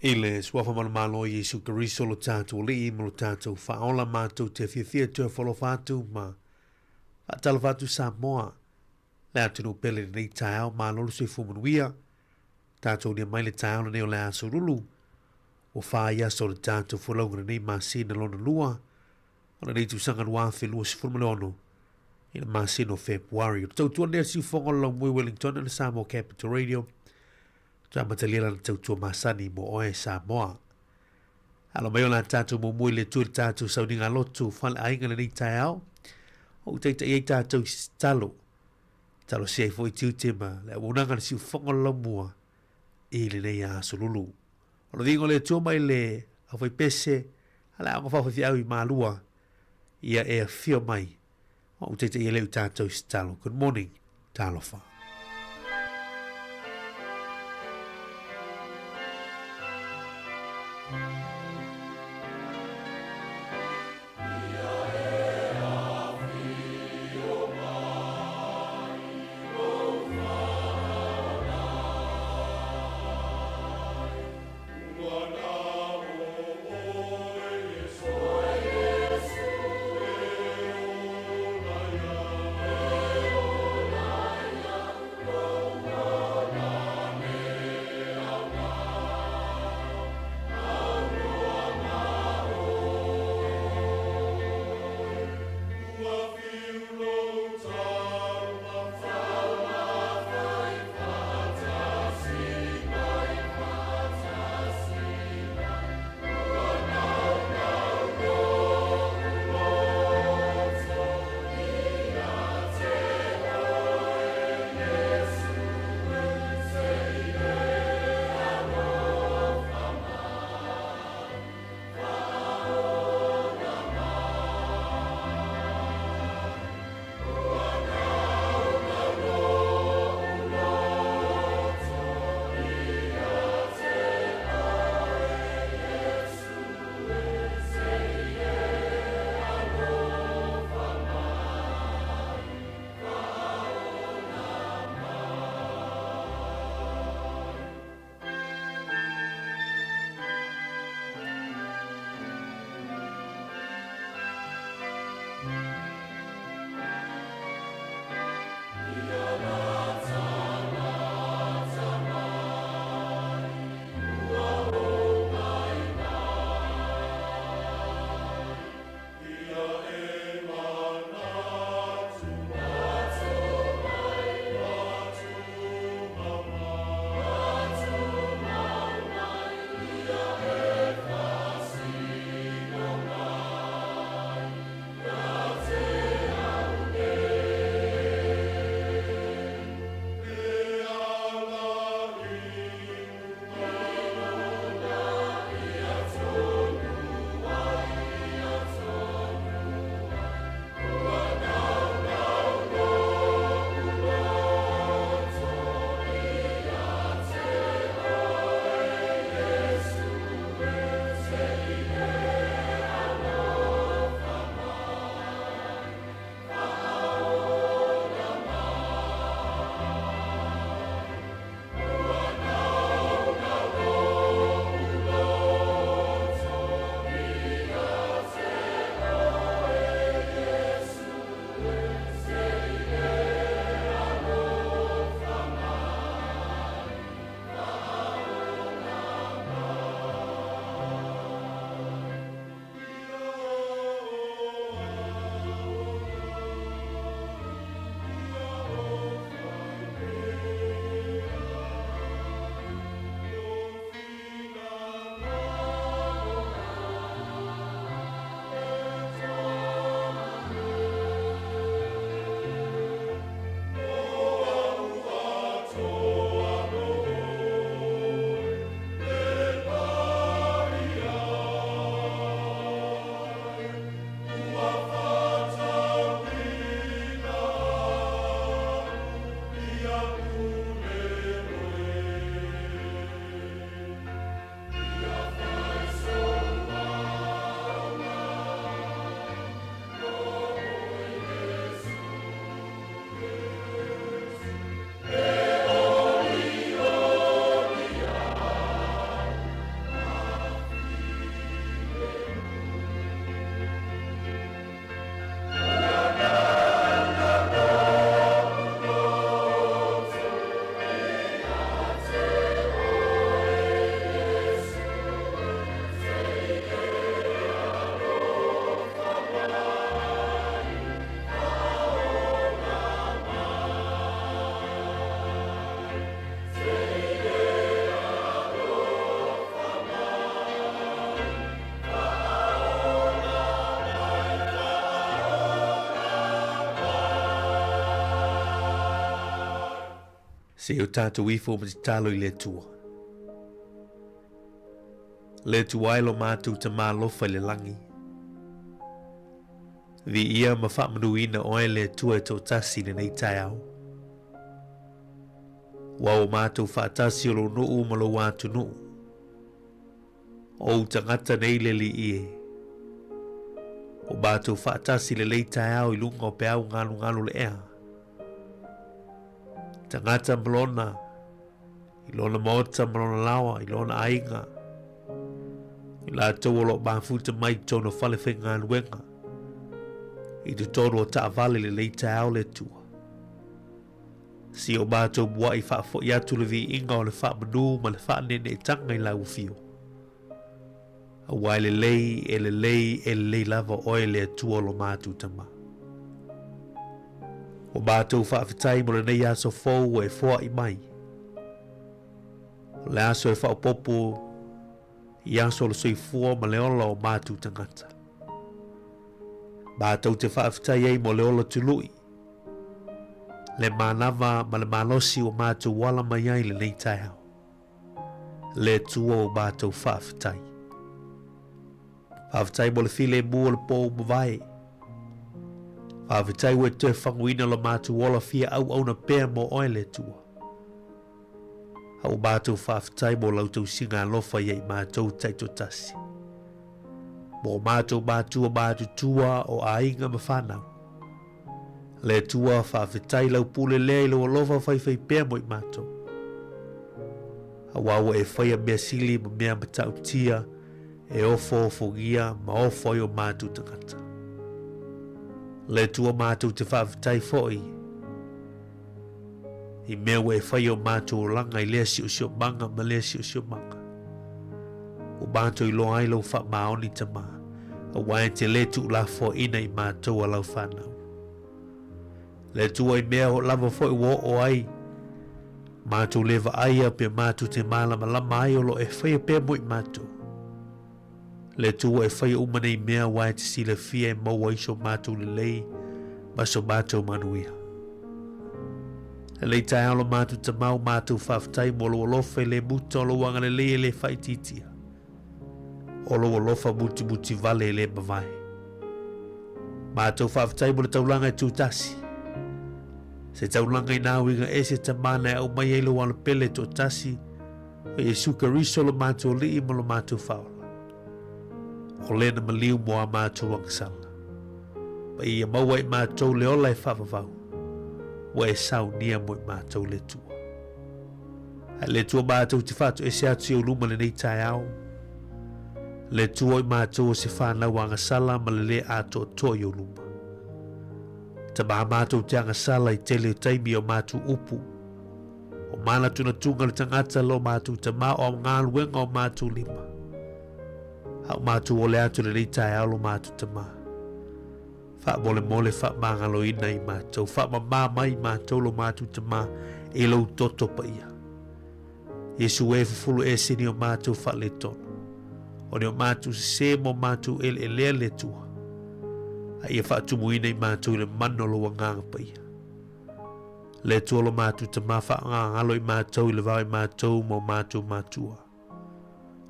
I le suafa manumalo o Iesu Keriso lo tatou Alii ma lo tatou Faaola, matou te fiafia e toe folofa atu ma faatalofa atu Samoa, le atunuu pele i lenei taeao. Malo le soifua manuia. Tatou ulia mai le taeao lenei o le aso Lulu, ua fai aso o le tatou folauga lenei masina lona lua o lenei tausaga 2026 i le masina o Fepuari. O le tautua lenei a le siufofoga o le Laumui Wellington le Samoa Capital Radio. Toe amatalia lana tautua masani mo oe Samoa. Alo mai o la tatou muamua i le Atua i le tatou sauniga lotu faleaiga lenei taeao. O taitai ai tatou i se tatalo. Talosia ai foi tiute ma le auaunaga le siufofoga o le laumua i lenei aso lulu. O le viiga o le Atua mai le aufaipese a le aoga faafaifiau i Malua, ia e afio mai ma ou taitai ai lea i tatou i se tatalo. Good morning, talofa. Se i o tatou ifo ma tatalo i le Atua. Le Atua e lo matou Tama alofa i le lagi. Viia ma faamanuina oe le Atua e toatasi i lenei taeao. Ua o matou faatasi o lou nuu ma lou atunuu. O ou tagata nei le Alii e. Ua matou faatasi lelei taeao i luga o peau galugalu le ea. Tagata ma lona, i lona maota ma lona laoa, i lona aiga. I latou o lo o mafuta mai i totonu o fale faigaluega, i totonu o taavale lelei taeao le Atua. Si o matou mua'i faafo'i atu le viiga o le faamanu ma le faaneeneetaga i lau afio. Aua e lelei, e lelei, e lelei lava oe le Atua o lo matou Tama. Ua matou faafetai mo lenei aso fou ua e foa'i mai. O le aso e faaopoopo i aso o le soifua ma le ola o matou tagata. Matou te faafetai ai mo le ola tului, le manava ma le malosi ua matou ala mai ai lenei taeao. Le Atua ua matou faafetai. Faafetai mo le filemu o le pō ua mavae. Faafetai ua e toe faguina lo matou ola fia auauna pea mo oe le Atua. A ua matou faafetai mo lau tausiga alofa ia i matou taitoatasi. Mo matou matua matutua o aiga ma whanau. Le Atua, faafetai lau pule lea i lou alofa faifaipea mo i matou. Aua ua e faia mea sili ma mea matautia e ofoofogia ma ofo ai o matou tagata. Le Atua matou te faafetai foi i mea ua e faia o matou olaga i lea siosiomaga ma lea siosiomaga. Ua matou iloa ai lou faamaoni Tama, aua e te lē tuulafoaina i matou a lau fanau. Le Atua i mea o lava foi ua oo ai, matou le vaaia pe matou te malamalama ai o lo o e faia pea mo i matou. Le Atua e faia uma nei mea aua e te silafia e maua ai so matou lelei ma so matou manuia. Lenei taeao lo matou Tama o matou faafetai mo lou alofa e le muta o lou agalelei e le faaitiitia. O lou alofa mutimuti vale e le mavae. Matou faafetai mo le taulaga e tūtasi. Se taulaga i nā uiga ese Tama na e aumai ai lou alopele toatasi O Iesu Keriso lo matou Alii ma lo matou Faaola. O le na maliu mo a matou agasala. Ma ia maua i matou le ola e faavavau, ua e saunia mo i matou le Atua. Ae le Atua matou te faatoese atu i ou luma lenei taeao. Le Atua o i matou o se whanau agasala ma le le atoatoa i ou luma. Tama matou te agasala i tele o taimi o matou upu, O manatunatuga le tagata lo matou Tama o galuega o matou lima. A o matou ole atu lenei taeao lo matou Tama. Faamolemole faamagaloina i matou, faamamā mai i matou lo matou Tama i lou toto paia. Iesu e fufulu ese ni o matou faaletonu. O ni o matou sesē ma o matou eleelea le Atua. A ia faatumuina i matou i le mana o lou Agaga Paia. Le Atua lo matou Tama faagagalo i matou i le vao i matou ma o matou matua.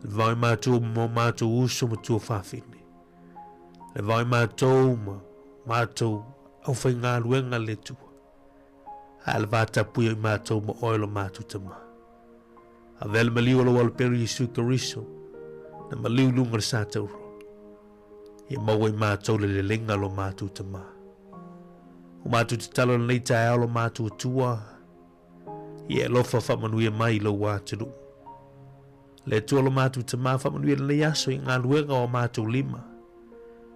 Le vao i matou ma o matou uso ma tuafafine. Le vao i matou ma matou aufaigaluega le Atua. A le vatapuia i matou ma oe lo matou Tama. Avea le maliu o lou alopelu Iesu Keriso, na maliu i luga o le sa tauro. Ia maua i matou le leleiga lo matou Tama. O matou tatalo lenei taeao lo matou Atua, ia e alofa faamanuia mai i lou atunuu. Le Atua lo matou Tama faamanuia lenei aso i galuega o matou lima.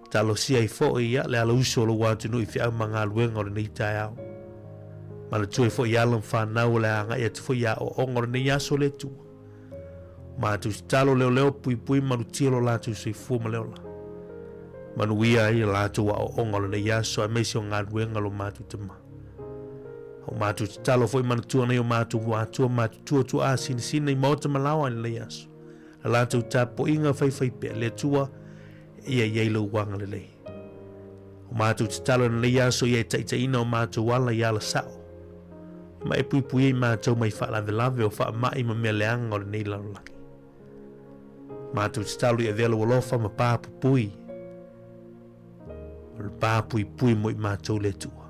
Talosia ai foi ia le alauso o lou atunuu i feau ma galuega o lenei taeao. Manatua ai foi alo ma fanau o le a agai atu foi i aoaoga o lenei aso le Atua. Matou tatalo leoleo puipui malutia lo latou soifua ma le ola. Manuia ai latou aoaoga o lenei aso aemaise o galuega lo matou Tama. O matou tatalo foi manatua nei o matou atua matutua tuaa sinasina i maota ma laoa i lenei aso. La latou tapuaiga faifaipea le Atua ia i ai lou agalelei. O matou tatalo i lenei aso ia e taitaiina o matou ala i ala sao. Ma e puipui ai matou mai faalavelave o faamai ma mea leaga o lenei lalolagi. Matou tatalo i avea lou alofa ma pa pupui. O le pa puipui mo i matou le Atua.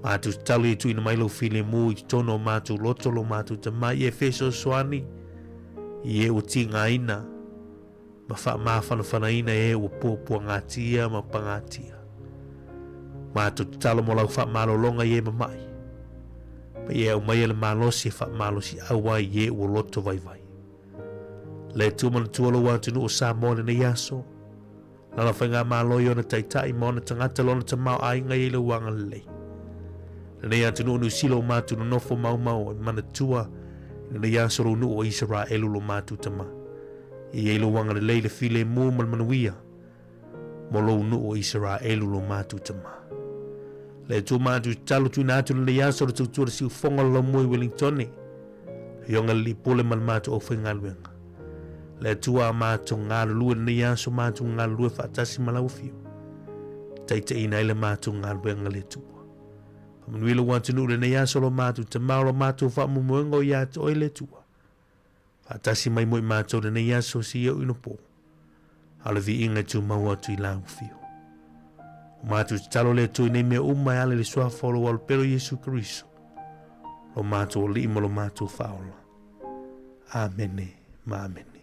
Matou tatalo ia tuuina mai lou filemu i totonu o matou loto lo matou tama i e fesoasoani i e ua tigaina ma faamafanafanaina e ua puapuagatia ma pagatia. Matou tatalo mo lau faamalologa i e mama'i, ma ia e aumaia le malosi e faamalosiau ai i e ua loto vaivai. Le Atua manatua lou atunuu o Samoa i lenei aso, lana faigamalo i ona taitai ma ona tagata lona tamaoaiga i ai lou agalelei. Lenei atunuu o Niu Sila ua matou nonofo maumau ai manatua i lenei aso lou nuu o Isaraelu lo matou tama. Ia i ai lou agalelei le filemu ma le manuia mo lou nuu o Isaraelu lo matou tama. Le Atua matou tatalo tuuina atu lenei aso le tautua le siufofoga o le laumua i Wellingtone, Afioga i le Alii Pule ma le matou aufaigaluega. Le Atua a matou galulue lenei aso matou galulue faatasi ma lau afio. Taitaiina ai le matou galuega le Atua. Faamanuia lou atunuu lenei aso lo matou tama o lo matou faamoemoega o ia te oe le Atua. Faatasi mai mo i matou lenei aso seia oo ina po. A o le viiga e tumau atu i lau afio. O matou tatalo le Atua i nei mea uma e ala i le suafa o lou Alopelo Iesu Keriso, lo matou Alii ma lo matou Faaola. Amene ma amene.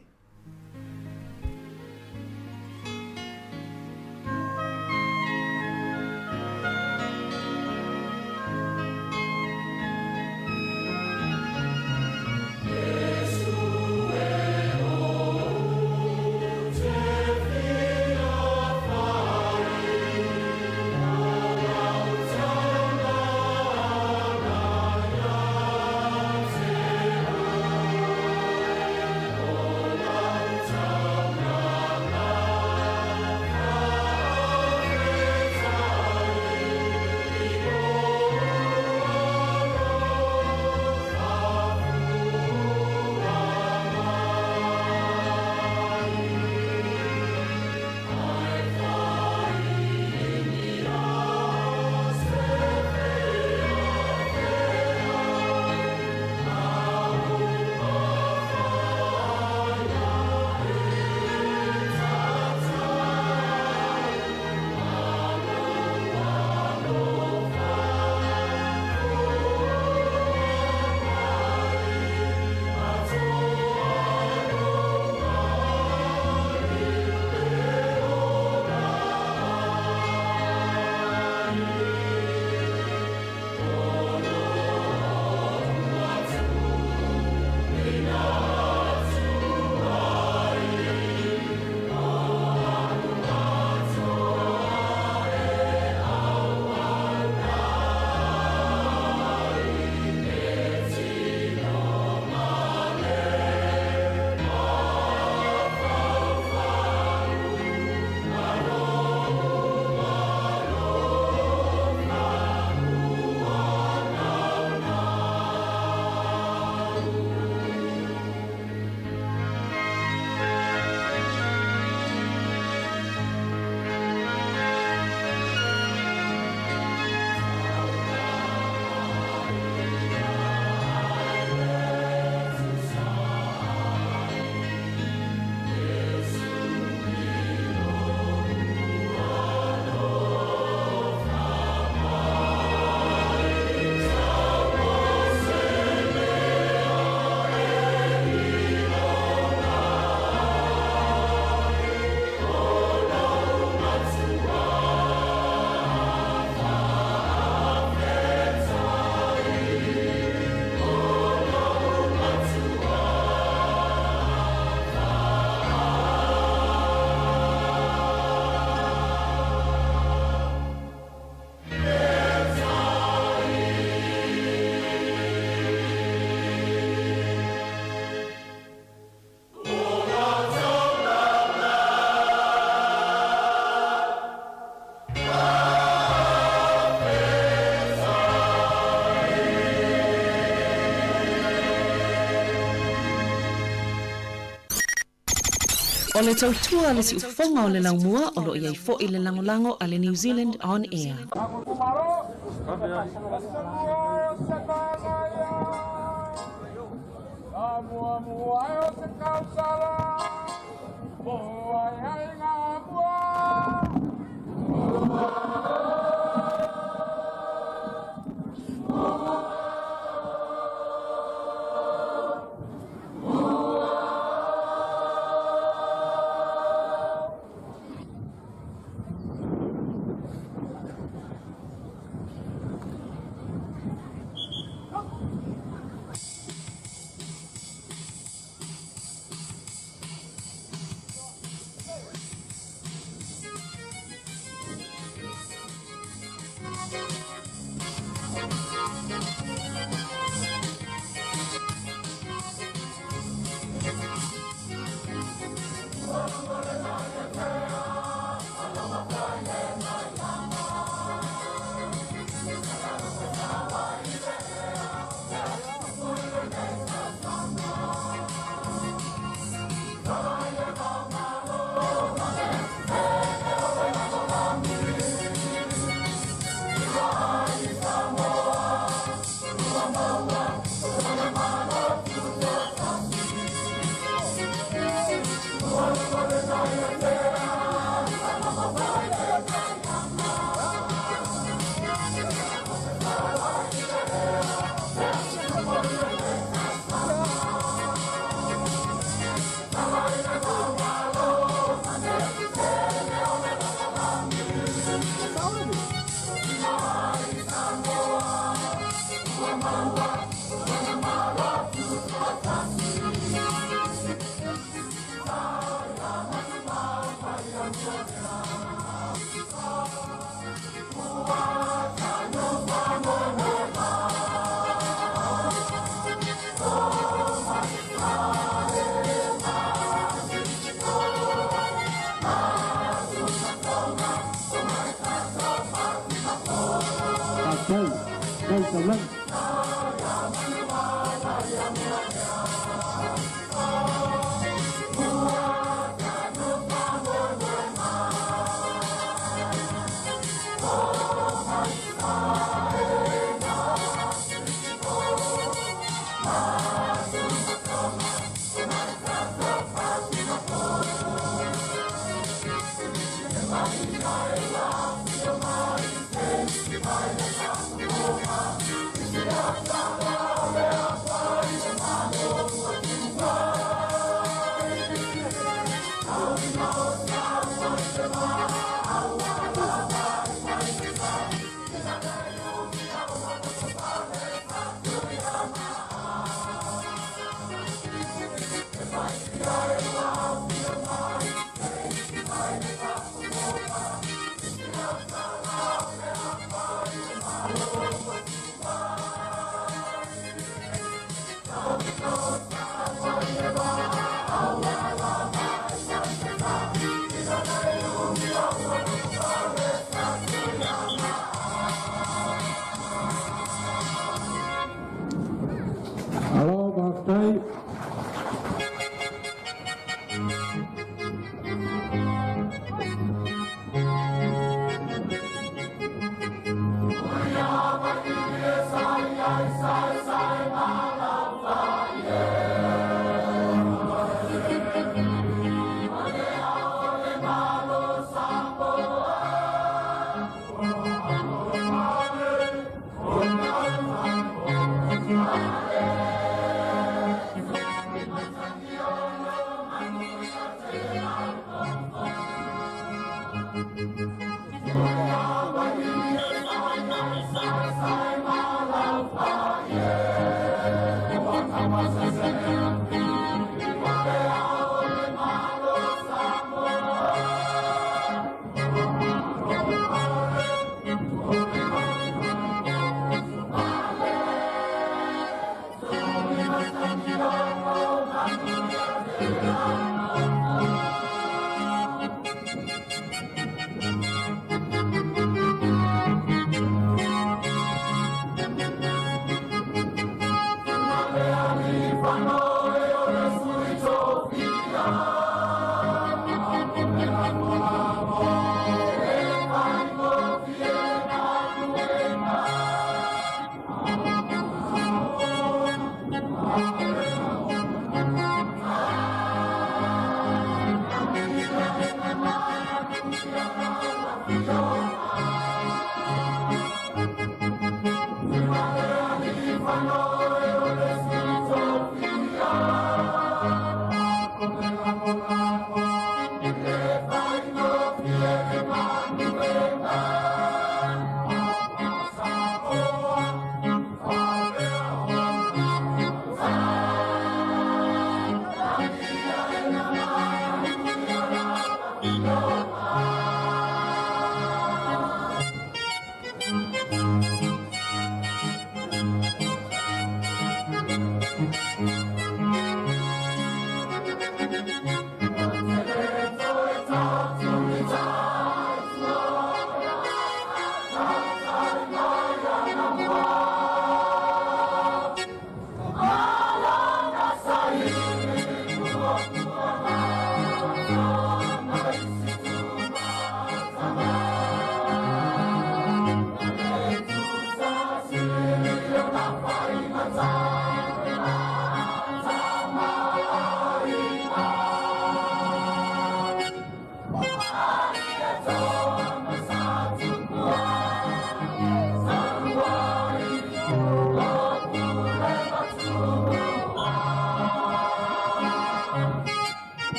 O le tautua a le siufofoga o le laumua o lo o i ai foi le lagolago a le New Zealand On Air.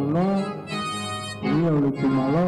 Faatalonoa ia o le itumalo.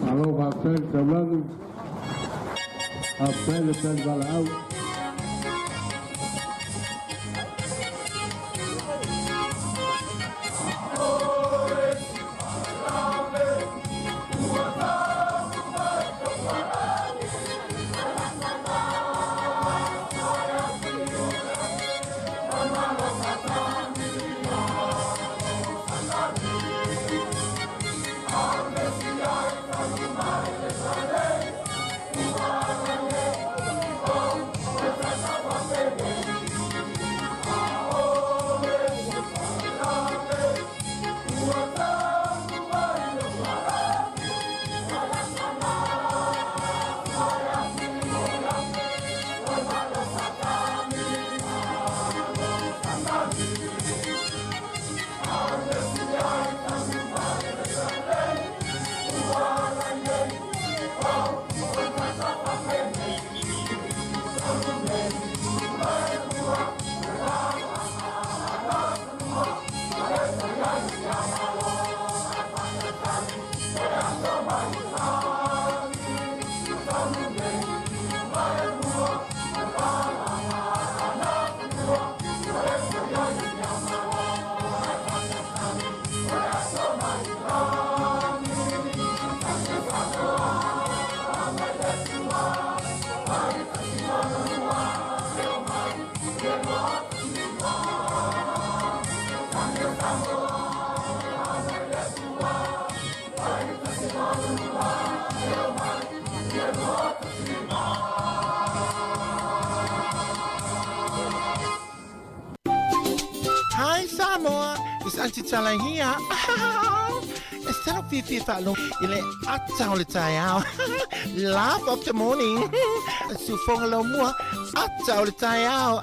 Malo faafetai le taulagi, faafetai le tali valaau. Hi Samoa, it's Auntie Tala here. E talo fiafia faalogo i le ata o le taeao. Laugh of the morning. Siufoga laumua, ata o le taeao.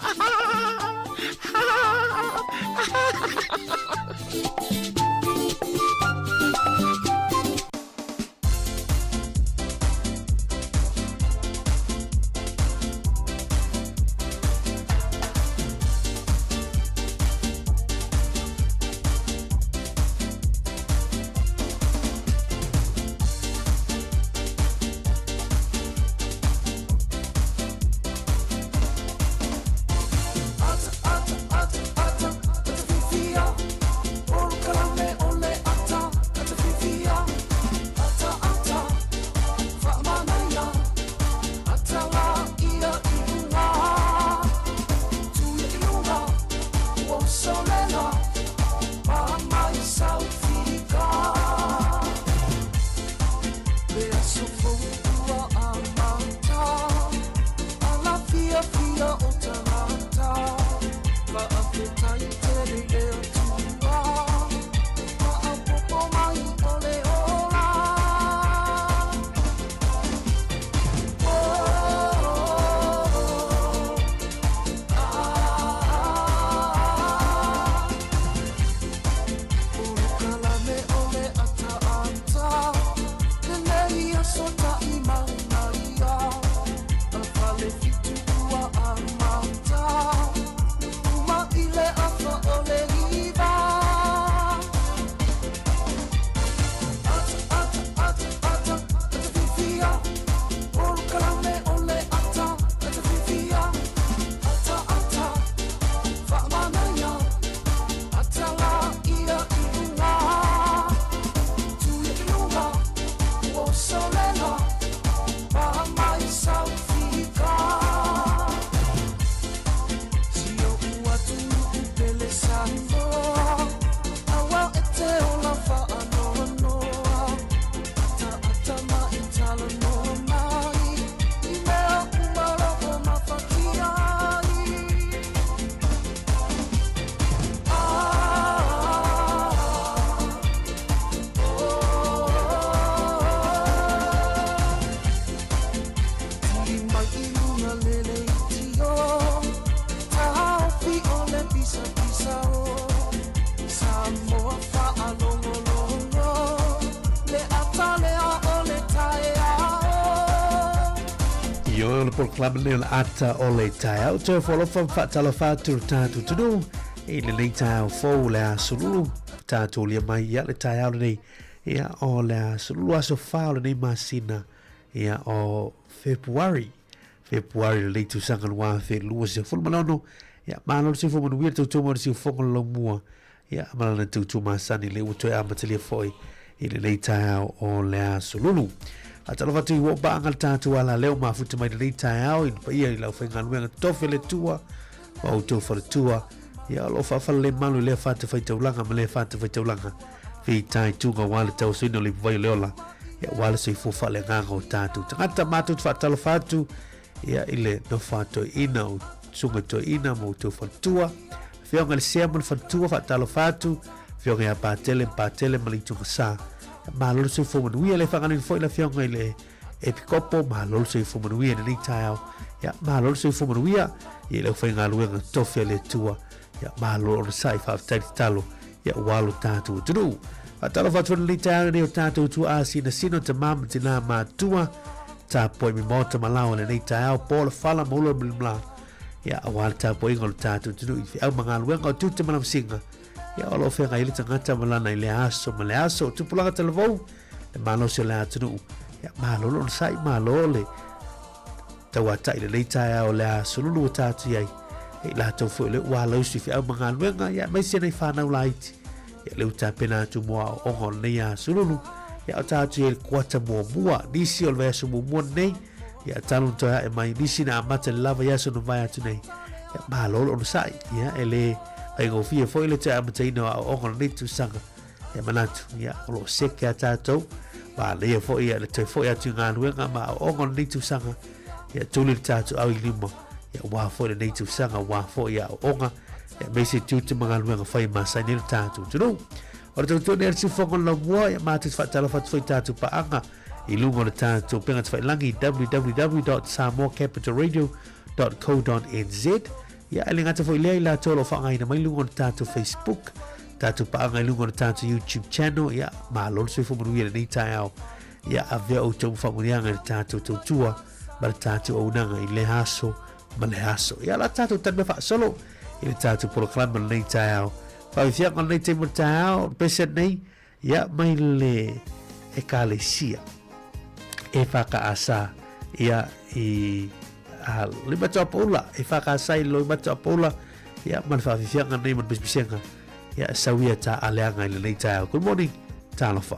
mai o le polokalame lenei o le ata o le taeao. Toe foalofa ma faatalofa atu le tatou atunuu i lenei taeao fou o le aso Lulu. Tatou lia mai ia le taeao lenei ia o le aso Lulu aso 4 o lenei masina ia o Fepuari. Fepuari lenei tausaga 2026. Ia malo le soifua manuia le tautua mai o le siufofoga o le laumua. Ia ma lana tautua masani lea ua toe amatalia foi i lenei taeao o le aso Lulu. Faatalofa atu i ua paaga le tatou alaleo mafuta mai lenei taeao i le paia i le aufaigaluega totofi a le Atua ma outou faletua. Ia o lo o faafalelemalu i lea fatafaitaulaga ma lea fatafaitaulaga fitaituga aua le tauasuina o le ipuvai o le ola, ia aua le soifua faaleagaga o tatou tagata. Matou te faatalofa atu ia i le nofo a toeaina o susuga toeaina ma outou faletua, afioga i le sea ma le faletua, faatalofa atu, afioga ia Patele ma Patele ma le Itugasa. Malo le soifua manuia, le faagaloina foi le afioga i le Epikopo, malo le soifua manuia i lenei taeao. Ia, malo le soifua manuia i le aufaigaluega tofi a le Atua. Ia, malo onosai, faafetai le tatalo, ia ua lo tatou atunuu. Faatalofa atu lenei taeao nei o tatou tuaa sinasina tamā ma tinā matua, tapuai me maota ma lao lenei taeao, po le fala ma ula le mla. Ia, aua le tapuaiga o le tatou atunuu i feau ma galuega o tiute ma lavasiga. Ia, o lo o feagai ai le tagata ma lana i le aso ma le aso. O tupulaga talavou, le malosi o le atunuu. Ia, malo le onosai, malo le tauatai lenei taeao o le aso lulu ua tatou i ai. I latou foi o lea ua alausu i feau ma galuega, ia aemaise nai fanau laiti. Ia lea ua tapena atu mo aoaoga o lenei aso lulu. Ia o tatou i ai le kuata muamua, nisi o le vaiaso muamua lenei. Ia talu na toe ae mai nisi na amata i le la vaiaso na mavae atu nei. Ia malo le onosai. Ia e le faigofie foi le toe amataina o aoaoga o lenei tausaga. Ia manatu, ia o lo o seke a tatou. Manaia foi ia le toe foi atu i galuega ma aoaoga o lenei tausaga. Ia tuli le tatou au i lima. Ia aua foi lenei tausaga, aua foi aoaoga. Ia aemaise tiute ma galuega fai e masani ai le tatou atunuu. O le tautua nei a le Siufofoga o le Laumua, ia matou te faatalofa atu foi i tatou paaga i luga o le tatou upega tafailagi www.samoacapitalradio.co.nz. Ia, e le gata foi lea i latou o lo o faaaogaina mai luga o le tatou Facebook, tatou paaga i luga o le tatou YouTube channel. Ia, malo le soifua manuia i lenei taeao. Ia, avea outou ma faamanuiaga i le tatou tautua ma le tatou auaunaga i lea aso ma lea aso. Ia, o le a tatou tali mai faasolo i le tatou polokalame o lenei taeao. Faafiafiaga o lenei taimi o le taeao, o le pese nei, ia, mai le Ekalesia e whakaasa ia i a Loimatuapoula, e whakaasa i Loimatuapoula, ia, ma le faafiafiaga nei ma le pisipisiga, ia, sauia tā aleaga i lenei taeao. Good morning, talofa.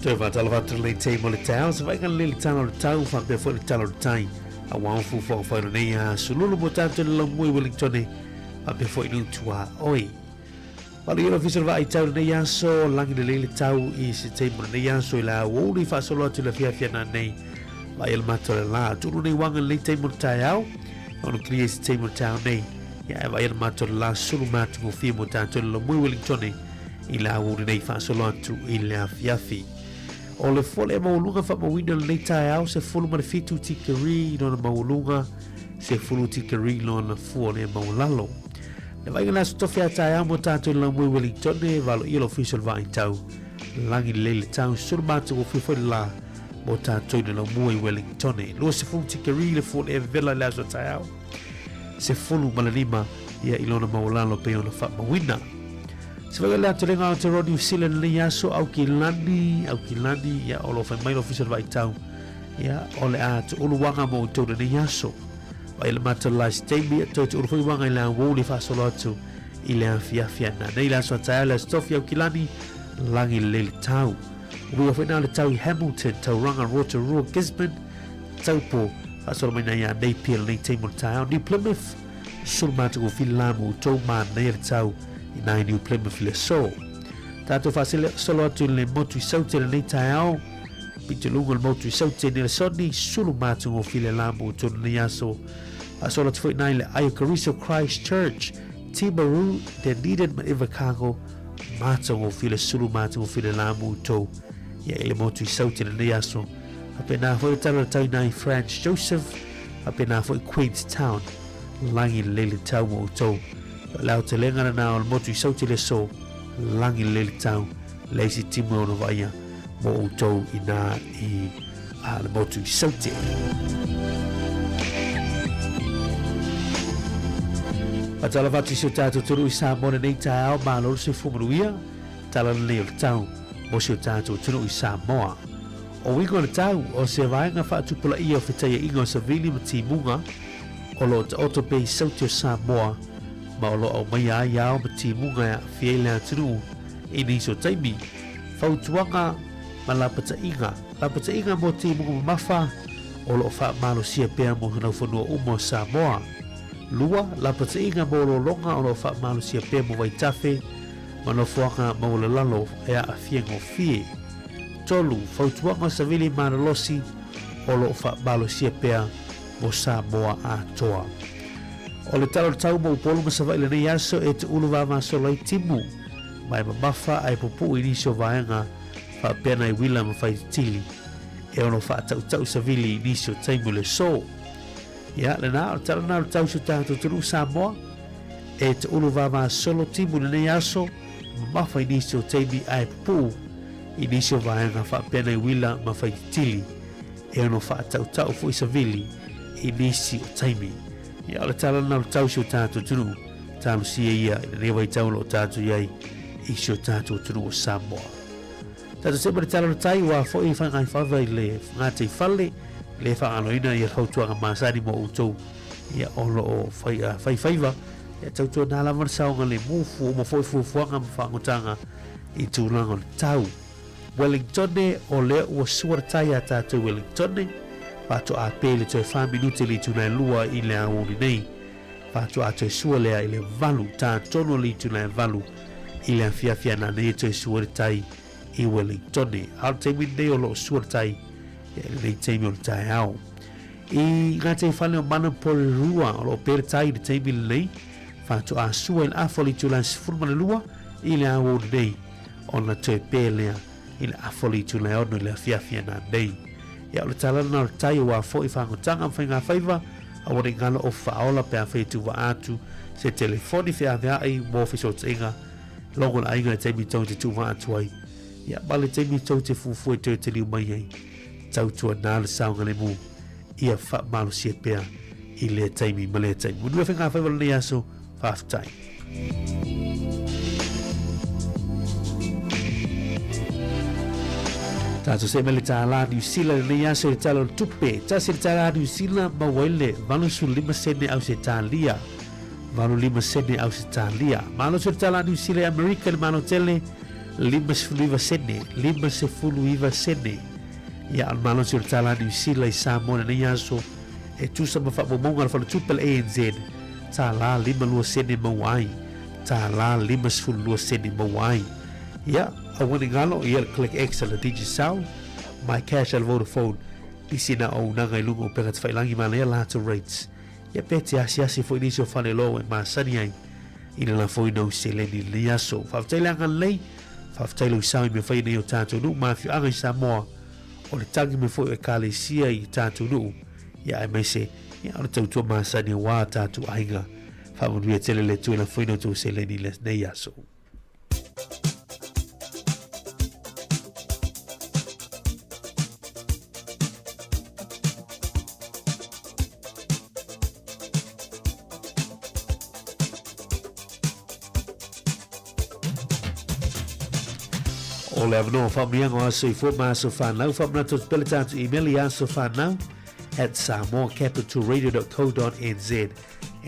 Toe faatalofa atu lenei taimi o le taeao, se vaaiga lelei le tala o le tau faapea foi le tala o le tai aua fuafuaga fai o lenei aso lulu mo tatou i le laumua i Wellingtone faapea foi i Nutuaoi. Malu ia le ofisa o le vaai tau i lenei aso, lagi lelei le tau i se taimi o lenei aso i le aoauli faasolo atu i le afiafi ana nei. Vaai le mata o le la, tulu nei waga i lenei taimi o le taeao, ono kilia i se taimi o le taeao nei. Ia e vaai le mata o le la, sulu matagofie mo tatou i le laumua i Wellingtone i le aoauli nei faasolo atu i le afiafi. O le fole e maualuga faamauina i lenei taeao, 17 tikeri lona maualuga, 10 tikeri lona fua le maualalo. Le vaaiga le aso tofi a taeao mo tātou i Laumui Wellington, valo ia le ofisa o le vaai tau. Lagi lelei le tau, sulu matagofie foi le la mo tātou i le Laumui Wellington. 20 tikeri le fua le vela i le aso taeao. 15 ia i lona maualalo pei ona faamauina. Se vaaiga le atolega o Aotearoa New Zealand lenei aso, Aukilani, Aukilani, ia o lo o fai mai le ofisa o le vaai tau. Ia, o le a tuulu waga mo outou lenei aso. Vai le mata la se taimi, ia toe tuulu foi waga i le aoauli faasolo atu i le afiafi ana. Nei le aso a taeao le aso tofi Aukilani, lagi lelei le tau. Uia foi nā le tau i Hamilton, Tauranga, Rotorua, Gisborne, Taupo, faasolo mai nai a Napier lenei taimi o le taeao. New Plymouth, sulu matagofie le la mo outou, manaia le tau i nā i New Plymouth i le aso. Tātou faasolo atu i le motu i Saute lenei taeao, Pitolunga o le motu i Saute Nelesoni, sulu matagofie le la mo outou lenei aso. Faasolo atu foi nā i le Aiokariso Christchurch, Timaru, Dunedin ma Invercargill, matagofie le sulu matagofie le la mo outou ia i le motu i Saute lenei aso. Faapena foi le tala o le tau i nā i Franz Joseph, faapena foi Queenstown, lagi lelei le tau mo outou. O le aotelega lena o le motu i Saute i le aso, lagi lelei le tau, le isi timu e ono vaaia mo outou inā i a, le motu i Saute. Faatalofa atu i si o tātou atunuu i Samoa lenei taeao, malo le soifua manuia, tala lelei o le tau mo si o tātou atunuu i Samoa. O uiga o le tau, o se vaega faatupulaia o fetaiaiga o savili ma timuga o lo o taoto pea i Saute o Samoa ma o lo o aumaia ai ao ma timuga e aafia ai le atunuu i nisi o taimi. Fautuaga ma lapataiga. Lapataiga mo timuga mamafa o lo o faamalosia pea mo hanaufanua uma o Samoa. Lua, lapataiga mo lologa o lo o faamalosia pea mo Vaitafe ma nofoaga maualalalo e aafia gofie. Tolu, fautuaga o savili malolosi o lo o faamalosia pea mo Samoa atoa. O le tala o le tau mo Upolu ma Savaii lenei aso e tuulu vavasolo ai timu ma e mamafa ae pupuu i nisi o vaega faapea nai uila ma faititili e ono faatautau savili i nisi o taimi o le aso. Ia, lena, o le tala lena o le tau i si o tatou atunuu Samoa e tuulu vavasolo timu lenei aso, mamafa i nisi o taimi ae pupuu i nisi o vaega faapea nai uila ma faititili e ono faatautau foi savili i nisi o taimi. Ia, o le tala lena o le tau i si o tatou atunuu, talosia ia i lenei vaitau o lo o tatou i ai i si o tatou atunuu o Samoa. Tatou see ma le tala o le tai, ua foi faigaifava i le gataifale, le faagaloina ia fautuaga masani mo outou ia o lo o fai, faifaiva, ia tautuana lava le saogalemu, fua uma foi fuafuaga ma faagotaga i tulaga o le tau. Wellingtone, o lea ua sua le tai iā tātou i Wellingtone, faatoa pē i le toe whā minute i le itula e lua i le aoauli nei. Faatoa toe sua lea i le valu, tā tonu o le itula e valu i le afiafi ana nei e toe sua le tai i Wellingtone. A o le taimi lenei o lo o sua le tai i lenei taimi o le taeao. I ngā teifale o Manapouri o lo o pē le tai i le taimi lenei, faatoa sua i le afa o le itula e 12 i le aoauli nei. Ona toe pē lea i le afa o le itula e ono i le afiafi ana nei. Ia, o le tala lena o le tai aua foi faagotaga ma faigafaiva, aua ne i galo o faaola pe afai e tuuvaa atu se telefoni feaveai mo fesootaiga logo le aiga i le taimi tou te tuuvaa atu ai. Ia, ma le taimi tou te fuafua e toe taliu mai ai, tautuanā le saogalemu ia faamalosia pea i lea taimi ma lea taimi. Manuia faigafaiva lenei aso, faafetai. Tātou see mai le tālā New Zealand lenei aso i le tala o le tupe. Tasi le tālā New Zealand maua ai le 85 sene Ausetalia. 85 sene Ausetalia. Malosi o le tālā New Zealand i Amerika i le Malo Tele, 59 sene, 59 sene. Ia, o le malosi o le tālā Niu Sila i Samoa i lenei aso, e tusa ma faamaumauga a le Faletupe o le ANZ, tālā 52 sene maua ai, tālā 52 sene maua ai. Ia, aua ne galo, ia le Click X a le Digicel, MyCash a le Vodafone, nisi na auaunaga i luga o upega tafailangi manaia latou rates. Ia pe te asiasi foi nisi o faleloa ua e masani ai i le lafoina o seleni i lenei aso. Faafetai le agalelei, faafetai lou sao i mea fai nei o tatou nuu ma afioaga i Samoa, o le tagi mai foi o Ekalesia i tatou nuu, ia aemaise ia o le tautua masani aua tatou aiga. Faamanuia tele le Atua i lafoina o tou seleni i lenei aso. O le avanoa faamanuiaga o Aso Soifua ma Aso Fanau, faamanatu atu pea le tatou email i asofanau at samoacapitalradio.co.nz e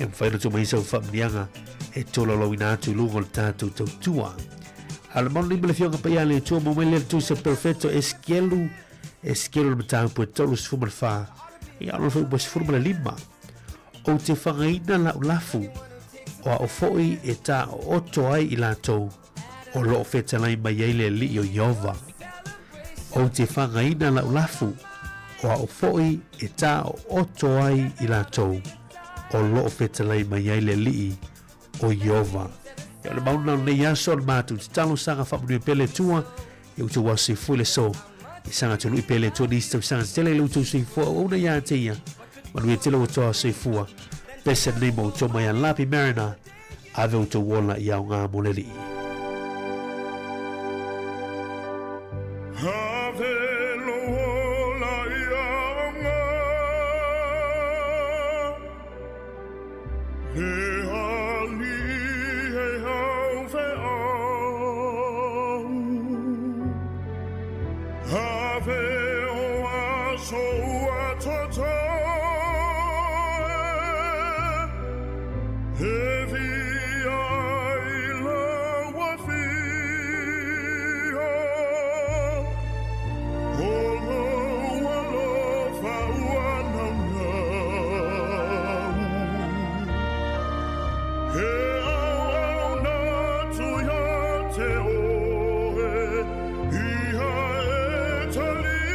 mafai ona tuu mai sau faamanuiaga e tolaulauina atu i luga o le tatou tautua. A o le malu nei ma le Afioga Paia a le Atua, maua mai lea le Tusa Perfetto Eskielu, Eskielu le mataupu e 34, ia o lona foi ua 15. Ou te fagaina lau lafu, o a'u foi e taooto ai i latou o loo fetalai mai ai le Alii o Ieova. Ou te fagaina lau lafu, o a'u foi e taooto ai i latou o loo fetalai mai ai le Alii o Ieova. Ia o le mauna o lenei aso o le matou tatalo saga faamanuia pea le Atua i outou aso soifua i le aso i saga tului pea le Atua nisi tausaga tetele i lo outou soifua auauna ia te ia. Manuia tele outou aso soifua. Pese lenei ma outou mai a Lapi Mariner. Ave outou ola i aoga mo le Alii. Ave lou ola i aoga, Le Alii e haufeau. Ave o aso ua totoe, E via i lau afio, O lou alofa ua naunau. He auauna atu ia te oe, Ia e talia.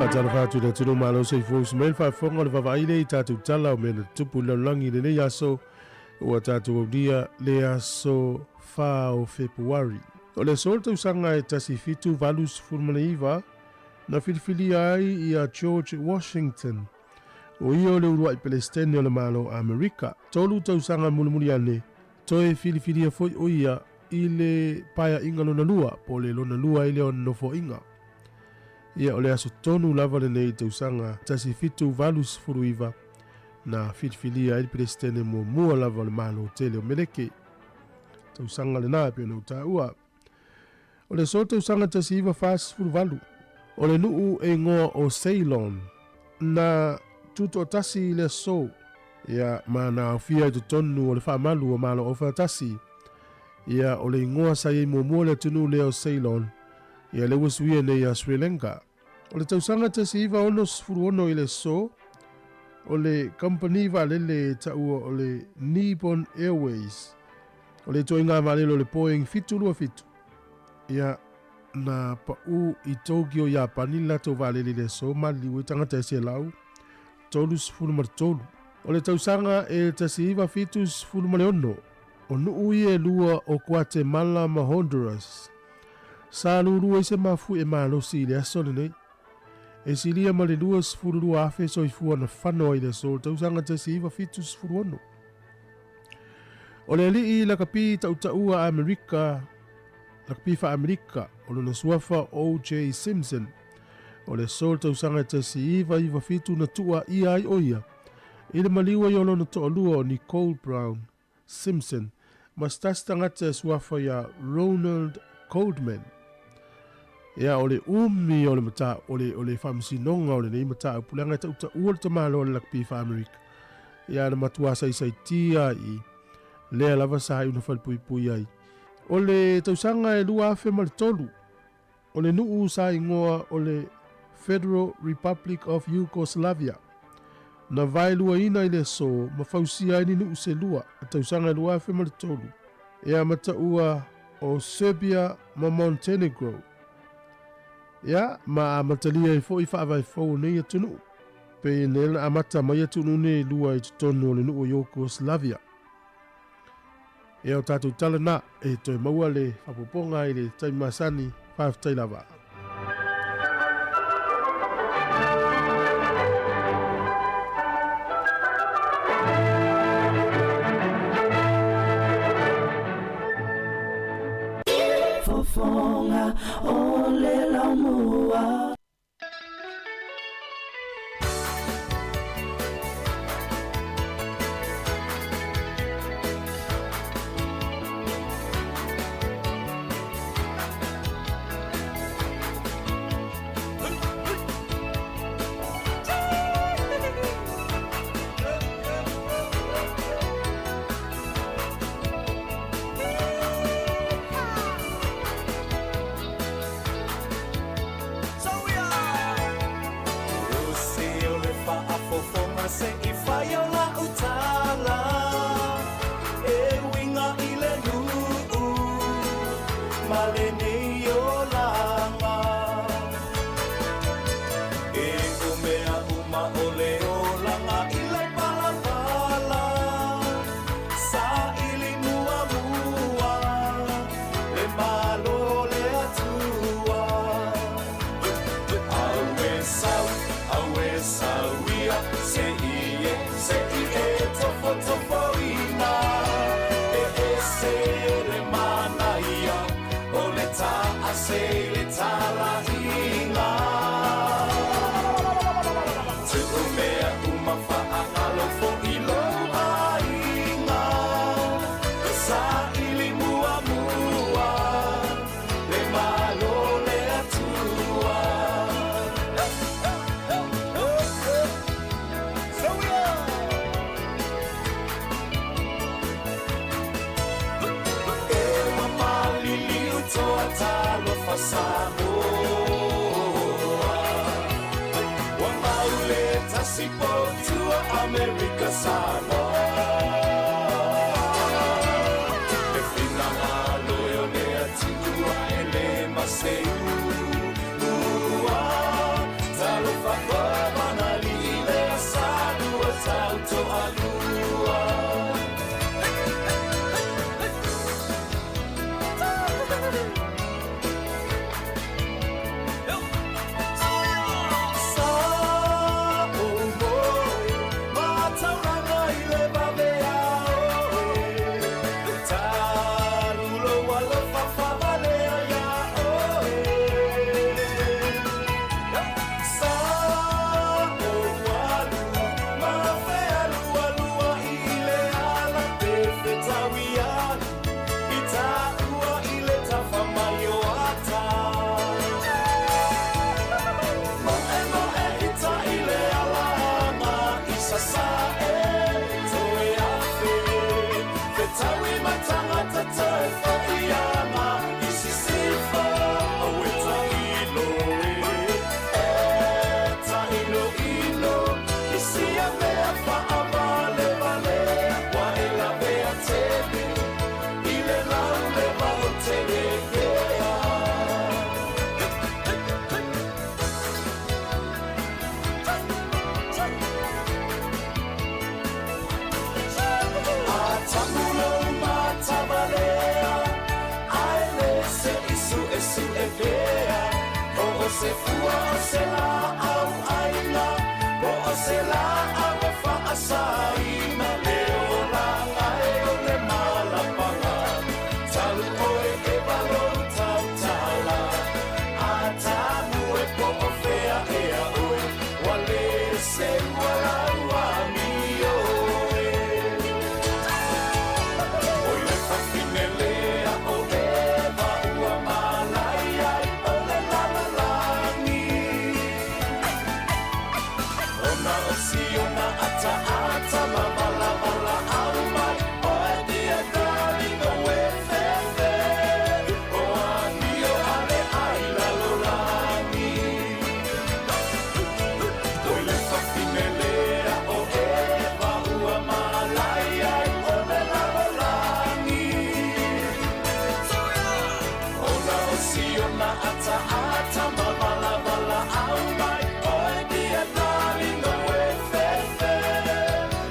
Faatalofa atu i le atunuu malo soifua usu mai le faafofoga o le vaavaai lea i tatou tala o mea na tutupu i le lalolagi i lenei aso ua tatou aulia le aso 4 o Fepuari. O le aso le tausaga e 1789 na filifilia ai ia George Washington o ia o le uluai Pelestene o le Malo o Amerika. 3 tausaga mulimuli ane, toe filifilia foi o ia i le paeaiga lona lua, po o le lona lua ai lea o nofoaiga. Ia, o le aso tonu lava lenei i tausaga 1789 na filifilia ai le Peresetene muamua lava o le Malo tele o Meleke. Tausaga lena e pei ona ou taua. O le aso tausaga 1948, o le nuu e igoa o Ceylon na tutoatasi i le aso, ia, ma na aofia i totonu o le faamalu o Malo Aufaatasi. Ia, o le igoa sa i ai muamua le atunuu lea o Ceylon, ia lea ua suia nei ia Sri Lanka. O le tausaga 1966 i le aso, o le kamupani vaalele e taua o le Nippon Airways, o le ituaiga vaalele o le Boeing 727, ia, na pau i Tokyo, Iapani le latou vaalele i le aso, maliliu ai tagata e 133. O le tausaga e 1976, o nuu ia e lua o Guatemala ma Honduras, sa lulu ai se mafuie malosi i le aso lenei. E silia ma le 22,000 soifua na fano ai i le aso o le tausaga 1976. O le alii lakapi tautaua Amerika, lakapi faa-Amerika, o lona suafa O.J. Simpson, o le aso o le tausaga 1997 na tuuaia ai o ia i le maliu ai o lona toalua o Nicole Brown Simpson ma se tasi tagata e suafa iā Ronald Goldman. Ia, o le umi o le mata, o le, o le faamasinoga o lenei mataupu, leaga e tautaua le tamaloa o le lakapi faa-Amerika. Ia, na matuā saisaitia i lea lava sa iu na falepuipui ai. O le tausaga e 2003, o le nuu sa igoa o le Federal Republic of Yugoslavia, na vaeluaina i le aso ma fausia ai ni nuu se lua i tausaga e 2003, e amataua o Serbia ma Montenegro. Ia, ma amatalia ai foi faavae fou o nei atunuu, pei nei na amata mai atunuu nei e lua i totonu o le nuu o Yugoslavia. Ia o tatou tala na, e toe maua le faaopoopoga i le taimi masani, faafetai lava. Fofoga o le laumua. se fua o se laau aina, po o se laau e faasaina, le olaga e o le malapala, talu oe e valou tautala, a tamu e po o fea ea oe, ua le seua lau amio e. Oi le fafine lea o Eva ua malaia ai o le lalolagi. Ona o siona ataata ma valavala au mai, oe dear darling oe fefe, o amio ale ai lalolagi. Oi le fafine lea o Eva ua malaia ai o le lalolagi. Ona o siona ataata ma valavala au mai, oe dear darling oe fefe,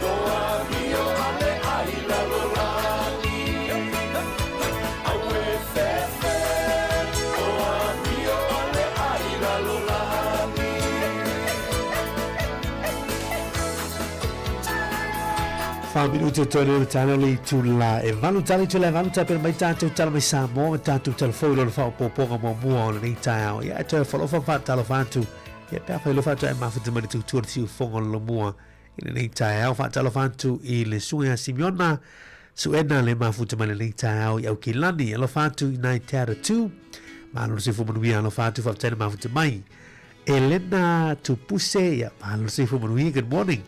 o amio ale ai lalolagi. Aue fefe, o amio ale ai lalolagi. 4 minute o toe le tala le itula e 8 tala itula e 8 tapena mai tatou tala mai Samoa ma tatou talafou i lona faaopoopoga muamua o lenei taeao. Ia e toe falofa faatalofa atu ia pe afai lofa atu e mafuta mai le tautua le siufoga o le lomua i lenei taeao. Faatalofa atu i le susuga ia Simiona Suena le mafuta mai lenei taeao i Aukilani. Alofa atu i nai Te Ara Tu. Malo le soifua manuia. Alofa atu faafetai le mafuta mai. Elena Tupuse, ia, malo le soifua manuia, good morning.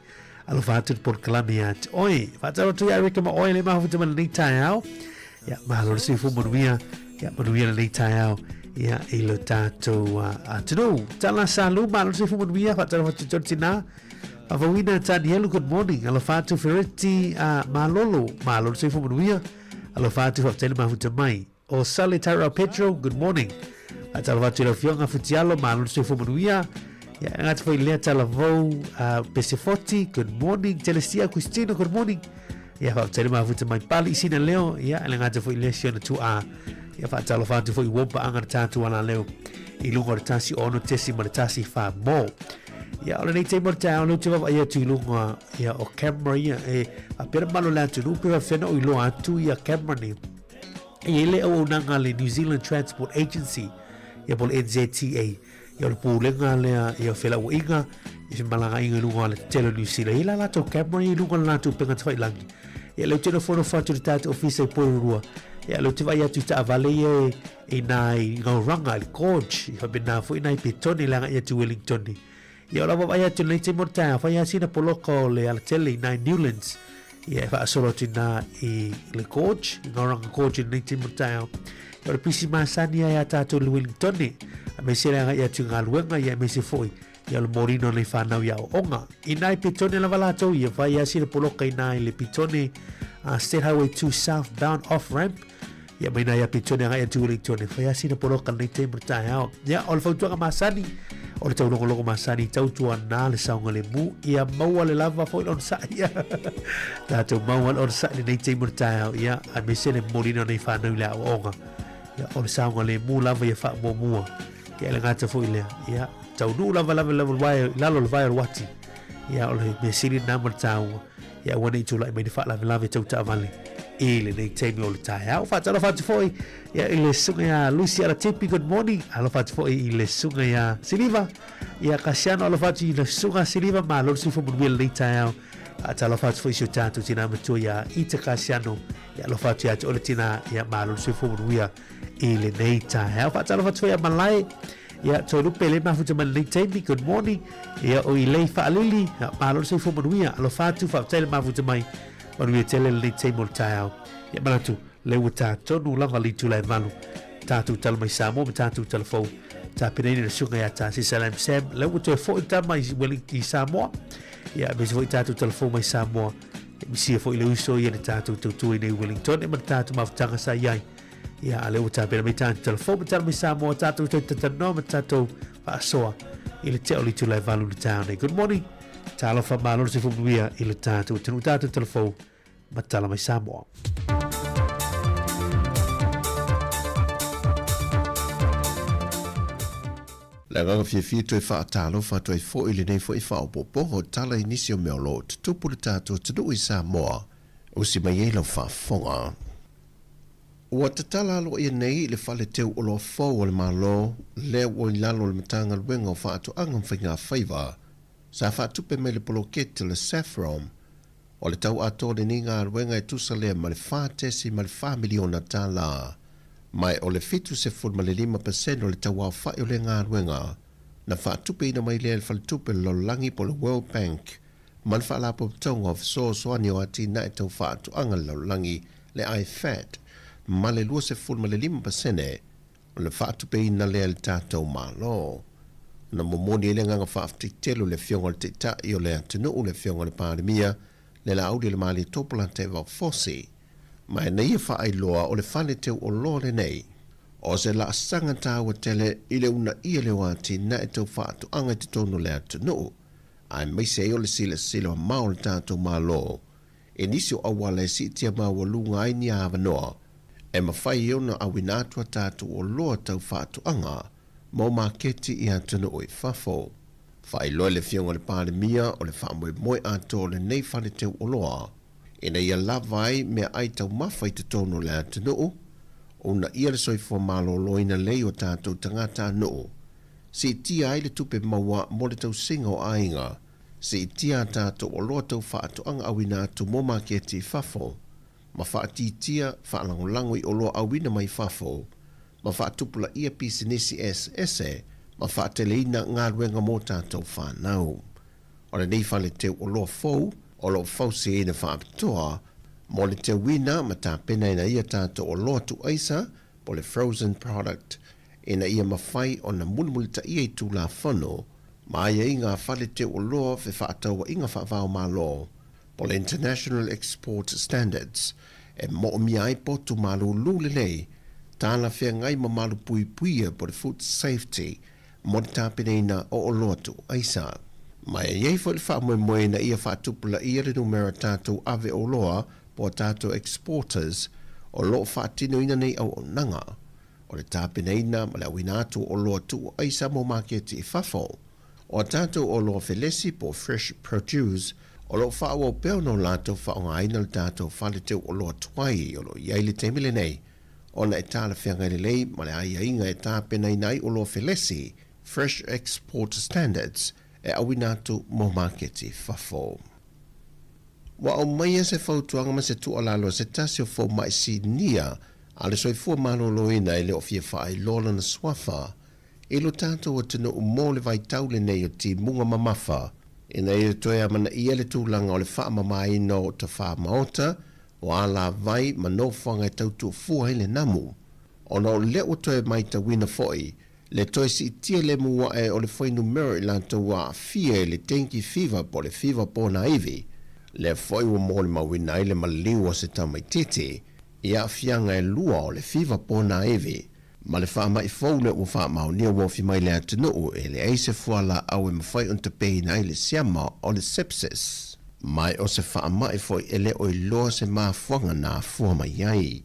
Alofa atu le polokalame ia te oe. Faatalofa atu ia Erika ma oe le mafuta mai lenei taeao. Ia, malo le soifua manuia. Ia, manuia lenei taeao. Ia, i lo tātou atunuu. Tala Salu, malo le soifua manuia. Faatalofa atu John Tina. Faafauina Tanielu, good morning. Alofa atu Fereti Malolo, malo le soifua manuia. Alofa atu faafetai le mafuta mai. O Sale Tyrell Petro, good morning. Faatalofa atu i lau Afioga Futialo, malo le soifua manuia. Ia, e gata foi lea Talavou Pesefoti, good morning. Telesia Christina, good morning. Ia, faafetai le mafuta mai Pali Sina Leo, ia, e le gata foi lea Siona Tu'a. Ia, faatalofa atu foi i uo paaga le tatou ala leo i luga o le 106.14 mo. Ia, o lenei taimi o le taeao lea ou te vaavaai atu i luga ia, o camera ia, e faapea le malo o le atunuu pe faapefea ona ou iloa atu ia camera nei. E i ai le auaunaga a le New Zealand Transport Agency, ia po o le NZTA, ia o le pulega lea ia o felauaiga, i femalagaaiga i luga o le tetele o Niu Sila. E i ai la latou camera ia i luga o le latou upega tafailagi. Ia lea ou te nofonofo atu i le tatou ofisa i Porirua, ia lea ou te vaai atu i taavale ia e i ina i Ngauranga, i le Gorge, i faapena foi ina i Petone i le agai atu i Wellingtone. Ia o lau vaavaai atu i lenei taimi o le taeao, fai lava sina poloka o le alatele i ina i Newlands, ia e faasolo atu ina i le Gorge, i Ngauranga Gorge i lenei taimi o le taeao. Ia o le pisi masani lava ia tātou i le Wellingtone, aemaise le agai atu i galuega, ia aemaise foi ia o le mōrino nei whānau i aoaoga. Ina i Petone lava lātou, ia fai lava sina poloka ina i le Petone State Highway 2 southbound off-ramp, Ia mai nā ia Petone agai atu i Wellingtone, whai a sina poloka lenei taimi o le taeao. Ia, o le fautuaga masani, o le taulogologo masani, tautua nā le saogalemu, ia maua le lava foi le onosai. Ia, tātou maua le onosai lenei taimi o le taeao, ia, aemaise le momoliina o nei whānau i le aoaoga. Ia, o le saogalemu lava ia faamuamua. Ia, e le gata foi lea, ia, taunuu lava lava lava le vae, i lalo o le vae o le uati. Ia, o le mea sili lena ma le taua. Ia aua ne i tulai mai ni faalavelave tau taavale i lenei taimi o le taeao. Faatalofa atu foi ia i le susuga ia Lucy Alatipi, good morning. Alofa atu foi i le susuga ia Siliva, ia Kasiano, alofa atu i le susuga Siliva, malo le soifua manuia lenei taeao. Faatalofa atu foi i si o tatou tina matua ia Ita Kasiano, ia alofa atu ia te oe le tina, ia malo le soifua manuia i lenei taeao. Faatalofa atu foi ia Malae, ia Toelupe le mafuta mai lenei taimi, good morning. Ia o Ilei Faalili, ia malo le soifua manuia, alofa atu, faafetai le mafuta mai, manuia tele lenei taimi o le taeao. Ia manatu, lea ua tā tonu lava le itula e 8, tātou tala mai Samoa ma tātou tala fou. Tapenaina le susuga ia Tā Salam Sam, lea ua toe foi tama i, i Samoa. Ia, aemaise foi tātou tala fou mai Samoa. Ia, misia foi le uso ia le tātou tautua i nei Wellington, e ma le tātou mafutaga sa i ai. Ia, a lea ua tapena mai tātou telefoni ma tala mai Samoa, tātou toe tatanoa ma tātou faasoa i le tea o le itula e 8 le taeao nei. Good morning, talofa malo le soifua manuia i le tātou atunuu, tātou telefoni ma tala mai Samoa. Le agaga fiafia toe faatalofa atu ai foi i lenei foi faaopoopoga o tala i nisi o mea o lo o tutupu i le tatou atunuu i Samoa. Usi mai ai lau faafofoga. Ua tatala aloaia nei le fale teu oloa fou a le Malo lea ua i lalo o le Matagaluega o Faatoaga ma Faigafaiva sa faatupe mai le poloketi o le Saffron. O le tau atoa o lenei galuega e tusa lea ma le $4.4 miliona. Ma o le 75 pasene o le tauaofai o lea galuega na faatupeina mai lea e le Faletupe o le Lalolagi po o le World Bank ma le Faalapotopotoga o Fesoasoani o Atinae Tau Faatoaga a le Lalolagi, le IFAD, ma le 25 pasene o le faatupeina lea e le tatou Malo. Na momoli ai le agaga faafetai tele o le Afioga i le Taitai o le atunuu, le Afioga i le Palemia, le Laaulialemalietoa Polataivao Fosi, ma ina ia faailoa o le fale teu oloa lenei o se laasaga taua tele i le uunaia lea o atinae tau faatoaga i totonu o le atunuu, aemaise ai o le silasila mamao o le tatou Malo i nisi o auala e siitia maualuga ai ni avanoa e mafai ai ona auina atu a tatou oloa tau faatoaga mo maketi i atunuu i fafo. Faailoa e le Afioga i le Palemia o le faamoemoe atoa o lenei fale teu oloa ina ia lava ai meaai taumafa i totonu o le atunuu, uunaia le soifua maloloina lelei o tatou tagatanuu, siitia ai le tupe maua mo le tausiga o aiga, Siitia a tatou oloa tau faatoaga auina atu mo maketi i fafo, ma faatiitia faalagolago i oloa auina mai fafo, ma faatupulaia pisinisi eseese ma faateleina galuega mo tatou fanau. O lenei fale teu oloa fou o lo o fausiaina faapitoa mo le teuina ma tapenaina ai a tatou oloa tuuaisa po o le frozen product ina ia mafai ona mulimulitaia i Tulafono ma aiaiga a fale teuoloa fefaatauaiga faava-o-Malo po o le International Export Standards e moomia ai potu malūlū lelei, talafeagai ma malupuipuia po o le food safety mo le tapenaina o oloa tuuaisa. Ma e i ai foi le faamoemoe ina ia faatupulaia le numera tatou ave oloa po o tatou exporters o lo o faatinoina nei auaunaga. O le tapenaina ma le auina atu o oloa tuuaisa mo maketi i fafo. O a tatou oloa felesi po o fresh produce o lo o faaauau pea ona o latou faaaogaina le tatou fale teu oloa tuai o lo o i ai i le taimi lenei ona e talafeagai lelei ma le aiaiga e tapenaina ai oloa felesi, fresh export standards, e auina atu mo maketi i fafo. Ua aumaia se fautuaga ma se tuualalo a se tasi o fomai sinia a le soifua maloloina e le o fia faailoa lona suafa i lo tatou atunuu mo le vaitau lenei o timuga mamafa ina ia toe amanaia le tulaga o le faamamaina o tafā maota o alavai ma nofoaga e tau tuufua ai le namu ona o lea ua toe maitauina foi le toe siitia lemu ae o le fuainumera i latou ua aafia i le dengue fever po o le fiva ponaivi, lea foi ua molimauina ai le maliu o se tamaitiiti i aafiaga e lua o le fiva ponaivi ma le faamai fou lea ua faamaonia ua ofi mai le atunuu e leai se fualaau e mafai ona tapeina ai le siama o le sepsis. Ma o se faamai foi e le o iloa se mafuaga na afua mai ai.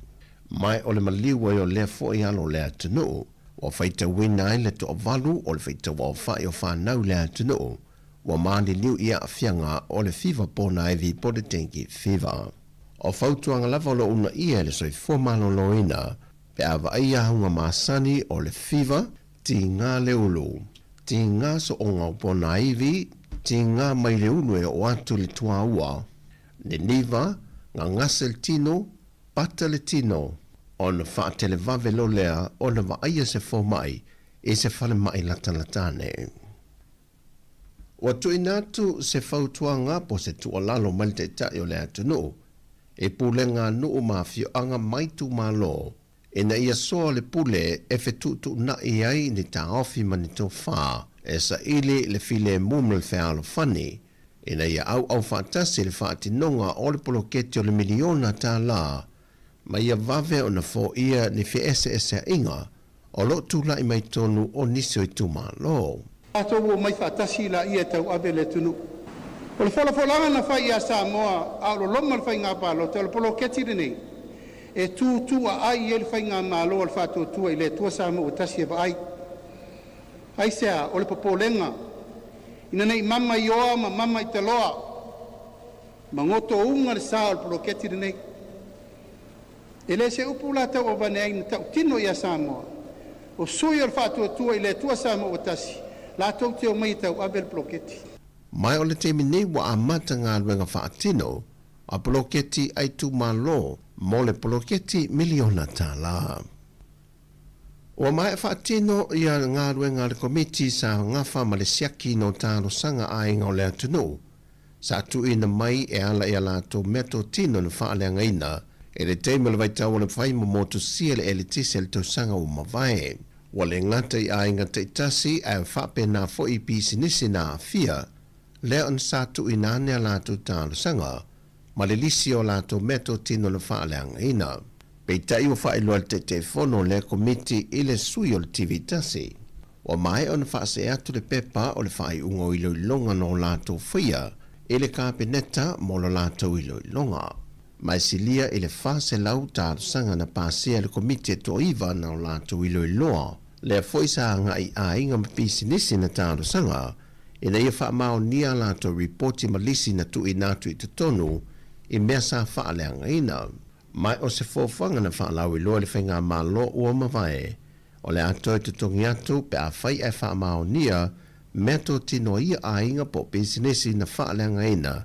Ma o le maliu ai o lea foi alo o le atunuu ua faitauina ai le toavalu o le faitauaofai o fanau i le atunuu ua maliliu i aafiaga o le fiva ponaivi po o le dengue fever. O fautuaga lava o lo o uunaia e le soifua maloloina pe a vaai auga masani o le fiva, tiga le ulu, tiga sooga o ponaivi, tiga mai le ulu e oo atu i le tuaua, niniva, gagase le tino, Pata le tino, ona faatelevave loa lea ona vaaia se fomai i se falemai latalata ane. Ua tuuina atu se fautuaga po o se tuualalo mai le Taitai o le atunuu i pulega a nuu ma afioaga ma itumalo ina ia soa le pule e fetuutuunai ai ni taofi ma ni tofa e saili le filemu ma le fealofani ina ia auau faatasi le faatinoga o le poloketi o le miliona $1 ma ia vave ona foia ni feeseeseaiga o lo o tulai mai totonu o nisi o itumalo. Tatou omai faatasi laia e tauave le atunuu. O le folafolaga na fai ia Samoa a o loloma le faiga palota, o le poloketi lenei e tutuaai ai le faigamalo a le Faatuatua i le Atua Samoa ua Tasi e vaai. Aisea? O le popolega ina nei mama i oa ma mama i taloa ma gotouga le sā o le poloketi lenei. E le se upu la tau avane ai na tautino ia Samoa o sui o le Faatuatua i le Atua Samoa ua Tasi latou te omai e tauave le poloketi. Ma o le taimi nei ua amata galuega faatino a poloketi a itumalo mo le poloketi miliona tala. Ua maea faatino ia galuega a le Komiti sa gafa ma le siakiina o talosaga a aiga o le atunuu sa tuuina mai e ala i a latou meatotino na faaleagaina i le taimi o le vaitau o le fai ma motusia le eletise i le tausaga ua mavae. Ua le gata i aiga taitasi ae faapena foi i pisinisi na aafia, lea ona sa tuuina ane a latou talosaga ma le lisi o latou meatotino na faaleagaina. Peitai ua faailoa e le Taitaifono o lea Komiti i le sui o le TV tasi, ua maea ona faasee atu le pepa o le faaiuga o iloiloga na o latou faia i le Kapeneta mo la latou iloiloga. Ma e silia i le 400 talosaga na pasia e le Komiti e toaiva na o latou iloiloa, lea foi sa agai i aiga ma pisinisi na talosaga ina ia faamaonia a latou ripoti ma lisi na tuuina atu i totonu i mea sa faaleagaina. Ma o se fuafuaga na faalauiloa e le Faigamalo ua mavae, o le a toe totogi atu pe afai ae faamaonia meatotino a ia aiga po o pisinisi na faaleagaina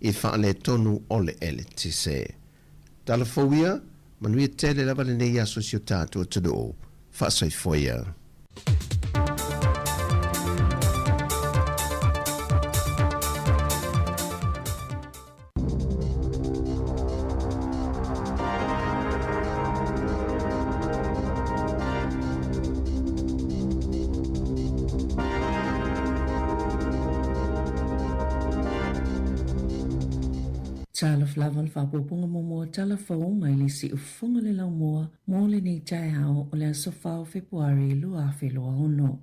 i faaletonu o le eletise. Tala fou ia, manuia tele lava lenei aso i si o tatou atunuu. Faasoifua ia. Talofa lava le faapuapuga muamua tala fou mai le siufofoga le laumua mo lenei taeao o le aso 4 o Fepuari 2026.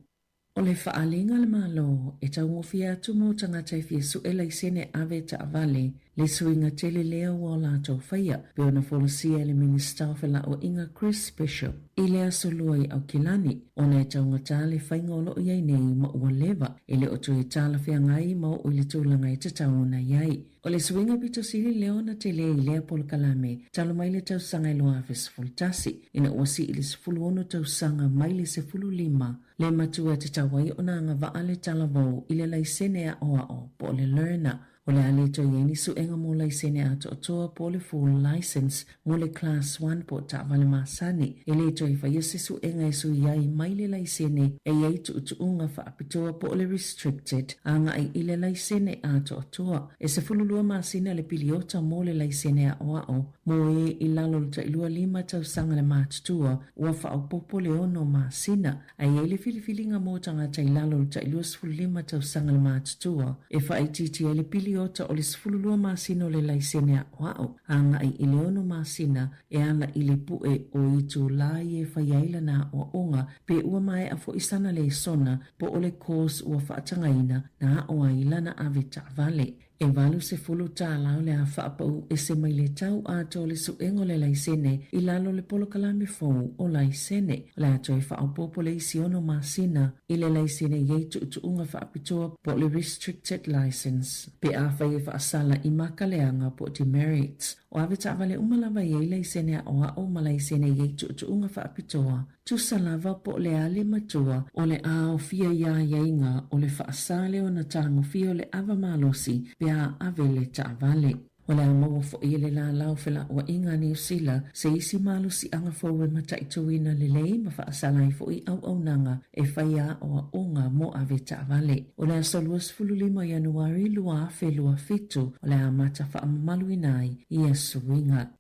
O le faaaliga a le Malo e taugofie atu mo tagata e fia sue laisene ave taavale, le suiga tele lea ua o latou faia, pei ona folasia e le Minisita o Felauaiga Chris Bishop i le Aso Lua i Aukilani, ona e taugata le faiga o lo o i ai nei ma ua leva e le o toe talafeagai ma oo i le tulaga e tatau ona i ai. O le suiga pito sili lea ona tele i lea polokalame talu mai le tausaga e 2011, ina ua sii le 16 tausaga mai le 15 le matua e tatau ai ona agavaa le talavou i le laisene aoao po o le learner. O le a le toe i ai ni suega mo laisene atoatoa po o le full licence mo le Class 1 po o taavale masani. E le toe faia se suega e sui ai mai le laisene e i ai tuutuuga faapitoa po o le restricted agai i le laisene atoatoa. E 12 masina le piliota mo le laisene aoao mo e i lalo o le tailua lima tausaga le matutua ua faaopoopo le ono masina. Ae i ai le filifiliga mo tagata i lalo o le tai 25 tausaga le matutua e faaitiitia ai le piliota o le 12 masina o le laisene aoao agai i le ono masina e ala i le pue o itulā ia e fai ai lana aoaoga pe ua maea foi sana lesona po o le course ua faatagaina na ao ai lana ave taavale. E 80 tālā o le a faapau ese mai le tau atoa o le suega o le laisene i lalo o le polokalame fou o laisene. O le a toe faaopoopo le isi ono masina i le laisene i ai tuutuuga faapitoa po o le restricted license pe afai e faasala i maka leaga po o demerits. O ave taavale uma lava i ai laisene aoao ma laisene i ai tuutuuga faapitoa Tusa lava po o le a le matua o le a aofia i aiaiga o le faasā lea ona tagofia o le ava malosi pe a ave le taavale. O le a maua foi e le Lālā o Felauaiga a Niu Sila se isi malosiaga fou e mataituina lelei ma faasala ai foi auaunaga e fai aoaoga mo ave taavale. O le aso 25 o Ianuari 2027 o le a amata faamamaluina ai ia suiga.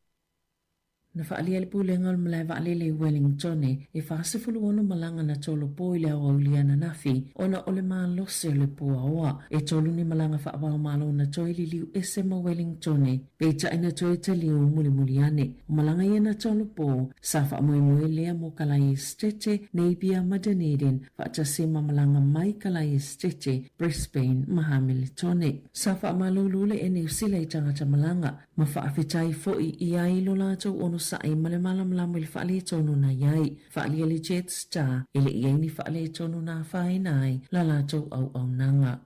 Na faaalia e le Pulega o le Malae Vaalele i Wellingtone e 46 malaga na tolopo i le aoauli ananafi ona o le malosi o le puaoa. E tolu ni malaga faavaomalo na toe liliu ese ma Wellingtone, peitai na toe taliu mulimuli ane. O malaga ia na tolopo, sa faamoemoe lea mo Kalae Esetete, Napier ma Dunedin, faatasi ma malaga mai Kalae Esetete, Brisbane ma Hamilitone. Sa faamalulu le Niu Sila i tagata malaga ma faafetai foi i ai lo latou 60. onosai ma le malamalama i le faaletonu na i ai. Faaalia le Jetstar e le i ai ni faaletonu na afaina ai la latou auaunaga.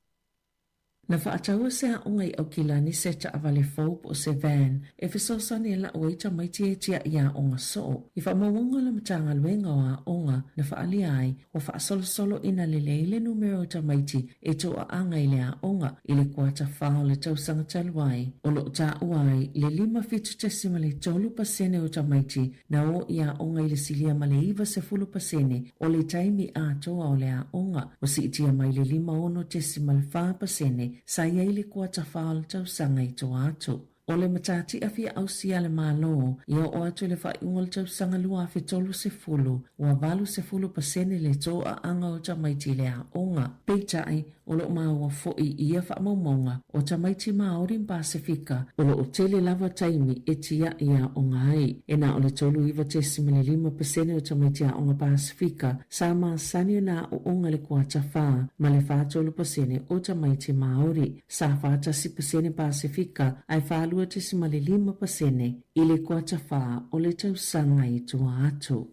Na faataua se aoga i Aukilani se taavale fou po o se van e fesoasoani e lau ai tamaiti e tia'i aoga soo. I faamaumauga a le Matagaluega o Aoga na faaalia ai, ua faasolosolo ina lelei le numera o tamaiti e toaaga i le aoga i le kuata fa o le tausaga talu ai. O lo o taua ai le 57.3% o tamaiti Na o i aoga i le silia ma le 90% o le taimi atoa o le aoga, ua siitia mai le 56.4% sa i ai le kuata fa o le tausaga i tua atu. O le matatia fia ausia a le Malo ia oo atu i le faaiuga o le tausaga 2030, ua 80% le toaaga o tamaiti i le aoga. Peitai, O lo o maua foi i ia faamaumauga o tamaiti Māori ma Pasefika o lo o tele lava taimi e tia'i aoga ai. E na o le 39.5% o tamaiti aoga Pasefika sa masani ona aoaoga i le kuata fa ma le 43% o tamaiti Māori. Sa 41% Pasefika ae 42.5% i le kuata fa o le tausaga i tua atu.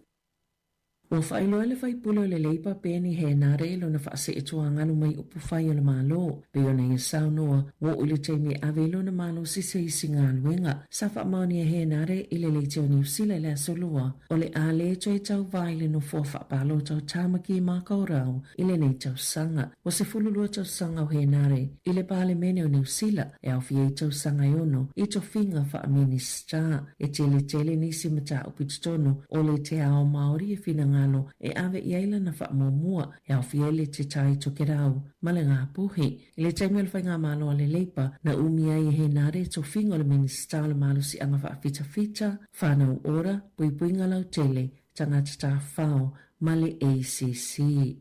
Ua faailoa e le faipule o le Leipa Peeni Henare i lona faaseetuagalu mai upufai o le Malo, pei ona ia saunoa, ua oo i le taimi e ave ai lona malosi se isi galuega. Sa faamaonia e Henare i le Leitio Niu Sila i le Aso Lua, o le a le toe tauva i le nofoa faapalota o Tāmaki Makaurau i lenei tausaga. Ua 12 tausaga o Henare i le Palemene o Niu Sila, e aofia ai tausaga e ono i tofiga faa-Minisita. E teletele nisi mataupu i totonu o le Te Ao Māori e finagalo e ave i ai lana faamuamua e aofia ai le Te Tai Tokerau ma le Ngāpuhi. I le taimi o le Faigamalo a le Leipa, na umi ai e Henare tofiga o le Minisita o le Malosiaga Faafitafita, Whānau Ora, Puipuiga Lautele, Tagata Tawhao ma le ACC.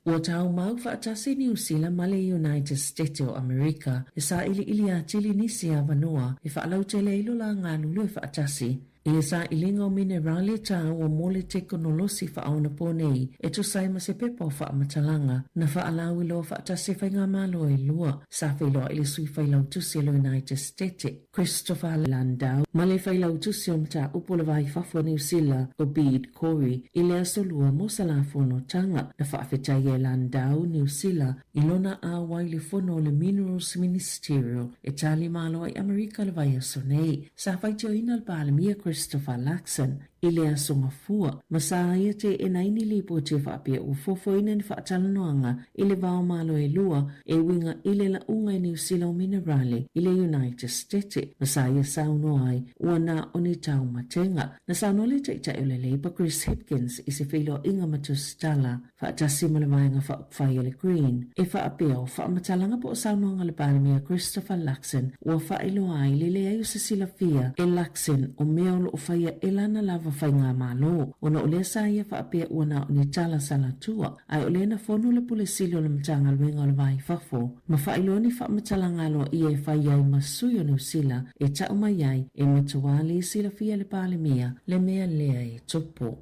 Ua tau mau faatasi Niu Sila ma le United State o Amerika e sailiili atili nisi avanoa e faalautele ai lo la galulue faatasi i le sailiga o minerale taua mo le tekonolosi faaonaponei e tusa ai ma se pepa o faamatalaga na faalauiloa faatasi e faigamalo e lua sa feiloai le sui failautusi o le United State Christopher Landau ma le Failautusi o Mataupu o le Va i Fafo a Niu Sila, o Bede Corey, i le Aso Lua mo Salafonotaga. Na faafetai e Landau Niu Sila i lona auai i le fono o le Minerals Ministerial e tali malo ai Amerika i le vaiaso nei. Sa faitioina le Palemia Christopher Luxon i le aso mafua, ma sa ia teena ai ni lipoti e faapea ua fofoina ni faatalanoaga i le va o Malo e lua e uiga i le laʻuga i Niu Sila o minerale i le United Stete, ma sa ia saunoa ai ua na o ni taumatega. Na saunoa le Taitai o le Labour Chris Hipkins i se feiloaiga ma Tusitala faatasi ma le Vaega Faaupufai o le Green, e faapea o faamatalaga po o saunoaga a le Palemia Christopher Luxon ua faailoa ai le leai o se silafia e Luxon o mea o lo o faia e lana lava faigamalo, ona o lea sa ia faapea ua na o ni tala salatua, ae o lea na fono le Pule Sili o le Matagaluega o le Va i Fafo ma faailoa ni faamatalaga aloaia e fai ai ma sui o Niu Sila e tau mai ai e matua le silafia e le Palemia le mea lea e tupu.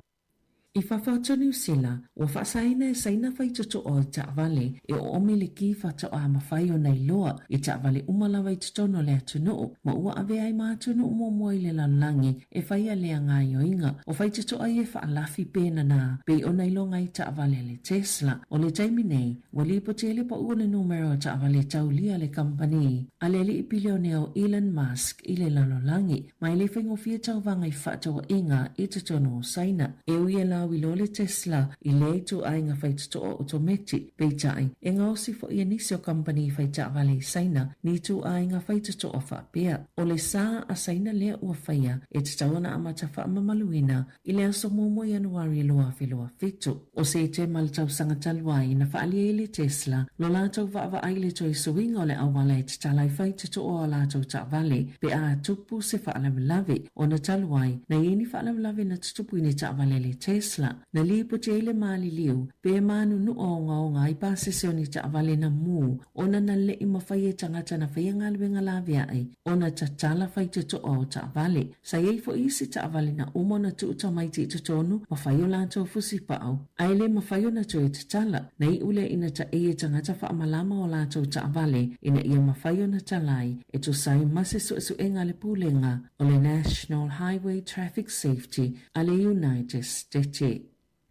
I fafo atu o Niu Sila, ua faasaina e Saina faitotoa i taavale e oomi le ki faatoa mafai ona iloa i taavale uma lava i totonu o le atunuu, ma ua avea ai ma atunuu muamua i le lalolagi e faia lea gaoioiga. O faitotoa ia e faalafi pe nana pei ona iloga ai taavale a le Tesla. O le taimi nei, ua lipoti ai le pau o le numera o taavale taulia a le kamupani a le alii pilionea o Elon Musk i le lalolagi. Ma e le faigofie tauvaga i fefaatauaiga i totonu o Saina. E ui e lauiloa le Tesla i lea ituaiga faitotoa otometi, peitai, e gaosi foi e nisi o kamupani fai taavale i Saina ni ituaiga faitotoa faapea. O le sa a Saina lea ua faia e tatau ona amata faamamaluina I le aso muamua Ianuari 2027, o Setema le tausaga talu ai na faaalia ai le Tesla lo latou vaavaai i le toe suiga o le auala e tatala ai faitotoa o latou taavale pe a tupu se faalavelave. Ona talu ai, na i ai ni faalavelave na tutupu i ni taavale a le Tesla. Chancellor na lipoti ai le maliliu pe manunua ogaoga ai pasese o ni taavale na mu ona na le'i mafai e tagata na faia galuega lavea'i ona tatala faitotoa o taavale. Sa i ai fo'i isi taavale na uma ona tuu tamaiti i totonu ma fai o latou fusipau, ae le mafai ona toe tatala. Na iu lea ina taei e tagata faamalama o latou taavale ina ia mafai ona tala ai e tusa ai ma se suesuega a le Pulega o le National Highway Traffic Safety a le United States.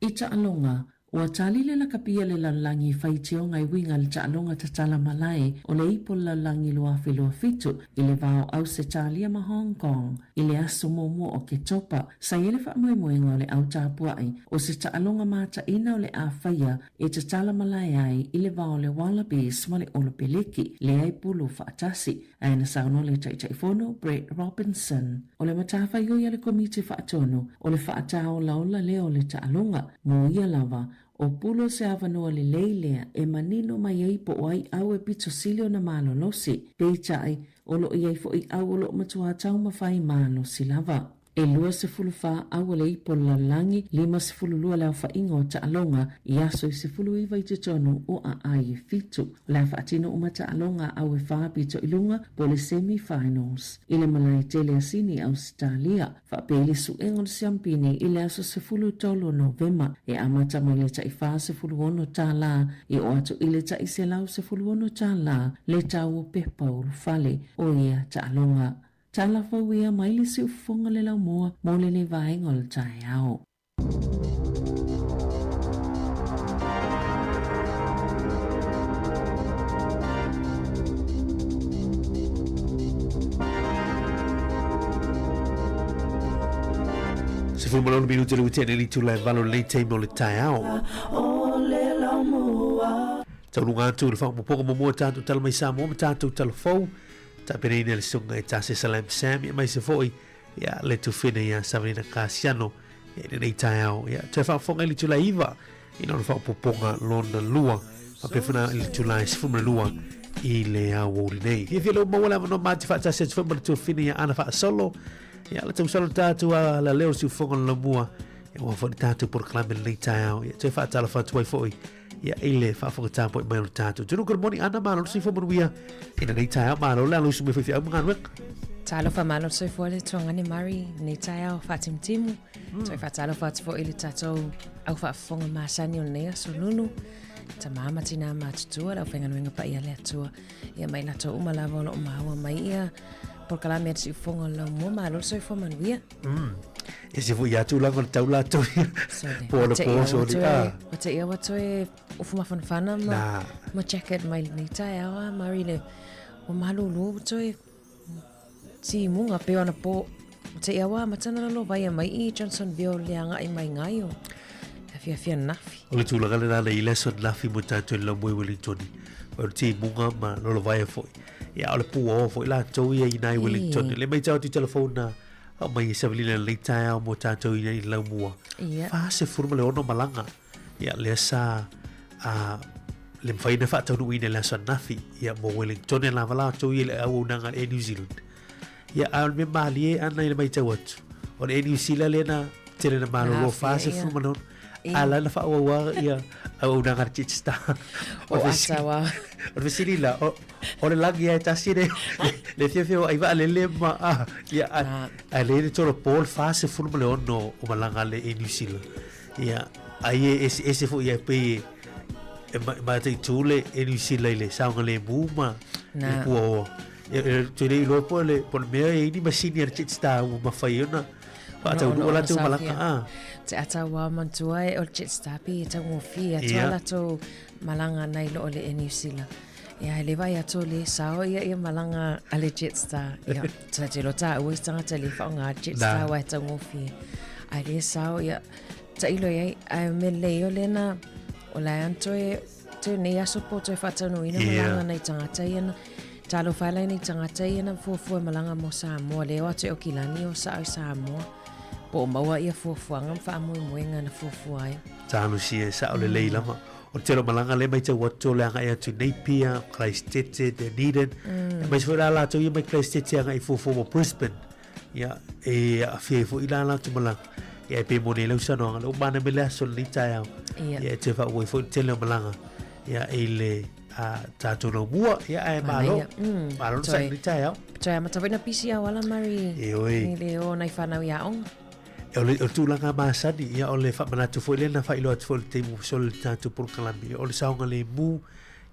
I taaloga, ua tali le lakapi a le lalolagi i faitioga e uiga i le taaloga tatala malae o le Ipo Lalolagi 2027 i le va o Ausetalia ma Hong Kong i le aso muamua o Oketopa. Sa i ai le faamoemoega o le au tapuai o se taaloga mataina o le a faia e tatala malae ai i le va o le Wallabies ma le Olopeleki lea e pulu faatasi. Ae na saunoa le Taitaifono, Brett Robinson, o le matafaioi a le Komiti Faatonu o le faataolaola lea o le taaloga, mo ia lava, o Pulo se avanoa lelei lea e manino mai ai po o ai au e pito sili ona malolosi, peitai, o lo o i ai foi au o lo o matua taumafai malosi lava. E 24 au o le ipo o le lalolagi, 52 le aofaiga o taaloga i aso e 19 i totonu o aai e fitu. O le a faatino uma taaloga a au e fa pito i luga po o le semi finals i le malae tele a Sini, Ausetalia, faapea i le suega o le siampini i le aso 13 o Novema e amata mai le tai $46 tālā e oo atu i le tai $116 tālā le tau o pepa ulufale o ia taaloga. Tala fou ia mai le siufofoga le laumua mo lenei vaega o le taeao. 16 minute le utene li tula e valo lenei taimi o le taeao. Taunuga atu le whakupopoga muamua tātou tala mai Samoa ma tātou tala fou. Tapenaina e le susuga e Tase Salam Sam ia maise foi ia le tufina ia Savelina Kasiano ia i lenei taeao. Ia toe faafofoga i le itula e 9 i lona faaopoopoga lona lua faapea foi i le itula e 12 i le aoauli nei. Fiafia lea ua maua le avanoa ma te faatasi atu foi ma le tuafina ia Ana Faasolo. Ia le tausalo tātou a la leo siufofoga le laumua ia ua foi le tātou polokalame lenei taeao. Ia toe faatalofa atu ai foi Ia, i le faafofoga tapuai mai o le tatou atunuu. Good morning, Ana, malo le soifua manuia i lenei taeao. Malo le aloisu mai foi feau ma galuega. Talofa malo le soifua le tuagane Mari, lenei taeao faatimutimu. Toe faatalofa atu foi i le tatou au faafofoga masani o lenei aso Nunu. Tamā ma tinā matutua, le aufaigaluega paia a le Atua. Ia mai latou uma lava o lo o maua mai ia polokalame a le Siufofoga o le Laumua. Malo le soifua manuia. E se foi ia tulaga o le tau latou ia. Po o le po soli. Ua te ia ua toe ufu mafanafana ma, ma jacket mai lenei taeao a Mari le ua malolo ua toe timuga pe ona po ua te ia ua matana lalo vaia mai i Johnsonville le agai mai ngai o afiafi ananafi. O le tulaga lena na i le aso ananafi mo tatou i le laumua i Wellington. O le timuga ma lolovaia foi. Ia o le puao foi latou ia i nai Wellington. Le matau atu i telefona Ao mai e Savelina lenei taeao mo tātou i nei laumua. Ia. 46 malaga. Ia, lea sa a, le mawhai na whaataunuuina le aso ananafi. Ia, mo Wellington e lava latou ia le auaunaga a le Air New Zealand. Ia, a o le mea malie ana i le maitau atu. O le Air New Zealand lea na tele na malolo 46. A la na whaauaua ia auaunaga a le Jetstar. O atawa. O le fesili la, o, o le lagi e tasi le, le fiafia o ai vaalele ma, a, ia, a, a le le tolo po le 46 o malaga le e New Zealand. Ia, ai e ese, ese foi ia pe e ma, ma te tu le e New Zealand i le saoga le mu ma le pua o. E, e, te le iloa po le, po le mea e ini masini a le Jetstar ua mawhai ona, Faataunuu latou malaga a. Te ata ua mantua e o le Jetstar pe e taugofie atu a latou malaga nai lo o le Air New Zealand. Ia e le vai atu le sao ia ia malaga a le Jetstar. Ia ta te lo ta ua tangata le whaonga Jetstar wa e taugofie. Ai le sao ia ta ilo ia ai me le o lena o la anto e te nei aso po toe whaataunuuina malanga nei tangata ia na talofa ai nei tangata ia na fuafua malanga mo Samoa le o atu e Okilani o sa au Samoa po o maua ia fuafuaga ma faamoemoega na fuafua ai. Talosia e sao lelei lava. O le tele o malaga lea matau atu o le agai atu i Napier, Christchurch, Dunedin. Aemaise foi la latou ia mai Christchurch e agai fuafua mo Brisbane. Ia, e aafia ai foi la latou malaga. Ia e pei mo nei lau saunoaga, le ua mana mai le aso lenei taeao. Ia. Ia e toe faaauau ai foi le tele o malaga ia i le a tatou laumua, ia ae malo. Manaia. Malo le sai lenei taeao. Toe amata foi na pisi auala Mari. E oi. I le o nai whanau i aonga. E o le, o le tulaga masani, ia o le faamanatu foi lea na faailoa atu foi i le taimi ua sola i le tatou polokalame, ia o le saogalemu,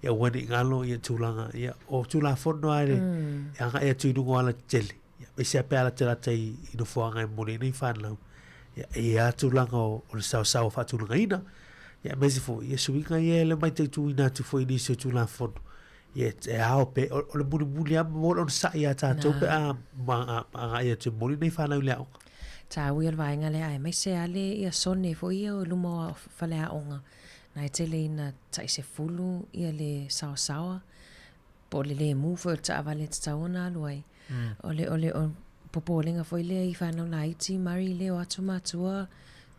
ia aua ne i galo ia tulaga, ia o Tulafono lava e agai atu i luga o alatetele, ia aemaise lava pe a latalata i, i nofoaga e momoli ai nei fanau. Ia, e i ai lava tulaga o, o le saosaoa faatulagaina, ia aemaise foi ia suiga ia e le mataituina atu foi i nisi o Tulafono. Ia e ao pe, o, o le mulimuli lava mo le onosai iā tatou pe a ma, agai atu e momoli nei fanau i le aoga. Taua ia o le vaega lea aemaise lava le ia sone foi ia o luma o faleaoga na e tele ina tai sefulu ia le saosaoa po o le lemu foi o le taavale e tatau ona alu ai. O le, o le, o popolega foi lea i whanau laiti, mari le o atu matua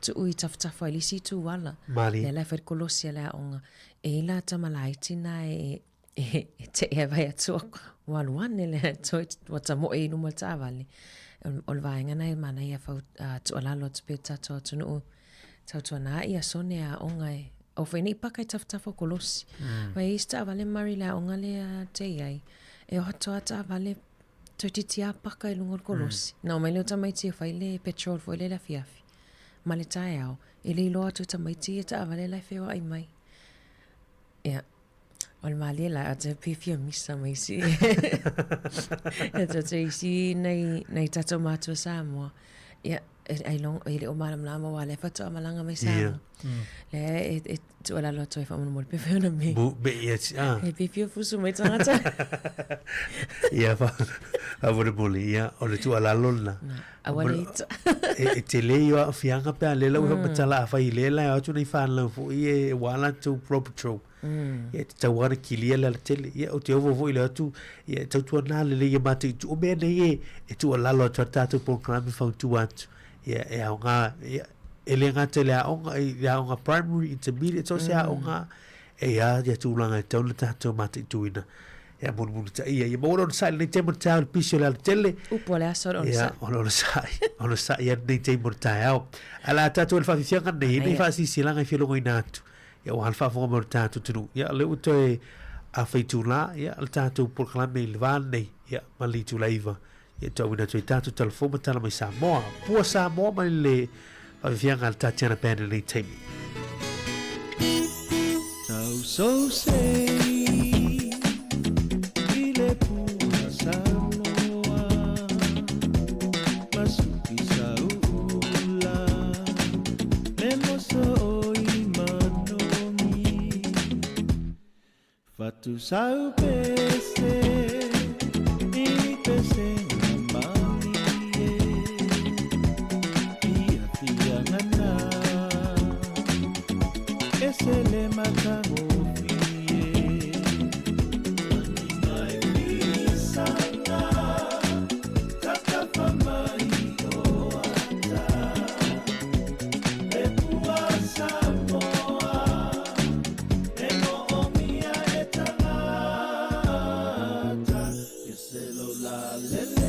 tuu i tafatafa i le isi itu ala. Mari. Lea la e fai le kolosi a le aoga. E i la tama laiti na e, e, e tee ai vai atu ua alu ane le atoa ua tamoe i luma o le taavale. O le vaega na e manaia fau, uh, tuualalo atu pea tatou atunuu Tautuana ia sone a aoga e au foi nei paka i tafatafa o kolosi. Mm. Mai isi taavale mari le aoga lea te iai. E oha toa taavale toeitiiti a paka i luga o le kolosi. Mm. Na o mai lea o tamaiti e fai le petrol foi le le afiafi. Ma le taeao, e le iloa atu e tamaiti ia taavale la e feoai mai. Ia, o le malie la, a te pe fia misa mai isi. E te te isi nei, nei tatou mātua Samoa. Ia, e, ai long, e le o malamalama wa le faatoa malaga mai Samoa. Yeah. Lea e, e tuualalo atu ai faamolemole pe fai ona me. Bu, me ia ti, ah. E pe fia fusu mai tagata. Ia, fa, faamolemole, ia, o le tuualalo lena. Na, aua le ita. E, e tele ia o aafiaga pe a lea lau faamatala afai i lea la e o atu nei fanau foi e ua latou road patrol. Ia e tatau lava ona kilia le alatele. Ia ou te ofo foi i le o atu, ia e tautuana lelei ia matou itu. O mea nei e, e tuualalo atu ai le tatou polokalame fautua atu. Ia e aoga, ia e le gata i le aoga, i le aoga primary, intermediate, so o se aoga e i ai ia tulaga e tatau ona tatou mataituina. Ia mulimulitaia, ia maua le onosai i lenei taimi o le taeao i le pisi o le alatele. Upu o le aso o le onosai. Ia, o le onosai, onosai ia lenei taimi o le taeao. Ae o le a tatou i le faafiafiaga lenei, nei faasilasilaga e fia logoina atu. Ia ua faafofoga mai o le tatou atunuu. Ia o lea ua toe afa itula, ia le tatou polokalame i le va lenei, ia ma le itula e 9. Ia tauina atu ai tatou tala fou ma tala mai Samoa. Pua Samoa mai le faafiafiaga a le Tatiana Band i lenei taimi. Tau so sei i le pua Samoa Masuki sauula le moso o i manogi Fatu sau pese i pese nga malie Ia fia ngana ese le matagofie Lagi mai fisanga tatafa mai o ata Le pua Samoa e moomia e tagata E se lo la lele.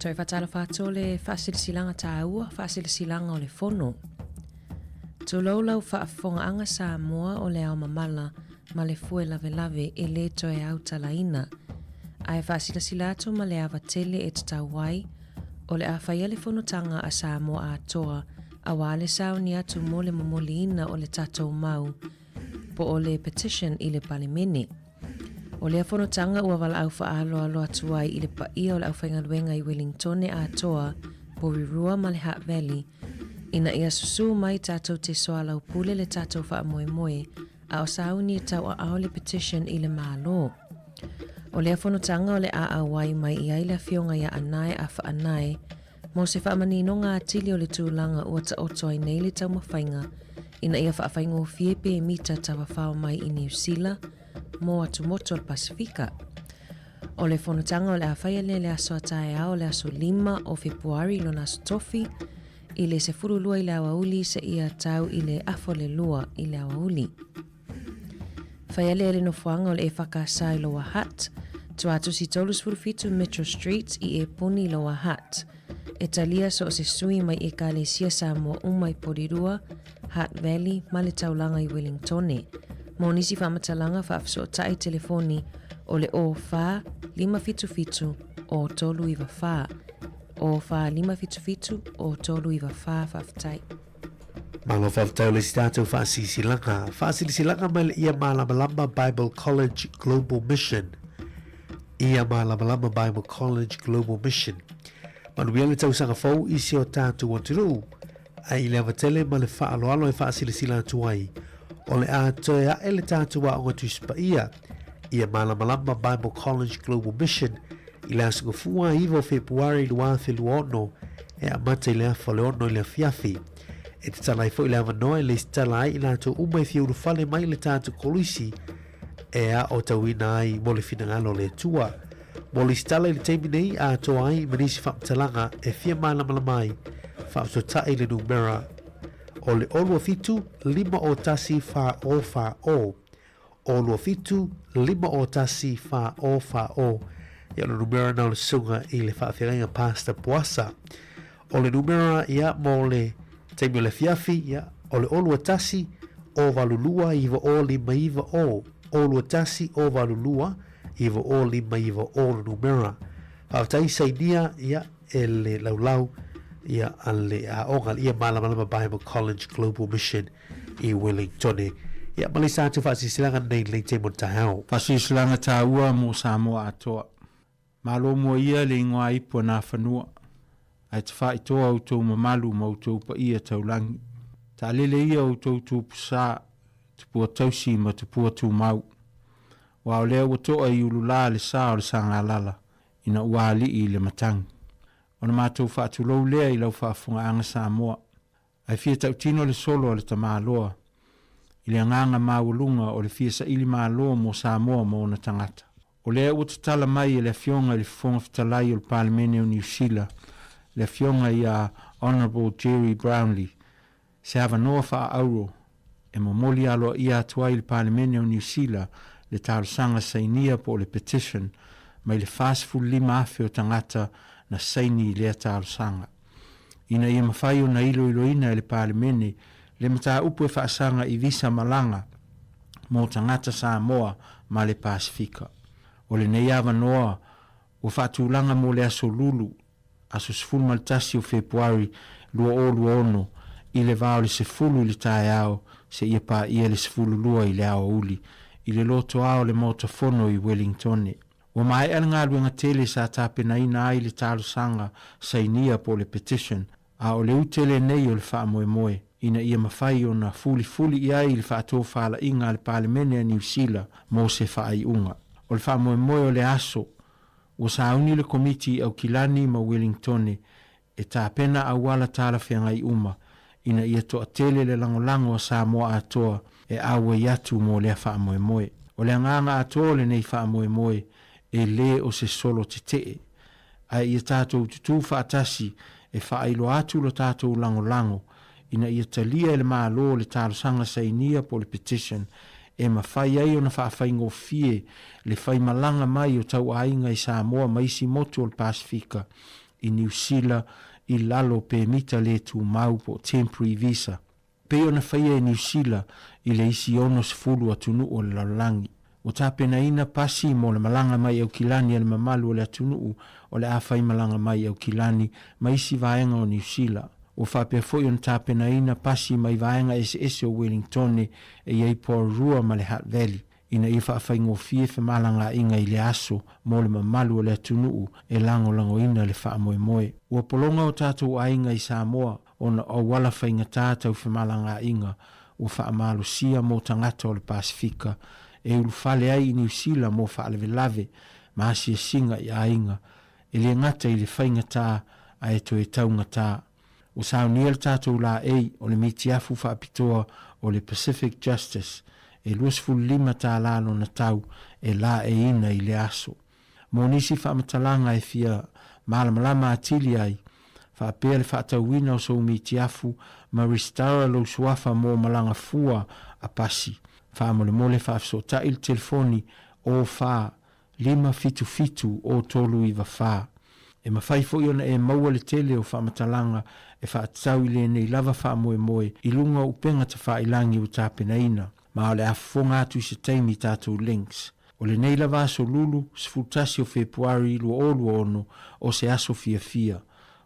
Toe faatalofa atu o le faasilasilaga taua, faasilasilaga o le Fono. Tulou lau faafofogaaga Samoa o le ao mamala ma le fue lavelave e lē toe autalaina. Ae faasilasila atu ma le ava tele e tatau ai, o le a faia le fonotaga a Samoa atoa auā le sauni atu mo le momoliina o le tatou mau po o le petition i le Palemene. O lea fonotaga ua valaau faaaloalo atu ai i le paia o le aufaigaluega i Welingtone atoa, Porirua ma le Hutt Valley, ina ia susū mai tatou te soalaupule le tatou faamoemoe a o sauni e tauaao le petition i le Malo. O lea fonotaga o le a auai mai i ai le Afioga ia Anae Afaanae mo se faamaninoga atili o le tulaga ua taoto ai nei le taumafaiga ina ia faafaigofie pemita tavafao mai i Niu Sila mo atumotu o le Pasefika. O le fonotaga o le a faia lea i le aso a taeao o le aso 5 o Fepuari lona aso tofi i le 12 i le aoauli seia tau i le afa o le 2 i le aoauli. Faia lea i le nofoaga o le EFKS i Lower Hutt, Tuatusi 37 Mitchell Street i Epuni, Lower Hutt. E talia so o se sui mai Ekalesia Samoa uma i Porirua, Hutt Valley ma le taulaga i Wellingtone. Mo nisi faamatalaga faafesootai telefoni o le 04 577 0394. 04 577 0394 Faafetai. Malo faafetai o le isi tatou faasisilaga. Faasilisilanga mai le Ia Malamalama Bible College Global Mission. Ia Malamalama Bible College Global Mission. Manuia le tausaga fou i si o tatou atunuu. Ae i le ava tele ma le faaaloalo e faasilasila atu ai, o le a toe ae le tatou aoga Tusi Paia, Ia Malamalama Bible College Global Mission, i le aso Gafua 9 o Fepuari 2026, e amata i le afa o le 6 i le afiafi. E tatala ai foi le avanoa e lesitala ai i latou uma e fia ulufale mai i le tatou kolisi e aotauina ai mo le finagalo o le Atua. Mo lesitala i le taimi nei atoa ai ma nisi faamatalaga e fia malamalama ai, faafesootai le numera o le 027 501 4040. 027 501 4040. Ia o le numera na o le susuga i le faafeagaiga Pastor Poasa. O le numera ia mo le taimi o le afiafi, ia, o le 021 082 9059 021 082 9059 le numera. Faafetai sainia ia e le laulau ia a le aoga Ia Malamalama Bible College Global Mission i Wellingtone. Ia ma le isa atu faasilasilaga nei lenei taimi o le taeao. Faasilasilaga taua mo Samoa atoa. Malo mua ia le ingoa ipu a Nafanua, ae tafaitoa outou mamalu ma outou paia taulangi. Taalele ia outou tupusa, tupua tausi ma tupua tumau. Aua o lea ua toa i ulula le sa o le Sagalala ina ua alii i le matagi. Ona matou faatulou lea i lau faafofogaaga Samoa, Ae fia tautino le solo a le tamaloa i le agaga maualuga o le fia saili malo mo Samoa ma ona tagata. O lea ua tatala mai e le Afioga i le Fofoga Fetalai o le Palemene o Niu Sila, le Afioga ia Honourable Gerry Brownlee, se avanoa faa-auro e momoli aloaia atu ai i le Palemene o Niu Sila le talosaga sainia po o le petition mai le 45,000 o tagata na saini i lea talosaga. Ina ia mafai ona iloiloina e le Palemene le mataupu e faasaga i visa malaga mo tagata Samoa ma le Pasefika. O lenei avanoa ua faatulaga mo le aso Lulu, aso 11 o Fepuari 2026 i le va o le 10 i le taeao seia paia le 12 i le aoauli i le lotoa o le Maota Fono i Wellingtone. Ua maea le galuega tele sa tapenaina ai le talosaga sainia po o le petition, a o le ute lenei o le faamoemoe ina ia mafai ona fulifuli i ai le faatofalaiga a le Palemene a Niu Sila mo se faaiuga. O le faamoemoe o le aso, ua sauni le Komiti i Aukilani ma Wellingtone e tapena auala talafeagai uma ina ia toatele le lagolago a Samoa atoa e auai atu mo lea faamoemoe. O le agaga atoa o lenei faamoemoe e le o se solo tetee, ae ia tatou tutū faatasi e faailoa atu lo tatou lagolago ina ia talia e le Malo le talosaga sainia po o le petition e mafai ai ona faafaigofie le faimalaga mai o tauaiga i Samoa ma isi motu o le Pasefika. i Niu Sila i lalo o pemita le tumau po o temporary visa, pei ona faia e Niu Sila i le isi 60 atunuu o le lalolagi. Ua tapenaina pasi mo le malaga mai Aukilani a le mamalu o le atunuu o le a faimalaga mai Aukilani ma isi vaega o Niu Sila. Ua faapea foi ona tapenaina pasi mai vaega eseese o Wellingtone e i ai Porirua ma le Hutt Valley ina ia faafaigofie femalagaaiga i le aso mo le mamalu o le atunuu e lagolagoina le faamoemoe. Ua pologa o tatou aiga i Samoa ona o auala faigata tau femalagaaiga ua faamalosia mo tagata o le Pasefika e ulufale ai i Niu Sila mo faalavelave ma asiasiga i aiga, e le gata i le faigata ae toe taugata. Ua saunia le tatou laei o le mitiafu faapitoa o le Pacific Justice e 25 tālā lona tau e laeiina i lea aso. Mo nisi faamatalaga e fia malamalama atili ai, faapea le faatauina o sou mitiafu ma resitala lou suafa mo malaga fua a pasi. Faamolemole faafesootai le telefoni 04 577 o 394. E mafai foi ona e maua le tele o faamatalaga e faatatau i lenei lava faamoemoe i luga o upega tafailangi ua tapenaina, ma o le a fofoga atu i se taimi i tatou links. O lenei lava aso Lulu, 11 o Fepuari 2026, o se aso fiafia.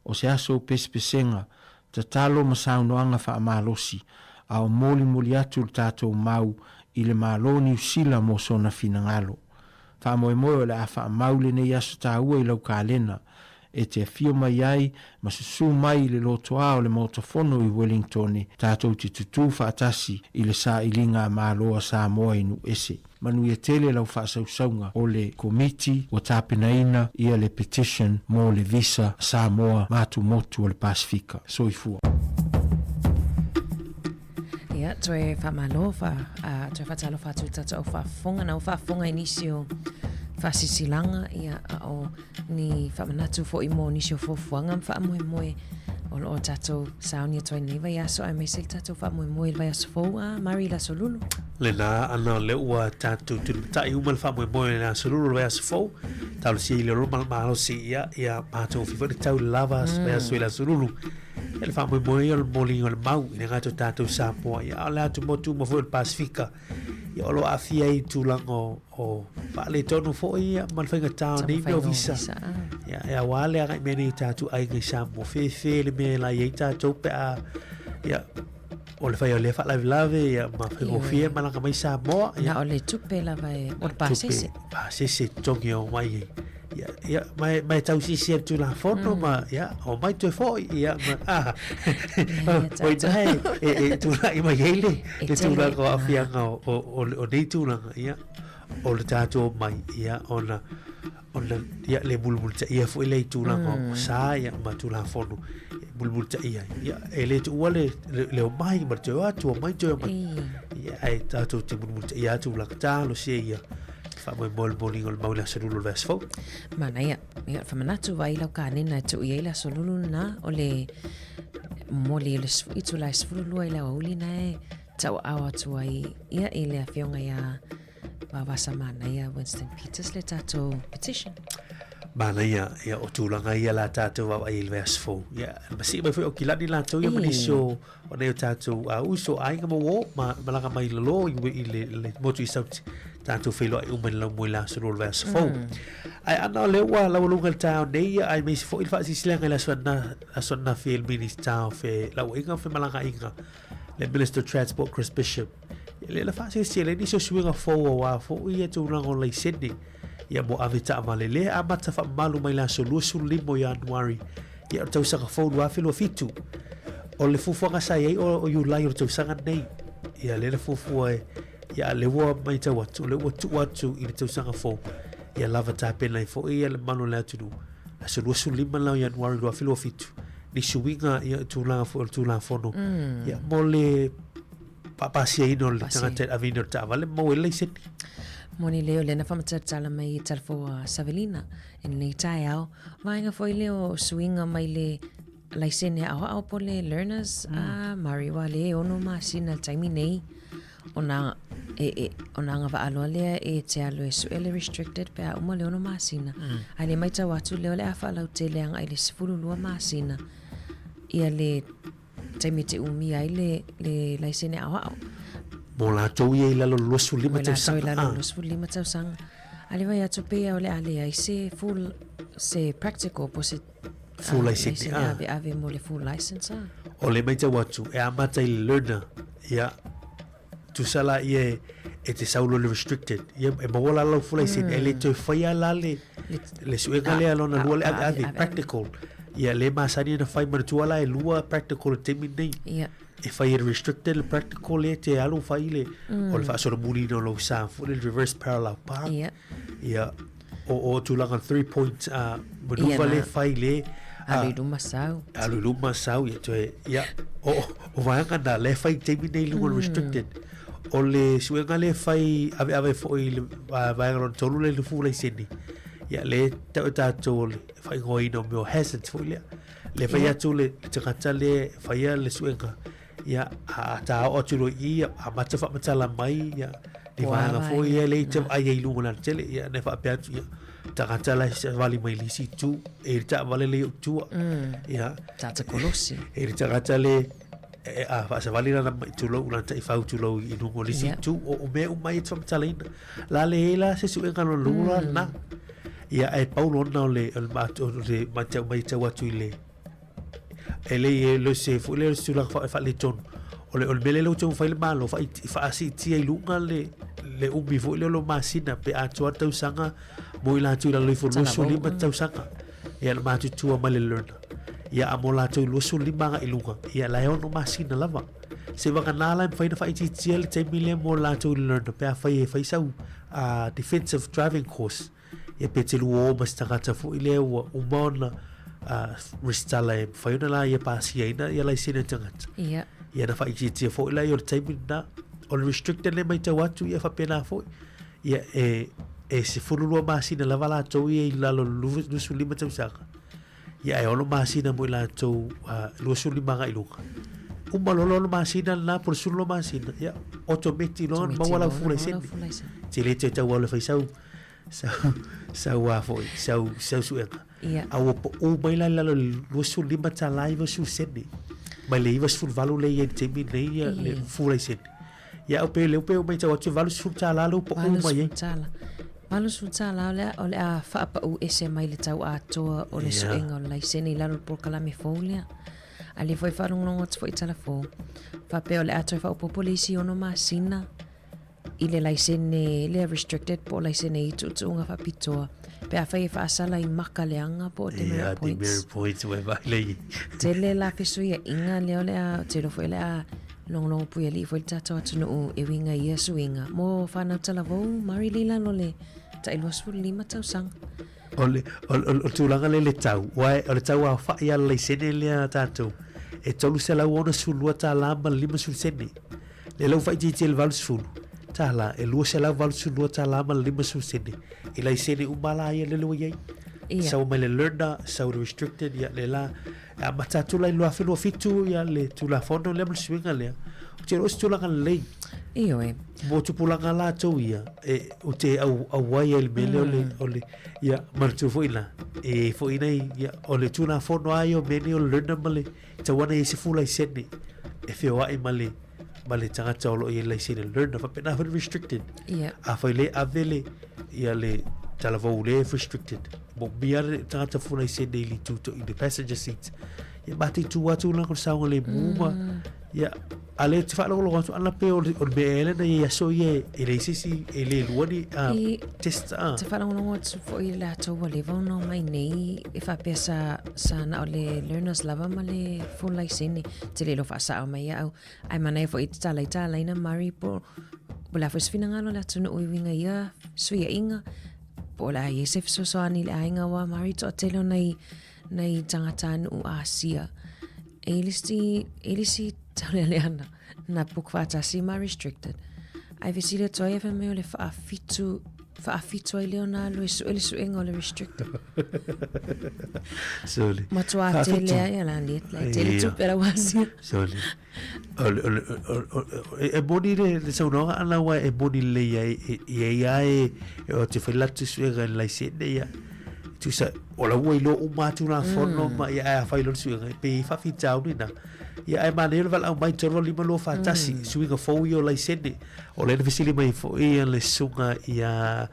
O se aso o pesepesega, tatalo ma saunoaga faamalosi, a o molimoli atu le tatou mau i le Malo o Niu Sila mo sona finagalo. Faamoemoe o le a faamau lenei aso taua i lau kalena, e te afio mai ai ma susū mai i le lotoā o le Maota Fono i Wellingtone tatou te tutū faatasi i le sailiga a Malo a Samoa i Nuuese. Manuia tele lau faasausauga o le Komiti ua tapenaina ia le petition mo le Visa Samoa ma Atumotu o le Pasefika. Soifua. Ia, toe faamalo, fa, uh, toe faatalofa atu i tatou au faafofoga, na au faafofoga i nisi o faasisilaga, ia, a o ni faamanatu foi mo nisi o fuafuaga ma faamoemoe o lo o tatou sauni atu ai nei vaiaso aemaise le tatou faamoemoe i le vaiaso fou a Mari le Aso Lulu. Lena ana o lea ua tatou tulimatai uma le faamoemoe i le Aso Lulu le vaiaso fou. Talosia i le olo malosi ia, ia matou fifa le tau le lava vaiaso i le Aso Lulu. Ia le faamoemoe ia o le moliga o le mau i le gata o tatou Samoa ia, a o le atumotu uma foi o le Pasefika. Ia o lo o aafia ai i tulaga o, o faaletonu foi ia ma le faigata o nei mea o visa. Ia, e aua le agai mea nei o tatou aiga i Samoa. Fefe le mea e lai ai tatou pe a, ia, o le fai o lea faalavelave ia ma faigofie malaga mai Samoa. Ia. Na o le tupe lava e, o le pasese. Pasese totogi o mai ai. Ia, ia, ma, ma e tausisi e le Tulafono ma, ia, o mai toe foi, ia, ma, ah, o ina e, e, e tūlai mai ai le, le tulaga o aafiaga o, o, o, o nei tulaga, ia, o le tatou omai, ia, ona, ona, ia, le mulimulitaia foi lea i tulaga o sa, ia, ma Tulafono, e mulimulitaia ai. Ia, e le tuua le, le, le omai ma le toe o atu, omai toe omai. Ia, ae tatou te mulimulitaia atu tulaga talosia ia, Faamoemoe le moliga o le mau i le aso lulu o le vaiaso fou. Manaia. Ia, whamanatu vai lau kānena e tuu i ai le aso lulu na o le momoli o le itula e 12 i le aoauli na e tauaao atu ai ia i le afioga ia Vavasa Manaia Winston Peters le tatou petition. Manaia, ia o tulaga ia la tatou vaavaai i le vaiaso fou. Ia, ma sii mai foi o Kilani latou ia ma nisi o o nei o tātou uh, uso aiga ma uō ma malaga mai lalo i, i le, le motu i Sauti tātou whailoa i uma i lau moe la aso lolo aso fou. Ai ana o lea ua laualuga i le taeao nei ia ai meisi foi le faasisilanga i le aso ana aso anafi e le Minista o Felauaiga ma Femalagaaiga le Minister of Transport Chris Bishop. Ia lea na faasilasila ai nisi o suiga fou auā foi ia tulaga o laisene ia mo ave taavale lea e amata faamamalu mai le aso 25 o Ianuari ia o le tausaga fou 2027. O le fuafuaga sa i ai o, o Iulai o le tausaga nei. Ia lea na fuafua e ia a lea ua matau atu, o lea ua tuu atu i le tausaga fou. Ia lava tapena ai foi ia le mamalu o le atunuu. Aso 25 la o Ianuari 2027 ni suiga ia i tulaga foi o le Tulafono. Ia mo le paapasiaina o le tagata e aveina o le taavale ma maua ai le laisene. Moni lea o lea na whamatatala mai i Talafoa Savelina i lenei taeao. Vaenga foi lea o suiga mai le laisene aoao po le learners a Mari wa le ono masina le taimi nei ona E, e, ona agavaa loa lea e te alu e sue le restricted pe a uma le 6 masina. Ae le matau atu lea o le a faalautele agai i le 12 masina ia le taimi e te umia ai le, le laisene aoao. Mo latou ia i lalo o le 25 Mo latou i tausaga. lalo o Ah. le 25 tausaga. A le vai atu pea o le a leai se full, se practical po se Full license, laisene ah. ave ave mo le full license. Ah. O le matau atu, e amata i le learner, ia, tusa la ia e te sau loa le restricted. Ia, e maua la lau full license, e le toe faia la le, le suega lea lona lua le ave ave, practical. Ia, le masani na fai manatua la e lua practical le taimi nei. Ia. E fai e le restricted le practical le te alu fai le, o le faasolomuli o lou sa foi le reverse parallel park. Ia. Ia, o tulaga 3 point manuva Ia, le na. fai le, Alu i luma sau. Alu i luma sau, ia toe, ia, o vaega na, le fai taimi nei luga mm. restricted. O le suega le fai ave ave foi le vaega lona tolu le le full laisene. Ia, le tau e tātou o le whaingoina o mea o hazards foi lea. Le fai atu le tagata le faia le suega. Ia, a tā o atu loa i, ia, a mata whaamatala mai, ia, le Ua vaega vai, foi, ia, le i te na. ai ai lunga lana tele, ia, ne whaapea atu, ia, tagata la se vali mai lisi tu, e le taavale le i tua. Ia. Tata kolosi. E le tagata le, e, a whaasavali lana mai tulou, lana taifau tulou i nungo lisi tu, o mea umai e whamatalaina. La le e la se suenga lo lula, na. Ia, e paulo ona o le, o le o le matau mai tau atu i le, e le e le se fu le se tulaga fa le tonu. O le o le mele le tau fai le malo fa fa asitia i lunga le le umi foi le lo masina pe atoa tausaga mo i latou i lalo ifo 25 tausaga. Ia le matutua ma le learner. Ia a mo latou 25 agai i luga. Ia la e ono masina lava. Se whakanā la e mawhai na whaititia le taimi lea mo latou i le learner pe a whai e whai sau defensive driving course. Ia pe te lua o ma se tagata foi lea ua uma ona resitala e mawhai ona la ia pasiaina ia laisene tagata. Ia. Ia na whaititia foi la i o le taimi na o le restricted le mai tau atu ia whapena foi. Ia e se fululua masina lava latou ia i lalo 25 tausaga. Ia e ono masina mo i latou 25 agai luga. Uma loa ono masina na po le 12 masina. Ia autometi loa Autometi maua lau loa, full maua lau laisene. full laisene. Te le te tau au le whai sau, sau, sau a foi, sau, sau suega. Ia. A ua po u mai la lalo le 25 tālā i vasu sene. Mai le 98 le ia i te taimi nei ia le Ia. full laisene. Ia au pe le upe o mai tau atu 80 tālā le upo u mai ai. Valo tālā. Valo tālā o le, o le a whaapau ese mai le tau atoa o le Ia. suenga o le laisene i lalo le polokalame fou lea. A le foi whaalonglongo atu foi i tala fou. Whapea o le atoa whaopopo le isi ono masina i le laisene lea restricted po o laisene i tuutuunga whaapitoa. Pe a whai e whaasala i maka leanga po o Ia, demerit points. demerit points ua vai le i. Tele la fesuia inga lea o le a, te rofo le a longolongo pui ali foi le tātou atunuu e winga ia suinga. Mo whanau talavou, mari lila lo le tai 25 tausaga. O le, o, o, o tulaga le le tau, uae, o le tau a whai a laisene lea tātou. E tolu se lau ona sulua tā la ma le lima sul sene. Le lau whai titi le valu sulu. Tā la, e lua se lau valu sulua tā la ma le lima sul sene. E laisene umala ia le lua iai. Ia. Sau mai le learner, sau le restricted, ia le la. A matatula i lua whilua fitu, ia le tulafono lea ma le suiga lea. O te ro se tulaga lelei. Ioe. Mo tupulaga latou ia, e, o te au, auai ai le mea lea o le, o le, ia, manatu foi la. E foi nei, ia, o le tulafono ai o mea nei o le learner ma le, tauana i se full laisene. E whioai ma le, ma le tagata o lo i laisene learner, whapena foi le restricted. Ia. A whai le ave le, ia le talavou le restricted. Mo mia le tagata full laisene i li tuto i le passenger seat. Ia mate tu atu la ko saunga le muma. Ia, a le te whaalongolongo atu, ana pe o le mea ele na ia so ia e le sisi, e le lua ni, I- test, ah. Te whaalongolongo atu foi le latou ua leva ona o mai nei, e whapea sa, sa na o le learners lava ma le full laisene. Te le lo whaasao mai au. Ai mana e foi te tālai tālai na mari po, po la foi se whinangalo le atunuu i winga ia, suia inga. Po la ia se fesoasoani le aiga wa mari toa tele o nei, nei tangata nuu Asia. E lisi, e lisi taulealeana na puku whaatasi ma restricted. Ai vesili atu ai e whamea o le whaafitu Faafitu ai lea ona alu e sue le suega o le restricted. Sole. Matua tele ai ala le la tele tupe la wasia. Sole. E moni le le saunoaga ana ua e moni lelei ai e i ai e e o te whai latu suega i le laisene ia. Tusa, o la ua iloa uma atu nā fono ma ia ai a whai lona suega pe i whawhitauli na. Ia ai manaia le valaau mai 3 5 2 4 1 suiga fou ia o laisene. O lea na fesili mai foi ia le susuga ia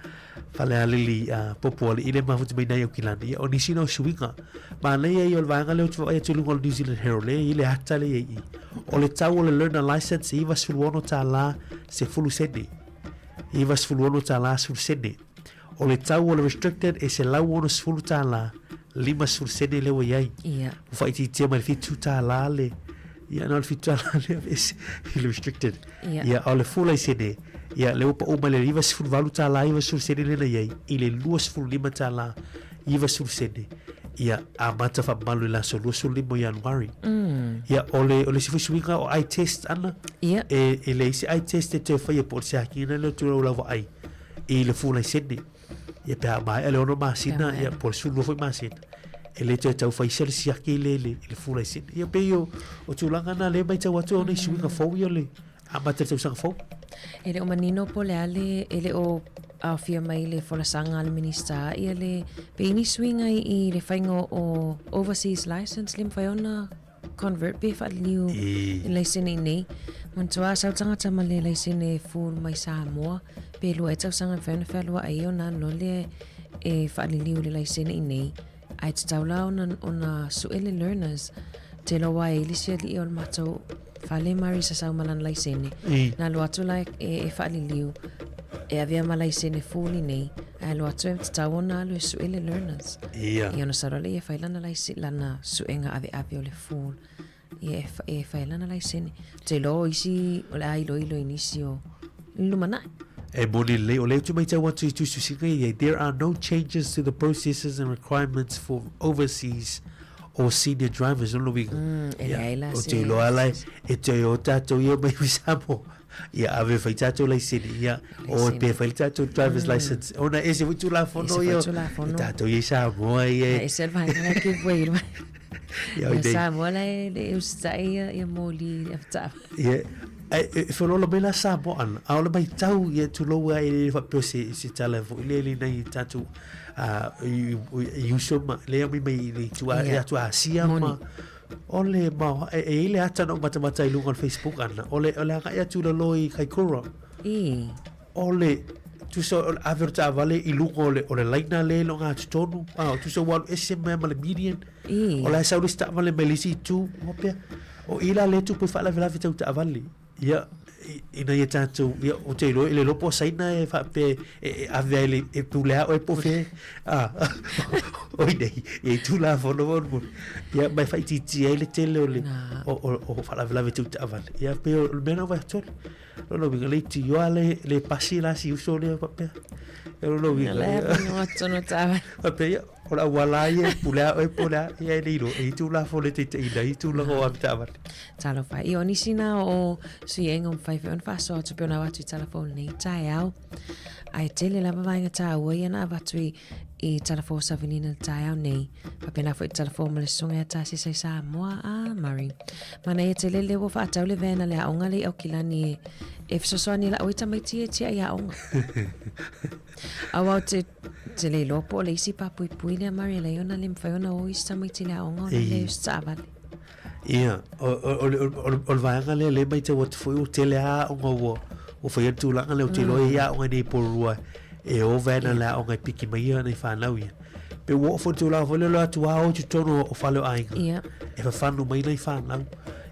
Falealili a Popoalii le mafuta mai nai Aukilani, ia o nisi na o suiga. Manaia ia o le vaega lea ou te vaai atu i luga o le New Zealand Herald lea e i le ata lea i i. O le tau o le learner licence e $96 10 sene. $96 10 sene. O le tau o le restricted e $160 50 sene lea ua i ai. Ia. Ua faaitiitia mai le $7 le, ia na o le $7 le aveese i le restricted. Ia. Ia, a o le full laisene, ia lea ua pau mai le $98 90 sene lea na i ai i le $25 90 sene. Ia, amata faamamalu i le aso 25 o Ianuari. Ia, o le, o le isi foi suiga o eye test ana. Ia. E, e leai se eye test e toe faia po o le siakiina lea o tulaga o lau vaai i le full laisene. Ia pe a maea le 6 masina, ia po o le 12 foi masina, e le toe tau faisia le siaki le, le, le full laisene. Ia pei o, o tulaga na lea e matau atu o nei suiga fou ia o le amata i le tausaga fou. E le o manino po o le a le, e le o aofia mai le folasaga a le Minista ia le, pe i ni suiga i, i le faiga o overseas license le mafai ona convert pe faaliliu i laisene i nei. Manatua a sau tagata ma le laisene full mai Samoa, pe lua e tausaga e mafai ona fealuai ai ona alu loa lea e faaliliu le laisene i nei. Ae tatau la ona, ona sue le learners. Te iloa e i le isi alii o le matou fale mari sa sau ma lana laisene. Na alu atu la e, e, e faaliliu, e avea ma laisene full i nei, ae alu atu e tatau ona alu e sue le learners. Ia. Ia ona sau loa lea e fai lana laisene, lana suega aveave o le full. Ia e, e fai lana laisene. Ou te iloa o isi, o le a iloilo i nisi o lumanai. E moni lelei, o lea ou te matau atu i tusitusiga ia, there are no changes to the processes and requirements for overseas or senior drivers, lona uiga. E leai la Ou se... te iloa la e toe o tātou ia mai i Samoa. Ia ave fai tātou laisene, ia o pe fai le tātou driver's license. Ona e se foi tulafono Ese foi ia, tulafono. e tātou ia i Samoa ia. E ese le vaega la give way. Ia, oi Ia nei. Samoa la e le usitai ia, ia moli ia whatawa. Ia, e, e whelola mai la Samoa ana, a o le mai tau ia tulou ai le whapeo se, se tala fo le le nei tātou a, i, i, i uso ma, le mai mai i le tua, Ia. ia tua Asia ma, Moni. o le ma, e, e i le ata na matamata i lunga o le Facebook ana, o le, o le hanga ia tūlalo i Kaikoura, I. o le, tusa o le ave o le taavale i luga o le, o le laina le lo ngā tutonu, a, o tusa ua alu ese mea ma le median, I. o la e sau le isi taavale mai le isi itu, o pea, o i la le tupu i faalavelave tau taavale, ia, ina ia tātou, ia, o te iloa, i le lopo o Saina e faapea, e, e ave ai le, e pulea oe po fea, a, o i nei, e tulafono mo mo, ia, mai whaitiiti ai le tele o le, o, o, o faalavelave tau taavale, ia, pe o le mea na o vai atu Lona uiga, le itioa le, le pasi la si uso lea faapea. Ia lona uiga, La ia. e no atu no taavale. Faapea, ia, o le auala ia, pulea oe po o le a, ia e le iloa, e i tulafono e taitaiina ai tulaga o ave taavale. Talofa. Ia o nisi na o suiega o mafai foi ona faasoa atu pei ona avatu i tala fou i lenei taeao. Ae tele lava vaega taua ia na avatu i, i tala fou savilina i le taeao nei. Faapena foi i tala fou ma le susuga ia Tasisa i Samoa a Murray. Manaia tele le ua faatau le van a le aoga le i Aukilani e, e fesoasoani i lau ai tamaiti e tia i aoga. Aua o te, te le iloa po o le isi papuipui lea Murray e leai ona le mafai ona o isi tamaiti i le aoga ona le usitaavale. Ia, o, o, o, o, o le vaega lea lea e matau atu foi ua tele lava aoga ua, ua faia le tulaga lea, ou te iloa e i ai aoga nei i Porirua e o van a le aoga e piki mai ia nai fanau ia. Pe ua oo foi le tulaga foi lea o le o atu lava o i totonu o fale o aiga, Ia. e fafanu mai nai fanau.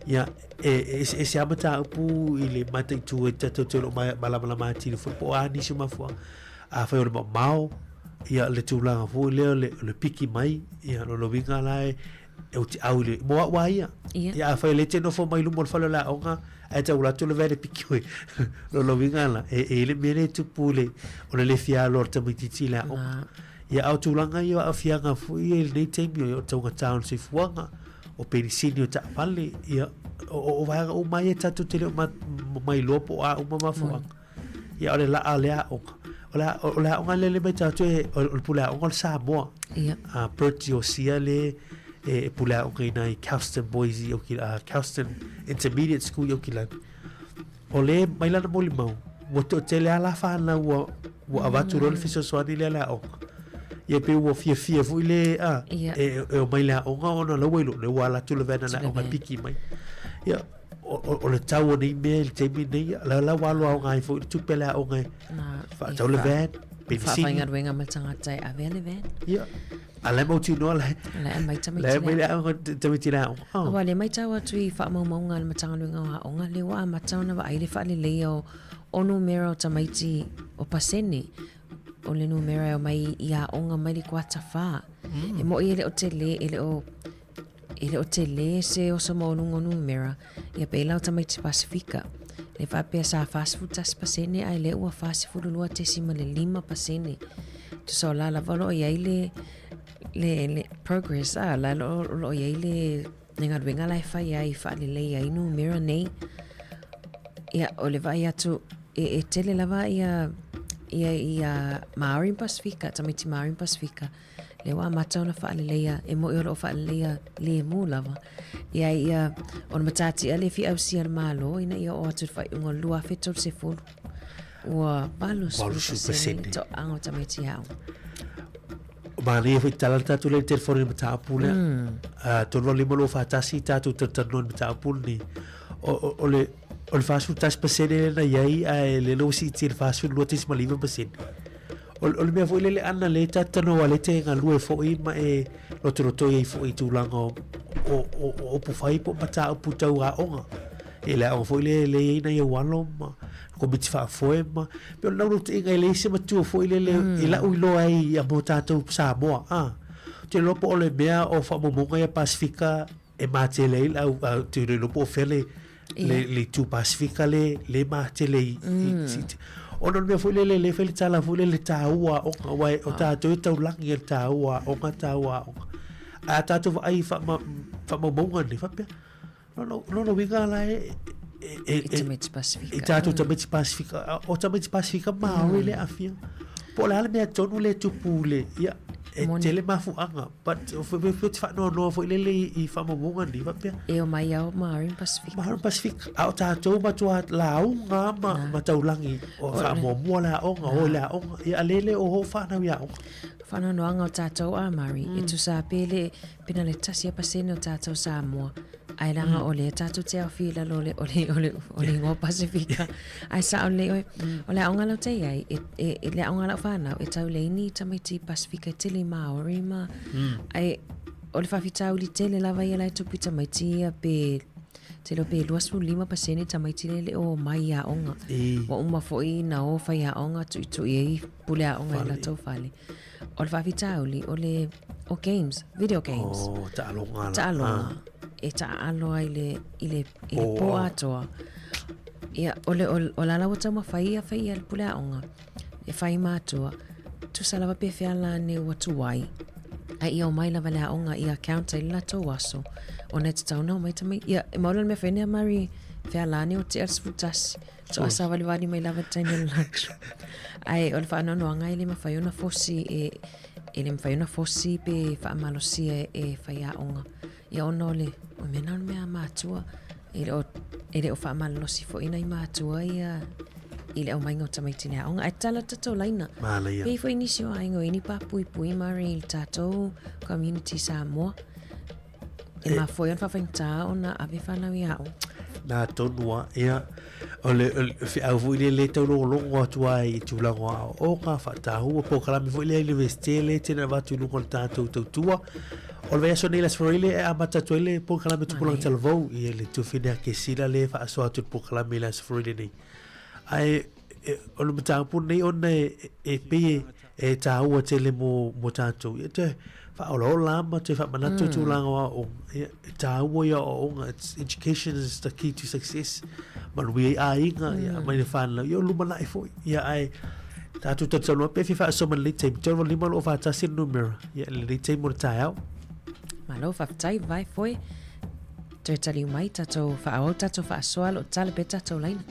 Ia, e, e eseese lava mataupu i le mataitu e tatou te o lo o malamalama atili foi po o a nisi o mafuaaga. Afai o le mamao, ia le tulaga foi lea o le, o le piki mai, ia lona uiga la e, e ou te au i le, mo au a ia. Ia. Ia afai o lea e te nofo mai luma o le fale o le aoga, ae taula atu le van e piki oe. Lona uiga la, e, e i ai le mea lea e tupu i le, o le le fia alo o le tamaitiiti i le aoga. Na. Ia a o tulaga ia o aafiaga foi ia i lenei taimi, o taugata o le soifuaga, o penisini o taavale, ia, o, o, o vaega uma ia tatou te le o ma, mailoa po o a uma mafuaaga. Ia o le laa o le aoga. O le, o le aoga lea le mai tatou e, o le pule aoga o le Samoa. Ia. Bert Iosia le e pule aoga ina i Kelston Boys i Oki, Kelston Intermediate School i Okilani. O le mai lana molimau, ua toatele lava la fanau ua, ua avatu loa le fesoasoani lea le aoga. Ia pe ua fiafia foi le a, Ia. e, e omai le aoga ona la ua iloa, lea ua ala atu le van a le Atu le aoga e van. piki mai. Ia, o, o, o le tau o nei mea i le taimi nei, la, la ua alu aoga ai foi le tupe a le aoga e Na, faatau le van, penisini. Faafaigaluega ma le tagata e avea le van. Ia, a la e mautinoa la e, La e aumai tamaiti la e aumai le le aoga, tamaiti le aoga. Oh. Aua le matau atu i faamaumauga a le Matagaluega o Aoga, lea ua amata ona vaai le faaleleia o, o numera o tamaiti o pasene o le numera e omai i aoga mai le kuata 4. E mo'i e le o tele, e le o e le o tele se oso maualuga o numera, ia pei la o tamaiti Pasifika. Le faapea sa 41% ae lea ua 42.5%. Tusa o la lava o lo o i ai le le, le progress a la lo, lo i ai le, le galuega la e fai ai faalelei ai numera nei. Ia, o le vaai atu, e, e tele lava ia, ia, ia Māori ma Pasifika, tamaiti Māori ma Pasifika, lea ua amata ona faaleleia, e mo'i o lo o faaleleia lemu lava. Ia, ia, o le matatia le fiausia le Malo ina ia oo atu i le faaiuga o le 2030. Ua 80% le toaga o tamaiti aoga. Manaia foi tala le tatou lea i le telefoni i le mataupu lea. 3 5 2 4 1 tatou talatalanoa i le mataupu lenei. O, o, o le o le 41% lea na i ai ae lea ua siitia i le 42.9%. O, o le mea foi lele ana lea ta talanoa lea te galue foi ma e lotolotoi ai foi i tulaga o, o, o, o upu fai po o mataupu tau aoga. E le aoga foi lea lea i ai nai ou alo ma komiti faafoe ma pei o le naunautaiga e leai se matua foi lele i lau iloa ai ia mo tatou Samoa a. Ou te iloa po o le mea o faamaumauga ia Pasifika e matele ai le au ou te iloa po o fea le le le itu Pasifika le le matele i i ona o le mea foi lele lea e fai le tala foi lele taua aoga aua o tatou e taulagi e le taua aoga taua aoga. Ae a tatou vaai i faamaumauga nei faapea Lona uiga la e I tamaiti Pasifika. I tātou tamaiti Pasifika. O tamaiti Pasifika Māori le aafia. Po o le a le mea tonu le tupu le, ia, e tele mafuaaga. But, fe te faanoanoa foi lele i faamaumauga nei, faapea. E omai ao Māori ma Pasifika. Māori ma Pasifika. A o tātou matua lauga ma, ma taulagi. O faamuamua le aoga, o le aoga. Ia, a lele o ho whanau i aoga. Faanoanoaga o tātou a Māori. E tusa pe le, Pena le tasi a pasene o tātou Samoa. Ae leaga o lea tātou te aofi i lalo o le, o le, o le, o le ingoa Pasifika. Ae sao lelei oe. O le aoga lau te i ai, e, e, e le aoga lau whanau, e tau lei ni tamaiti Pasifika e tele i Māori ma. Ae, o le faafitauli tele lava ia la e tupu i tamaiti ia pe, te iloa pe 25% tamaiti le le o mai i aoga. Ua uma foi na o whai aoga, tuitui ai pule aoga i latou fale. O le faafitauli, o le o games, video games. Oh, taaloga la. Taaloga. E taaalo ai le, i le, i le po atoa. Ia, o le, o, o la ua taumafai ia fai ia le pule aoga. E whai mātua. Tusa lava pe whea la ne ua tuai. Ai ia o mai lava le aoga ia count ai le latou aso. Ona e tatau na omai tamai. Ia, e maula le mea whainea Mari, whea la ne o te ala 11. So a savalivali mai lava le taimi o le lunch. Ae o le faanoanoaga e le mafai ona fosi e, e le mafai ona fosi pe faamalosia e faiaoga. Ia ona o le, o mea na o le mea a matua. E le o, e le o faamalolosi foi nai matua ia i le aumaiga o tamaiti i le aoga. Ae tatala tatou laina. Manaia. Pei foi nisi o aiga o i ni papuipui mari i le tatou community Samoa. E mafua ai ona faafaigata ona ave fanau i aoga. Nā tonu a, ia, o le, o le feau foi lea le taulogologo atu ai i tulaga o aoaoga, faatahua, polokalame foi lea Universite le tele avatu i luga o le tatou tautua. O le vaiaso nei le Aso Faraile e amata atu ai le polokalame Tupulaga Talavou, ia le Tufine a Kesila le faasoa atu i le polokalame i le Aso Faraile nei. Ae o le mataupu nei ona e, e pei e, e tāua tele mō, mō tātou. Ia te whaolaola ma te whaamanatu mm. tūlanga o aoga. Ia, e tāua ia aoga. It's, education is the key to success. Manuia i āinga, mm. ia, mai le whānau. Ia, o lumana'i foi. Ia, ai, tātou tautalua, pe whiwha aso man lei taimi. Tau lima lo whātasi le numera. Ia, le lei taimi o le taeao. Malo, whawhitai, vai foi. Toe taliu mai, tātou whaawau, tātou whaasoa, lo tala pe tātou laina.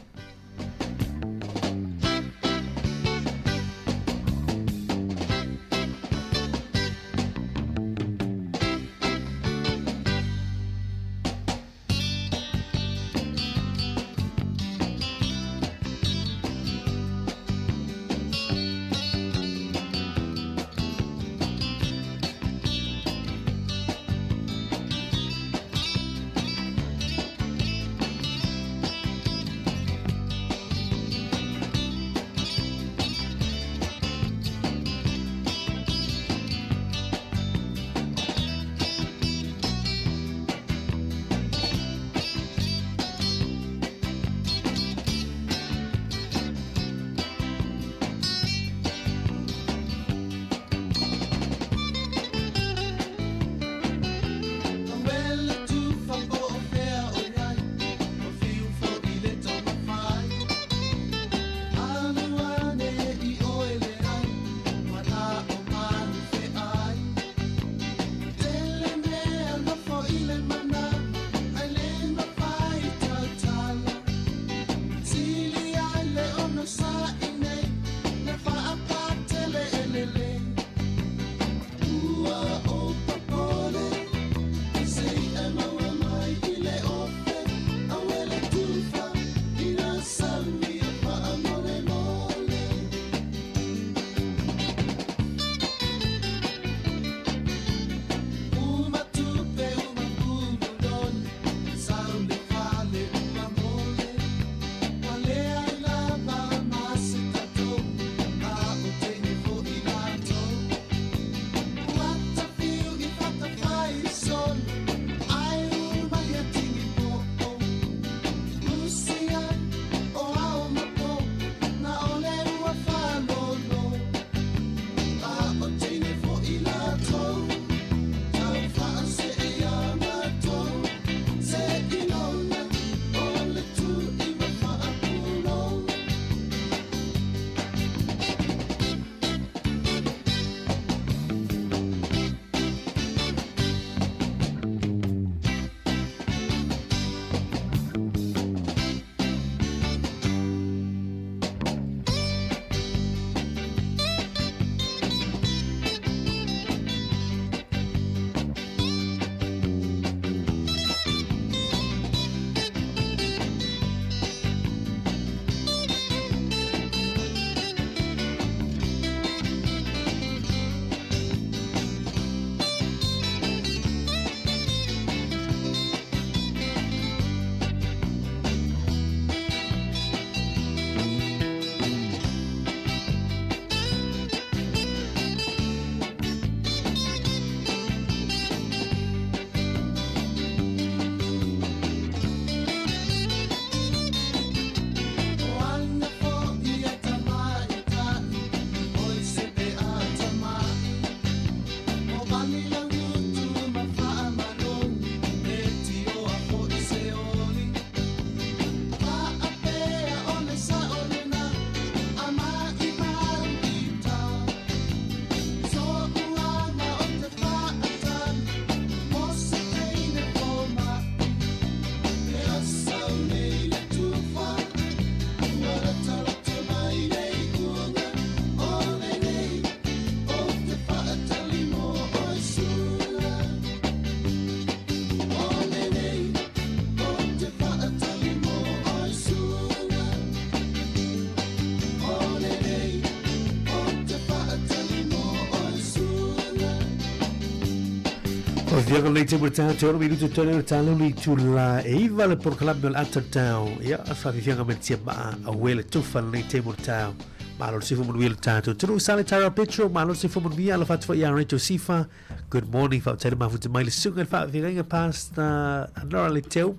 O fianga nei te murta te oro minutu tone o tālo li tula e iwa le porokalame o le ata tau. Ia, whawhiwhianga me tia maa a wele tufa nei te murta. Malo le sifu manuia le tātou. Tunu sale Tara Petro, malo le sifu manuia ala whatua i a Rachel Sifa. Good morning, whautaire mafuta mai le sunga le whawhiwhianga Pastor Nora le teu.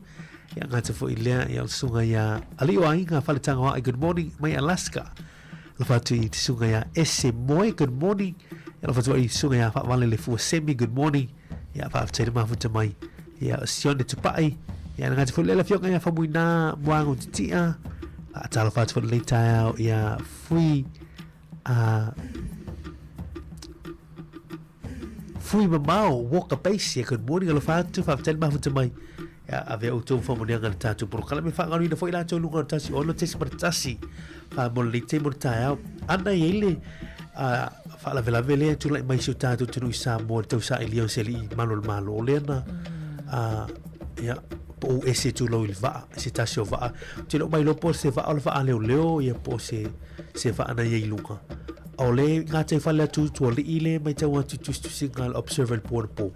Ia ngata fo i lea, ia le sunga ia ali o ainga whaletanga wa good morning mai Alaska. Alofa atu i te sunga ia Ese Moe, good morning. Ia alofa atu i te sunga ia Whaavale le Fua Semi, good morning. Ia whaafetai le mafuta mai. Ia Sione Tupai. Ia na ngāti fo lela fioga ia Whamuina Moango Titia. Whaatalofa atu fo le taeao ia Fui Fui Mamao Walker Base. Ia good morning alofa atu whaafetai le mafuta mai. Ia ave outou faamanuiaga i le tatou polokalame faagaluina foi latou luga o le tasi ono tesi ma le tasi faamolenei taimi o le taeao. Ana i ai le faalavelave lea e tulai mai si o tatou atunuu i Samoa i le tausailia o se alii malu o le Malo lea na ia po o ese tulou i le vaa, se tasi o vaa. Ou te le o mailoa po o se vaa o le vaa leoleo ia po o se se vaa na ia i luga. O le ngā te whale atu tualii le mai tau atu tusitusiga le Observer le po po.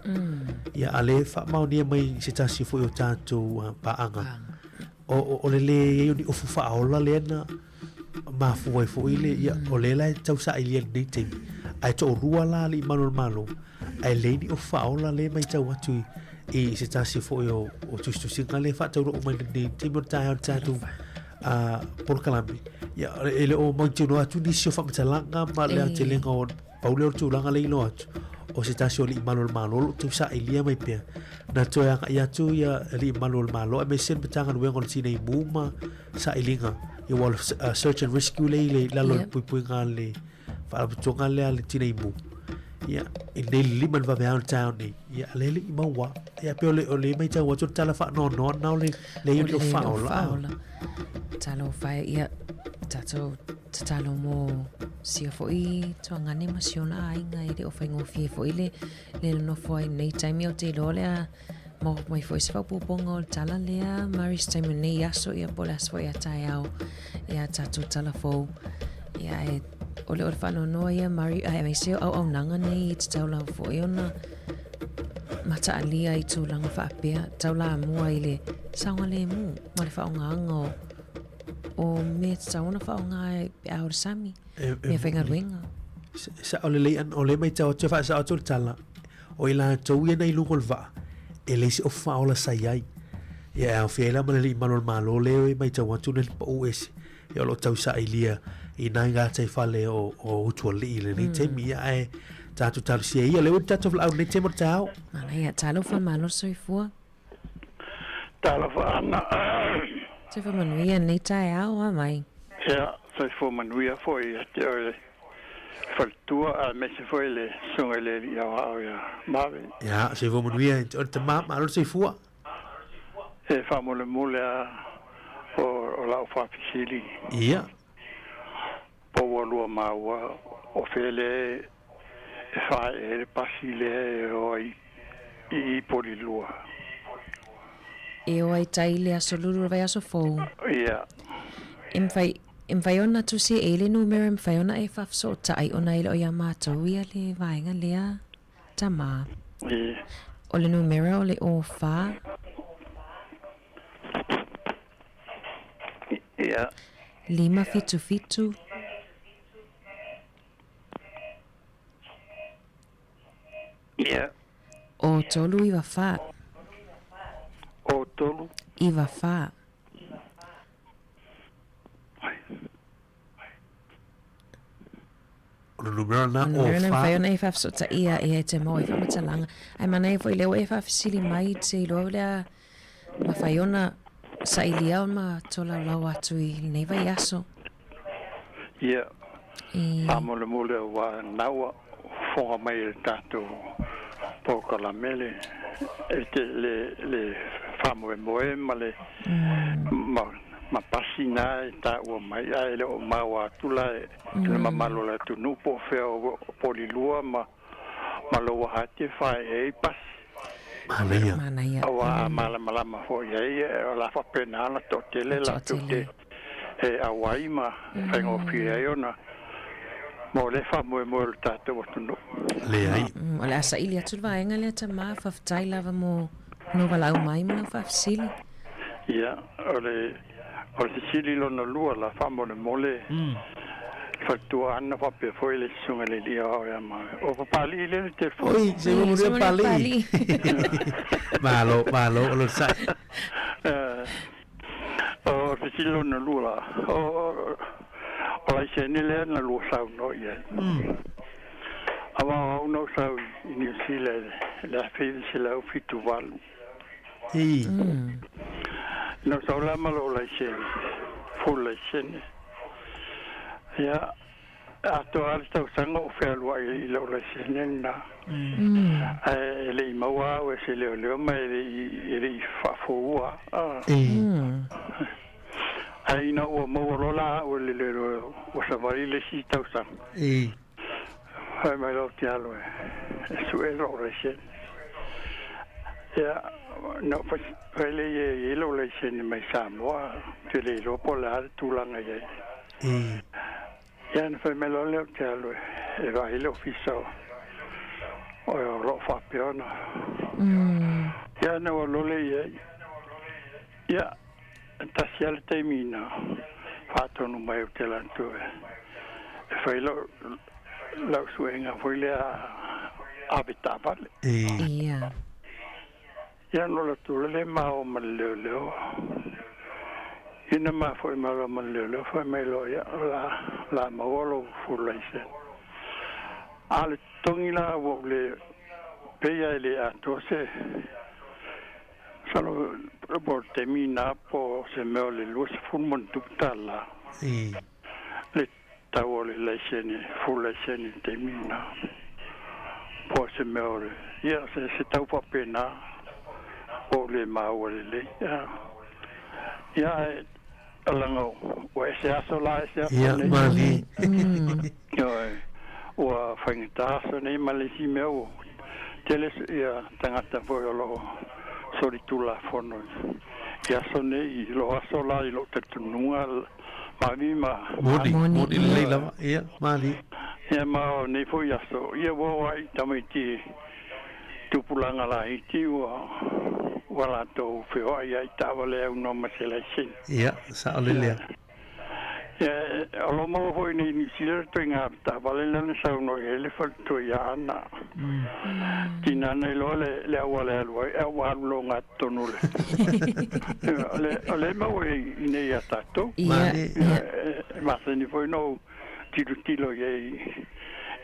Ia a le whaamaonia mai se tasi foi o tātou pāanga. O le le iai o ni ofu whaaola lea na mafua ai foi le, ia, o le la e tau sailia lenei taimi. Ae to'olua la alii malu o le Malo, ae leai ni ofu whaaola le mai tau atu i se tasi foi o tusitusiga le whaatauroo mai lenei taimi o le taeao le tātou polokalame. Ia, e le o mautinoa atu nisi o faamatalaga ma le aotelega o pau lea o le tulaga le iloa atu o se tasi o alii malu o le Malo o lo o tausailia mai pea na toe agai atu ia alii malu o le Malo aemaise le Matagaluega o le Tinei Mu ma Sailiga ia ua o le Search and Rescue lea i le lalo o le puipuiga a le Faalapotopotoga lea a le Tinei Mu. Ia, i nei le lima le vaveao le taeao nei, ia, le alii maua. Ia, pe o le, o le maitau atu o le tala faanoanoa na o le, le o le whaola. Whaola. Talo whae, ia, tatou tatalo mo sia foi tuagane ma siona aiga e le o faigofie foi le, le nonofo ai nei taimi o te iloa lea maua mai foi se faaopoopoga o le tala lea Mari se taimi o lenei aso ia po o le aso foi a taeao ia tatou tala fou ia e o le o le faanoanoa ia Mari aemaise o auaunaga nei e tatau lava foi ona mataalia i tulaga faapea taulamua i le saogalemu ma le faaaogaga o o mea tatau ona faaaoga pe a o le sami mea faigaluega. Sao lelei ana o lea e maitau atu e faasao atu le tala O i latou ia na i luga o le vaa, e leai se ofu faaola sa i ai. Ia e aofia ai la ma le alii malu o le Malo lea e maitau atu le pau ese, ia o lo o tausailia i nai gataifale o Utualii i lenei taimi, ia ae tatou talosia ia lea ua i le tatou valaau i lenei taimi o le taeao. Manaia, talofa malo soifua. Talofa ana. Soifua manuia lenei taeao, a mai. Ia, soifua manuia foi ia te oe le faletua aemaise foi le Susuga i le Alii Aoao ia Mave. Ia, soifua manuia ia te oe le tama, malo le soifua. E faamolemole a o lau faafesili. Ia. Po ua lua maua o fea lea e faaee ai le pasi lea e o ai i Ipolilua. E o ai tai i le aso lulu o le vaiaso fou. Ia. E mafai, e mafai ona tusi e le numera e mafai ona e faafesootai ona e le o iā matou ia le vaega lea tama. Ia. O le numera o le 04. Ia. 577. Ia. O tolu iwa wha. O tolu. Iwa wha. O le numera na o O numera na wha. mawhai ona e whawhisotaia ia e te mau e whamatalanga. Ai mana e foi leo e whawhisili mai te iloa lea mawhai ona sailia o ma tolaulau atu i lenei vai aso. Ia, faamolemole aua naua fofoga mai e le tatou polokalame le le le faamoemoe ma le ma ma pasi na e taua mai ae le o maua atu la e le mamalu o le atunuu po o fea o Polilua ma ma Louahati e faaee ai pasi. Manaia. Manaia. Aua a malamalama foi i ai o le a faapena ona toatele latou te e auai ma faigofie ai ona. Mo lea faamoemoe o le tatou atunuu. Leai. O le a saili atu le vaega lea tama, faafetai lava mo lou valaau mai ma lau faafesili. Ia, o le o le fesili lona lua la faamolemole faletua Ana faapea foi le Susuga i le Alii Aoao ia Maui. O Papalii lea le telefoni. Oi, se ua manuia Papalii. Malo, malo, o lo sai. O le fesili lona lua la, o laisene lea na lua saunoa i ai. Aua o au na ou sau i Niu Sila i le 1978. Na ou sau la ma lou laisene, full laisene. Ia, atoa lava le tausaga o ou fealuai i lou laisene lena. Ae e le i maua au e se leoleo ma e le i faafoua. Ae ina ua maua loa la au e le leoleo ua savali le isi tausaga. Fai mai lou tialo e sue lou laisene. Ia, na ou fai lea i ai e i ai lou laisene mai Samoa, ou te le iloa po o le a le tulaga i ai. Ia, ona fai mai loa lea ou te alu e vaai le ofisa o o lo o faapea ona. Ia, ona ou alu loa lea i ai. Ia, e tasi lava le taimi na faatonu mai ou te alu atu e fai lau lau suega foi lea ave taavale. Ia. Ia ona ou alu atu loa lea ma o ma le leoleo. Ina ma foi mai loa ma le leoleo fai mai loa, ia, o le a, o le a maua lou full license. A o le totogi la ua ou le, pei lava e le atoa se, masalo po o le taimi lena po o se mea o le $20+ le tau o le laisene, full laisene i le taimi lena. Po o se mea o le, ia, se tau faapena ua ou le maua lelei. Ia, ae leaga ua ese aso la ese aso Ia, nei. malie. Ioe, ua faigata aso nei ma le isi mea ua tele ia tagata foi o lo o solitulafono i aso nei, i lou aso la i lou talitonuga mavi ma Moni, moni lelei lava. Ia, malie. Ia ma o nei foi aso, ia ua oo lava i tamaiti tupulaga laiti ua ua latou feoai ai i taavale aunoa ma se laisene. Ia, sao lelei. Ia, o lo o maua foi nei i Niu Sila le ituaiga taavale lea na saunoa i ai le faletua ia Ana. Tina na iloa le, le auala e alu ai, a ua alu loa gatotonu o le, o le, o lea e maua i inei ia tatou. Ia, ia. E masani foi ona ou tilotilo i ai.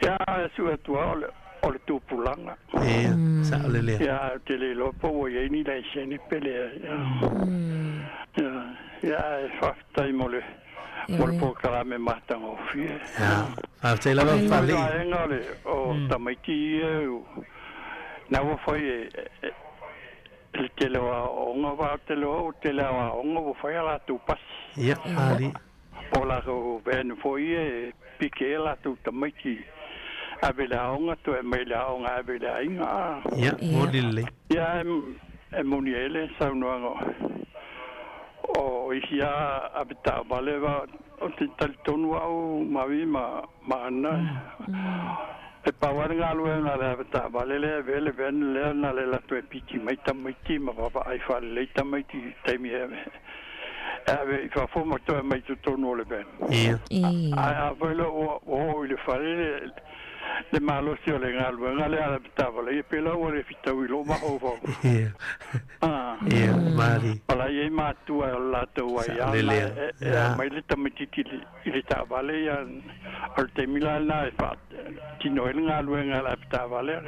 Ia, a sue atu lava o le, o le tupulaga. Ia, sao lelei. Ia, ae ou te le iloa po ua i ai ni laisene pe leai. Ia, ia, ae faafetai mo le mo le polokalame matagofie. Ia, faafetai lava O le Papalii. vaega o le o tamaiti ia na ua fai e le tele o aoaoga, aua o tele o tele o aoga ua fai a latou pasi. Ia, Papalii. Po o latou van foi ia e pike ai a latou tamaiti ave i le aoga toe aumai i le aoga ave i le aiga a. Ia, moni lelei. Ia, e moni ai le saunoaga o isi lava ave taavale aua ou te talitonu au Mavi ma Ana, e pau lava le galuega a le ave taavale lea e avea le van lea na le alu atu e piki mai tamaiti ma vaavaai faalelei tamaiti i taimi e ave i fafo ma toe aumai i totonu o le van. Ia. Ae afai loa ua oo i le fale le malosi o le galuega lea a le taavale, ia pei la ua le fitaui lou mafaufau. Ia. Ia, malie. O la e i ai matua o le latou ai Sao lava lelei. e aumai le tamaitiiti i le taavale, ia, o le taimi la lena e faatino ai le galuega a le avetaavale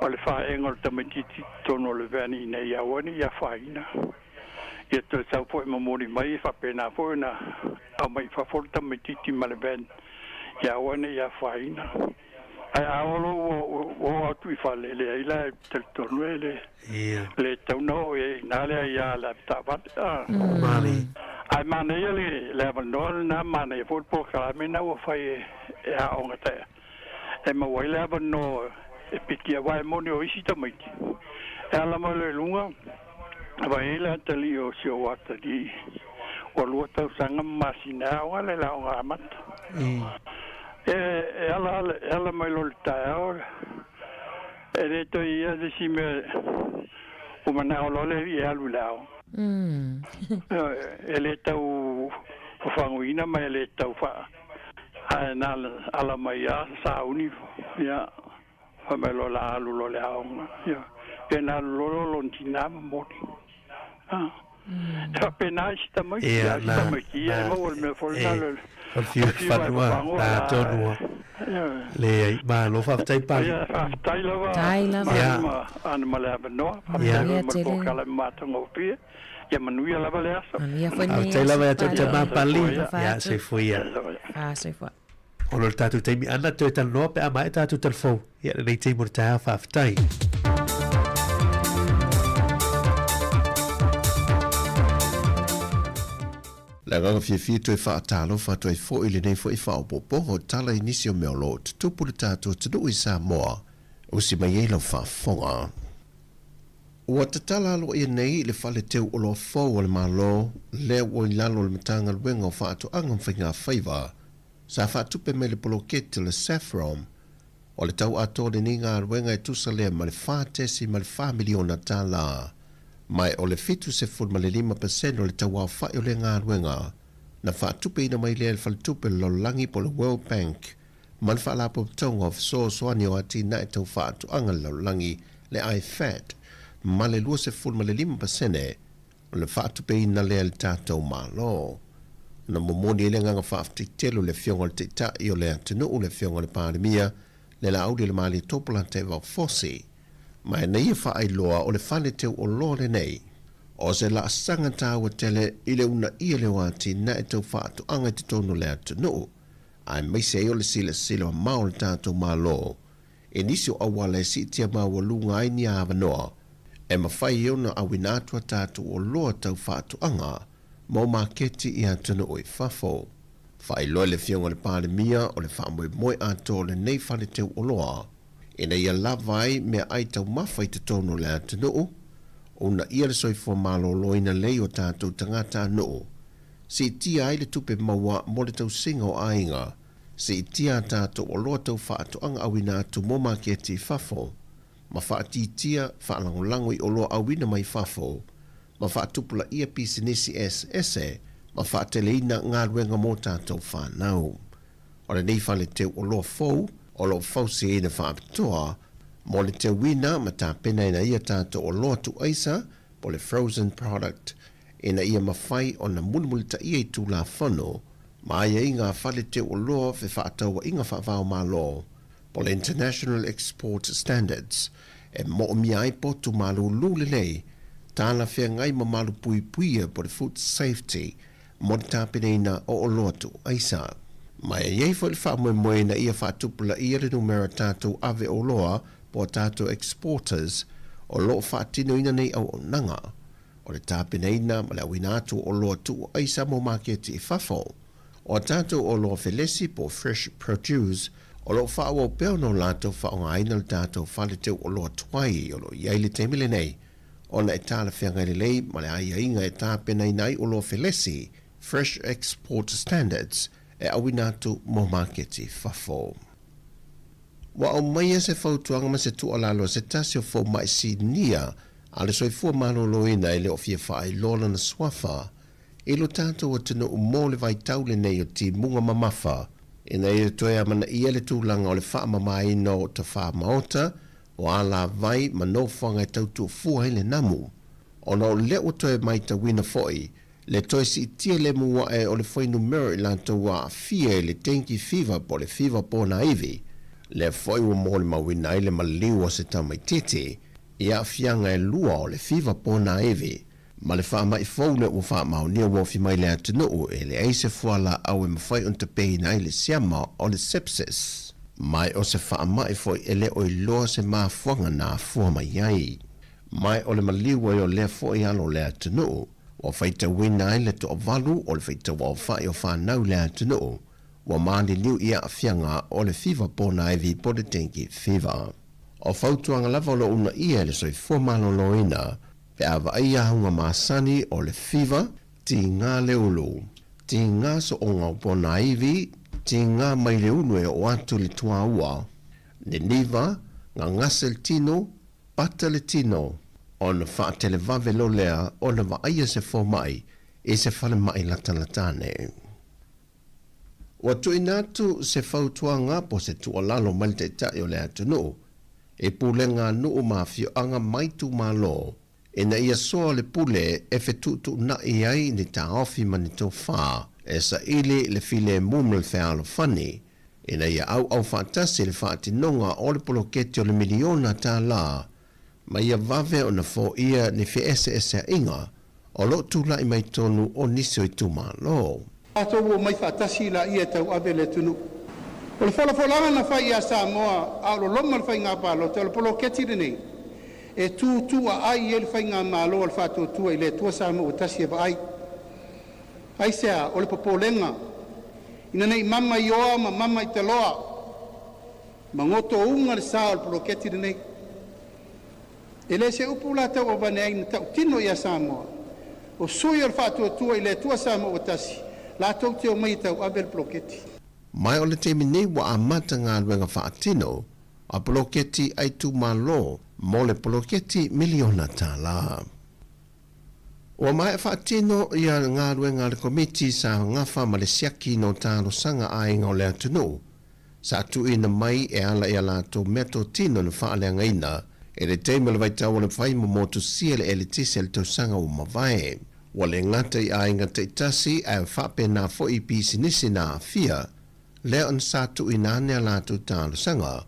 o le faaega o le tamaitiiti i totonu o le van ina ia aua ne i afaina. Ia toe sau foi momoli mai, e faapena foi ona aumai i fafo le tamaitiiti ma le van ia aua ne i afaina. Ae a oo loa ua oo atu i fale, leai la e talitonu e le le tatau ona oo i ai i ina le aia a le avetaavale. Malie. Ae manaia le le avanoa lena, manaia foi le polokalame lena ua fai e aoga taea e maua ai le avanoa e piki aua e moni o isi tamaiti e ala mai loa i luga Vaai ai le atalii o si ou atalii ua 2 tausaga ma masina e aoga le aoga amata. E, e ala, e ala mai loa i le taeao, e le toe i ai le isi mea ua manao loa le alii e alu i le aoga. E le tau fafagoina ma e le tau faa, ae na ala mai lava sauni, ia, fai mai loa o le a alu loa i le aoga. Ia, pe na alu loa lona tinā momoli. E faapena isi tamaiti, Ia, a o isi na, tamaiti, ia, e na, maua le mea foi e, lena, le o le fiu fiu ae fanua, fafagoa na la, atonu a. ioe. Leai, malo faafetai Pali. Ia, faafetai lava Tai lava. Ia. Manu ma Ana ma le avanoa, Ia. faafetai Manuia foi mo le tele. polokalame matagofie. Ia manuia lava le aso. Manuia foi lenei Faafetai aso lava ia te oe Pali. tama Pali. Soifua ia. Alofa Ia, atu. soifua ia. Fa soifua. Ona o le tatou taimi ana toe talanoa pe a maea tatou talafou. Ia, lenei taimi o le taeao, faafetai. Le agaga fiafia toe faatalofa atu ai foi i lenei foi faaopoopoga o tala i nisi o mea o lo o tutupu i le tatou atunuu i Samoa, usi mai ai lau faafofoga. Ua tatala aloaia nei le fale teu oloa fou a le Malo lea ua i lalo o le Matagaluega o Faatoaga ma Faigafaiva sa faatupe mai le poloketi o le Saffron. O le tau atoa o lenei galuega e tusa lea ma le $4.4 miliona tala, ma o le 75 pasene o le tauaofai o lea galuega na faatupeina mai lea e le Faletupe o le Lalolagi po o le World Bank ma le Faalapotopotoga o Fesoasoani o Atinae Tau Faatoaga a le Lalolagi, le IFAD, ma le 25% o le faatupeina lea e le tatou Malo. Na momoli ai le agaga faafetai tele o le Afioga i le Taitai o le atunuu, le Afioga i le Palemia, le Laauli o le Malietoa Polataivao Fosi, ma ina ia faailoa o le fale teu oloa lenei o se laasaga taua tele i le uunaia lea o atinae tau faatoaga i totonu o le atunuu, aemaise ai o le silasila mamao o le tatou Malo i nisi o auala e siitia maualuga ai ni avanoa e mafai ai ona auina atu a tatou oloa tau faatoaga mo maketi i atunuu i fafo. Faailoa e le Afioga i le Palemia o le faamoemoe atoa o lenei fale teu oloa ina ia lava ai meaai taumafa i totonu o le atunuu, uunaia le soifua maloloina lelei o tatou tagatanuu, Siitia ai le tupe maua mo le tausiga o aiga. Siitia a tatou oloa tau faatoaga auina atu mo maketi i fafo, ma faatiitia faalagolago i oloa auina mai fafo, ma faatupulaia pisinisi eseese ma faateleina galuega mo tatou fanau. O lenei fale teu oloa fou o lo o fausiaina faapitoa mo le teuina ma tapenaina ai a tatou oloa tuuaisa po o le frozen product ina ia mafai ona mulimulitaia i Tulafono ma aiaiga a fale teuoloa fefaatauaiga faava-o-Malo po o le International Export Standards e moomia ai potu malūlū lelei, talafeagai ma malupuipuia po o le Food Safety mo le tapenaina o oloa tuuaisa. Ma e i ai foi le faamoemoe ina ia faatupulaia le numera tatou ave oloa po o tatou exporters o lo o faatinoina nei auaunaga. O le tapenaina ma le auina atu o oloa tuu aisa mo maketi i fafo. O a tatou oloa felesi po o fresh produce o lo o faaauau pea ona o latou faaaogaina le tatou fale teu oloa tuai o lo o i ai le taimi lenei ona e talafeagai lelei ma le aiaiga e tapenaina ai oloa felesi, fresh export standards, e auina atu mo maketi i fafo. Ua aumaia se fautuaga ma se tuualalo a se tasi o fomai sinia a le soifua maloloina e le o fia faailoa lona suafa i lo tatou atunuu mo le vaitau lenei o timuga mamafa ina ia toe amanaia le tulaga o le faamamaina o tafā maota, o alavai ma nofoaga e tau tuufua ai le namu. Ona o lea ua toe maitauina foi le toe siitia lemu ae o le fuainumera i latou aafia i le dengue fever po o le fiva pona ivi, lea foi ua molimauina ai le maliu o se tamaitiiti i aafiaga e lua o le fiva pona ivi ma le faamai fou lea ua faamaonia ua ofi mai le atunuu e leai se fualaau e mafai ona tapeina ai le siama o le sepsis. Ma o se faamai foi e le o iloa se mafuaga na afua mai ai. Ma o le maliu ai o lea foi alo o le atunuu Ua faitauina ai le toavalu o le faitauaofai o fanau i le atunuu ua maliliu i aafiaga o le fiva ponaivi po le dengue fever. O fautuaga lava o lo o uunaia e le soifua maloloina pe a vaai auga masani o le fiva, tiga le ulu, tiga sooga o ponaivi, Tigā mai le ulu e oo atu i le tuaua, niniva, gagase le tino, pata le tino, ona faatelevave loa lea ona vaaia se fomai i se falemai latalata ane. Ua tuuina atu se fautuaga po o se tuualalo mai le Taitai o le atunuu i pulega a nuu ma afioaga ma itumalo ina ia soa le pule e fetuutuunai ai ni taofi ma ni tofa e saili le filemu ma le fealofani ina ia auau faatasi le faatinoga o le poloketi o le miliona tala ma ia vave ona foia ni feeseeseaiga o lo o tulai mai totonu o nisi o itumalo. Tatou omai faatasi laia e tauave le atunuu. O le folafolaga na fai ia Samoa a o loloma le faiga palota, o le poloketi lenei e tutuaai ai le faigamalo a le Faatuatua i le Atua Samoa ua Tasi e vaai. Aisea? O le popolega ina nei mama i oa ma mama i taloa ma gotouga le sa o le poloketi lenei. E le se upu la tauavaneai na tautino ia Samoa, o sui o le Faatuatua i le Atua Samoa ua Tasi, latou te omai e tauave le poloketi. Mai o le taimi nei ua amata galuega faatino a poloketi a itumalo mo le poloketi miliona tala. Ua maea faatino ia galuega a le Komiti sa gafa ma le siaki no talosaga aiga o le atunuu sa tuuina mai e ala i a latou meatotino na faaleagaina i le taimi o le vaitau o le fai ma motusia le eletise i le tausaga ua mavae. Ua le gata i aiga taitasi ae faapena foi i pisinisi na aafia, lea ona sa tuuina ane a latou talosaga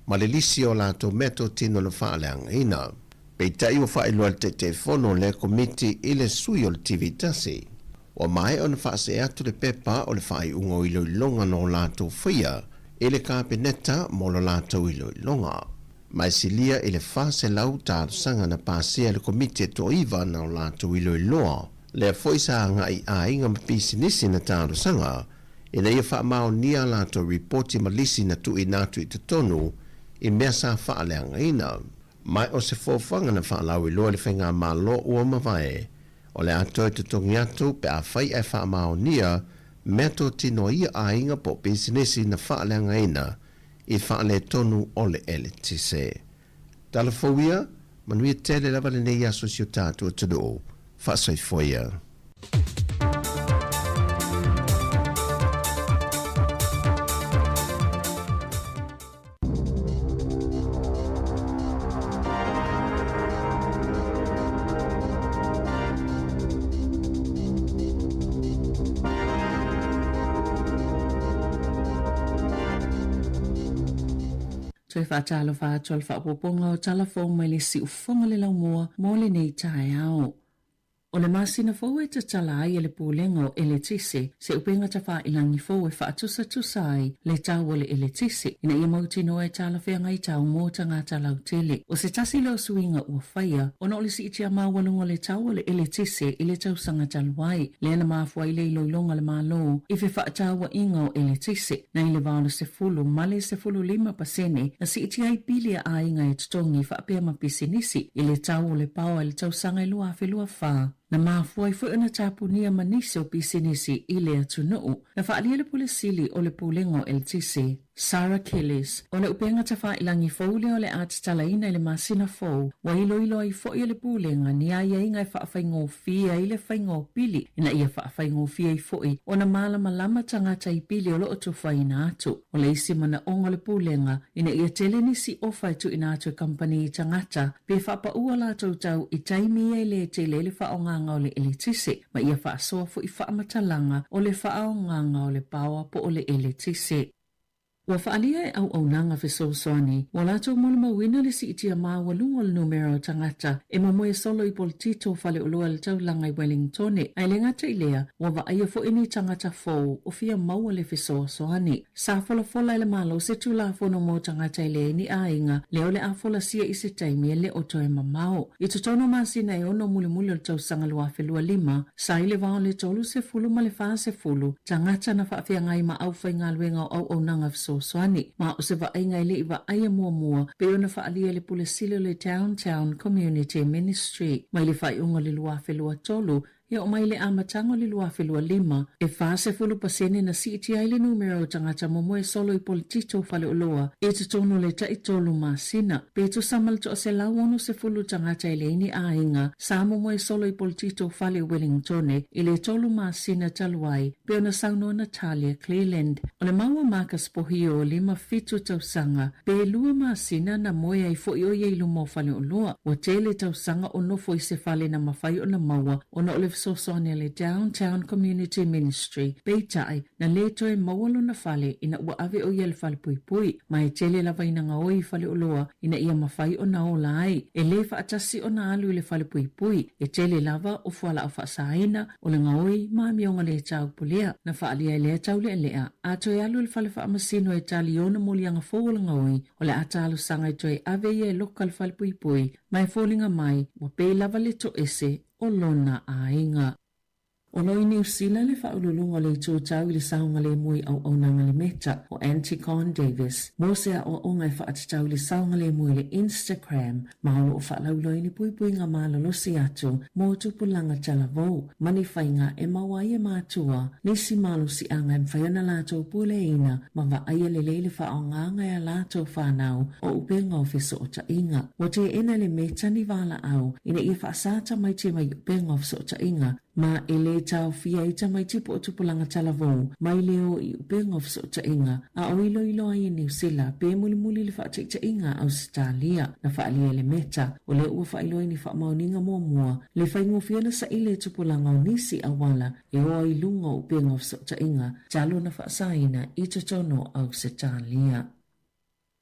ma le lisi o latou meatotino na faaleagaina. Peitai ua faailoa e le Taitaifono o lea Komiti i le sui o le TV tasi, ua maea ona faasee atu le pepa o le faaiuga o iloiloga no latou faia i le Kapeneta mo lo latou iloiloga. Ma e silia i le 400 talosaga na pasia e le Komiti e toaiva na o latou iloiloa, lea foi sa agai i aiga ma pisinisi na talosaga ina ia faamaonia a latou ripoti ma lisi na tuuina atu i totonu i mea sa faaleagaina. Ma o se foafoaga na faalauiloa e le Faigamalo ua mavae, o le a toe totogi atu pe afai ae faamaonia meatotino a ia aiga po o pisinisi na faaleagaina i faaletonu o le eletise. Tala fou ia, manuia tele lava lenei aso i si o tatou atunuu. Faasoifua ia. Toe faatalofa atu a le faaopoopoga o tala fou mai le siufofoga le laumua mo lenei taeao. O le masina fou e tatala ai e le Pulega o Eletise se upega tafailangi fou e faatusatusa ai le tau o le eletise ina ia mautinoa e talafeagai tau mo tagata lautele. O se tasi lea o suiga ua faia ona o le siitia maualuga o le tau o le eletise i le tausaga talu ai, lea na mafua ai le iloiloga a le Malo i fefaatauaiga o eletise nai le 80 ma le 15% na siitia ai pili a aiga e totogi faapea ma pisinisi i le tau o le paoa i le tausaga e 2024. Na mafua ai foi ona tapunia ma nisi o pisinisi i le atunuu. Na faaalia e le Pule Sili o le Pulega o Eletise, Sarah Killis, o le upega tafailangi fou lea o le a tatalaina i le masina fou, ua iloilo ai foi e le Pulega ni aiaiga e faafaigofie ai le faiga o pili ina ia faafaigofie ai foi ona malamalama tagata i pili o lo o tufaina atu. O le isi manaoga o le Pulega ina ia tele nisi ofa e tuuina atu e kamupani i tagata pe faapaua latou tau i taimi ia e le tele ai le faaaogaga o le eletise ma ia faasoa foi faamatalaga o le faaaogaga o le paoa po o le eletise. Ua faaalia e auaunaga fesoasoani ua latou molimauina le siitia maualuga o le numera o tagata e momoe solo i poletito faleoloa i le taulaga i Wellingtone, ae le gata i lea, ua vaaia foi ni tagata fou o fia maua le fesoasoani. Sa folafola e le Malo se Tulafono mo tagata e leai ni aiga, lea o le a folasia i se taimi e le o toe mamao. I totonu o masina e ono mulimuli o le tausaga 2025, sa i le va o le 30 ma le 40 tagata na faafeagai ma aufaigaluega o auaunaga fesoasoani, ma o se vaaiga e le i vaaia muamua pei ona faaalia e le Pule Sili o le Downtown Community Ministry mai le faaiuga o le 2023. E oo mai i le amataga o le 2025, e 40% na siitia ai le numera o tagata momoe solo i poletito faleoloa i totonu o le taitolu masina. Pe tusa ma le 160 tagata e leai ni aiga sa momoe solo i poletito fale Wellingtone i le tolu masina talu ai, pei ona saunoa Natalia Cleland. O le mau a Marcus Pohio, 57 tausaga, pe lua masina na moe ai foi ʻo ia i luma o faleoloa. Ua tele tausaga o nofo i se fale na mafai ona maua ona o le fesoasoani a le Downtown Community Ministry. Peitai, na lē toe maua lona fale ina ua ave ʻo ia i le falepuipui, ma e tele lava ina gaoi i faleoloa ina ia mafai ona ola ai. E lē faatasi ona alu i le falepuipui, e tele lava o fualaau faasaina, o le gaoi ma amioga lē taupulea. Na faaalia ai lea taulealea, a toe alu i le fale faamasino e tali i ona moliaga fou o le gaoi, o le a talosaga e toe ave ia e loka le falepuipui, ma e foliga mai ua pei lava le toese o lona aiga. O lo o i Niu Sila le faauluuluga o le itu tau i le saogalemu i auaunaga le Meta, o Anticon Davis, mo se aoaoga e faatatau i le saogalemu i le Instagram, ma o lo o faalauiloa ni puipuiga malolosi atu mo tupulaga talavou ma ni faiga e maua ai e matua nisi malosiaga e mafai ona latou puleaina ma vaaia lelei le faaaogaga e a latou fanau o upega o fesootaiga. Ua teena e le Meta ni valaau ina ia faasā tamaiti mai upega o fesootaiga ma e lē taofia ai tamaiti po o tupulaga talavou mai le o i upega o fesootaiga a o iloilo ai e Niu Sila pe mulimuli le faataitaiga a Ausetalia. Na faaalia e le Meta, o lea ua faailoa i ni faamaoniga muamua le faigofie ona saili e tupulaga o nisi auala e o ai i luga o upega o fesootaiga talu ona faasaina i totonu o Ausetalia.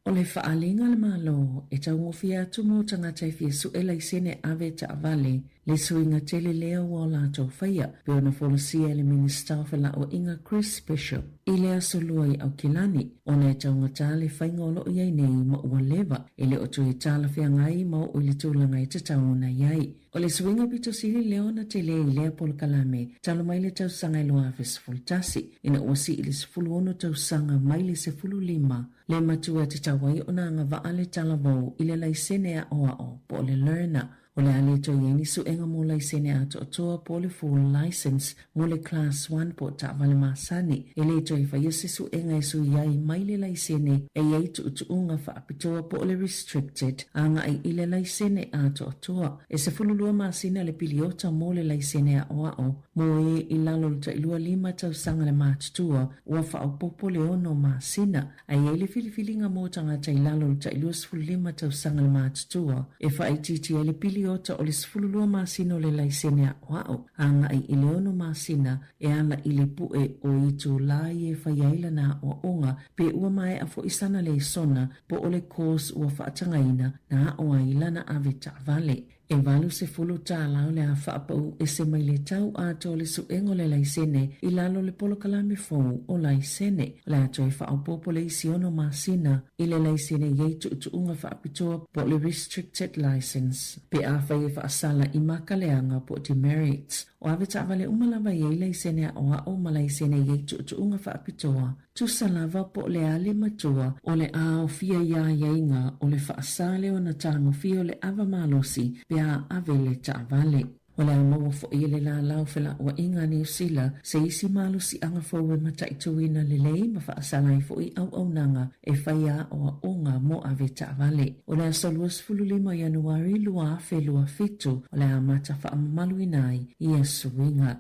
O le faaaliga a le Malo e taugofie atu mo tagata e fia suʻe laisene ave taavale, le suiga tele lea ua o latou faia, pei ona folasia e le Minisita o Felauaiga Chris Bishop i le Aso Lua i Aukilani, ona e taugata le faiga o lo o i ai nei ma ua leva e le o toe talafeagai ma oo i le tulaga e tatau ona i ai. O le suiga pito sili lea ona tele i lea polokalame talu mai le tausaga e 2011, ina ua sii le 16 tausaga mai le 15 Le matua e tatau ai ona agavaa le talavou i le laisene aoao po o le learner. O le a le toe i ai ni suega mo laisene atoatoa po o le full licence mo le Class 1 po o taavale masani. E le toe faia se suega e sui ai mai le laisene e i ai tuutuuga faapitoa po o le restricted agai i le laisene atoatoa. E 12 masina le piliota mo le laisene aoao mo e i lalo o le tailua lima tausaga le matutua Ua faaopoopo le ono masina, a i ai le filifiliga mo tagata i lalo o le tai 25 tausaga le matutua, e faaitiiti ai le piliota o le 12 masina o le laisene aoao, agai i le ono masina e ala i le pue o itulā ia e fai ai lana aoaoga, pe ua maea foi sana lesona po o le course ua faatagaina na ao ai lana ave taavale. E 80 tālā o le a faapau ese mai le tau atoa o le suega o le laisene i lalo o le polokalame fou o laisene. O le a toe faaopoopo le isi ono masina i le laisene i ai tuutuuga faapitoa po o le restricted licence pe afai e faasala i makaleaga po o demerits. O avetaavale uma lava i ai laisene aoao ma laisene i ai tuutuuga faapitoa Tusa lava po o le a le matua o le a aofia i aiaiga o le faasā lea ona tagofia o le ava malosi pe a ave le taavale. O le a maua foi e le lalau felauaiga a Niu Sila se isi malosiaga fou e mataituina lelei ma faasala ai foi auaunaga e fai aoaoga mo ave taavale. O le aso 25 o Ianuari 2027 o le a amata faamamaluina ai ia suiga.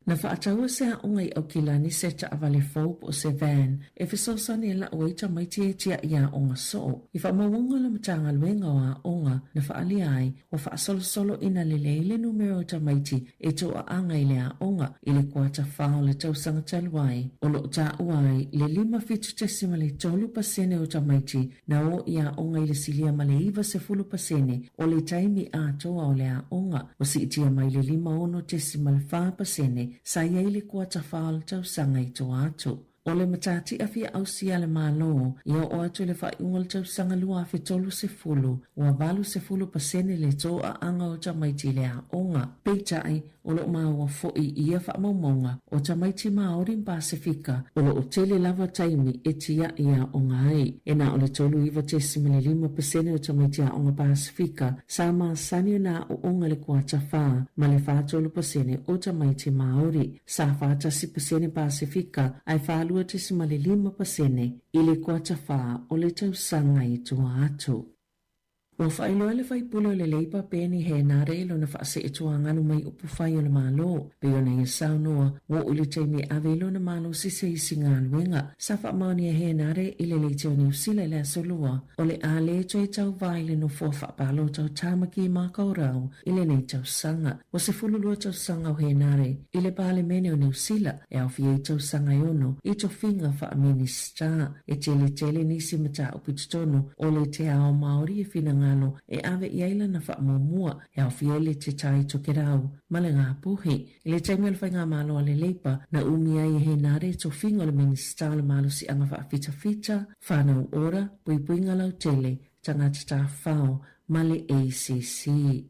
Na faataua se aoga i Aukilani se taavale fou po o se van e fesoasoani e lau ai tamaiti e tiaʻi aoga soo. I faamaumauga a le Matagaluega o Aoga na faaalia ai, ua faasolosolo ina lelei le numera o tamaiti e toaaga i le aoga i le kuata fa o le tausaga talu ai, o lo o taua ai le 57.3 pasene o tamaiti Na o i aoga i le silia ma le 90% o le taimi atoa o le aoga, ua siitia mai le 56.4% sa i ai le kuata fa o le tausaga i tua atu. O le matatia fia ausia a le Malo ia oo atu i le faaiuga o le tausaga 2030, ua 80% le toaaga o tamaiti i le aoga. Peitai, o lo o maua foi i ia faamaumauga o tamaiti Māori ma Pasefika o lo o tele lava taimi e tiai aoga ai. E na o le 39.5% o tamaiti aoga Pasefika sa masani ona aooga i le kuata 4 ma le 43% o tamaiti Māori. Sa 41% Pasefika ae 42.5% i le kuata 4 o le tausaga i tua atu. Ua faailoa e le faipule o le Leipa Peeni Henare i lona faaseetuagalu mai upufai o le Malo, pei ona ia saunoa, ua oo i le taimi e ave ai lona malosi se isi galuega. Sa faamaonia e Henare i le Leitio Niu Sila i le Aso Lua, o le a le toe tauva i le nofoa faapalota o Tāmaki Makaurau i lenei tausaga. Ua 12 tausaga o Henare i le Palemene o Niu Sila e aofia ai tausaga e ono i tofiga faa-Minisita. E teletele nisi mataupu i totonu o le Te Ao Māori e finagalo e ave i ai lana faamuamua e aofia ai le Te Tai Tokerau ma le Ngāpuhi. I le taimi o le Faigamalo a le Leipa, na umi ai e Henare tofiga o le Minisita o le Malosiaga Faafitafita, Whānau Ora, Puipuiga Lautele, Tagata Tawhao ma le ACC.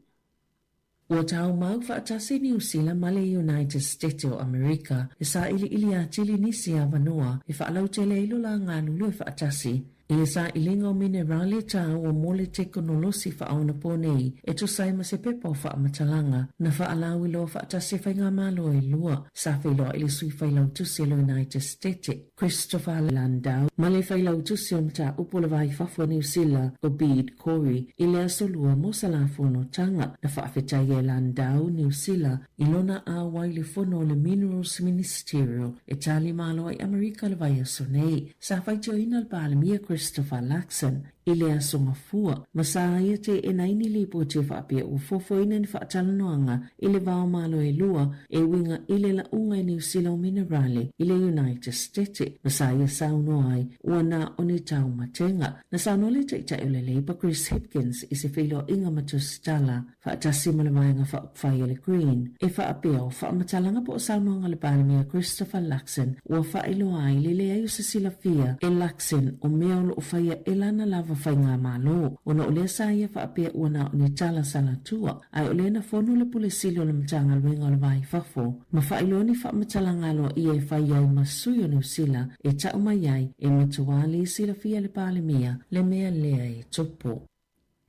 Ua tau mau faatasi Niu Sila ma le United State o Amerika e sailiili atili nisi avanoa e faalautele ai lo la galulue faatasi i le sailiga o minerale taua mo le tekonolosi faaonaponei e tusa ai ma se pepa o faamatalaga na faalauiloa faatasi e faigamalo e lua sa feiloai le sui failautusi o le United State Christopher Landau ma le Failautusi o Mataupu o le Va i Fafo a Niu Sila, Obeid Corey, i le Aso Lua mo Salafonotaga. Na faafetai e Landau Niu Sila i lona auai i le fono o le Minerals Ministerial e tali malo ai Amerika i le vaiaso nei. Sa faitioina le Palemia Christopher Luxon i le Aso Gafua, ma sa ia teena ai ni lipoti e faapea ua foafoaina ni faatalanoaga i le va o Malo e lua e uiga i le laʻuga i Niu Sila o minerale i le United State, ma sa ia saunoa ai ua na o ni taumatega. Na saunoa le Taitai o le Labour Chris Hipkins i se feiloaiga ma Tusitala faatasi ma le Vaega Faaupufai o le Green, e faapea o faamatalaga po o saunoaga a le Palemia Christopher Luxon ua faailoa ai le leai o se silafia e Luxon o mea o lo o faia e lana lava faigamalo, ona o lea sa ia faapea ua na o ni tala salatua, ae o lea na fono le Pule Sili o le Matagaluega o le Va i Fafo ma faailoa ni faamatalaga aloaia e fai ai ma sui o Niu Sila e tau mai ai e matua le silafia e le Palemia le mea lea e tupu.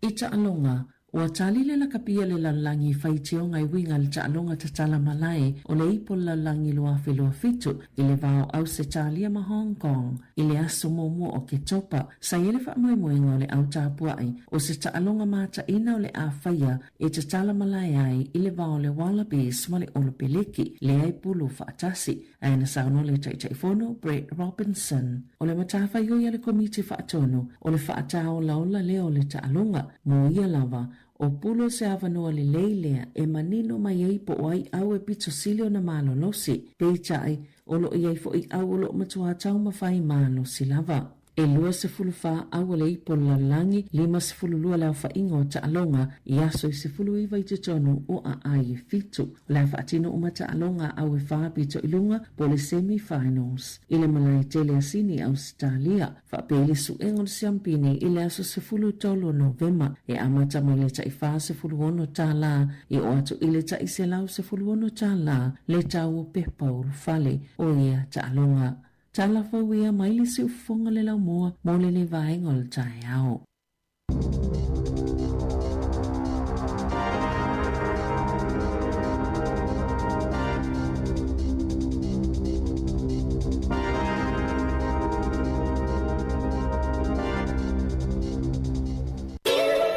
I taaloga, ua tali le lakapi a le lalolagi i faitioga e uiga i le taaloga tatala malae o le Ipo Lalolagi 2027 i le va o Ausetalia ma Hong Kong i le aso muamua o Oketopa. Sa i ai le faamoemoega o le au tapuai o se taaloga mataina o le a faia e tatala malae ai i le va o le Wallabies ma le Olopeleki lea e pulu faatasi. Ae na saunoa le Taitaifono, Brett Robinson, o le matafaioi a le Komiti Faatonu o le faataolaola lea o le taaloga, mo ia lava, o pulu se avanoa lelei lea e manino mai ai po o ai au e pito sili ona malolosi, peitai, o lo o i ai foi au o lo o matua taumafai malosi lava. E 24 au a le ipo o le lalolagi, 52 le aofaiga o taaloga i aso e 19 i totonu o aai e fitu. O le a faatino uma taaloga a au e fa pito i luga po o le semi finals i le malae tele a Sini i Ausetalia, faapea i le suega o le siampini i le aso 13 o Novema e amata mai le tai $46 e oo atu i le tai $116 le tau o pepa ulufale o ia taaloga. Tala fou ia mai le siufofoga le laumua mo lenei vaega o le taeao.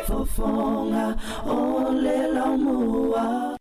Fofoga o le laumua.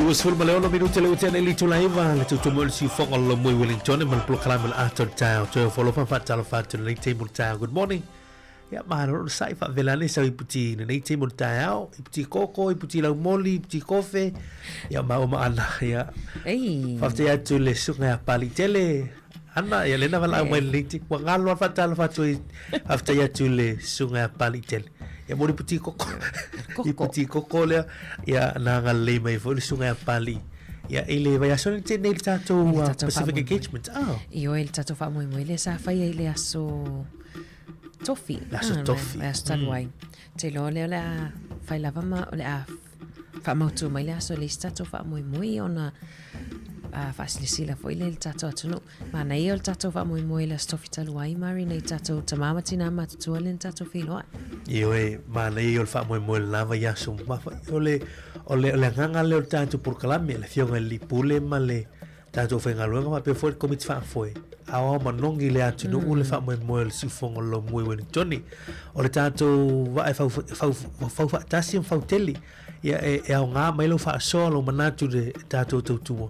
26 minute le ua tea nei le itula 9, le tautua mai o le siufoga o le Laumua i Wellington ma le polokalame o le Ata o le Taeao. Toe ofo alofa ma faatalofa atu i lenei taimi o le taeao. Good morning. Ia, malo le onosai, faavela ane sau iputi i lenei taimi o le taeao. Iputi koko, iputi laumoli, iputi kofe, ia maua ma Ana. Ia, Ei. faafetai atu i le susuga ia Palitele, Ana, ia lena valaau mai lenei taimi. Ua galo lava le faatalofa atu ai, faafetai atu i le susuga ia Palitele. Ia mo le iputi koko, iputi koko lea, ia na agalelei mai foi le susuga ia Pali. Ia, i le vaiaso nei tei nei le tatou I le tatou Pacific faamoemoe. Engagement. Ah. Ioe, le tatou faamoemoe lea sa faia i le aso Tofi. Le aso Tofi. Le aso talu ai. Te iloa lea o le a fai lava ma o le a faamautu mai le aso i le isi tatou faamoemoe ona faasilasila foi lea i le tatou atunuu. Manaia o le tatou faamoemoe i le aso Tofi talu ai, Mari, nai tatou tamā ma tinā matutua lea na tatou feiloai. Ioe, manaia ia o le faamoemoe i le la vaiaso. O le, o le, o le agaga lea o le tatou polokalame, le Afioga i le Alii Pule ma le tatou aufaigaluega faapea foi le Komiti Faafoe, aoao manogi le atunuu le faamoemoe o le siufofoga o le Laumua i Wellingtone. O le tatou vaa e fau, fau, fau faatasi ma fautele, ia e, e aoga mai lau faasoa, lou manatu i le tatou tautua.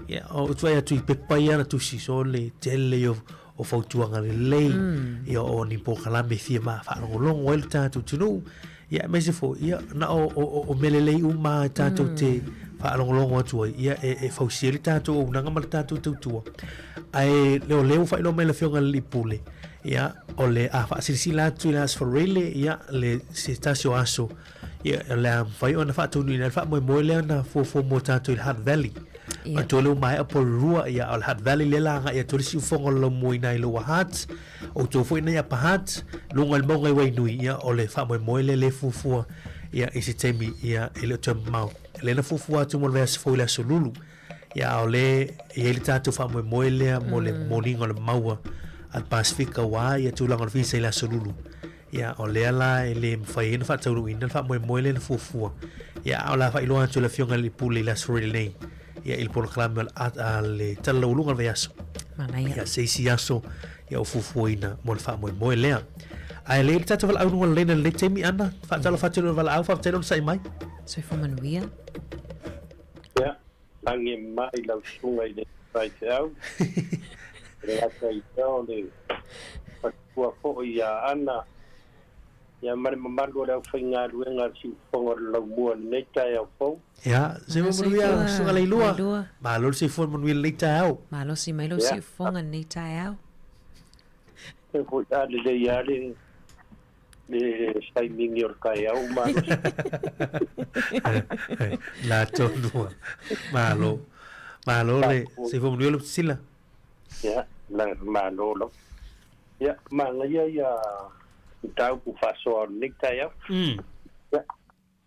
Ia, o te vaai atu i pepa ia na tusi, so le tele ia o, o fautuaga lelei, ia o ni polokalame e fia faalogologo ai le tatou atunuu. Ia, aemaise foi, ia, na o, o, o, o mea lelei uma e tātou te faalogologo atu ai, ia, e, e fausia ai le tātou auaunaga ma le tātou tautua. Ae o lea ua faailoa mai e le Afioga i le Alii Pule, ia, o le a faasilasila atu i le Aso Faraile, ia, le, se tasi o aso, ia, o le a mafai ona faataunuuina ai le faamoemoe lea na fuafua mo tātou i le Hutt Valley. Ia. Manatua lea ua maea Porirua, ia, o le Hutt Valley lea la agai atu ai le siufofoga o le laumua i ina i Lower Hutt, Outou foi nei Upper Hutt, luga i le mauga i Wainui, ia, o le faamoemoe lea lea e fuafua, ia, i se taimi, ia, e le o toe mamao. Lea na fuafua atu mo le vaiaso fou i le Aso Lulu, ia, a o lea e i ai le tatou faamoemoe lea mo le momoliga o le maua a le Pasefika aua ia tulaga o le visa i le Aso Lulu. Ia, o lea la e le mafai ai ona faataunuuina le faamoemoe lea na fuafua. Ia, a o le a faailoa atu e le Afioga i le Alii Pule i le Aso Faraile nei, ia, i le polokalame o le, a le Tala Laualuga o le Vaiaso. Manaia. Ia, se isi aso, ia, o fuafuaina mo le faamoemoe lea. Ae lelei le tatou valaau luga o le laina i lenei taimi, Ana. Faatalofa atu i lou valaau, faafetai lou onosai mai. Soifua manuia. Ia, lagi e mai lau susuga i le faifeau. E le gata i lea o le faletua foi ia Ana, ia ma le mamalu o le aufaigaluega a le Siufofoga o le Laumua i lenei taeao fou. Ia, soifua manuia Susuga Leilua. Malo le soifua manuia i lenei taeao. Malosi mai lou siufofoga i lenei taeao. E foi a lelei lava le le taimigi o le taeao malosi. La tonu a. Malo. Malo le soifua manuia lou sila. Ia, la malo lava. Ia, manaia ia mataupu faasoa o lenei taeao. Ia,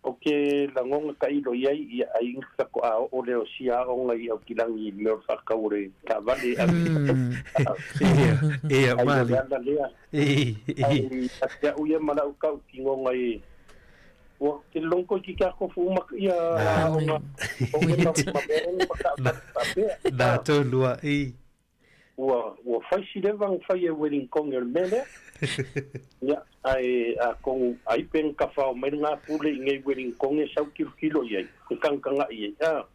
Ou te lagona tailo i ai, ia ai faatoa oo lea o sia aoga i Aukilagi i le mea o le faatau o le taavale e ave i Ia, ia, Ai o mali. le ala lea. Ai ia te au ia ma lau tautinoga e ua te logo toeitiiti lava tofu uma ia aoga o ma ma mea ma taavale faapea. Na tonu lava, i. Ua, ua fai si leva na fai e Wellington o le mea lea. Ia, ae atonu ai pe na tafao mai lena pule i nei Wellington e sau tilotilo i ai, e tagatagai i ai. A,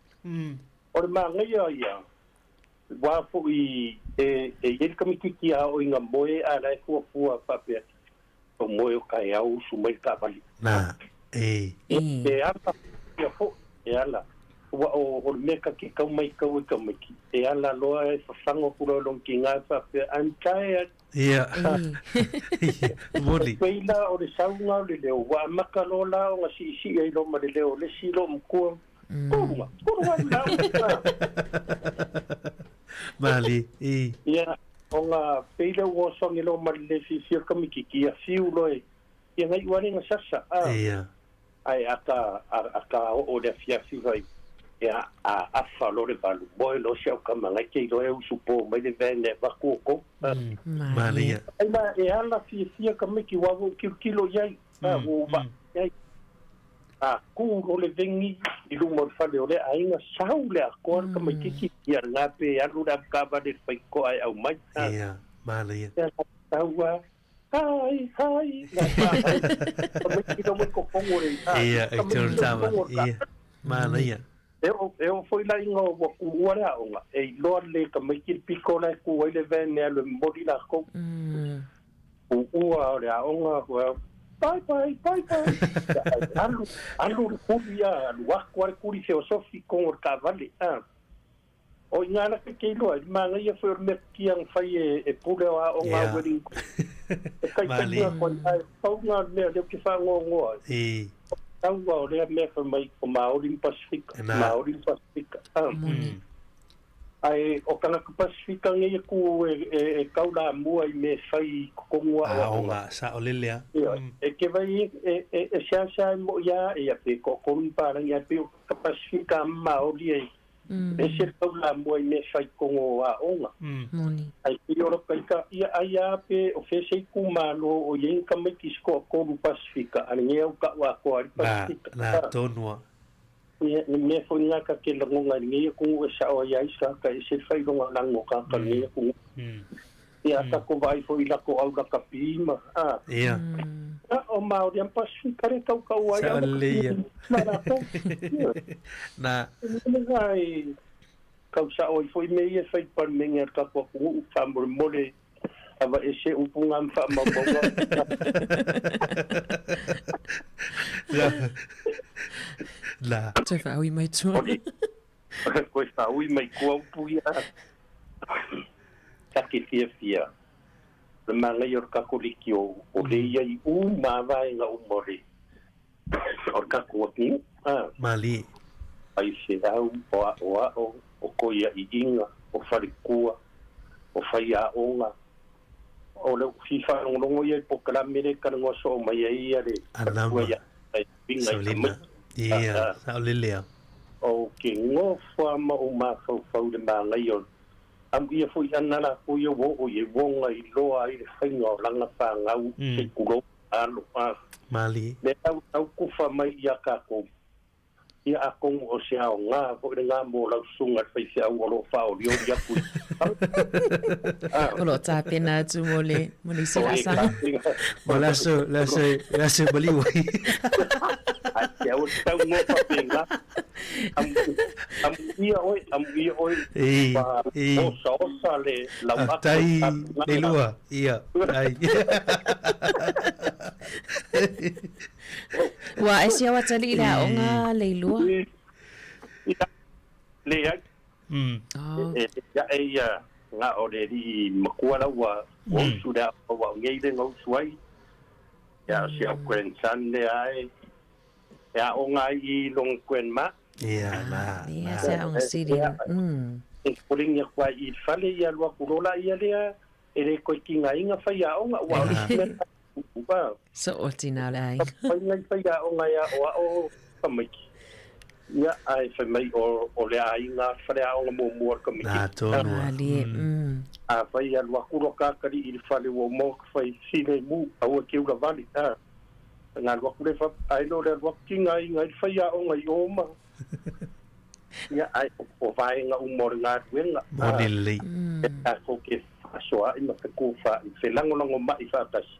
o le manaia ia, aua foi e, e i ai le kamititi a oo ina moe a la e fuafua faapea, o moe o taeao usu mai le taavale. Na, e. Ia, e ala ia foi, e ala. Ua o, o le mea ta te tau maitau e tamaiti, e ala loa e fafaga atu loa e lona tina e faapea, I'm tired. Ia. Moni. E pei la o le sauga o le leo, ua amata loa la ona siisii ai loa ma le leo o le isi loomatua, Kuluga, kuluga lau. Malie, i. Ia, ona pei lea ua osogi loa ma le le fiafia o le tamaititi, ia fiu loa e, ia nai ua le na sasa, a. Ia. Ae a ta, a ta oo i le afiafi fai, ia, a afa loa le valu, moe loa si au tama, nai te iloa e usu po mai le van e avatu outou. Malie. Ai la, e ala fiafia tamaiti, aua ua ou tilotilo i ai, a, ua ou vaai i ai. A kū loa le vegi i luma o le fale o lea aiga, sau le atoa le tamaitiiti, ia lena pe alu le avetaavale i le faitotoa e aumai. Ia, manaia. Ia, sau lava, hai, hai, la tamaiti lea ua i totonu o le, Ia, i totonu o le taavale. Ia, manaia. E o e o foi la inga ua kuua le aoga, e iloa lelei e tamaiti le pito la e tu ai le van e alu e momoli latou. Kuua o le aoga, well, bye bye, bye bye. Alu, alu le kuli a, alu atu a le kuli feosofi i totonu o le taavale. A. O i ina la ke iloa ai, le manaia foi o le mea na fai e, e pule o aoga a Wellington. E taitaina atu ai, ae pau lena o le mea o lea ou te faanoanoa ai. Taua o lea mea fai mai o Maori ma Pasifika, Maori ma Pasifika. Ae o tagata Pasifika nei e ku e kau lamua i mea e fai i totonu o aoaoga. Aoga, saolele a. E ke vai e seasea e moʻi a ia pe toatolu ni palagi ae pei o tagata Pasifika ma Maori e ese le tau lamua i mea e fai i totonu o aoga. Ae pei o lota ita ia ai a pe o fea se itumalo o i ai ni tamaiti se toatolu Pasifika a lenei au tau atoa ai le Pasifika. Na tonu a. Ia, le mea foi lena ta te lagona i lenei atunuu e sao ai ai se tagata e ese le faailoga lanu o tagata o lenei atunuu. Ia, a tatou vaai foi i latou au lakapi ma, a. Ia. A, o Maori a ma Pasifika le tautaua ai au lakapi ma latou. Ia. Na. Le mea lena e tau sao ai foi mea ia e fai i le Palemene a le tatou atunuu, faamolemole Aveese upu nga ma faamaumauga. La. Toe whaaui mai tua. Koe whaaui mai kua upu ia. Take fiafia. Le māngai o le Kakoliki o, o le ia i u ma vaenga uma o le, o le kako atunuu. Malie. Ai feau, o aʻoaʻo, o koiaʻiʻiga, o falekua, o faiaoga. O le fia faalogologo ia i polokalame lea e talanoa soo mai ai ia le matua ia e uiga i tamaiti. Ia, saolele a. Ou te nofo lava ma ou mafaufau i le manaia o le amuia foi ana latou ia ua oo i ai ua gailoa ai le faiga o lana fanau se i tulou alo a. Malie. Me au au kufa mai ia tatou. Ia atonu o se aoga foi lena mo lau susuga le faifeau o lo o faaolioli atu i O lo o tapena atu mo le, mo le isi laasaga. Mo le aso, le aso, le aso e maliu ai. Ai te au e tau noa faapena. Amuia oe, amuia oe. E, e. Osaosa le lau ata. Tai le lua, ia, ai. Ua ae sia o atalii le aoga Leilua? Ia, leai. E ae ia na o le alii matua la ua usu le aoga ua o nei le na usu ai. Ia o si au grandson lea e e aoga ai i lona grandma. Ia, na, na. Ia, se aoga sili. E polengi atu ai i le fale ia alu atu loa laia lea e le toe tigaina faiaoga ua o le isi mea sa So o tina o le aiga. Fai nai faiaoga e aoao tamaiti. Ia, ae fai mai o, o le aiga le faleaoga muamua o le tamaiti. Na tonu a. Malie, mm. A fai alu atu loa kakali i le fale ua uma ona fai filemu, aua e te ula vale, a. Ona alu atu lea fa, ae le o le alu atu tigaina ai le faiaoga i o ma. Ia, ae o vaega uma o le galuega. Moni lelei. E tatou te faasoaai ma fetufaai, felagolagomai faatasi,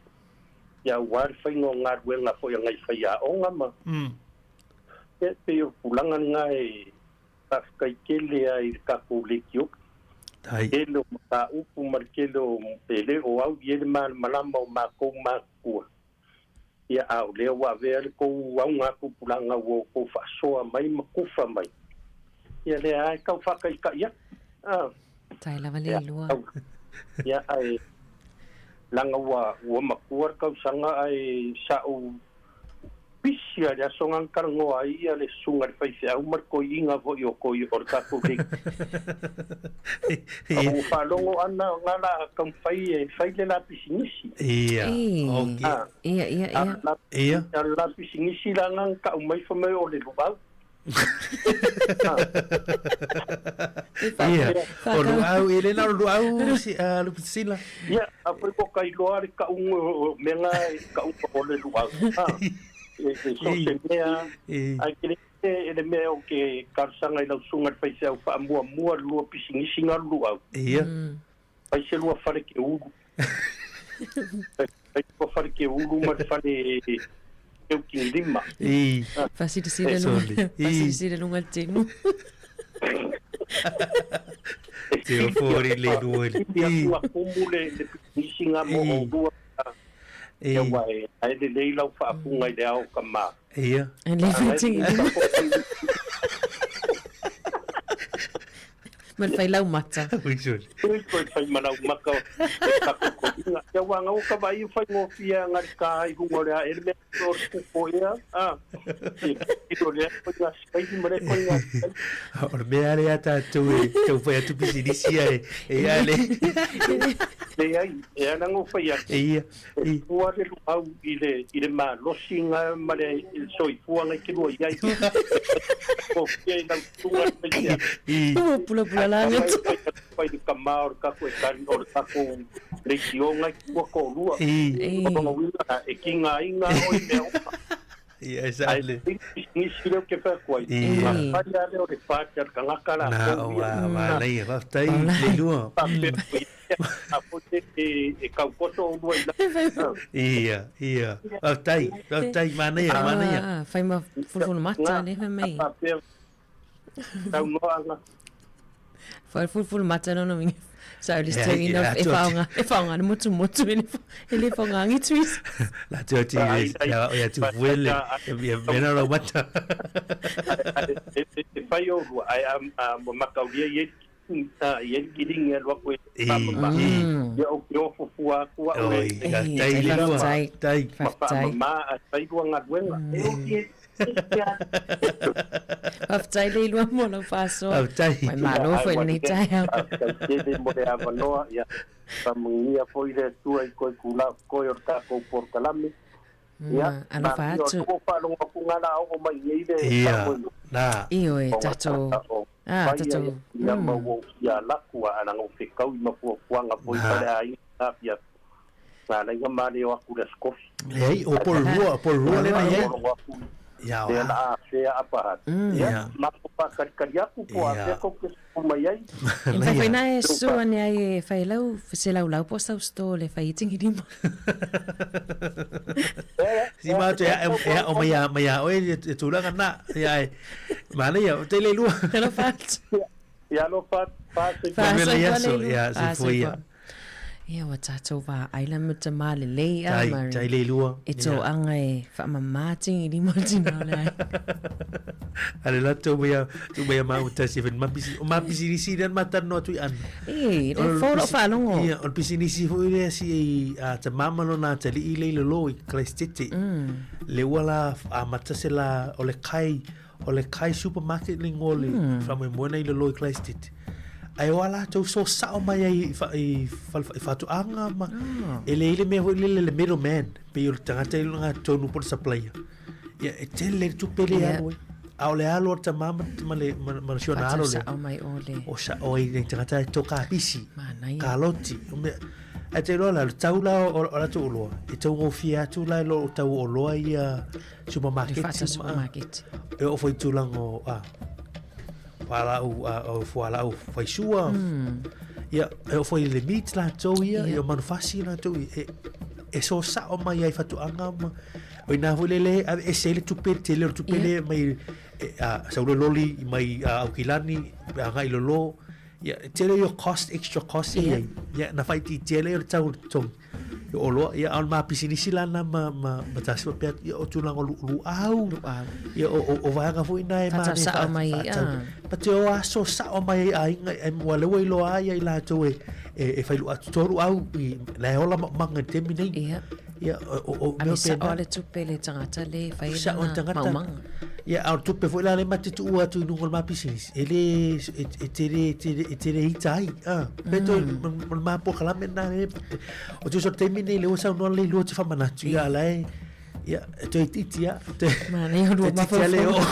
ia aua le faiga o galuega foi a nai faiaoga ma. Ia, e pei o le tulaga lena e faafetai tele ai i le tatou leitio. Tele o mataupu ma le tele o, e le o au i ai le malamalama o matou matutua. Ia, a o lea ua avea le tou auga tupulaga ua outou faasoa mai ma kufa mai, ia lea lava e tau faataitai atu. A. Tai lava le ilua. Ia, ae leaga ua, ua matua le tausaga ae sa ou pisi lava i le aso na talanoa ai ia le susuga i le faifeau ma le toeaina foi o toi o le tatou league. Ua faalogo ana o na la taumafai e fai le la pisinisi. Ia, ok. Ia, ia, ia. Ia. A le la pisinisi la na tau mai fai mai o le luau. Ia, o luau, e le na o luau si Lupusila. Ia, a foi ko kai loa le kau o mea nga e kau o le luau. E so se mea, ai ke e le mea o ke talosaga i lau susuga i le faifeau faamuamua le lua pisinisi na luau. Ia. Fai se lua fale ke ulu. Fai lua fale ke ulu ma le fale. teu tigilima. I. Faasilisili luga, faasilisili luga le tenu. Te o fori le lua le. I. Ua kumu le le pisinisi nga mo o lua. Ia ua e ae lelei lau faafuga i le ao ka ma. Ia. Le fatigilima. Ma le failaumata. Ui sole. Ui koe fai ma laumaka e takokoina. Ia ua ngau ka vai faigofie aga le ka ai luga o le ae le mea o le kuko ea. Ah. I o le koinga saili ma le koinga. O le mea lea tatou e taufai atu pisinisi ae e ia le. Leai, e ala ona fai atu. Ia. E fua le luau i le, i le malosi nga ma le soifua nga i te lua i ai. Ko fia i lau tunga le fai I. Ua pulapula la atu. Fai le kama o le kako e kari o le kako leitio nga i tua ko lua. I. O lona uiga e kinga ai nga o i mea uma. Ia e sa le. Nisi leo ke wha koe. I. Whai ale o le whātea le kangaka la. Na o wa wa nei faafetai le lua. A pote e e kaukoto o lua i la. Ia, ia. Faafetai, faafetai manaia, manaia. Ah, fai ma fulufulu mata le fai mai. Tau noa anga. Fai fulufulu mata no no mingi. Sa le Ia, stengi no ia, e atu atu. faonga, e faonga le motu motu e le e le faonga ngi twis. La tu ati ia ia tu fuele. Ia mena lau mata. E whai o lua, ai a mo makaulia i e i e kiringi a lua koe I, pāmama. i. Ia o ke ofo fua aku a Oi, oe. faafetai le lua. Faafetai. Tai. Ma Faafetai. pāmama a whai lua ngaluenga. E o ki e Faafetai le lua mo lau faasoa. Faafetai. Mai malo foi lenei taeao. Faafetai tele mo le avanoa, ia faamanuia foi le Atua i koe kula koe o le tatou polokalame. Ia, Alofa atu. O faalogo atu ngā la oo mai nei le Ia, faamoemoe. na. Ioe, tatou. Ah, tatou. Ia ma ua ia laku a ana ngau whekau i mafuafuaga foi Na. pale a inga pia. Nā laiga ma leo aku le skofi. Leai, o pol rua, pol rua le na iai. Logo aku Ia, le wa. la a fea apa hat. Ia, Ia. ma ko pa karikari aku po a Ia. fea ko ke suku mai ai. E fai fai na e sua ni ai e fai lau, se lau lau po sau sto le fai tingi lima. Si ma tu ia ia o mai mai o e tulaga na ia e mana ia te le lua. Alofa atu. Ia lo fa fa se Fa Mele soifua ia le so, lua. ia, Fa soifua ia. soifua. Ia ua tatou vaai la ma tamā lelei a Tai, Mari. tai le lua. E tō anga e whaamamā tingi lima o tina o le ai. Ale la tu mai tu mai ma u tasi fen ma pisi o ma pisi nisi dan mata no tu an. E, le fōro whaalongo. Ia, o le pisinisi foi lea si e a te mama lo na te lii le lo i Christete. Le ua la a mata se la o le kai o le kai supermarket le ngole mm. fa mo moena i le lo i Christete. Ai o ala tau so sao mai ai i fa i fa i fatuanga ma e le ile mea foi le le middleman pe o le tagata i lunga tonu po le supplier. Ia e tele le tupe le alo ai. A o le alo a te mama ma le ma ma le siona alo Whātau le. sa o mai o le. O sa o i le tagata e toka pisi. Manaia. Kaloti. O mea Ai te loa la, le tau la o o latou oloa. E tau gofie atu la i lo o tau oloa ia Le supermarket. whātau supermarket. E o foi tulaga o a fualaau a o fualaau faisua. Ia e o foi le meat latou ia, Ia. ia o manufasi latou ia. E e so sao mai ai fatuanga ma o ina foi lele ave e se le tupe tele o le tupe Ia. le mai e, a sau le loli mai a Aukilani a ngai lolo. Ia tele yo cost extra cost Ia. ia. Ia na fai ti tele o le tau tong. Ia o loa ia au ma pisinisi lana ma ma ma tasi pea ia o tulaga o lu luau. Luau. Ia o o o vaega foi na e Whātau mane sao mai, ah. Pa te o aso sao mai ai aiga e ua leua i loa ai i latou e e e fai lu atu toru au i la e ola maumauga i le taimi nei. Ia. Ia o o o Ave mea sao pena. le tupe le tangata le whai Sao le lana tagata. maumanga. Ia a o le tupe foi la le mate tuua atu i luga o le mapisinisi e lē e e tele tele e tele ita ai a pe toe ma le mapua na le o tusa o le taimi nei le ua saunoa lelei lua te faamanatu ia ala e ia e toe itiiti a toe Manaia o lua toe itiiti a le oo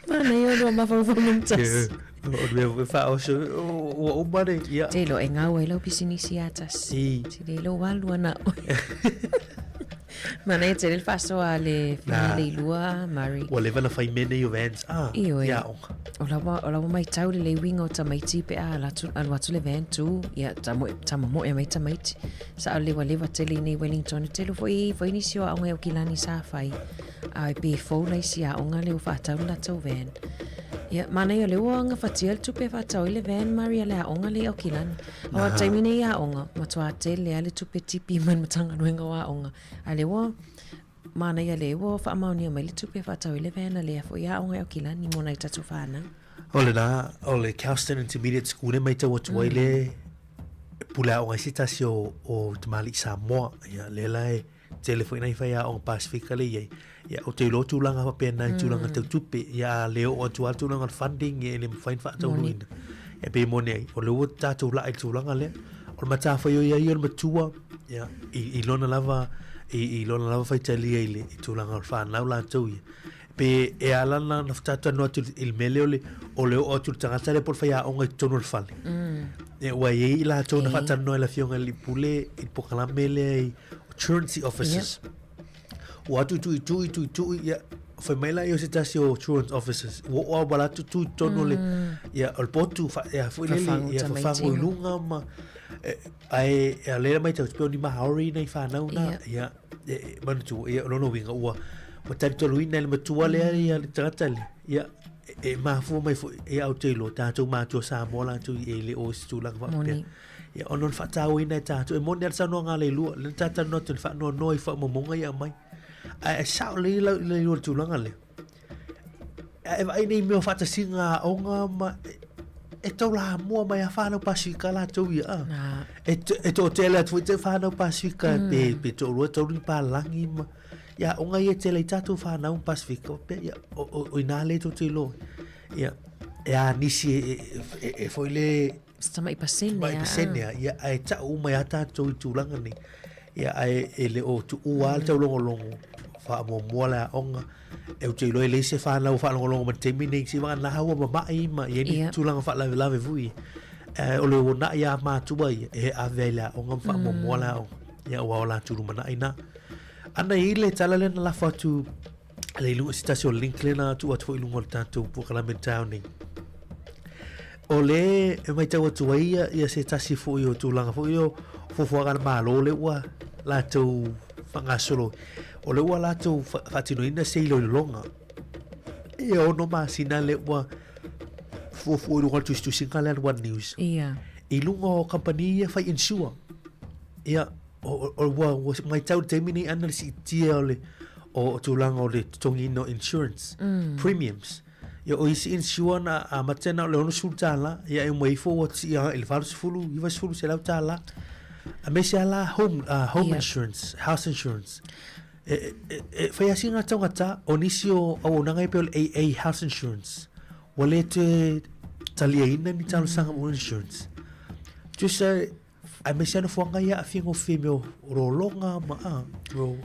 Manaia o lua mafaufau mumtasi. O le mea foi faaoso ua uma le ia Te lo e ngau ai lau pisinisi a tasi. I. Te le lo walu ana oe. Manaia tele le faasoa a le Na. le ilua Murray. Ua leva na fai mea nei o vans a Ioe. i aoga. O la ua, o la ua maitau lelei uiga o tamaiti pe a alu atu, alu atu le van tu, ia tamoe, tamamoe mai tamaiti. Sa o lewalewa tele i nei Wellington. E tele foi, foi nisi o aoga e Aukilani sa fai. A e pe fou la isi aoga le ua faatau le latou van. Ia, manaia o lea ua gafatia le tupe e faatau ai le van Murray a le aoga lea i Aukilani. Aua o le taimi nei i aoga, matua tele lava le tupe tipi mai le Matagaluega o Aoga. A lea ua manaia lea ua faamaonia mai le tupe e faatau ai le van a lea foi aoga i Aukilani mo nai tatou fanau. O lena, o le Kelston Intermediate School e maitau atu ai le pule aoga ai se tasi o, o tamalii Samoa. Ia, lea la e tele foi nai faiaoga Pasifika lea i ai. Ia, ou te iloa tulaga faapena i tulaga tau tupe. Ia, a le oo atu lava tulaga o le funding, ia e le mafai ona faataunuuina. Ia, pei e moni ai, o lea ua tatou laa i le tulaga lea. O le matafaioi ai o le matua, ia, i, i lona lava, i, i lona lava faitalia i le i tulaga o le fanau latou ia. Pe e ala ona na talanoa atu i le mea lea o le, o le oo atu o le tagata lea po o le faiaoga i totonu o le fale. Ia, ua i ai i latou na faatalanoa i le Afioga i le Alii Pule i le polokalame lea i truancy officers. Ua atu tuitui, tuitui, ia, fai mai laia o se tasi o truant officers. Ua oo lava ua atu tu i totonu o le, ia, o le potu, fa, ia, foi lele, Fafagu ia, tamaiti fafagu i ma. luga ma, e, ae, e, o lea matau atu pei o ni Maori nai fanau na, ia, e, e, manatua, ia, o lona uiga ua, ua talitonuina e le matua lea ia le tagata lea, ia, e, e mafua mai foi, ia, ou te iloa, tatou matua Samoa latou e le o i se tulaga faapea. Moni. Ia, ona o le faatauaina e tatou, e moni lava le saunoaga a Leilua, lea na talanoa atu i le faanoanoa i faamaumauga ia aumai. Ae e sao lelei lau Leilua i le tulaga lea. A e vaai nei mea o faatasiga aoga ma e, e taulamua mai a whānau Pasifika latou ia. A. E, e toatele atu foi te whānau Pasifika mm. pe, pe toalua taulu ni pālangi ma ia aoga ia tele i tātou whānau Pasifika pe ia o, o, o inā le tō te iloa. Ia e a nisi e, e, e, e foi le Se tamai pasene Tamai a. pasene a, ia, ae tau uma ia tātou i tulaga nei. Ia, ae e le o tuua le taulogologo, faamuamua le aoga, e ou te iloa e leai se whanau faalogologo ma le taimi nei, se vagana ua mama'i ma i ai ni tulaga faalavelave foi. Ae o le uana'i a matua ia, e ave ai le aoga ma faamuamua le aoga. Ia, aua o latou lumanai na. Ana i le tala lea na lafo atu le i luga se tasi o link lea na tuu atu foi i luga o le tatou polokalame i le taeao nei. O le e matau atu ai ia, ia se tasi foi o tulaga foi o fuafuaga a le Malo lea ua latou faagasolo. O lea ua latou faatinoina se iloiloga e 6 masina lea ua fuafua i luga o le tusitusiga lea a le One News. Ia. I luga o kamupani ia fai insure. Ia, o, o, ua, ua matau i le taimi nei ana le siitia o le o tulaga o le totogiina o insurance premiums. Ia o isi insure na amata na o le $60, ia e uma ifo ua sii agai i le 80, 90, 100 tala. Aemaise lava la home, home insurance, house insurance. E, e, e fai lava sina taugata o nisi o auaunaga ia pei o le AA house insurance. Ua le toe taliaina ni talosaga mo insurance. Tusa Aemaise lava nofoaga ia aafia gofie i mea o lologa ma a, o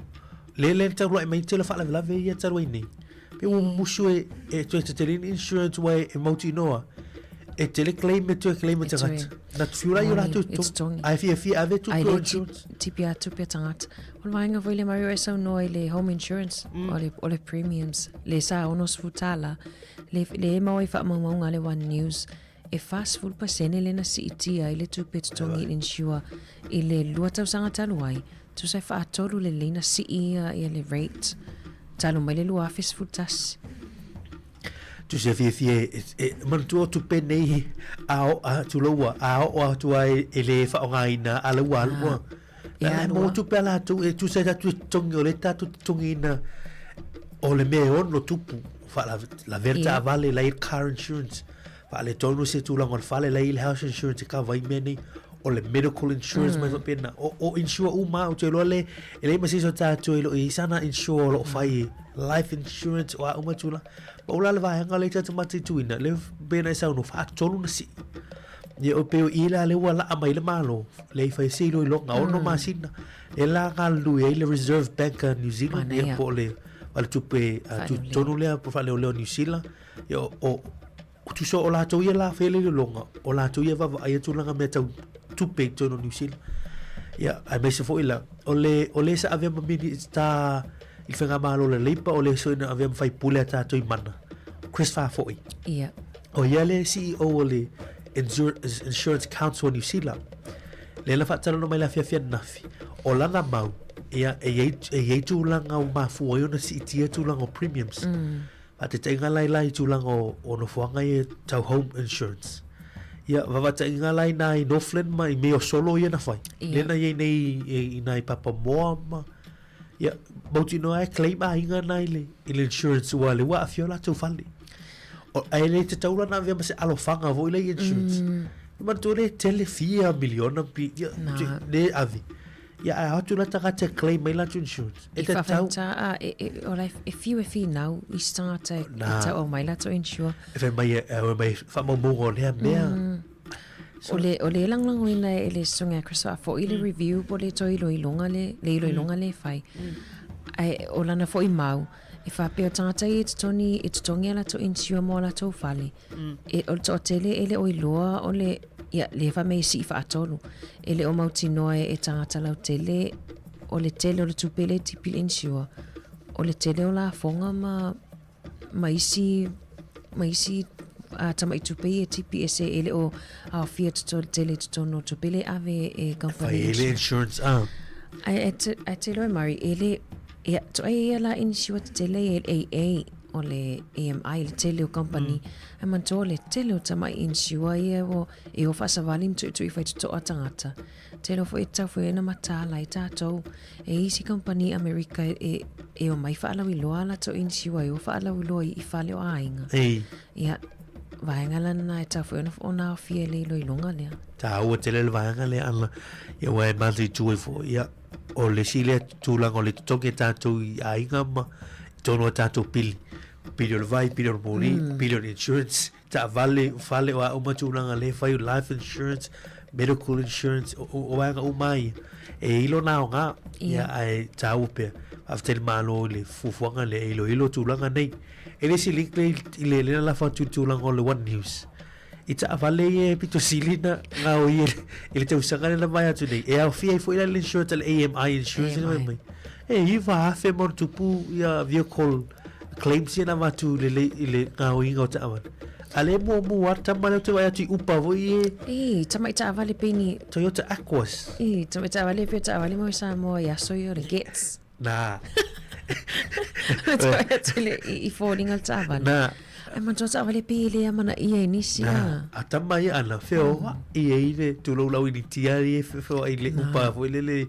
lea lea na taulai mai tele faalavelave ia talu ai nei. Pe ua mumusu e, e toe tetele ni insurance ua e, e mautinoa e tele claim e toe claim e tagata. Na te whiu lai o latou totogi. Ae fiafia ave tupe o insurance. Tipi a tupe a tagata. O le vaega foi le Mario e saunoa i le home insurance, o le, o le premiums, le sa $60, le, le e maua i faamaumauga a le One News, E 40% lea na siitia ai le tupe totogi i le insure i le 2 tausaga talu ai, tusa e faatolu lelei na sii ia ia le rate talu mai le 2011. Tusa e fiafia e, e, manatua o tupe nei a o, a, tuloua, a oo atu ai e le faaaogaina a la ua alu ua. E alu alu a. Tupe a latou, e tusa e tatou e totogi, o lea tatou totogiina o le mea e ono tupu, faalavelave le taavale, la i le car insurance, faaletonu se tulaga o le fale, la i le house insurance e cover ai mea nei, o le medical insurance mai faapena. O, o insure uma, ou te iloa le, e leai ma se isi o tatou e le o i ai sana insure o lo o fai, life insurance, o a uma tulaga. Pau la le vaega lea tatou mataituina, lea pei ona e saunoa, faatolu ona sii. Ia o pei o i la lea ua laa mai le Malo, lea i fai se iloiloga, 6 masina, lea la galulue ai le Reserve Bank a New Zealand, ia po o le faletupe tutotonu lea po o faaleoleo New Zealand, ia o, o, tusa o latou ia la faia le iloiloga, o latou ia vaavaai tulaga mea tau tupe i totonu o New Zealand. Ia, aemaise foi la, o le, o le sa avea ma Minista i le Faigamalo o le Leipa, o le soi na avea ma faipule a tatou i Mana, Chris Faafoi. Ia. O ia le CEO o le Insurance Council o New Zealand. Lea na faatalanoa mai le afiafi ananafi, o lana mau, ia, e i ai, e i ai tulaga ua mafua ai ona siitia tulaga o premiums. Faataitaiga la i la i tulaga o, o nofoaga ia tau home insurance. Ia, vavataiga la i nā i Northland ma i mea o solo ia na whai. Ia. Lena i nei i, i nā i Papamoa ma... Ia, mautinoa e claim aiga nā i le, i le insurance ua le ua aafia o latou fale. O, ae le tatau la na avea ma se alofaga foi la i insurance. Manatua le tele fia miliona pi, ia, Nā. le ave. Ia, ae ao atu la tagata e claim mai latou insurance. E I tatau. whawhenita a, e, e, o lai, e whiu e whinau i se tangata e, Nā. e tau au mai latou insure. E whai mai, e, e mai whaamaumauga o lea mea. O le, o le lagolagoina e le susuga ia Chris Faafoi le review po o le toe iloiloga le, le iloiloga le fai. Ae o lana foi mau, e faapea o tagata ia e totogi, e totogi a latou insure mo a latou fale. E, o le toatele e le o iloa o le, ia, le fai mai e sii faatolu. E le o mautinoa e, e tagata lautele, o le tele o le tupe le tipi le insure. O le tele o lafoga ma, ma isi, ma isi a tamai tupe ia e tipi ese e le o aofia toto, tele i totonu o tupe le ave e company Fai e le insurance. insurance, ah. Ae, e te, ae te iloa e Murray, e le, ia, toa ia la insure tetele e le AA, o le AMI, le tele o company, mm. Ae manatua o le tele o tamai insure ia o, e o faasavali ma tuitui fai totoa tagata. Tele foi e tatau foi ona mataala ai tatou. E isi company Amerika e, e, e omai faalauiloa a latou insure e o faalauiloa i, i fale o aiga. Ei. Ia, vaega la lena e tatau foi ona, ona aofia i le iloiloga lea. Tāua tele le vaega lea ana, ia ua e mataitu ai foi, ia, o le isi lea tulaga o le totogi e tātou i aiga ma i tonu a tātou pili. Pili o le vai, pili o le moli, pili o le insurance, taavale, fale, o a uma tulaga le fai, life insurance, medical insurance, o, o, o vaega uma ia. E ilo nā o ngā, ia, ae tāua pea. Faafetai le Malo i le fuafuaga lea, e iloilo tulaga nei. E le isi link lea i le lena lafo atu i le tulaga o le One News. I taavale ia e pito sili na gaoi i le, i le tausaga lea na vae atu nei. E aofia ai foi la le insurance a le AMI insurance mm. mai. E 9,000 ma ona tupu ia vehicle claims ia na avatu i le, i le gaoiga o taavale. A le muamua a tama lea ou te vaai atu i Upa foi e. E, tamai taavale pei ni... Toyota Aquas. E, tamai taavale pei o taavale mo i Samoa i aso ia o le Getz. Nā. Toi atu le, i, i fōringa le taavale. Nā. Ai manatua taavale pei e le amanaia e nisi Nā. a. A tama ia ana wheo i e i le tūlou lau i tia i e wheo i le Upa foi le le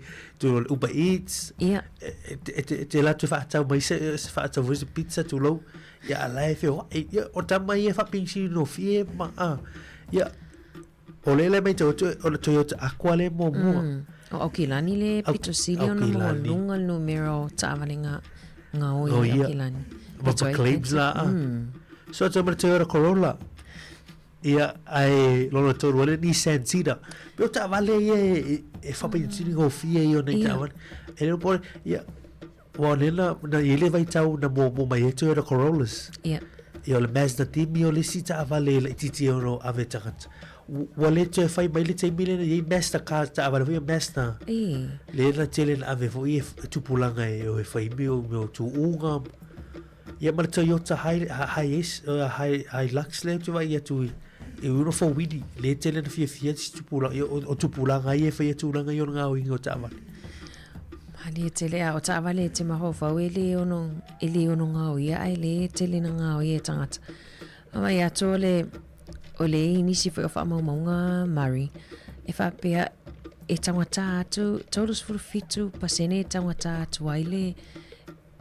tūlou le Uber Eats. Ia. E, e, e, te, te la tu whaatau mai se, se whaatau foi se pizza tūlou. Ia ala e wheo i, ia, o tama ia whapingsi no fie ma a. Ia, O le le mai te o le Toyota Aqua le muamua. O Aukilani le pito sili ona maualuga le numera o taavale nga ngaoi i Aukilani. Ma pa claims la a. So atu ma le Toyota Corolla. Ia, ae lona tolu ale Nissan Tiida. Pe o taavale ia e, e whapaitini ngofie i ona i taavale. E le pore, ia, Ua o lena, na i le vaitau na muamua mai ai Toyota Corollas. Ia. Ia o le Mazda Demio le isi taavale e laitiiti e ono ave tagata. Ua le toe fai mai le taimi lena, i ai Mazda cars, taavale foi ia Mazda. I. Lea na tele na ave foi e tupulaga e o e fai mea o mea o tuuga. Ia ma le Toyota Hiace, Hilux lea ou te vaai atu i, e ui ona fauwili, lea tele na fiafia si tupulaga, ia o tupulaga ia e faia tulaga i ona gaoiga o taavale. Malie tele a o taavale e te mafaufau e le ono, e le ono gaoia ae le tele na gaoia e tagata. Mai atu o le, o le i nisi foi o faamaumauga Murray, e faapea e taugata atu, 37% e taugata atu ai le,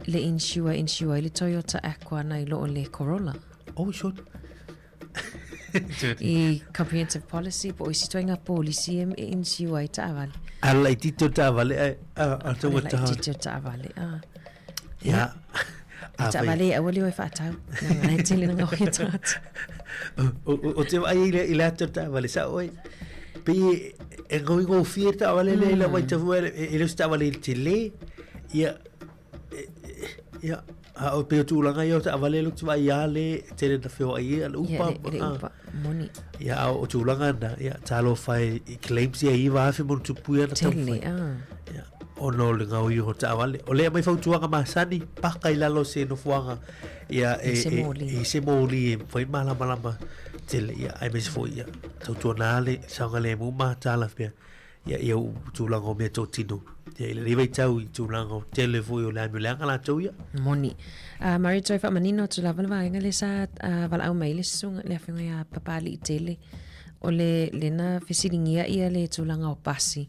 le insure, insure ai le Toyota Aqua nai lo o le Corolla. Oh, sure. I comprehensive policy po o isi ituaiga polisi e e insure ai taavale. A laitiiti o taavale ae a a O le taugata. laitiiti o taavale, a. Ia. E taavale e aua le o e faatau. Nanga e tele na ngao e tagata. O te vaai i le i le ata o taavale sao oi. Pei e e gaoigofie le taavale lea i lau vaitau e le o se taavale i le tele. Ia ia. A o pei o tulaga ia o taavale lea ou te vaai lava le tele na feoai ai a le upa. Ia, le upa, moni. Ia, a o tulaga na, ia, talofa e i claims ia 9,000 ma ona tupu ia na taumafai. Tele, ah. Ia, ona o le gaoiga o taavale. O lea e aumai fautuaga masani, paka i lalo o se nofoaga, ia, e, se moli. E, i se moli e mafai ona malamalama tele, ia, aemaise foi, ia, tautuana le saogalemu ma talafea. Ia, ia u tulaga o mea totino. Ia, i lenei vaitau i tulaga o tele foi o le amio leaga latou ia. Moni. Uh, Mari toe faamanino atu lava le vaega lea sa uh, valaau mai le susuga le afioga ia Papaliitele o le lena fesiligia ia le tulaga o pasi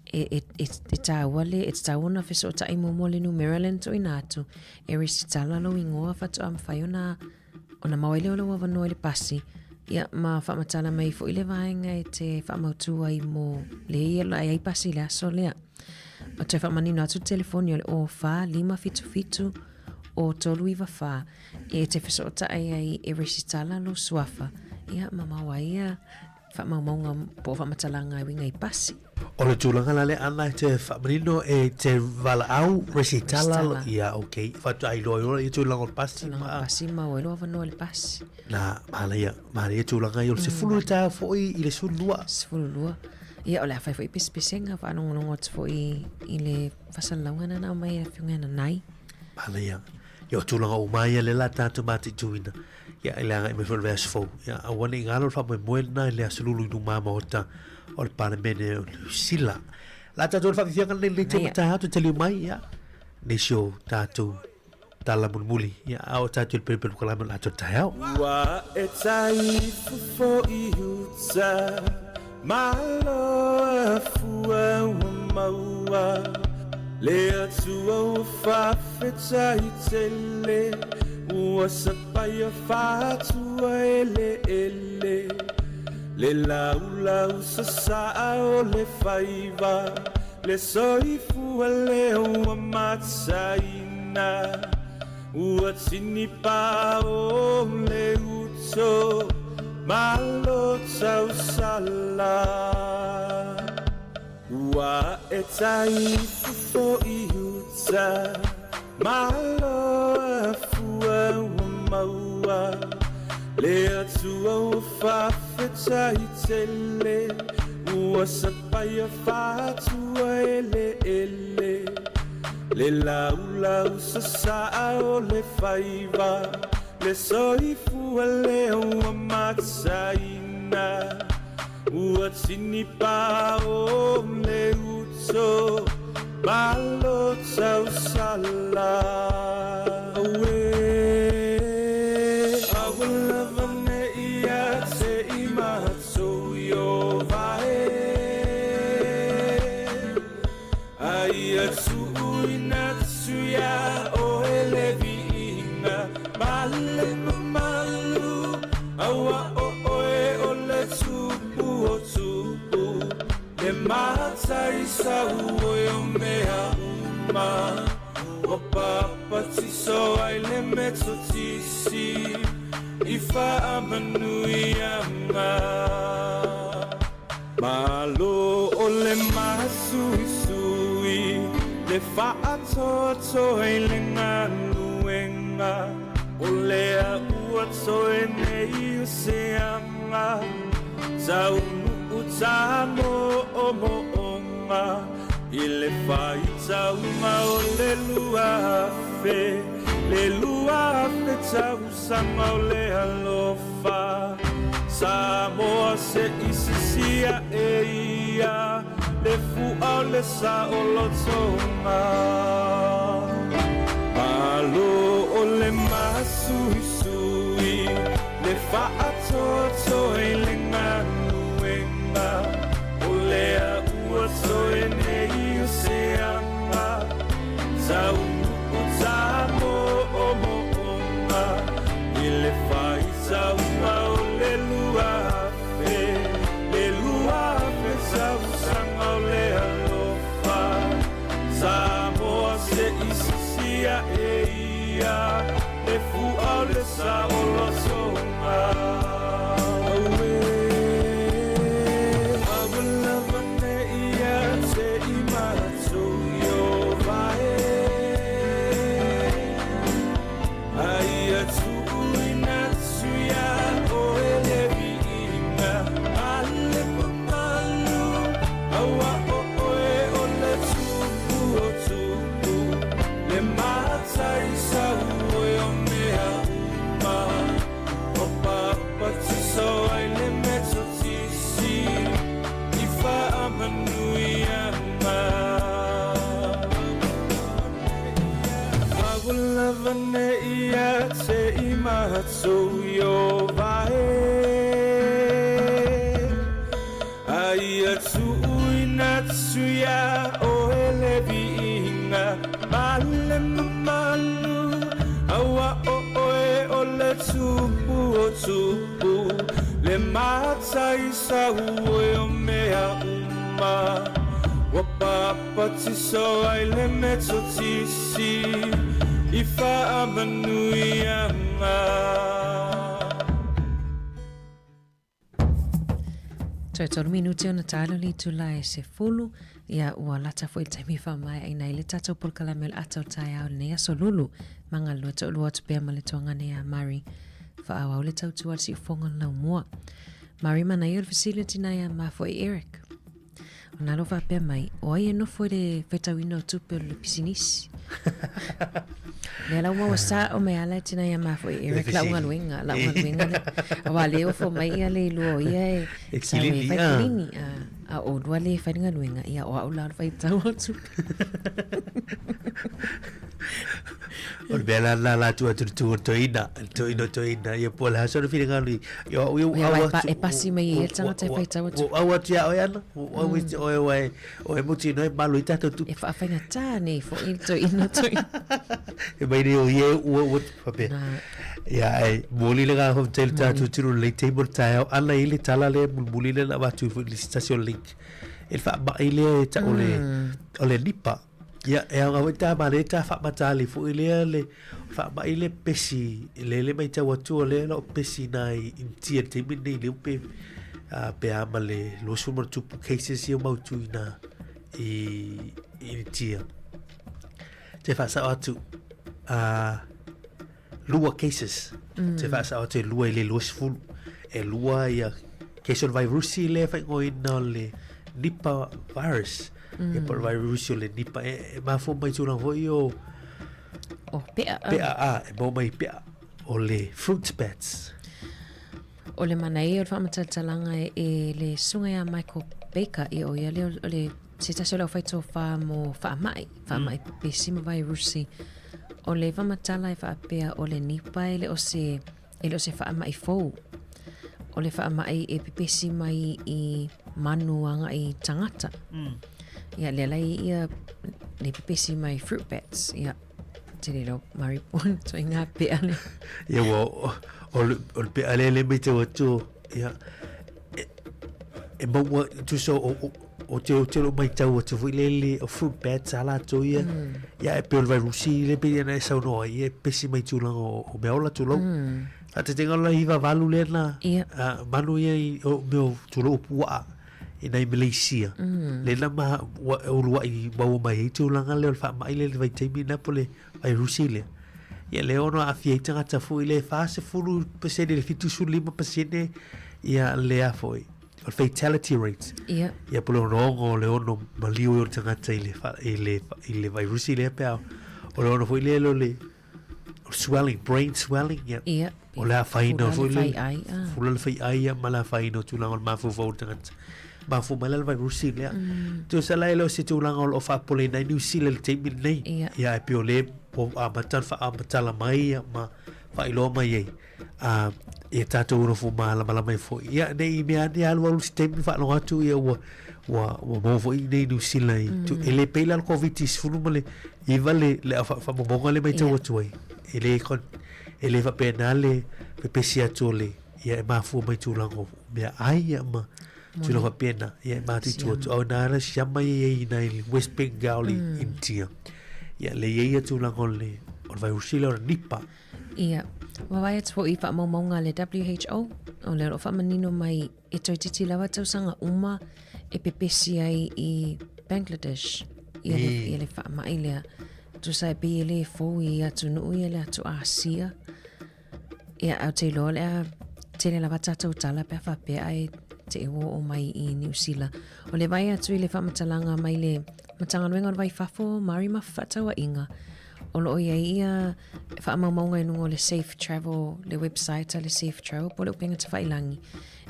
e, e, e, e tāua le e tatau ona fesootai muamua le numera lea na tuuina atu e resitala lou igoa faatoa mafai ona Ona mau ai lea o lou avanoa i le pasi, ia, ma faamatala mai foi le vaega e te faamautu ai mo le ia la ai pasi i le aso lea. O toe faamanino atu le telefoni o le 04 577 o 394 e te fesootai ai e resitala lou suafa, ia, ma mau ai ia faamaumauga po o faamatalaga e uiga i pasi. O le tulaga la lea Ana e te faamanino e te valaau resitala ia ok faatoa iloa ai loa ia tulaga o le pasi ma pasi ma ua iloa avanoa i le pasi. Na manaia manaia tulaga ia o le 10 i le taeao foi i le 12. 12. Ia o le a fai foi pesepesega faalogologo atu foi i le faasalalauga na na aumai e le afioga ia Nanai. Manaia. Ia o tulaga uma ia lea la tatou mataituina. Ia, i le agai mai foi o le vaiaso fou. Ia, aua ne i galo le faamoemoe lena i le Aso Lulu i luma maota o le Palemene o Niu Sila. La tatou le faafiafiaga lenei lenei taimi taeao toe taliu mai, ia, nisi o tatou tala mulimuli, ia, a o tatou i le pelupelu kalame o le atoa taeao. Ua e tai fofo i uta Malo a fua ua maua Le Atua ua faafetai tele Ua sapaia faatua eleele Le laulau sasaa o le faiva Le soifua lea ua mataina Ua tini pā o le uto Malo tausala Ua e tai fofo i uta Malo a fua ua maua Le Atua ua faafetai tele Ua sapaia faatua eleele Le laulau sasaa o le faiva, le soifua lea ua mataina. Ua tini pā o le uto, malo tausala. Auē, aua lava ne i a te i matou i o vae. A ia tuuina atu iā oe le viiga ma le mamalu, aua o oe o le Tupu o tupu, le matai sauoe o mea uma, ua papatiso ai le Metotisi i faamanuiaga. Malo o le masuisui, le faatoatoa i le galuega, o lea ua toe nei o se aga, taunuu tamoomoonga i le faitauga o le 2000, le 2000 tausaga o le alofa. Samoa se i sisi aʻe ia le fua o le saolotoga. Malo o le masuisui, le faatoatoa i le galuega, o lea ua toe nei o se aga taunuu tamoomoonga i le faitauga o le 2000, le 2000 tausaga o le alofa. Samoa se i sisi aʻe ia le fua o le saolotoga. Auē, aua lava ne i a te i matou i o vae. Manava nei ia te i mātou i o vae. A ia tuuina atu ia o ele viiga ma le mamalu, aua o oe o le tupu o tupu, le mataisau oe o mea uma. Ua papatiso ai le Metotisi i faamanuiaga. Toe tolu minute ona talo le itula e 10, ia ua lata foi le taimi e faamaeaina ai le tatou polokalame o le ata o taeao i lenei aso lulu. Magalulue toalua atu pea ma le tuagane ia Mari. Faaauau le tautua a le siufofoga o le laumua. Mari manaia o le fesili o tina ia mafoe Eric. O nā lo faapea mai, o ai e nofo i le whetauina o tupe o le pisinisi. Lea lau maua sa o me ala e tina ia mafo i Eric lau galuega, lau galuega le. A wa le ofo mai ia le lua o ia e E sa e kilini, fai ah. kilini, a, a o lua le fai le galuega, ia o au la o le faitau o tupe. O le mea la la la tu atu tu toina, toina toina ia po le aso le finagalo i ia au Ia, au wa e atu. pa- e pasi mai ia tangata e faitau atu. Au atu ia oe ana, au i oe oe oe muti no e malu i tatou tu. E whaafaingatā nei fo i toina toina. E mai nei o ie ua ua pape. Nā. Ia ai moli le ngā hom tele tātou tiro le table taeo ana i le tala le mulmuli le na watu i le stasio link. E wha mai le e ta o le o le nipa. Ia e au ngā tā ma le tā wha matali fo i lea le wha mai le pesi le le mai tau atu o le lo pesi na i intia te mi nei le upe a pe ama le lo sumo tupu cases i o mautu i na i intia. Te wha sa atu a lua cases. Te wha sa atu e lua i le lua sefulu. E lua ia case o le virusi le whaingoina o le Nipah virus. E po le virusi o le Nipah. E, e mafua mai tūranga foi o O pea a. pea a, e mau mai pea o le fruit bats. O le mana ia o le faamatalatalaga e, e le suga iā Michael Baker, ia o ia lea o le se tasi o le aufaitofā mo faamai, faamai pepesi ma vairusi. O le faamatala e faapea o le nipa e le o se, e le o se faamai fou. O le faamai e pepesi mai i manu agaʻi tagata. Ia lea la i ia le pepesi mai fruit bats. Ia te le lo mari pon toi ngā pea le. Ia ua o le o le pea le le mai tau atu ia e, e maua tusa o o o te o te lo mai tau atu foi le le o fruit bats a latou ia. Ia e pei o le vairusi le pei ona e saunoa ai ia e pesi mai tulaga o, o mea ola tulou. Faatetenga o le hiva valu lea na Ia. a, manu ia i o mea o tulou o puaa i nai Malaysia. Le na ma ua e uluai maua mai ai tulaga lea o le faamai lea i le vaitaimi lena po o le vairusi lea. Ia lea ono aafia ai tagata foi le 40% i le 75% ia lea foi o le fatality rate. Ia. Ia po o le ogaoga o le ono maliu ai o le tagata i le fa, i le i le vairusi lea pe a o le ono foi lea o le o le swelling, brain swelling, ia. Ia. O le afaina Fula foi le le faiai, ah. fula le faiai ia ma le afaina o tulaga o le mafaufau o le tagata. Mafua mai la le vairusi lea. Tusa la e le o se tulaga o lo o faapopoleina ai Niu Sila i le taimi lenei. Ia. Ia e pei o le ua amata ona faaamatala mai ia ma faailoa mai ai a ia tatou nofo malamalama ai foi. Ia ne i mea ane alualu se taimi faalogo atu ia ua ua ua maua foi nei Niu Sila i tu, e le pei la le Covid-19 ma le iva le le faamaumauga le matau Ia. atu ai. E le kon e le faapena le pepesi atu o le ia e mafua mai tulaga o mea ai ia ma tulaga faapena ia e matutu atu. Au nā la siama ia i nai le West Bengal i India. Ia le ia ia tulaga o le o le vairusi lea o le Nipah. Ia, ua vaai atu foi i faamaumauga a le WHO, o lea o lo o faamanino mai e toeitiiti lava tausaga uma e pepesi ai i Bangladesh ia le, ia le faamai lea. Tusa e pei e le fou i atunuu ia le atu Asia. Ia, ae ou te iloa o le a tele lava tatou tala pe a faapea ae te e ua oo mai i Niu Sila. O le vaai atu i le faamatalaga mai le Matagaluega o le Vai i Fafo, Maori ma Fefaatauaiga, o lo o i ai ia faamaumauga i luga o le Safe Travel, le website a le Safe Travel po o le upega tafailagi,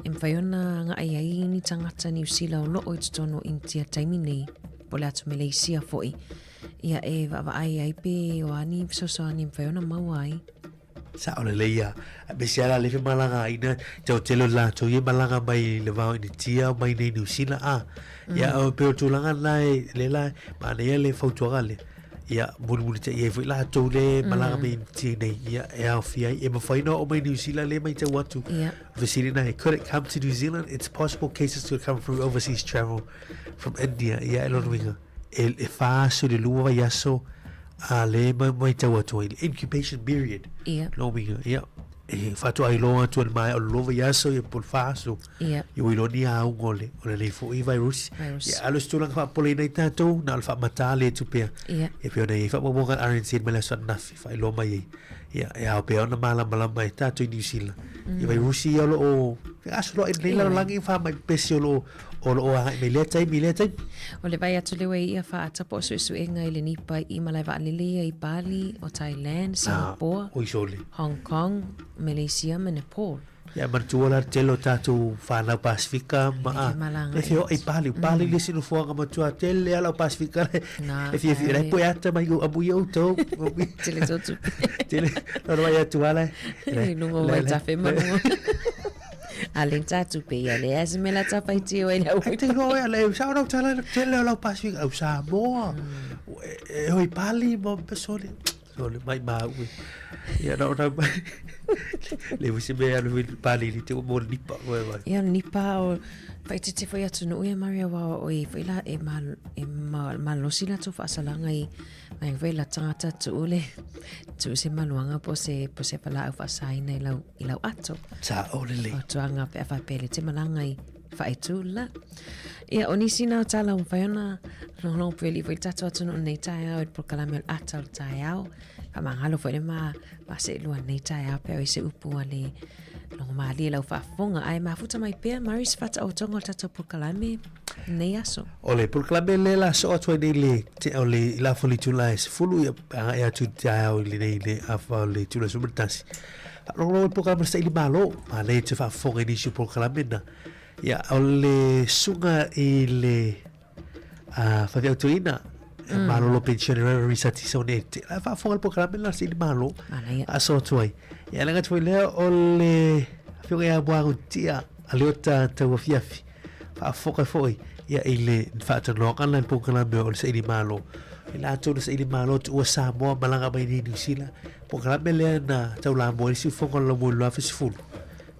e mafai ona agai ai ni tagata Niu Sila o lo o i totonu o Initia taimi nei, po o le atu Meleisia foi. Ia e vaavaai ai pe o a ni fesoasoani e mafai ona maua ai. Sao lelei ia. Aemaise lava la le femalagaaiga, tau tele o latou ia e malaga mai le va o Initia mai nei Niu Sila a. Ia e pei o le tulaga lena e lea la manaia le fautuaga lea. Ia mulimulitai ai foi latou lea e malaga mai Initia nei, ia e aofia ai, e mafai ona oo mai Niu Sila lea e matau atu. Fesili na, could it come to New Zealand? It's possible cases could come through overseas travel from India. Ia e lona uiga, e, e 42 vaiaso a le matau atu ai, incubation period. Ia. Lona uiga, ia, e faatoa iloa atu e le maea o le lua vaiaso, ia po o le fa aso. Ia. Ia ua iloa ni auga o le, o lenei foi virus. Virus. Ia, alu se tulaga faapopoleina i tatou, na o le faamatā le atu pea. Ia. Ia pei ona i ai faamaumauga a le RNZ mai le aso ananafi, faailoa mai ai. Ia, e ao pea ona malamalama e tatou i Niu Sila. Ia vairusi ia o lo o fegasoloai i lenei lalolagi ma faamai pepesi o lo o o lo o agai mai lea taimi i lea taimi. O le vaai atu lea ua i ai ia faaata po o suesuega i le Nipa i malae vaalele ia i Bali, o Thailand, Singapore, Oi sole. Hong Kong, Malaysia ma Nepal. Ia manatua la le tele o tatou whanau Pasifika ma a. Malaga E whio ai Bali, Bali le isi nofoaga matua tele ala o Pasifika le. Na, E whiawhia lai poe ata mai amu i outou. Tele tō tupe. Tele, nō mai atu ala. I lunga o Vaitafe ma lunga. A le tā tupe ia le ase me la tawhai tio e lau. Ai te roa ia le, sa o tala tele o lau Pasifika, au Samoa. E hoi Bali mo pesole. Sole mai ma ue. Ia na ona mai. Le wisi me alu hui Bali li te mo nipa koe mai. Ia nipa o whaitete foi atu no ia Maria wa o i foi la e ma e ma malosi la tu whaasalanga i mai foi la tangata tu ule tu se maluanga po se po se pala au whaasaina i lau i lau ato. Sa o lele. O tuanga pe awha pele te malanga i whaetu la. Ia, o nisi nā o tāla o mwhai ona, longolongo peli foi tatou atu no nei taeao i le polokalame o le ata o le taeao. Faamagalo foi le ma, ma seelua nei taeao pea o i se upu a le logomalie lau faafofoga. Ae mafuta mai pea, Murray, se faataotoga o le tatou polokalame nei aso. O le polokalame lea la soo atu ai nei le tea o le i le afa o le itula e 10 ia agai atu i le taeao i lenei le afa o le itula e 11. Faalogologo i le polokalame o le Saili Malo, manaia te faafofoga i nisi o polokalame na. Ia, o le suga i le faifeau toeaina, malolo penisione Reverend Risa Tisone, e te la faafofoga i le polokalame lena o le Saili Malo, faasoa atu ai. Ia, le aga atu foi lea o le afioga ia Muagutia a Leota Tauafiafi, faafofoga foi ia i le faatalanoaga lena i le polokalame o le Saili Malo. I latou na saili malo tuua Samoa malaga mai nei Niu Sila, polokalame lea na taulamua ai le siufofoga o le Laumua i le 2010.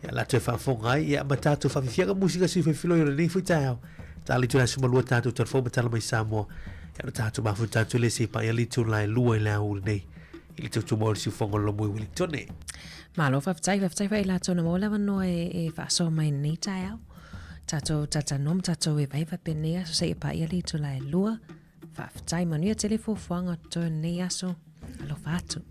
Ia latou e faafofoga ai, ia ma tatou faafiafiaga musika sui faifiloi o lenei foi taeao. Tala itula e 12 tatou telefoni ma tala mai Samoa. Ia ona tatou mafuta atu lea se i paia le itula e 2 i le aoauli nei i le tautumaa o le siufofoga o le Laumua i Wellingtone. Malo faafetai, faafetai foi i latou na maua le avanoa e, e faasoa mai lenei taeao. Tatou talatalanoa ma tatou evaiva penei aso seia paia le itula e 2. Faafetai, manuia tele fuafuaga o totoe o lenei aso. Alofa atu.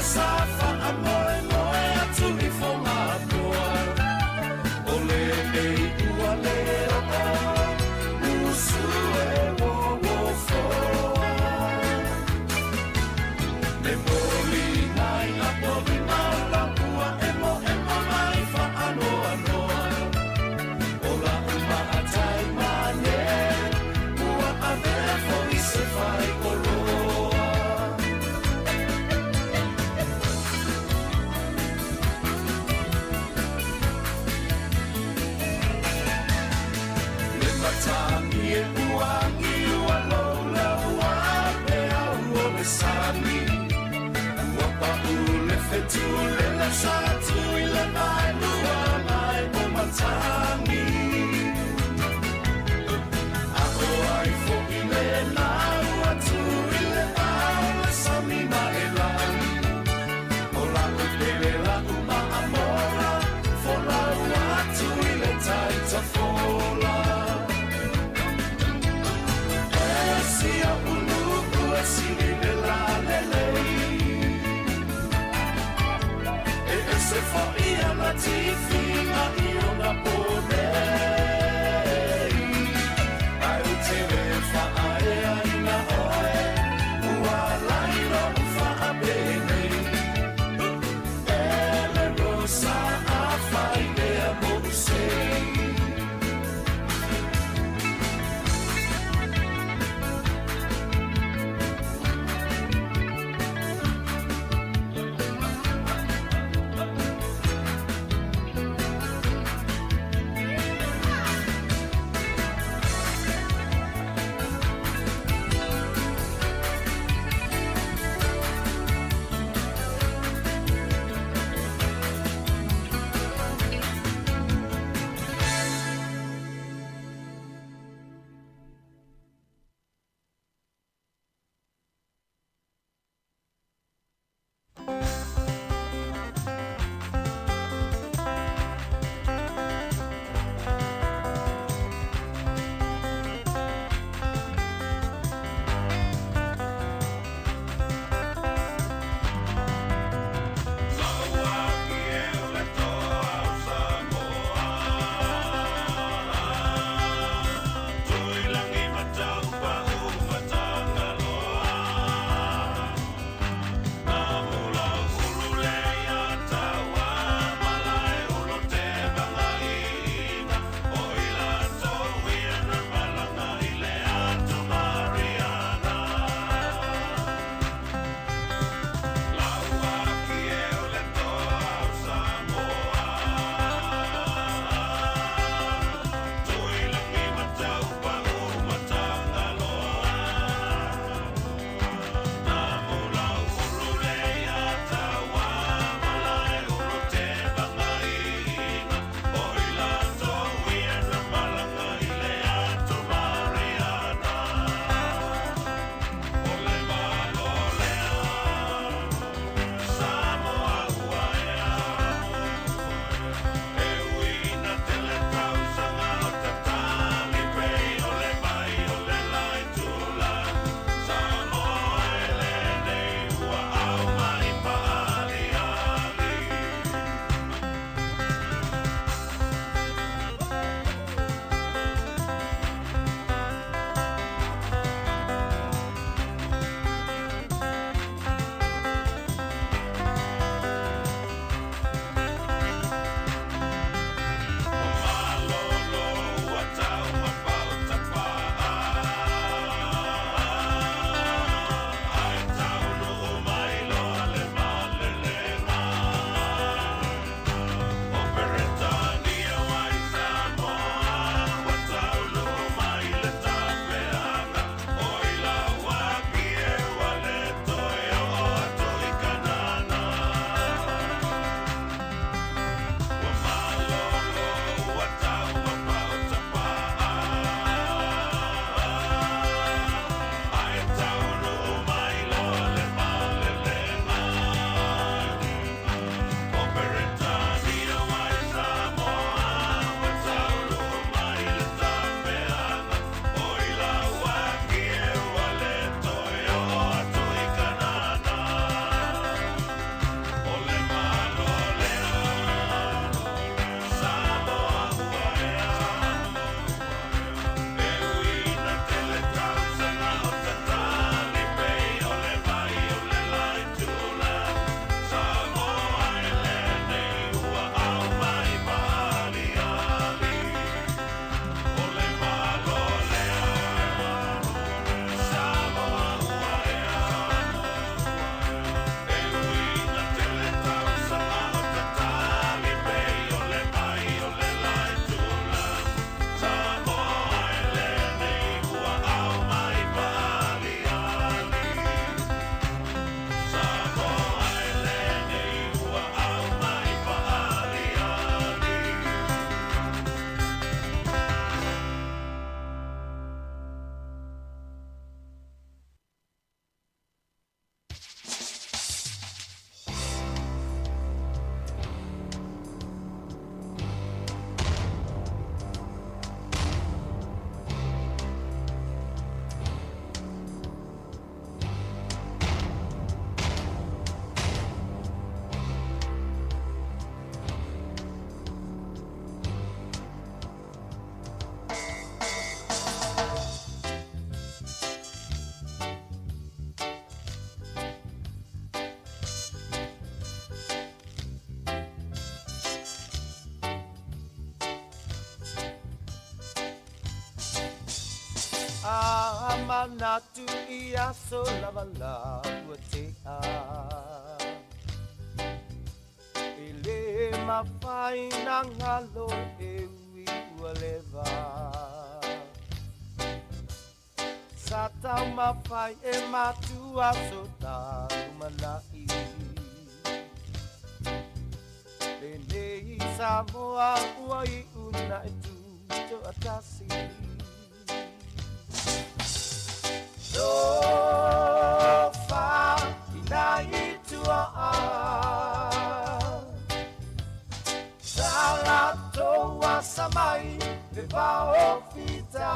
Sa faamoemoe atu i Fogatoa O lenei ua le oo Usu e wowofoa Le moliga i apolima o lau ua emoemo mai faanoanoa O lau maatai mane Ua avea foi se faikoloa. Le matagi e uagi ua loulaua pe au o le sami Ua pau le fetu le lasa atu i le vaelua mai o matagi A o ai foi lena ua tu i le vao le sami ma e lagi O lau pele lau maamola Folau atu i le tai tafola E sia ulu'u e sili le lalelei E ese Manatu i aso lava la ua tea. E le mafai na galo e ui ua leva. Sa taumafai e matua so ta lumanai. Lenei Samoa ua iu na e tutoatasi. Tofa ina i tua Sa latou asa mai le vao fita.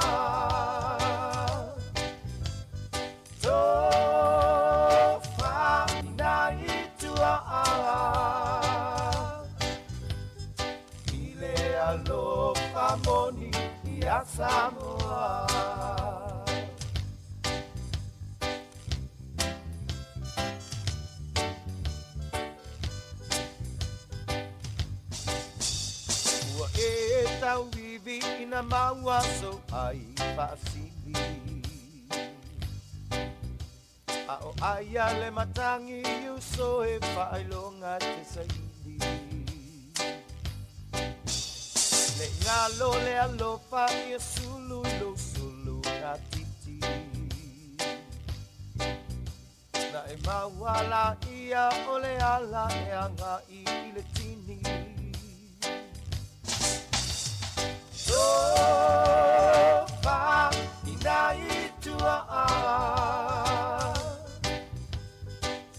Tofa ina i tua I le alofa moni ia Samoa. Ua e tauivi ina maua sou ai faasili. A o aia le matagi i uso e faailoga te saili. Ne i galo le alofa ia sulu i lou sulu gatiti. Na e maua laia o le ala e agai i le tini. Tofa ina i tua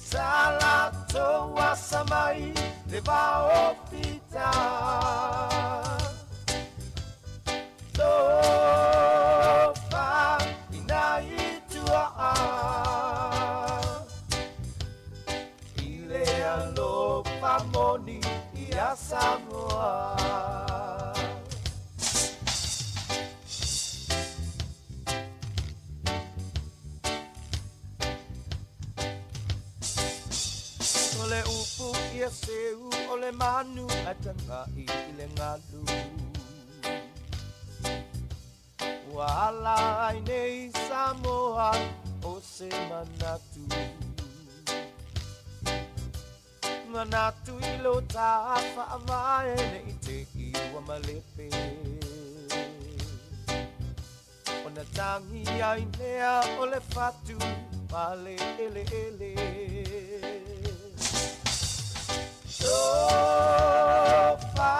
Sa latou asa mai le vao fita. Tofa ina i tua I le alofa moni ia Samoa. O le upu ia seu o le manu ae tagai i le galu. Ua ala ai nei Samoa o se manatu. Manatu i lo ta faavae ne i te i ua malepe. Ona tagi ai lea o le fatu ma le eleele. Tofa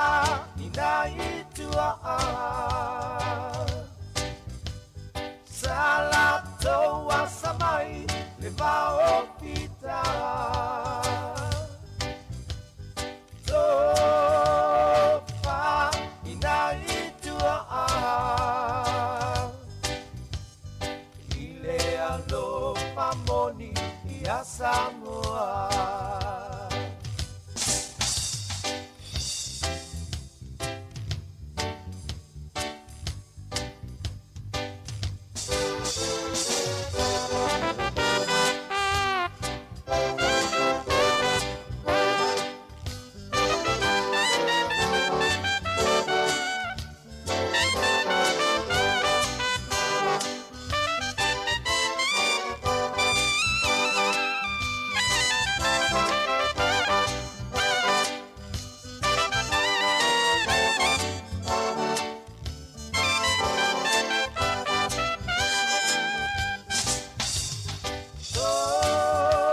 ina i tua Sa latou asa mai le vao fita. Tofa ina i tua I le alofa moni ia Samoa.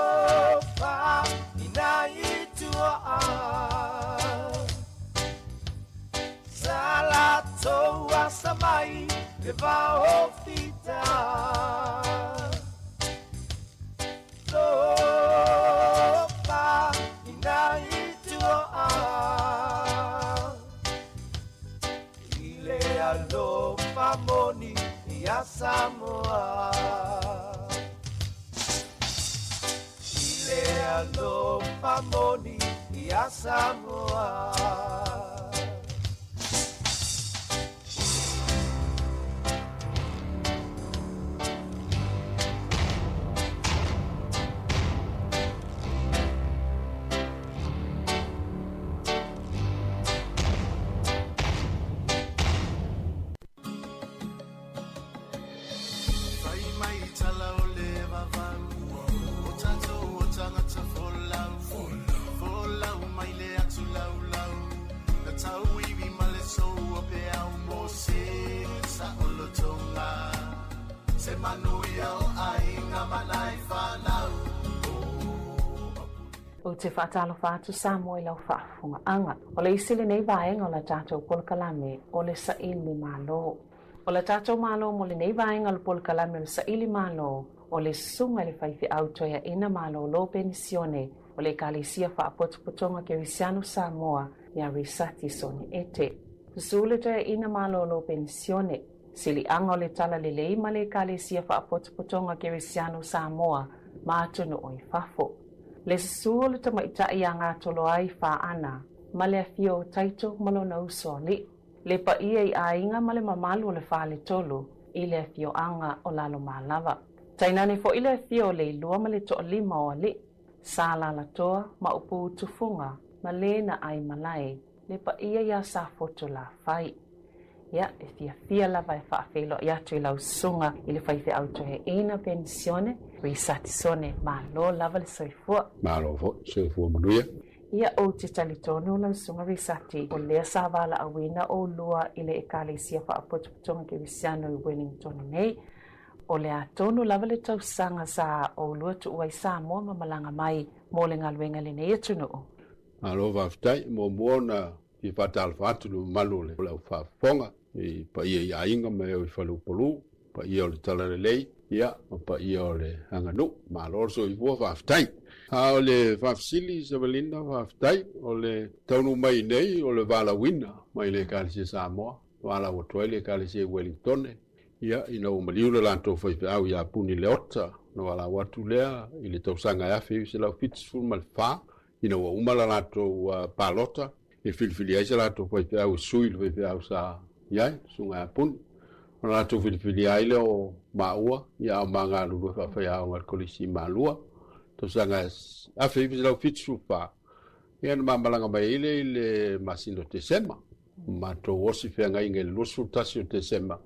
Tofa ina i tua Sa latou asa mai le vao fita. Tofa ina i tua I le alofa moni ia Samoa. I le alofa moni ia Samoa. Ou te faatalofa atu Samoa i lau faafofogaaga. O le isi lenei vaega o la tatou polokalame o le Saili Malo. O la tatou Malo mo lenei vaega o le polokalame o le Saili Malo, o le Susuga i le Faifeau Toeaina Malolo Penisione o le Ekalesia Faapotopotoga Kerisiano Samoa ia Risati Sone Ete. Susu le Toeaina Malolo Penisione, Siliaga o le Talalelei ma le Ekalesia Faapotopotoga Kerisiano Samoa ma atunuu i fafo. Le susu o le tamaitai ia Gatoloai Faana ma le afio o Taito ma lona uso alii. Le paia i aiga ma le mamalu o le Faletolu i le afioaga o Lalomalava. Tainane foi le afio o Leilua ma le toalima o alii, Sa Lalatoa ma Upu Tufuga ma le na ai malae, le paia iā Safotu Lafai. Ia, e fiafia lava e faafeiloai atu i lau susuga i le faifeau toeaina penisione, Risati Sone, malo lava le soifua. Malo foi, soifua manuia. Ia, ou te talitonu lau susuga Risati, o lea sa valaauina oulua i le Ekalesia Faapotopotoga Kerisiano i Wellington nei. O le a tonu lava le tausaga sa oulua tuua ai Samoa ma malaga mai mo le galuega i lenei atunuu. Malo faafetai. Muamua ona fia faatalofa atu i le mamalu o le au faafofoga i paia i aiga ma e o i faleupolu, paia o le Talalelei, ia, ma paia o le aganuu. Malo le soifua, faafetai. A o le faafesili Savalina, faafetai. O le taunuu mai nei o le valaauina mai le Ekalesia Samoa, valaau atu ai le Ekalesia i Uelintone, ia, ina ua maliu le latou faifeau ia Puni Leota, ona valaau atu lea i le tausaga e 1974, Ina ua uma la latou palota, e filifili ai se latou faifeau e sui i le faifeau sa i ai, le Susuga ia Puni. Ona latou filifilia ai lea o maua, ia a o ma galulue faafaiaoga i le Kolisi i Malua, tausaga 1974, ia na ma malaga mai ai lea i le masina o Tesema. Matou osi feagaiga i le 21 o Tesema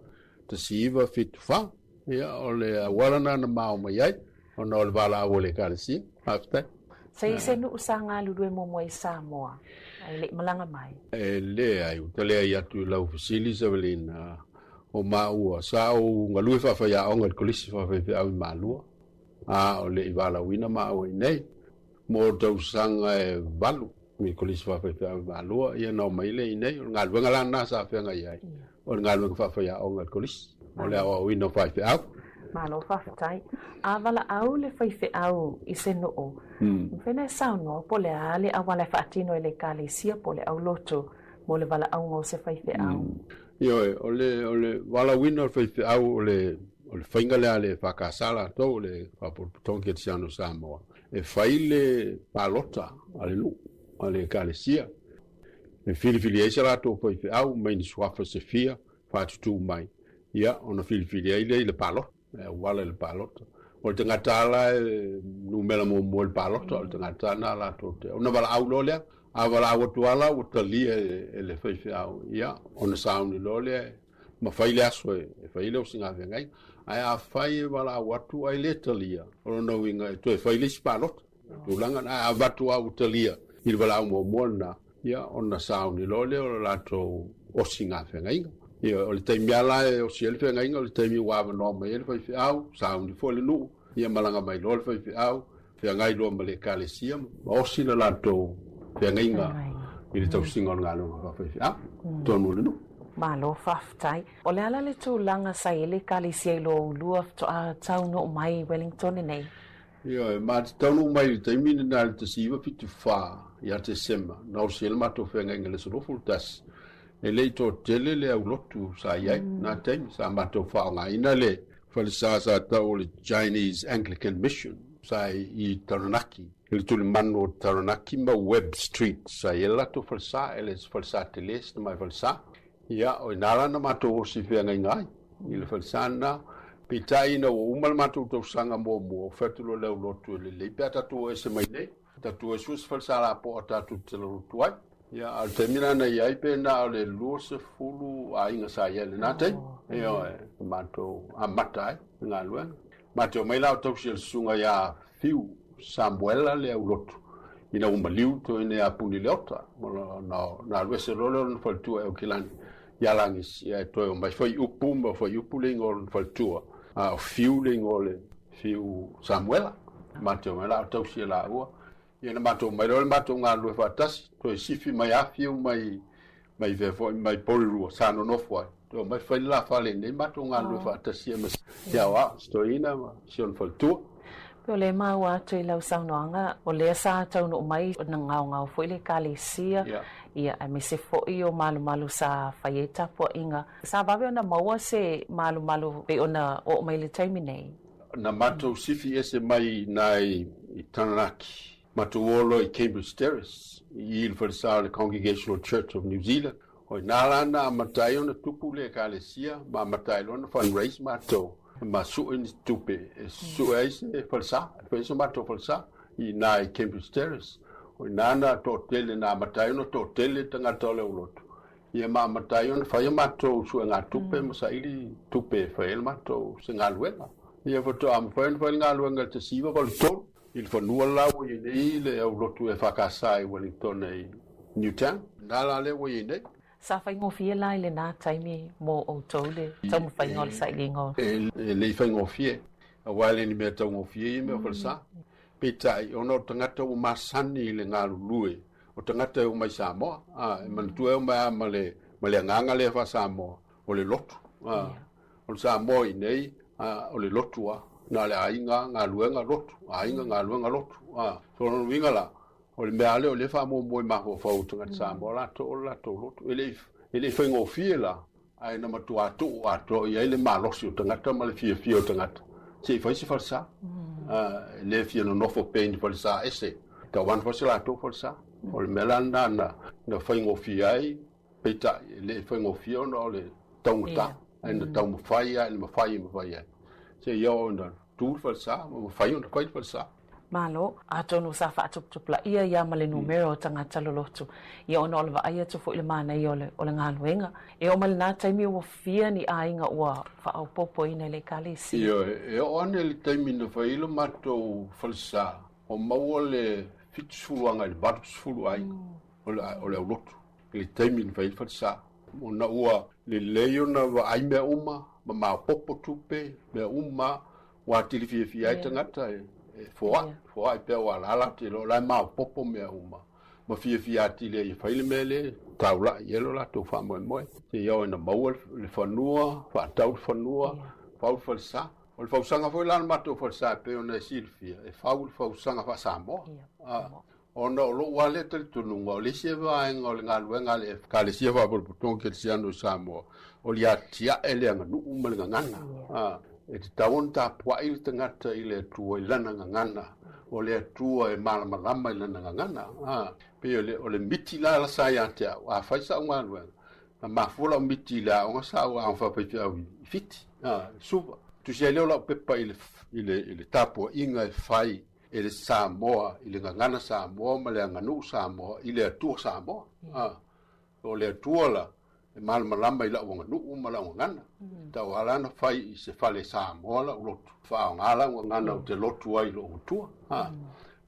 1974. Ia, o le auala lena na ma o mai ai, ona o le valaau a le Ekalesia. Faafetai. Sa i se nuu sa galulue muamua i Samoa, ae le i malaga mai? E leai, ua ta leai atu i lau fesili Savelina, o maua, sa ou galue faafaiaoga i le Kolisi Faafaifeau i Malua, a o le i valaauina maua i inei mo tausaga e valu i le Kolisi Faafaifeau i Malua, ia na omai lea i inei. O le galuega la lena sa feagai ai, o le galuega faafaiaoga i le Kolisi, o le aoaoina o faifeau. Malo faafetai. A valaau le faifeau i se nuu, mafai ona e saunoa po o le a le auala e faatino e le Ekalesia po o le aulotu mo le valaauga o se faifeau? Ioe, o le, o le valaauina o le faifeau o le, o le faiga lea a le EFKS latou, o le Faalapotopotoga Kerisiano o Samoa, e fai le palota a le nuu, a le Ekalesia, e filifili ai se latou faifeau mai ni suafa se fia faatutū mai, ia, ona filifili ai lea i le palota, e auala i le palota. O le tagata lava la e numera muamua i le palota, o le tagata lena latou te, ona valaau loa lea, a valaau atu lava la ua talia e le faifeau, ia, ona sauni loa lea ma fai le aso e fai ai le osigafeagaiga. Ae afai e valaau atu ae le talia, o lona uiga e toe fai le isi palota. Tulaga na, ae avatu lava ua talia i le valaau muamua lena, ia ona sauni loa lea o le latou osigafeagaiga. Ia, o le taimi lava la e osi ai le feagaiga, o le taimi ua avanoa mai ai le faifeau, sauni foi le nuu, ia malaga mai loa le faifeau, feagai loa ma le Ekalesia ma osi le latou feagaiga i le tausiga o le galuega faafaifeau i totonu o le nuu. Malo faafetai. O le a la le tulaga sa i ai le Ekalesia i lo oulua faatoa taunuu mai i Wellington nei? Ioe, ma te taunuu mai i le taimi lena i le 1974 ia Tesema, na osi ai le matou feagaiga i le aso 21, e le i toatele le aulotu sa i ai na taimi, sa matou faaaogaina le falesa sa tau o le Chinese Anglican Mission sa i Taranaki, i le tulimanu o Taranaki ma Webb Street sa i ai le latou falesa, e le o se falesa tele, se tamai falesa. Ia, o ina la na matou osi feagaiga ai, i le falesa lena. Peitai ina ua uma le matou tausaga muamua, ua fai atu loa le aulotu e lelei pe a tatou o ese mai nei, tatou o e sue se falesa lapoa tatou te lolotu ai. Ia, a o le taimi la na i ai pe na o le 20 aiga sa i ai i lena taimi. Ioe, na matou amata ai le galuega. Matou omai la o tausi e le susuga ia Fiu Samuela le aulotu, ina ua maliu toeaina ia Puni Leota, na alu ese loa lea o lona faletua e Aukilani ia Lagisi, ae toe omai Faiupu ma Faiupu le igoa o lona faletua, a o Fiu le igoa o le Fiu Samuela. Matou omai la o tausi e laua. Ia na matou omai loa le matou galulue faatasi, toe sifi mai Afiu mai mai fea foi mai Porirua sa nonofo ai. Toe omai fai le la fale i inei matou galulue faatasi ai ma si aoao, si toeaina ma si ona faletua. Pei o lea e maua atu i lau saunoaga, o lea sa taunuu mai na gaogao foi le Ekalesia, ia, aemaise foi o malumalu sa fai ai tapuaiga. Sa vave ona maua se malumalu pei ona oo mai i le taimi nei? Na matou sifi ese mai i ina i Taranaki, matou o loa i Cambridge Terrace, i i le falesa o le Congregational Church of New Zealand. O i ina la na amata ai ona tupu le Ekalesia ma amata ai loa ona fundraise matou ma sue ni tupe e sue ai se falesa, e fai ai so matou falesa i ina i Cambridge Terrace. O i ina na toatele, na amata ai ona toatele tagata o le aulotu Ia ma amata ai ona fai a matou suegatupe ma saili tupe e fai ai le matou se galuega. Ia faatoa mafai ona fai le galuega i le 1983 i le fanua la ua i ai nei le aulotu EFKS i Wellington i Newtown. Na la lea ua i ai nei. Sa faigofie la i lena taimi mo outou le taumafaiga o le sailiga o. E le i faigofie, aua e le ni mea taugofie ia mea o falesa. Peitai, ona o tagata ua masani i le galulue o tagata e oo mai Samoa, a, e manatua e oo mai lava ma le, ma le agaga lea faa-Samoa, o le lotu. A, o le Samoa i inei, a, o le lotu lava. Na o le aiga, galuega, lotu, aiga, galuega, lotu. A, so o lona uiga la, o le mea lava lea o lea e faamuamua i mafaufau o tagata Samoa latou o le latou lotu. E le i, e le i faigofie la, ae na matua tuu atoa i ai le malosi o tagata ma le fiafia o tagata se i fai se falesa. E le fia nonofo pea i ni falesa ese, tau ana foi se latou falesa. O le mea la lena na, na faigofie ai, peitai e le i faigofie ona o le taugata, ae na taumafai lava i le mafai e mafai ai, seia oo ina tu le falesa ma mafai ona fai le falesa. Malo, atonu sa faatuputupulaia ia ma le numera o tagata lolotu, ia ona o le vaai atu foi i le manaia o le, o le galuega. E oo mai lena taimi ua fia ni aiga ua faaopoopoina i le Ekalesia. Ioe, e oo ane i le taimi na fai ai lo matou falesa, ua maua le 70 agai i le 80 aiga o le, o le aulotu i le taimi na fai ai le falesa. Ona ua lelei ona vaai mea uma ma maopoopo tupe, mea uma Ua atili fiafia ai tagata e foai, foai pea ua alaala atu i lo la e maopoopo mea uma. Ma fiafia atili ai e fai le mea lea e taulai i ai lo latou faamoemoe. Seia oo ina maua le fanua, faatau le fanua, fau le falesa. O le fausaga foi la o le matou falesa e pei ona e silafia, e fau le fausaga faa-Samoa. Ona o lou lava lea talitonuga, o le isi vaega o le galuega a le Ekalesia Faapotopotoga Kerisiano i Samoa, o le atiae le aganuu ma le gagana. E tatau ona tapuai le tagata i le Atua i lana gagana, o le Atua e malamalama i lana gagana. Pei o le, o le miti la sa ia te au, a fai sau galuega, na mafua lau miti i le aoga sa ou aoga faafaifeau i Fiti, i Suva. Tusi ai lea o lau pepa i le, i le, i le tapuaiga e fai e le Samoa i le gagana Samoa ma le aganuu Samoa i le Atua Samoa. A, o le Atua la e malamalama i lau aganuu ma lau gagana. Tau ala ona fai i se fale Samoa lau lotu, faaaoga lau gagana ou te lotu ai i lou Atua. A,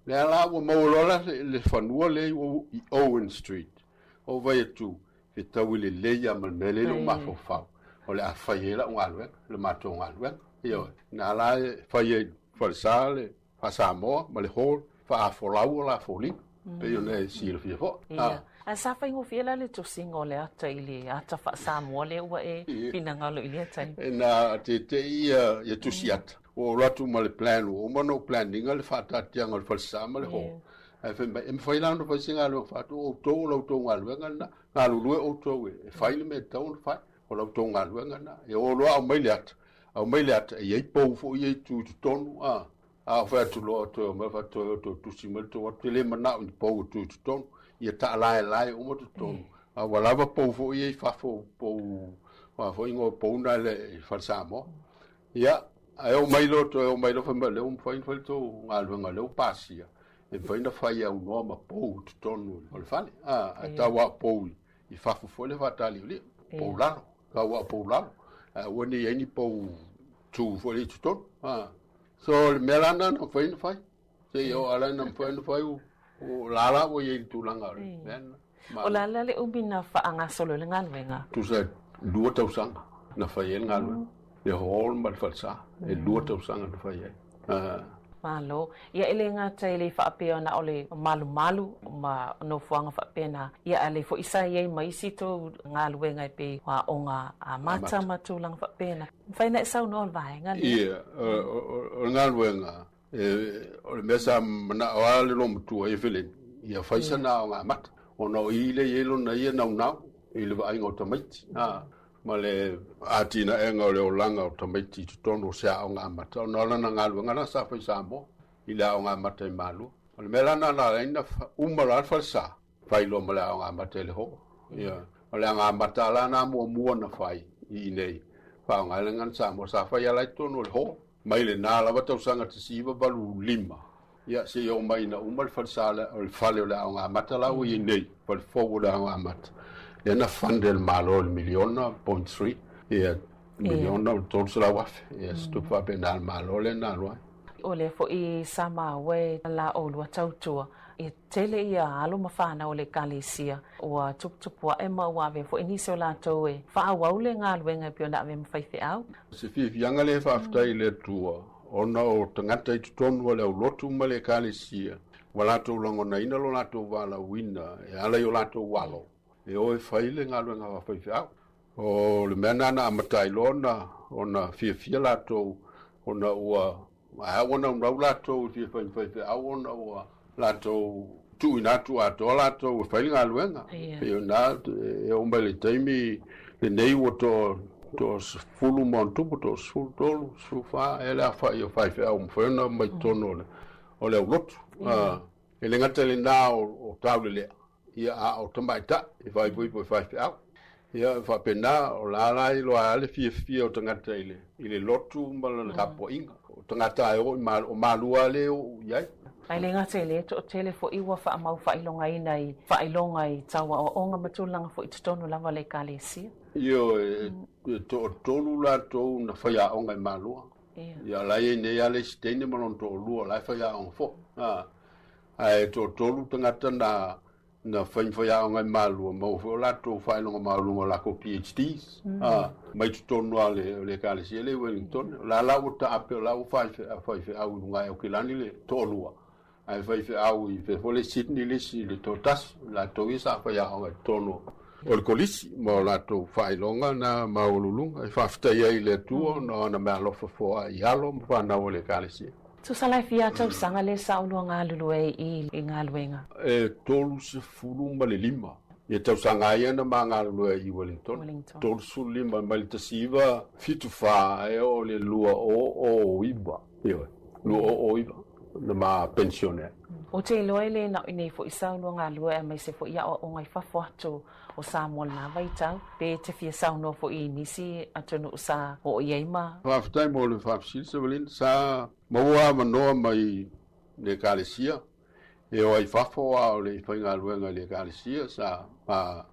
lea la ua maua loa la le fanua lea i Owen Street, ou vaai atu fetaui lelei lava ma le mea lea i lou mafaufau, o le a fai ai lau galuega, le matou galuega. Ioe, na la e fai ai falesa le faa-Samoa ma le hall, faafolau o la foliga, pei ona e silafia foi. Ia. Ae sa faigofie la le tosiga o le ata i le ata faa-Samoa lea ua e finagalo i lea taimi? E na tete'i ia, ia tusi ata. Ua ou alu atu ma le plan, ua uma ona ou plan ina le faataatiaga o le falesa ma le hall. Ae fai mai, e mafai la ona fai se galuega faatu, o outou o la outou galuega lena, galulue outou e fai le mea e tatau ona fai, o la outou galuega lena. E o loa aumai le ata, aumai le ata, e i ai pou foi ia i tu i totonu, a, a ou fai atu loa, toe omai faatoe o toe tusi mai le tou ata, ou te le manao i ni pou e tu i totonu, ia taalaelae uma totonu, a ua lava pou foi ia i fafo, pou, a foi igoa o pou na i le Fale Samoa. Ia, ae oo mai loa, toe oo mai loa fai mai, o lea ua mafai ona fai le tou galuega, o lea ua pasia, e mafai ona fai aunoa ma pou i totonu o le fale. A, ae tau lava o pou i fafo foi lea faataliuliu, pou lalo, tau lava o pou lalo, ae aua ne i i ai ni pou tu foi lea i totonu. A, so o le mea la lena na mafai ona fai, seia oo lava ina mafai ona fai, o la la ua i ai i le tulaga o le mea lena. O le a la le umi na faagasolo ai le galuega? Tusa e 2 tausaga na fai ai le galuega, le hall ma le falesa, e 2 tausaga na fai ai. Malo. Ia e le gata e le faapea na o le malumalu ma nofoaga faapena, ia a le foi sa i ai ma isi tou galuega e pei o aoga amata ma tulaga faapena. Mafai ona e saunoa le vaega lea? Ia, o le galuega, o le mea sa manao lava le loomatua ia Feleni, ia fai sana aoga amata, ona o i lea e i ai lona ia naunau i le vaaiga o tamaiti, ma le atinaega o le olaga o tamaiti i totonu o se aoga amata, ona o lana galuega la sa fai i Samoa i le aoga amata i Malua. O le mea la lena na ala ai ona uma loa le falesa, fai loa ma le aoga amata i Lehoa. Ia, o le aoga amata la lena muamua na fai i inei, faaaoga ai le gagana Samoa, sa fai lava la i totonu o Lehoa. Mai lena lava tausaga 1985, ia, seia oo mai ina uma le falesa lea, o le fale o le aoga amata la ua i ai nei, fale fou o le aoga amata, lea na fund e le Malo i le miliona point three, ia, miliona ma 300,000, ia, se tupe faapena a le Malo lea na alu ai. O lea foi sa maua e la ʻolua tautua, e tele ia alo ma fanau o le Ekalesia ua tuputupu aʻe ma ua avea foi nisi o latou e faaauau le galuega e pei ona avea ma faifeau. O se fiafiaga lea e faafetai i le Atua ona o tagata i totonu o le aulotu ma le Ekalesia ua latou lagonaina lo latou valaauina e ala i o latou alo e o e fai le galuega faafaifeau. O le mea lena na amata ai loa ona fiafia latou ona ua Ae ua naunau latou e fia fai ma faifeau ona ua latou tuuina atu atoa latou e fai le galuega. Pei o lena e oo mai le taimi lenei ua toa 10 ma ona tupu, toa 13, 14 ea le aofai o faifeau ua mafai ona omai i totonu o le aulotu. E le gata i lena o taulelea, ia a o tamaitai e faaipoipo i faifeau. Ia e faapena, o la la e iloa ai le fiafia o tagata i le, i le lotu ma lana tapuaiga. O tagata e oo i Malua, o Malua lea e oo i ai. Ae le gata i lea, toatele foi ua faamau faailogaina i faailoga i tau aoaoga ma tulaga foi i totonu lava o le Ekalesia. Ioe, e toatolu latou na faiaoga i Malua. Ia, o la e i ai nei lava le isi teine ma lona toalua o la e faiaoga foi. Ae toatolu tagata na na fai ma faiaoga i Malua, maua foi o latou faailoga maualuga o lakou PhDs, mai totonu lava o le Ekalesia lea i Wellington. O la la ua taape, o la ua faifeau i luga i Aukilani le toalua, ae faifeau i fea foi lea i Sydney le isi le toatasi. O latou ia sa faiaoga i totonu o le kolisi ma o latou faailoga na maualuluga. E faafetai ai i le Atua ona o ana meaalofa foai i alo ma fanau a le Ekalesia. Tusa la e fia tausaga lea sa ulua galulue ai i galuega? E 35 ia tausaga ia na ma galulue ai i Wellington. 35 mai le 1974 e oo i le 2009. Ioe, 2009 na ma penisione ai. Ou te iloa e le na o i nei foi sa ulua galue aemaise foi aoaoga i fafo atu o Samoa lena vaitau, pe te fia saunoa foi i nisi atunuu sa oo i ai ma. Faafetai mo le faafesili Sevelin. Sa maua avanoa mai le Ekalesia e o ai fafo a o le i faigaluega i le Ekalesia sa ma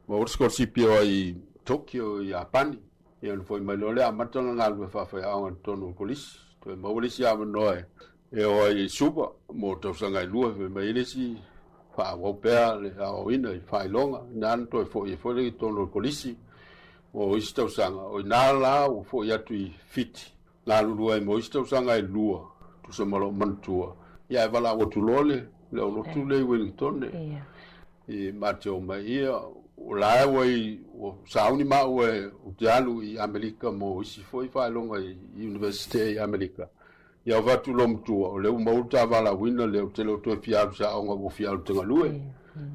maua le sikolasipi e o ai i Tokyo i Iapani. Ia ona foi mai loa lea amata ona galulue faafaiaoga i totonu o le kolisi. Toe maua le isi avanoa e o ai i Suva mo tausaga e lua, fai mai ai le isi faaauau pea le aoaoina i faailoga, na na toe foi ai foi lea i totonu o le kolisi mo isi tausaga. O i ina la ua foi atu i Fiti, galulue ai mo isi tausaga e lua, tusa ma lou manatua, ia ae valaau atu loa le le aulotu lea i Wellington e ma te omai ia, o la e ua i, ua sauni maua ou te alu i Amerika mo isi foi faailoga i Universite i Amerika. Ia avatu lou matua, o lea ua maua le ta valaauina lea, ou te le o toe fia alu i se aoga ua fia alu i te galue.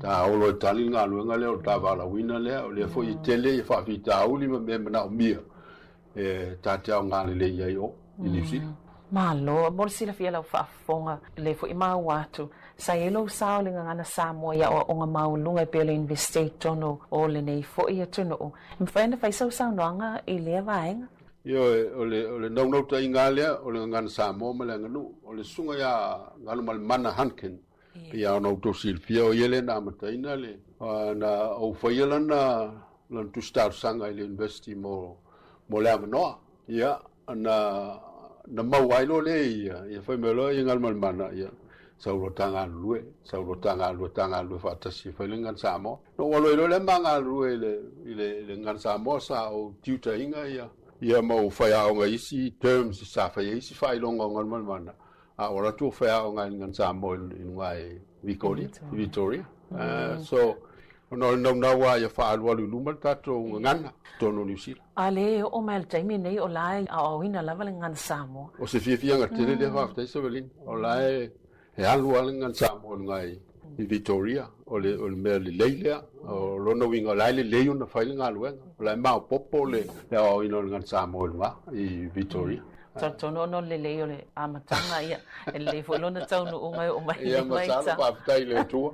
Ta olo e tali le galuega lea o le ta valaauina lea, o lea foi e tele ia faafitauli ma mea e manaomia e ta te aoga lelei ai o i Niu Sila. Malo, mo le silafia lau faafofoga, lea foi maua atu, sa i ai lou sao i le gagana Samoa i aoaoga maualuga e pei o le Universite i totonu o lenei foi atunuu. E mafai ona fai sau saunoaga i lea vaega? Ioe, o le, o le naunautaiga lava lea, o le gagana Samoa ma le aganuu. O le susuga ia Galumalemana Hunkin, pei lava ona outou silafia, o ia lea na amataina le, na ou faia lana, lana tusi talosaga i le University mo, mo le avanoa. Ia, na, na maua ai loa lea e ia, ia fai mai loa ia Galumalemana, ia, sau loa ta galulue, sau loa ta galulue, ta galulue faatasi e fai le gagana Samoa. Na ou alu ai loa lea ma galulue i le, i le, i le gagana Samoa, sa ou tiutaina ia, ia ma ou faiaoga i isi terms sa fai ai isi faailoga o Galumalemana. A o alu atu o faiaoga i le gagana Samoa i luga i Victoria, Victoria. So, ona o le naunau lava ia faaalualu i luma le tatou gagana i totonu o Niu Sila. A le oo mai i le taimi lenei o la e aoaoina lava le gagana Samoa. O se fiafiaga tele lea faafetai Savelina. O la e alu lava le gagana Samoa i luga i Victoria. O le o le mea lelei lea. O lona uiga o la e lelei ona fai le galuega. O la e maopoopo le aoaoina o le gagana Samoa i luga i Victoria. Talitonu ona o le lelei o le amataga, ia, e lelei foi lona taunuuga e oo mai i lenei vaitau. Ia, masalo faafetai i le Atua.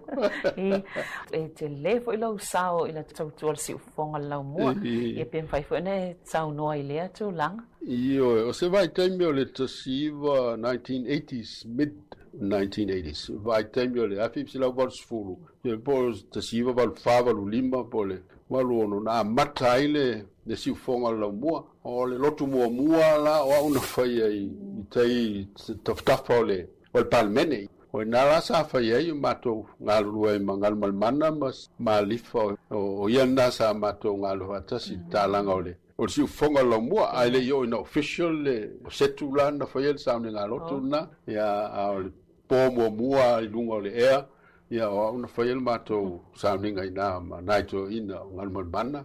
E tele foi lou sao i le tautua o le siufofoga o le laumua, ia pe mafai foi ona e saunoa i lea tulaga. Ioe, o se vaitaimi o le 19, 1980s, mid 1980s, vaitaimi o le 1980, ia po o le 1984, 85 po o le 86 na amata ai le siufofoga o le laumua. O le lotu muamua la o au na faia i tai i tafatafa o le Palemene. O i ina la sa fai ai o matou galulue ai ma Galumalemana ma Malifa, o ia lena sa matou galulue faatasi i le tatalaga o le siufofoga o le laumua, ae le i oo ina official le setu la na faia le sauniga lotu lena, a o le po muamua i luga o le ea, ia o au na faia le matou sauniga i ina ma nai toeaiina o Galumalemana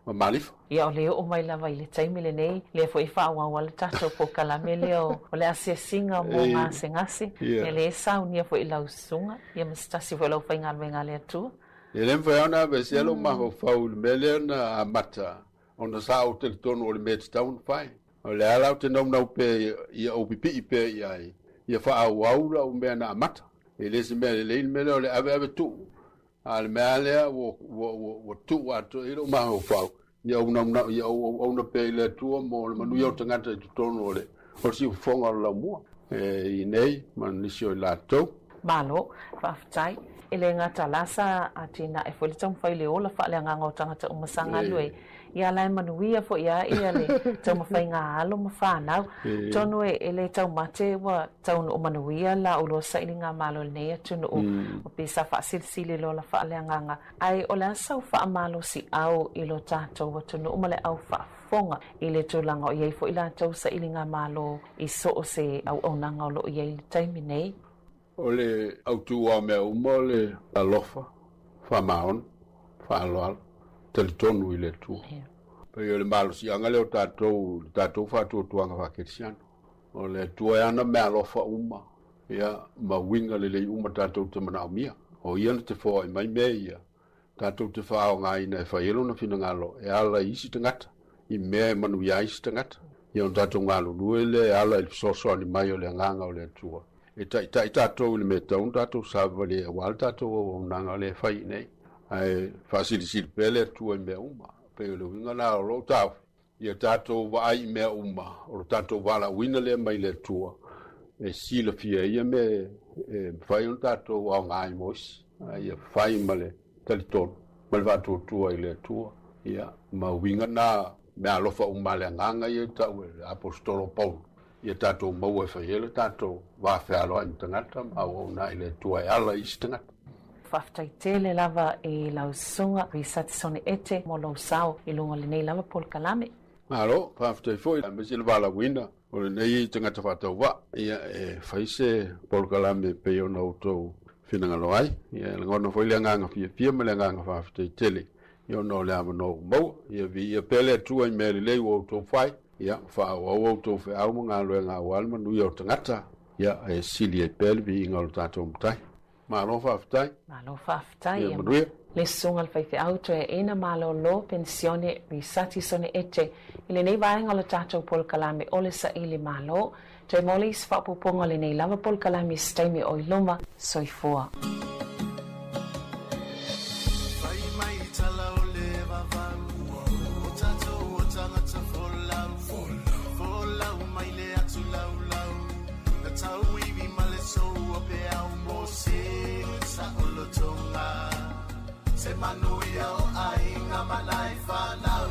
ma Malifa. Ia o le oo mai lava i le taimi lenei, lea foi e faaauau ai le tatou polokalame lea o le asiasiga mo gasegase, ia lea e saunia foi i lau susuga, ia ma se tasi foi o le aufaigaluega a le Atua. E le mafai ona aveesea lou mafaufau i le mea lea na amata ona sa ou talitonu o le mea e tatau ona fai. O le a la ou te naunau pea ia ou pipii pea i ai, ia faaauau lau mea na amata. E le se mea lelei le mea lea o le aveave tuu, a o le mea lava lea ua, ua, ua, ua tuu atoa i ai lou mafaufau, ia ou naunau, ia ou auauna pea i le Atua mo le manuia o tagata i totonu o le, o le siufofoga o le laumua, e i nei ma nisi o i latou. Malo, faafetai. E le gata la sa atinae foi le taumafai i le ola faaleagaga o tagata uma sa galue ia la e manuia foi a ia le taumafaiga a alo ma fanau. Atonu e le taumate ua taunuu manuia la ulua sailiga malo i lenei atunuu o pe sa faasilisili le ola faaleagaga. Ae o le a sau faamalosiau i lo tatou atunuu ma le au faafofoga i le tulaga o i ai foi latou sailiga malo i so o se auaunaga o lo o i ai i le taimi nei. O le autu o mea uma o le alofa, faamaoni, faaaloalo, talitonu i le Atua. Pei o le malosiaga lea o tatou, le tatou faatuatuaga faakerisiano. O le Atua e ana meaalofa uma, ia, ma uiga lelei uma tatou te manaomia. O Ia na te foai mai mea ia, tatou te faaaogaina e fai ai Lona finagalo e ala i isi tagata, i mea e manuia ai isi tagata. Ia ona tatou galulue lea e ala i le fesoasoani mai o le Agaga o le Atua e taitai tatou i le mea e tatau ona tatou savavali ai aua le tatou auaunaga lea e fai i inei. Ae faasilisili pea le Atua i mea uma. Pei o le uiga lena o lou taofi, ia tatou vaai i mea uma, o lo tatou valaauina lea mai le Atua e silafia ai ia mea e mafai ona tatou aoga ai mo isi, a ia fai ma le talitonu ma le faatuatua i le Atua. Ia, ma uiga na meaalofa uma a le Agaga ia i tau e le Aposetolo o Paulo, ia tatou maua e fai ai le tatou va fealoai ma tagata ma auauna i le Atua e ala i isi tagata. Faafetai tele lava i lau susuga Risati Sone Ete mo lou sao i luga o lenei lava polokalame. Malo, faafetai foi aemaise le valaauina o lenei tagata faatauvaa ia e fai se polokalame e pei ona outou finagalo ai. Ia e lagona foi le agaga fiafia ma le agaga faafetai tele ia ona o le avanoa ua maua. Ia viia pea le Atua i mea lelei ua outou fai, ia faaauau outou feau ma galuega aua le manuia o tagata, ia e sili ai pea le viiga o le tatou Matai. Malo faafetai. Malo faafetai. Ia manuia. Le susuga i le faifeau toeaina malolo penisione Risati Sone Ete i lenei vaega o le tatou polokalame o le Saili Malo. Toe mo le isi faaopoopoga o lenei lava polokalame i se taimi o i luma. Soifua. Fai mai tala o le vavau O tatou o tagata folau Folau mai le atu laulau Na tauiwi ma le sou o peau mo se saolotoga Se manuia o aiga ma nai fanau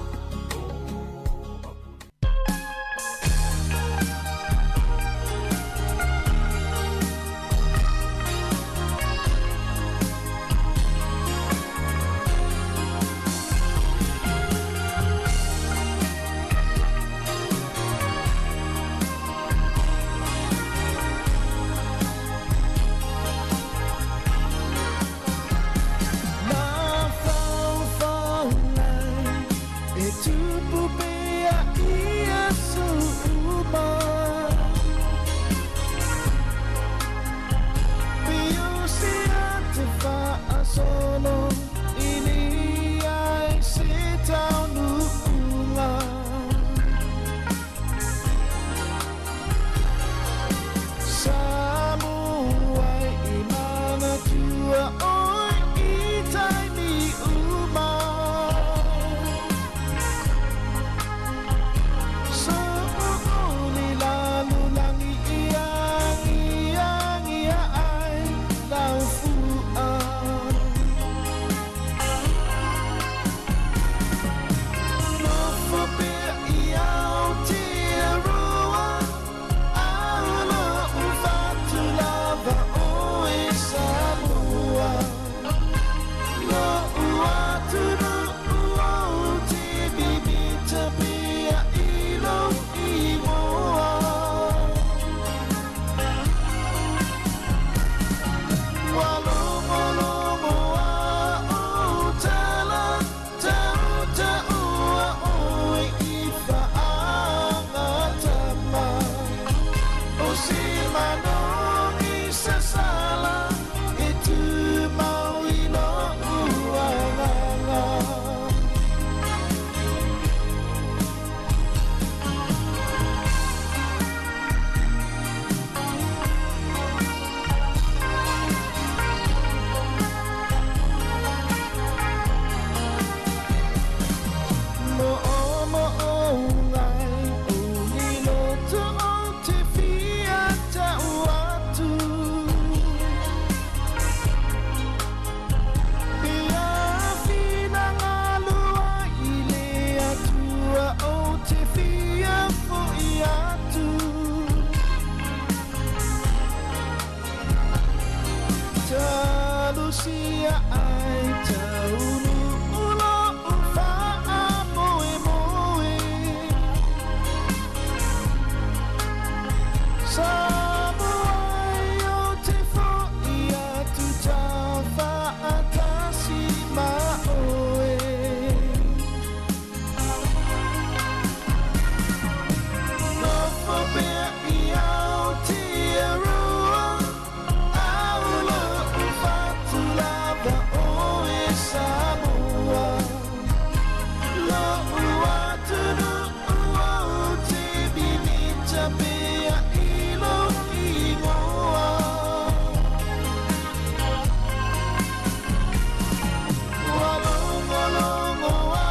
tausia ai taunuu lo'u fa'amoemoe. Samoa ai o te fo'i atu taufa'atasi ma oe. Nofo pea i Aotearoa, ao lo'u fatu lava oe Samoa. Lo'u atunu'u ou te mimita pea i lou igoa. Ua logologo a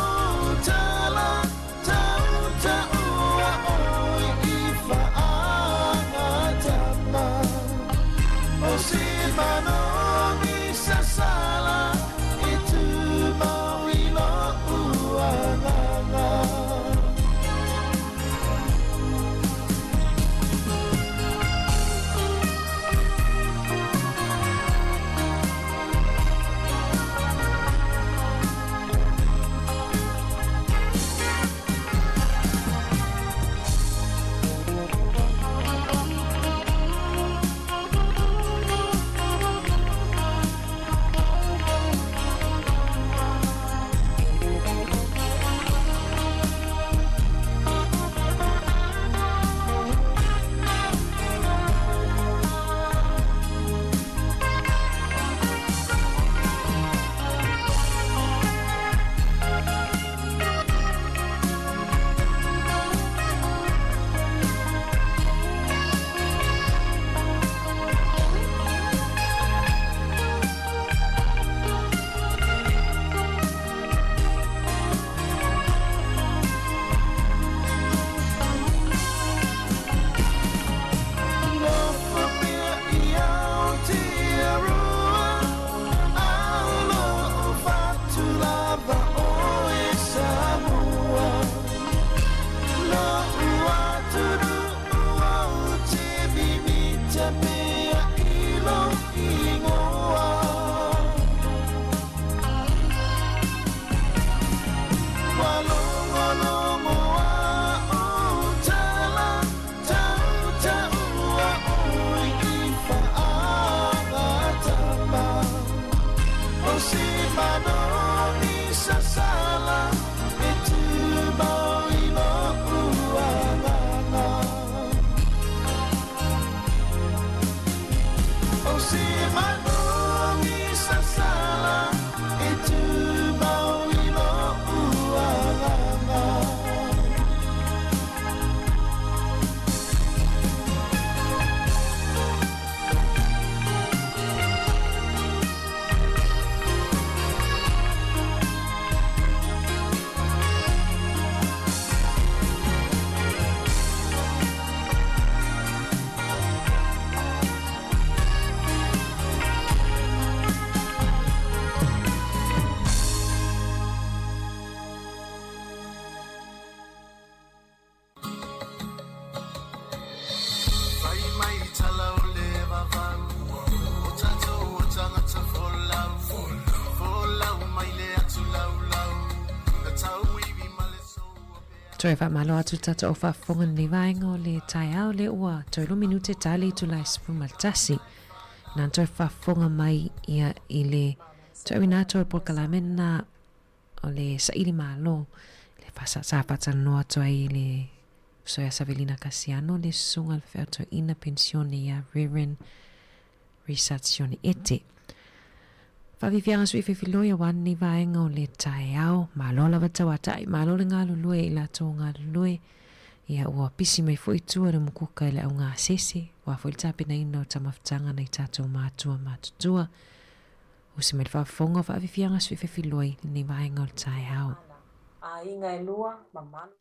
ou tala, tauta'ua oe i fa'agatama. O se manogi sasala e tumau i lo'u agaga. Nofo pea i Aotearoa, ao lo'u fatu lava oe Samoa. Lo'u atunu'u ou te mimita pea i lou igoa. Ua logologo a ou tala, tauta'ua oe i fa'agatama. O se manogi sasala e tumau i lo'u agaga. O se manogi sasala e tumau i lo'u agaga. Fai mai tala o le vavau, o tatou o tagata folau, folau mai le atu laulau, na tauivi ma le soua pea. Toe faamalo atu le tatou faafofoga i lenei vaega o le taeao lea ua toe lua minute tali i itula e 11. Na ona toe faafofoga mai ia i le toeuina atu o le polokalame lena o le saili malo le sa faatalanoa atu ai i le uso ia Savelina Kasiano le susuga i le fefaatauaiga penisione ia Reverend Richard Sione Ete. Faafiafiaga sui fefiloi aua lenei vaega o le taeao. Malo lava tauatai, malo le galulue i latou galulue. Ia ua pisi mai foi tua le mukuka i le augasese, ua foi le tapenaina o tamafutaga nai tatou matua matutua. Usi mai le faafofoga o faafiafiaga sui fefiloi lenei vaega o le taeao. Aiga e lua, mamalu.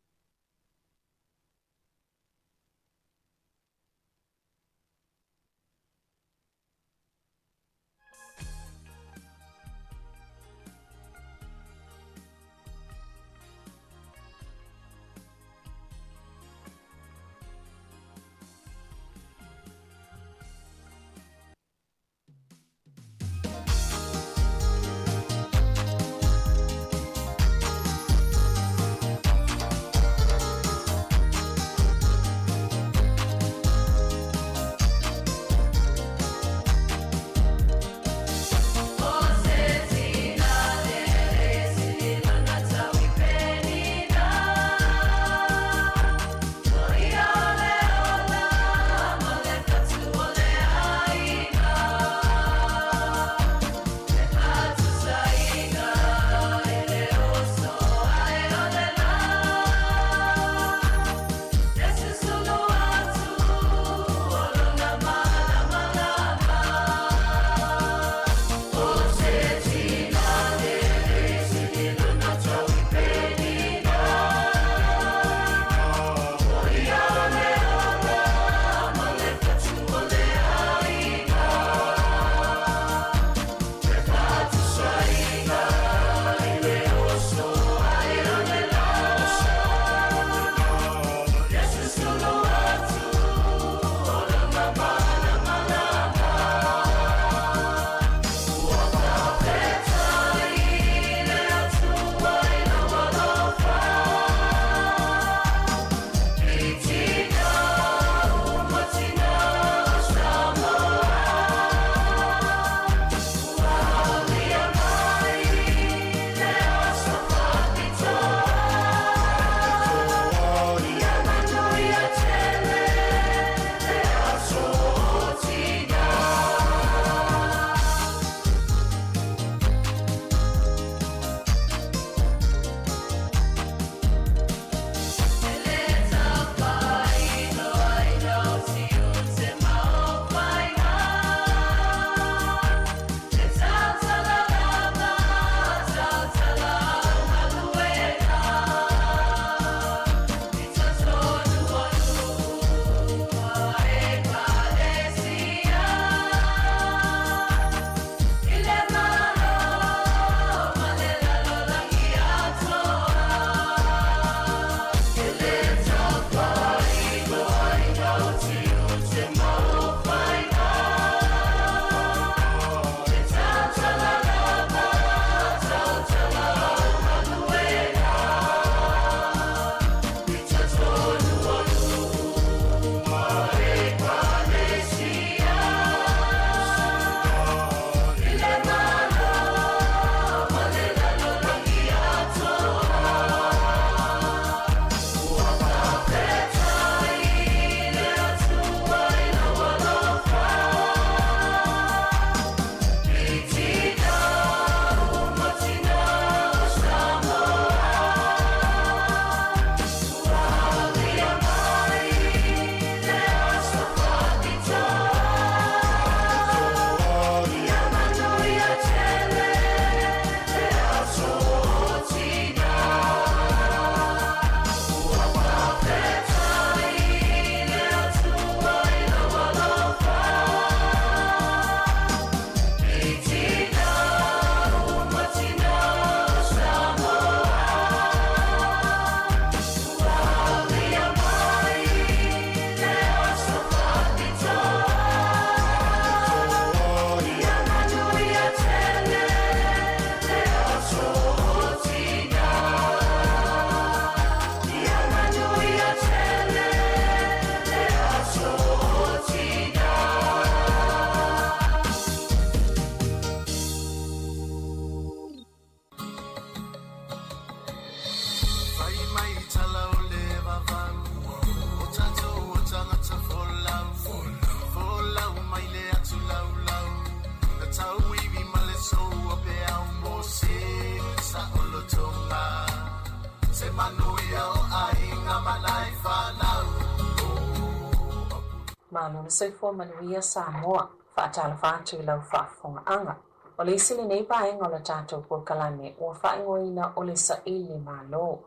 Malo le soifua manuia Samoa, faatalofa atu i lau faafofogaaga. O le isi lenei vaega o le tatou polokalame ua faaigoaina o le Saili Malo.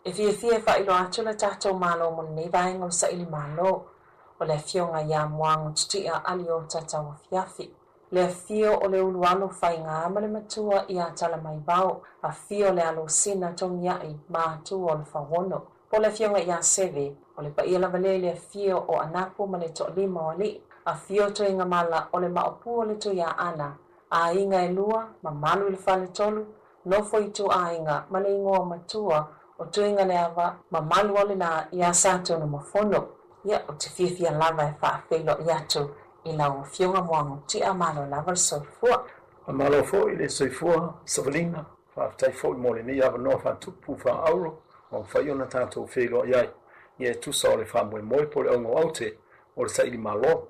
E fiafia e faailoa atu le tatou Malo mo lenei vaega o le Saili Malo, o le Afioga ia Moago Titia Aliota Tauafiafi. Le afio o le ulualo faiga ma le matua ia Talamaivao, afio le alosina Togiai ma Atua o le Fauono. Po o le afioga ia Seve, o le paia lava lea i le afio o Anapu ma le toalima o alii, afio Tuigamala o le maopu o le Tuiaana, aiga e lua, mamalu i le faletolu, nofo ituaiga ma le igoa matua o Tuigaleava, mamalu o lena ia Satunumafono. Ia, ou te fiafia lava e faafeiloai atu i lau Afioga Moago Tia, malo lava le soifua. Faamalo foi le soifua Savalina, faafetai foi mo lenei avanoa faatupu faaauro ua mafai ona tatou feiloai ai, ia e tusa o le faamoemoe po o le auga o aute o le saili malo.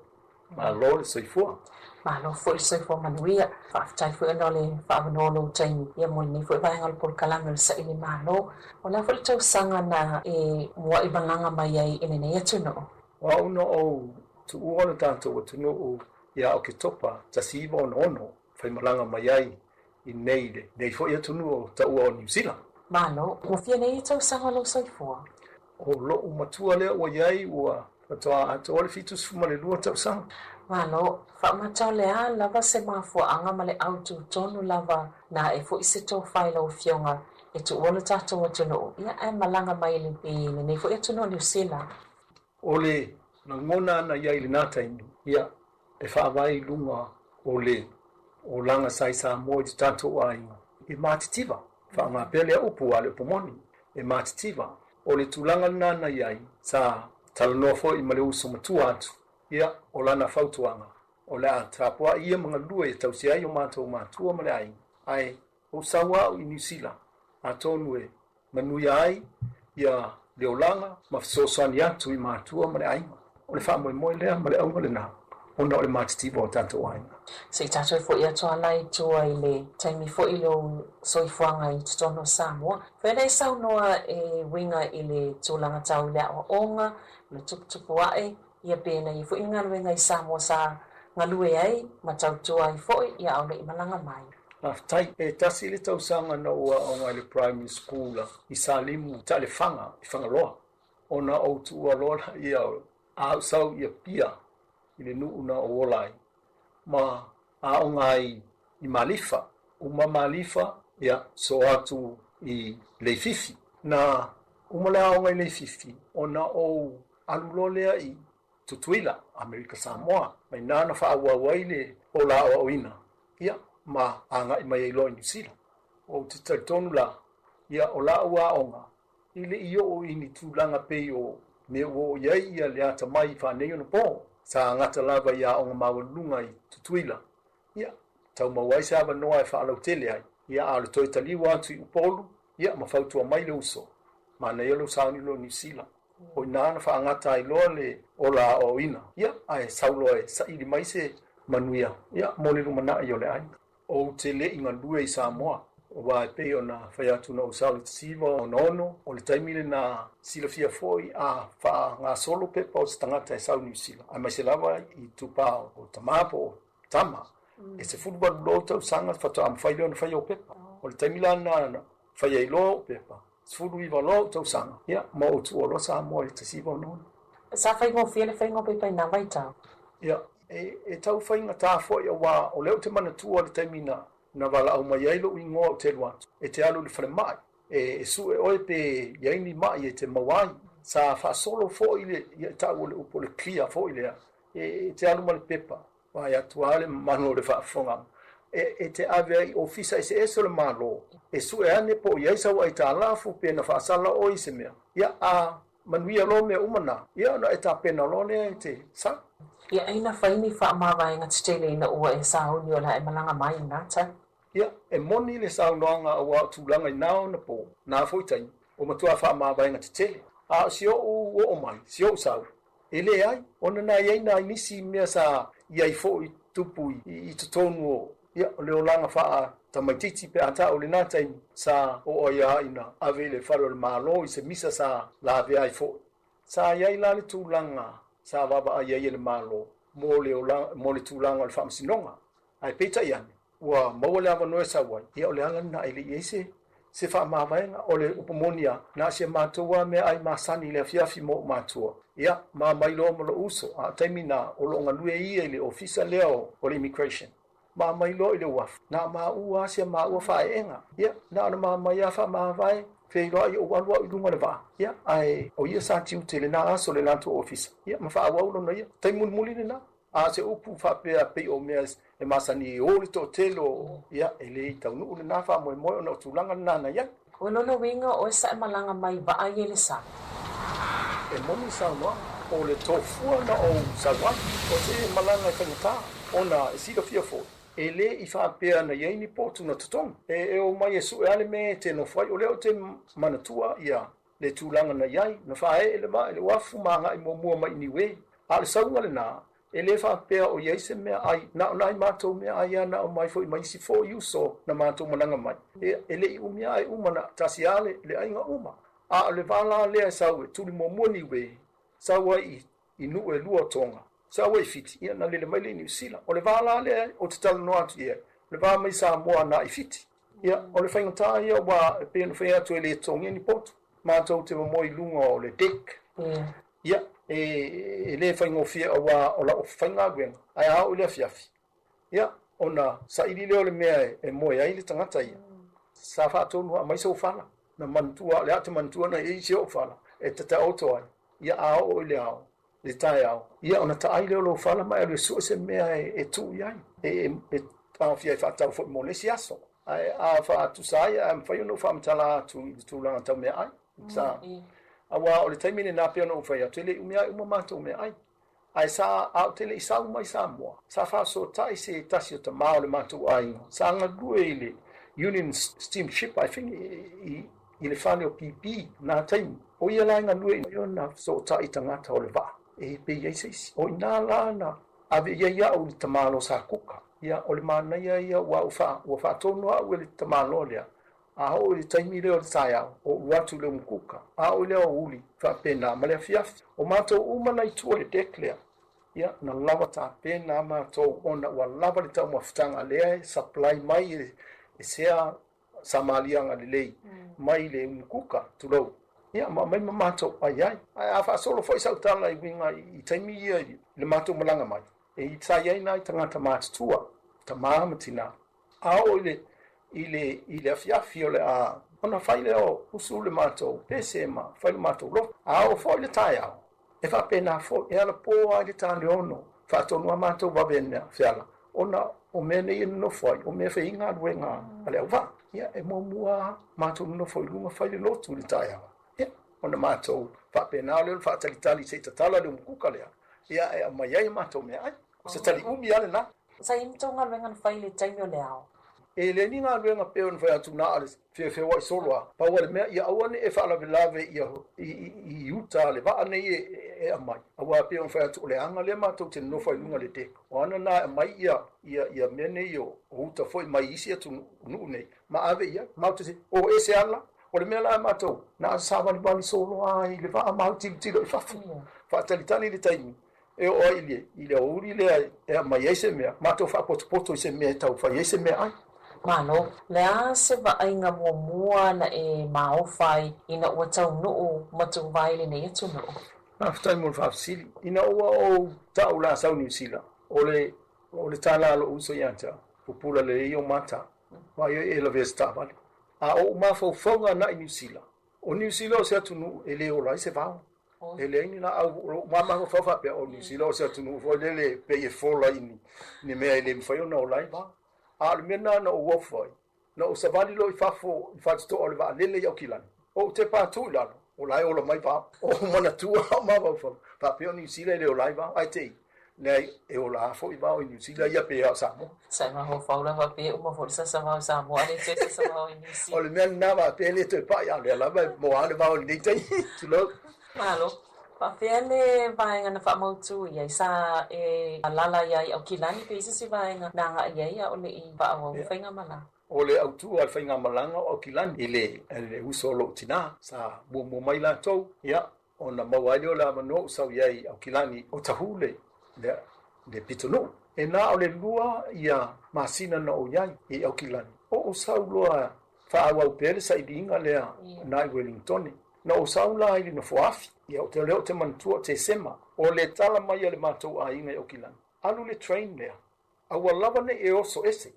Malo le soifua. Malo foi le soifua manuia. Faafetai foi ona o le faaavanoa o lou taimi ia mo lenei foi vaega o le polokalame o le Saili Malo. O le a foi le tausaga na e mua'i malaga mai ai i lenei atunuu? O au na ou tuua le tatou atunuu ia Oketopa 1966 faimalaga mai ai i nei lenei foi atunuu o taua o Niu Sila. Malo, ua fia nei tausaga lou soifua? O lo'u matua lea ua i ai ua faatoa atoa le 72 tausaga. Malo, faamatau le a lava se mafuaaga ma le autu tonu lava na e foi se tofa i lau Afioga e tuua lo tatou atunuu, ia ae malaga mai i lenei foi atunuu o Niu Sila. O le lagona na i ai i lena taimi, ia, e faavae i luga o le olaga sa i Samoa i to tatou aiga, e matitiva, faaaoga pea lea upu a le upu moni, e matitiva. O le tulaga lena na i ai, sa talanoa foi ma le uso matua atu, ia, o lana fautuaga, o le a tapuai ia ma galue e tausi ai o matou matua ma le aiga, ae ou sau au i Niu Sila, atonu e manuia ai ia le olaga ma fesoasoani atu i matua ma le aiga. O le faamoemoe lea ma le auga lena ona o le matitiva o tatou aiga. Se i tatou foi atu ala i tua i le taimi foi i lou soifuaga i totonu o Samoa. Fai lea i saunoa e uiga i le tulaga tau i le aoaoga, le tuputupu ae, ia pe na ia foi ni galuega i Samoa sa galue ai ma tautua ai foi ia a o le i malaga mai. Faafetai. E tasi le tausaga na ou aoga i le Primary School i Salimu, Taelefaga, i Fagaloa. Ona ou tuua loa laia a ou sau i Apia i le nuu na ou ola ai, ma aoga ai i Malifa. Uma Malifa, ia, soo atu i Leififi. Na uma le aoga i Leififi, ona ou alu loa lea i Tutuila, Amerika Samoa, mai na na faaauau ai le ola aoaoina, ia, ma agai mai ai loa i Niu Sila. Ou te talitonu la, ia, o la'u aoga, e le i oo i ni tulaga pei o mea ua oo i ai ia le atamai faaneionapo. Sa gata lava i aoga maualuluga i Tutuila, ia, tau maua ai se avanoa e faalautele ai, ia, a o le toe taliu atu i Upolu, ia, ma fautua mai le uso, manaia lou sauni loa i Niu Sila. O i ina na faagata ai loa le ola aoaoina, ia, ae sau loa e saili mai se manuia, ia, mo le lumanai o le aiga. Ou te le i galue i Samoa, aua e pei ona fai atu na ou sau i le 1966, o le taimi lena silafia foi a faagasolo pepa o se tagata e sau i Niu Sila, aemaise lava i itupa o tama po o tama. E 18 loa ou tausaga faatoa mafai lea ona fai ou pepa. O le taimi la lena na fai ai loa ou pepa, 19 loa ou tausaga, ia, ma ou tuua loa Samoa i le 1966. Sa faigofie le faiga o pepa i na vaitau? Ia, e tau faigata foi aua o lea ou te manatua le taimi na na valaau mai ai lou igoa ou te alu atu, e te alu i le falemai, e sue oe pe i ai ni mai e te maua ai. Sa faasolo foi le, ia e tau o le upu o le clear foi lea, e te alu ma le pepa, Vaai atu lava le mamalu o le faafofoga e te ave ai i ofisa eseese o le Malo e sue ane po o i ai sau aitalafu pe na faasala oe i se mea. Ia, a manuia loa mea uma na, ia ona e tapena loa lea e te sau. Ia, ai na fai ni faamavaega tetele ina ua e sauni o le a e malaga mai i na tau. Ia, e moni le saunoaga aua o tulaga i na ona po, na foi taimi, ua matua faamavaega tetele. A o si o'u oo mai, si o'u sau, E leai, ona na i ai nai nisi mea sa i ai foi tupu i totonu o, ia, o le olaga faa tamaitiiti pe a ta'u i lena taimi, sa oo ai a ina ave i le fale o le Malo i se misa sa lavea ai foi. Sa i ai la le tulaga. sa vaavaai ai e le Malo mo le olaga, mo le tulaga o le faamasinoga. Ae peitai ane, ua maua le avanoa e sau ai, ia o le ala lena e le i ai se, se faamavaega. O le upu moni lava, na o si a matou lava meaai masani i le afiafi mo ou matua, ia, ma aumai loa ma lou uso, a o taimi na, o lo o galue ia i le ofisa lea o, o le Immigration. Ma aumai loa i le uafu, na o maua lava si a maua faaeega. Ia, na ona ma aumai lava faamavae, feiloai ou alu au i luga o le vaa. Ia, ae o ia sa tiute i lena aso i le latou ofisa, ia, ma faaauau lona ia taimi mulimuli lena. A o se upu faapea pei o mea e masani e o le toatele o, ia, e le i taunuu lena faamoemoe ona o tulaga lena na i ai. O lona uiga oe sa e malaga mai vaa i le sa. E moni saunoaga, o le tofua na ou sau ai, o se malaga e faigata, ona e silafia foi, e le i faapea na i ai ni potu na totogi. E omai e sue lava le mea e te nofo ai, o lea ou te manatua ia le tulaga na i ai, na faaee le vaa i le uafu ma agai muamua mai i Niue. A o le sauga lena, E le faapea o i ai se mea ai, na o nai matou mea ai a na aumai foi ma isi foi uso na matou malaga mai. E, e le i umi a e uma na tasi a le, le aiga uma. A o le va la lea e sau e tuli muamua Niue, sau ai i, i nuu e lua o Tonga, sau ai i Fiti, ia na lele mai lea i Niu Sila. O le va la lea ou te talanoa atu i ai, o le va mai Samoa na i Fiti. Ia, o le faigata ia ua e pei ona fai atu e le totogia ni potu. Matou te momoe i luga o le deck. Ia, e le faigofie auā o lau faigaluega, ae a oo i le afiafi, ia, ona saili lea o le mea e moe ai le tagata ia. Sa faatonu aumai sou fala, na manatua, o lea ou te manatua na i ai si ou fala e tataoto ai, ia a oo i le ao, le taeao, ia ona taai lea o lou fala ma e alu e sue se mea e tuu i ai, e taofia ai faatau foi mo le isi aso. Ae a faatusa ai, ae mafai ona ou faamatala atu i le tulaga tau meaai. Sa. Aua o le taimi lena pei ona ou fai atu, e le i umi ae uma matou meaai. Ae sa, a ou te le i sau mai Samoa, sa faasoatai se tasi o tama o le matou aiga, sa galue i le Union Steamship, I think, i, i le fale o PP, na taimi. O ia la e galue i ona fesootai tagata o le vaa, e pei i ai se isi. O i ina la na ave i ai au i le tamaloa sa kuka. Ia, o le manaia ia ua ou faa, ua faatonu au e le tamaloa lea, A oo i le taimi lea o le taeao, ou atu i le umukuka, a oo i le aoauli, faapena ma le afiafi. O matou uma na i tua i le deck lea, ia, na lava tapena a matou ona ua lava le taumafataga lea e supply mai e sea samaliaga lelei mai le umukuka, tulou, ia, ma aumai ma matou ai ai. Ae a faasolo foi sau tala i uiga i taimi ia i le matou malaga mai, e sa i ai nai tagata matutua, tama ma tina, A oo i le, i le, i le afiafi o le a ona fai lea o usu le matou pese ma fai le matou lotu. A oo foi i le taeao, e faapena foi, e alapō lava i le ta le ono, faatonu lava matou vave mea feala, ona o mea nei e nonofo ai, o mea e fai ai galuega a le auvaa. Ia, e muamua lava matou nonofo i luga fai le lotu i le taeao. Ia, ona matou faapena lea ona faatalitali se i tatala le umukuka lea, ia, e aumai ai a matou meaai. O se tali umi lava lena. Sa i ai ni tou galuega na fai i le taimi o le ao? E leai ni galuega pei ona fai atu na o le feofeoai solo lava. Pau lava le mea, ia aua ne i e faalavelave ia i uta a le vaa nei e aumai, aua pei ona fai atu o le aga lea matou te nonofo ai i luga o le deck. O ana na e aumai ia mea nei o uta foi mai isi atunuu nei ma ave i ai. Matou te o ese ala, o le mea la a matou, na o le savalivali solo lava i le vaa ma tilotilo i fafo, faatalitali le taimi E oo ai i le, i le aoauli lea e aumai ai se mea, matou faapotopoto i se mea e tau fai ai se meaai. Malo. Le a se vaaiga muamua na e maofa ai ina ua taunuu ma tuvae i lenei atunuu? Faafetai mo le faafesili. Ina ua ou tau la sau Niu Sila, o le, o le tala a lou uso ia te au, pupula lelei ou mata, vaai oe e lavea se taavale. A o ou mafaufauga na i Niu Sila, o Niu Sila o se atunuu e le ola ai se vao. E leai ni laau, o lou mafaufau faapea, o Niu Sila o se atunuu foi lele e pei e fola i ni mea e le mafai ona ola ai vao. A o le mea lena na ou ofo ai, na ou savali loa i fafo i fatitoa o le vaalele i Aukilani, ou tepa atu i lalo, o la e ola mai vao. O manatua au mafaufau, faapea o Niu Sila e le ola ai vao, ae te i, leai, e ola lava foi vao i Niu Sila ia pe a o Samoa. Sa e mafaufau la faapea e uma foi le sasa vao i Samoa a le toe sasa vao i Niu Sila. O le mea lena faapea e le toe pai, a o lea lava e moa le vao i lenei taimi, tulou. Malo. Faapea le vaega na faamautu i ai, sa e alaala ia i Aukilani pe i se isi vaega na agai i ai a o le i faaauau le faigamalaga? O le autu a le faigamalaga o Aukilani i le uso o lou tina, sa muamua mai latou, ia. Ona maua ai lea o le avanoa ou sau i ai i Aukilani o Tahu le, le, le pitonuu. E na o le lua ia masina na ou i ai i Aukilani, o ou sau loa faaauau pea le sailiga lea na i Welingtone. Na ou sau la i le nofoafi, ia o lea ou te manatua o Tesema, o le tala mai a le matou aiga i Aukilani, alu le train lea, aua lava ne i e oso ese.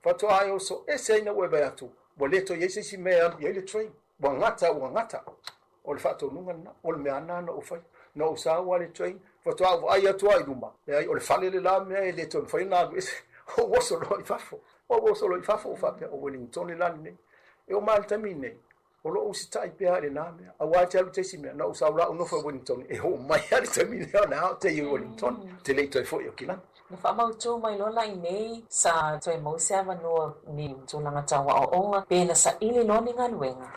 Faatoa e oso ese ai ina ua e vaai atu, ua le toe i ai se isi mea e alu i ai le train. Ua gata, ua gata. O le faatonuga lena. O le mea lava lena na ou faia. Na ou sau lava i le train, faatoa ou vaai atu lava i luma, leai, o le fale le la mea e le toe mafai ona alu ese. Ou oso loa i fafo. Ou oso loa i fafo ou faapea, o Wellingtone la lenei. E oo mai lava i le taimi lenei, O lo o usitai pea i lena mea. Aua e te alu i te isi mea, na ou sau la ou nofo i Wellington, e oo mai lava le taimi lea o lea ou te i Wellington, ou te le i toe foi i Okilana. Na faamautū mai loa la i nei, sa toe maua se avanoa ni tulaga tau aoaoga pe na saili loa ni galuega.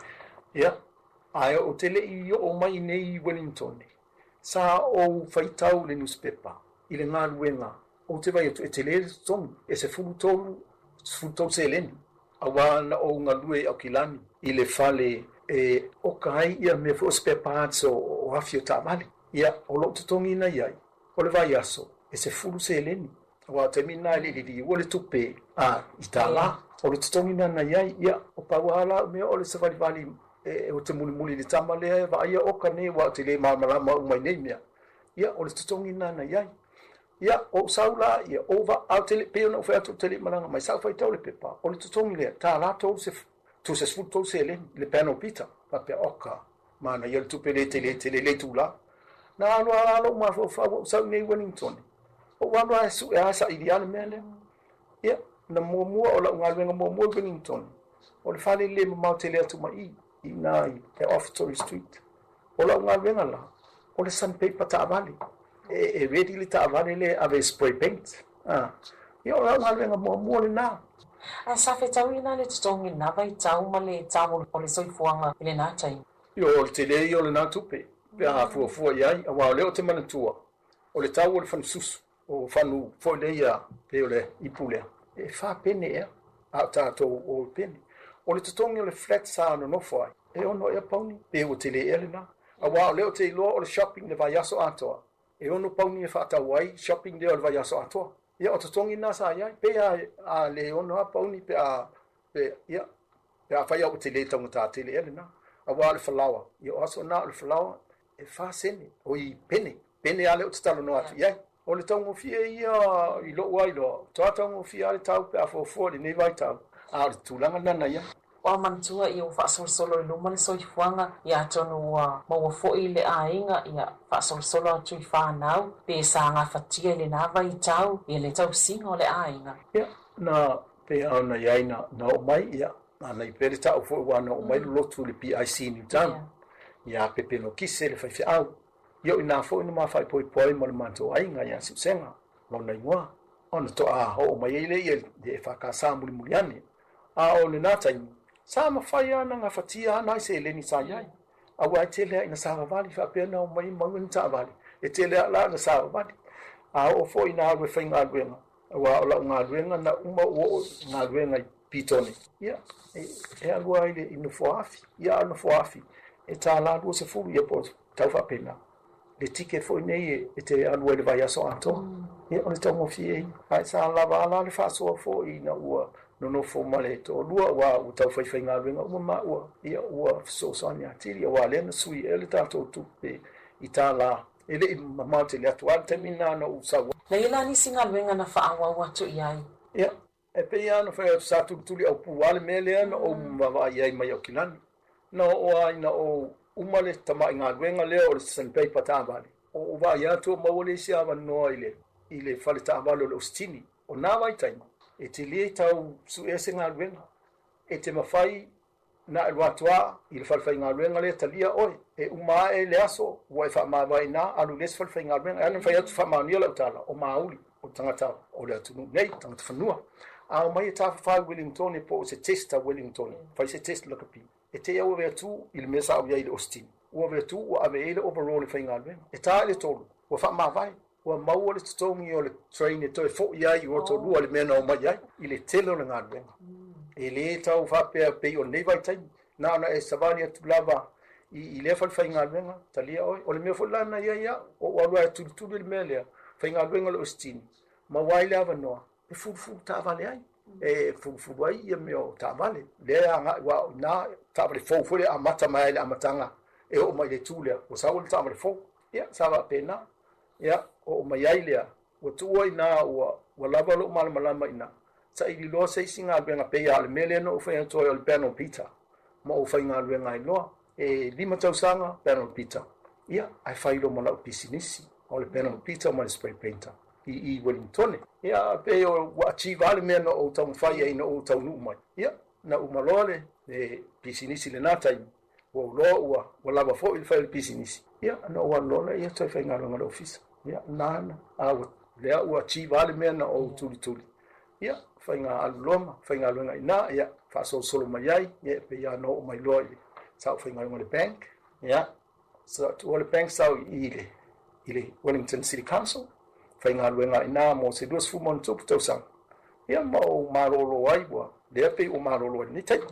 Ia, ae ou te le i oo mai i nei i Wellington, sa ou faitau i le nusipepa i le galuega Ou te vaai atu e tele le totogi, e 13, 13 seleni, auā na ou galue i Aukilani i le fale e oka ai ia mea foi o spare parts o afi o taavale. Ia, o lou totogi na i ai, o le vaiaso, e 10 seleni, auā o taimi na e le i liliua le tupe a i tālā. O le totogi na na i ai, ia, o pau lava la au mea o le savalivali e ou te mulimuli i le tama lea e vaaia oka nei auā ou te le malamalama uma i nei mea. Ia, o le totogi na na i ai. Ia, o ou sau la, ia, ou va, a ou te le, pei ona ou fai atu ou te le i malaga mai, sa ou faitau le pepa, o le totogi lea, tālā tolu se, tolu se 13 seleni, le panel beater, faapea, oka, manaia le tupe le tele tele le itulā. Na alu lava la lou mafaufau, ua ou sau i nei Wellington, ou alu lava e sue lava e saili lava le mea lea. Ia, na muamua, o lau galuega muamua i Wellington, o le fale le mamao tele atu ma i, i ina i Offertory Street. O lau galuega la, o le sandpaper taavale. E, e ready le taavale lea e ave e spray paint. Ah. Ia, o lau galuega muamua lena. Ae sa fetauina le totogi lena vaitau ma le tau o le soifuaga i lena taimi. Io, o le tele ia o lena tupe, pe a fuafua i ai, aua o lea ou te manatua, o le tau o le fanususu, o fanu foi lea ia, pei o le ipu lea, e fa pene ea, a o tatou o pene. O le totogi o le flat sa nonofo ai, e ono ea pauni, pe ua tele ea lena. Aua o lea ou te iloa o le shopping le vaiaso atoa, e ono pauni e faatau ai shopping lea o le vaiaso atoa. Ia o totogi na sa i ai, pe a, a le ono a pauni pe a, pe, ia, pe afai a ua tele taugata tele ea lena. Aua o le falaoa, ia o aso na o le falaoa, e fa sene, oi pene, pene lava lea ou te talanoa atu i ai. O le taugofie ia i lou lava iloa, toa taugofie lava le tau pe a fuafua i lenei vaitau, a o le tulaga lena na i ai. Ua manatua ia ua faasolosolo i luma le soifuaga, ia atonu ua maua foi le aiga ia faasolosolo atu i fanau pe sa gafatia i lena vaitau ia le tausiga o le aiga. Ia, na pei lava ona i ai na, na oo mai, ia, na i pea le tau foi aua na oo mai le lotu i le PIC i Newtown, ia Pepelo Kise le faifeau. Ia o i ina foi na ma faaipoipo ai ma le matou aiga ia Siusega, lona igoa, ona toa oo mai ai lea i le EFKS mulimuli ane. A o lena taimi, sa mafai lava ona gafatia ana ai seleni sa i ai, aua e tele lava ina savavali faapea na omai maua ni taavale, e tele lava la ina savavali. A oo foi ina alu e faigaluega, Aua o lau galuega na uma ou oo i galuega i Pitone, ia, e alu lava i le i Nofoaafi, ia a o Nofoaafi, e tālā 20, ia po o tau faapena. Le ticket foi nei e te alu ai i le vaiaso atoa, ia o le taugofie ia. Ae sa lava a la le faasoa foi ina ua nonofo ma le toalua, aua ua tau faifaigaluega uma maua, ia ua fesoasoani atili, aua lea na sui ea le tatou tupe i tālā E le i mamao tele atu lava le taimi lena na ou sau ai. Na i ai la nisi galuega na faaauau atu i ai. Ia, e pei lava ona fai atu sa tulituli aupū lava le mea lea na ou vaavaai ai mai Aukilani. Na oo lava ina ou uma le tamai galuega lea o le sandpaper taavale, o ou vaai atu o maua le isi avanoa i le i le fale taavale o le Ositini. O nā vaitaimi, e te le tau suea se galuega, e te mafai Na alu atu a i le falefaigaluega lea talia oe, e uma ae le aso ua e faamavae ina, alu i le isi falefaigaluega. E ala ona fai atu faamaonia lau tala, o Māuli, o tagata o le atunuu nei, tagata fanua. A omai e tafafā i Wellingtone po o se test a Wellingtone, fai se test lakapi, e te au ave atu i le mea sa ou i ai i le Austin. Ua ave atu ua ave i ai le overall e faigaluega. E ta i le tolu, ua faamavae. Ua maua le totogi o le train e toe foi ai i Rotorua le mea na omai ai, i le tele o le galuega. E le tau faapea pei o lenei vaitaimi, na ona e savali atu lava I lea falefaigaluega, talia oe. O le mea foi la na i ai au, ou alu lava e tulituli le mea lea, faigaluega le Ositini, maua ai le avanoa e fulufulu taavale ai, e fulufulu ai ia mea o taavale. Lea e agai, aua o i ina, taavale fou foi lea e amata mai lava i le amataga e oo mai i le itu lea, ua sau ai le taavale fou. Ia, sa faapena. Ia, oo mai ai lea, ua tuua i ina, ua, ua lava lou malamalama i ina. Saili loa se isi galuega, pei lava o le mea lea na ou fai atu ai o le panel beater, ma ou faigaluega ai loa. E 5 tausaga panel beater, ia, ae fai loa ma lau pisinisi, o le panel beater ma le spray painter i i Wellingtone. Ia, pei o, ua achieve lava le mea na ou taumafai ai ina ua ou taunuu mai. Ia, na uma loa le, le pisinisi i lena taimi, ua ou loa ua, ua lava foi le fai o le pisinisi, ia, ona ou alu loa lea toe faigaluega i le ofisa. Ia, na ana, a ua, lea ua achieve lava le mea na ou tulituli. Ia, faiga alu loa ma faigaluega i ina, ia, faasolosolo mai ai, ia, e pei lava ona oo mai loa i le, sa ou faigaluega i le bank, ia, sa tuua le bank sa ou i le, i le Wellington City Council, faigaluega i ina mo se 27 tausaga, ia, ma ou malolo ai, ua, lea pei ua malolo ai i lenei taimi.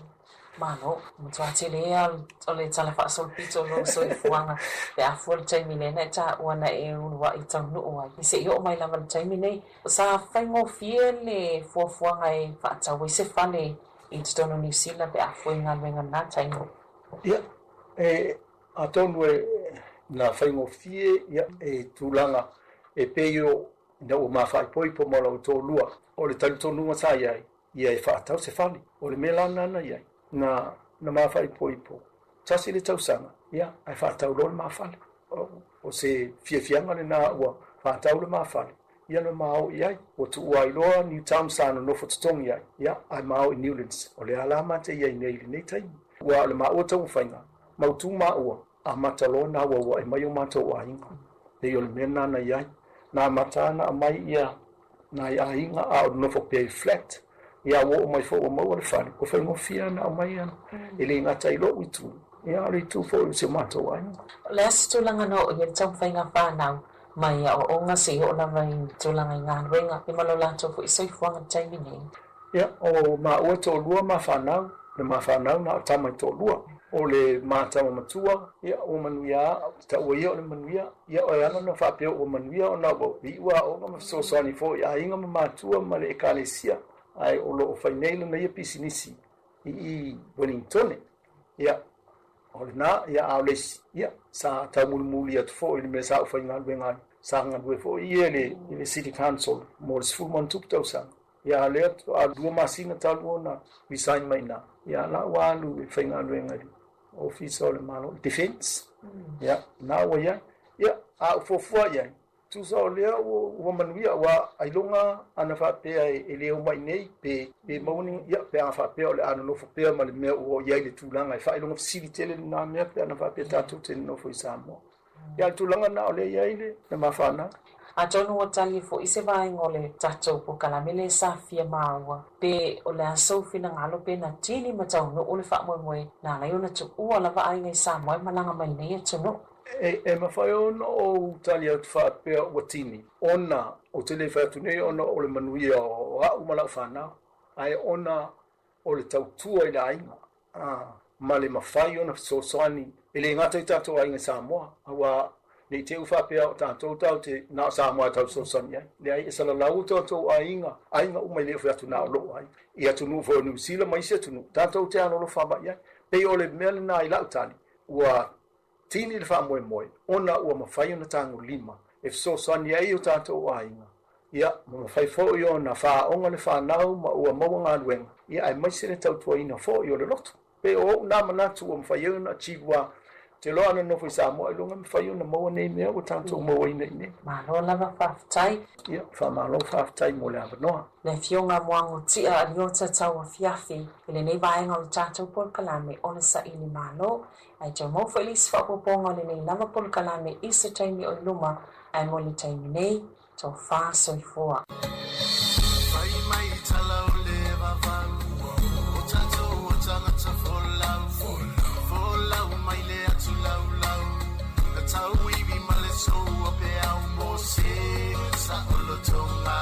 Malo, matua tele ea o le tala faasolopito o lou soifuaga pe a fua le taimi lea na e taua na e uluai taunuu ai. Se i oo mai lava i le taimi nei, sa faigofie le fuafuaga e faatau ai se fale i totonu o Niu Sila pe a fua i galuega i lena taimi. Ia, e, atonu e, na faigofie, ia, e tulaga e pei o, ina ua mafaaipoipo ma lou toalua, o le talitonuga sa i ai, ia e faatau se fale. O le mea la lena na i ai, na, na ma faaipoipo, tasi le tausaga, ia, ae faatau loa le ma fale. O, o se fiafiaga lena ua faatau le ma fale, ia na ma o i ai. Ua tuua ai loa New Town sa nonofo totogi ai, ia, ae ma o i Newlands. O lea la ma te i ai nei i lenei taimi. Ua o le maua taumafaiga, mautu maua, amata loa ona auauai mai o matou aiga. Pei o le mea lena na i ai. Na amata lava ona aumai ia nai aiga a o nofo pea i flat. Ia ua oo mai foi ua maua le fale, ua faigofie lava ona aumai ia e le gata i lou itu, ia a o le itu foi o si o matou aiga. O le a se tulaga na oo i ai le taumafaiga fanau mai aoaoga seia oo lava i tulaga i galuega ma lo latou foi soifuaga i le taimi nei? Ia, o maua e toalua ma fanau, le ma fanau na o tama e toalua. O le ma tama matua, ia, ua manuia a, taua ia o le manuia. Ia, e ala ona faapea ua manuia ona ua iu aoga ma fesoasoani foi i aiga ma matua ma le ekalesia, ae o lo o fai nei lana ia pisinisi i i Wellingtone. Ia, o lena, ia, a o le isi, ia, sa taumulimuli atu foi i le mea sa ou faigaluega ai. Sa galue foi ia i le, i le City Council mo le 17 tausaga. Ia lea a 2 masina talu ona resign mai ina, ia la ua alu e faigaluega i le Ofisa o le Malo, Defence. Ia, na ua i ai. Ia, a ou fuafua i ai, tusa o lea ua, ua manuia, aua ailoga ana faapea e, e le omai nei, pe, pe maua ni, ia, pe a faapea o le a nonofo pea ma le mea ua i ai le tulaga e faailoga fesili tele lena mea pe ana faapea tatou te nonofo i Samoa. Ia, o le tulaga lena o lea e i ai le mafanau. Atonu ua tali foi se vaega o le tatou polokalame lea sa fia maua pe o le a sou finagalo pe na tini ma taunuu le faamoemoe na alai ona tuua lava aiga i Samoa e malaga mai nei atunuu. E mafai ona ou tali atu faapea ua tini, ona ou te le fai atu nei ona o le manuia o au ma lau fanau, ae ona o le tautua i le aiga, ā, ma le mafai ona fesoasoani, e le gata i tatou aiga i Samoa, aua ne i te i ua faapea o tatou tatou te, na o Samoa e tau fesoasoani i ai. Leai, e salalau o tatou aiga, aiga uma e le o fai atu na o lou aiga. I atunuu foi o Niu Sila ma isi atunuu, tatou te alolofa lava i ai. Pei o le mea lena i lau tali, ua tini le faamoemoe ona ua mafai ona tagolima e fesoasoani ai o tatou aiga, ia, ma mafai foi ona faaaoga le fanau ma ua maua galuega, ia, aemaise le tautuaina foi o le loto. Pei o ou na manatu ua mafai ai ona achieve ua te loa ana nofo i Samoa ailoga e mafai ona maua nei mea ua tatou mauaina i nei. Malo lava faafetai. Ia, faamalo faafetai mo le avanoa. Le Afioga Moango Tia Aliota Tauafiafi i lenei vaega o le tatou polokalame o le Saili Malo. Ae toe mau foi le isi faaopoopoga o lenei lava polokalame i se taimi o i luma, ae mo le taimi nei, tofa soifua. Fai mai tala o le vavau O tatou o tagata folau Folau mai le atu laulau Ka tauivi ma le sou o peau Mo se saolotoga.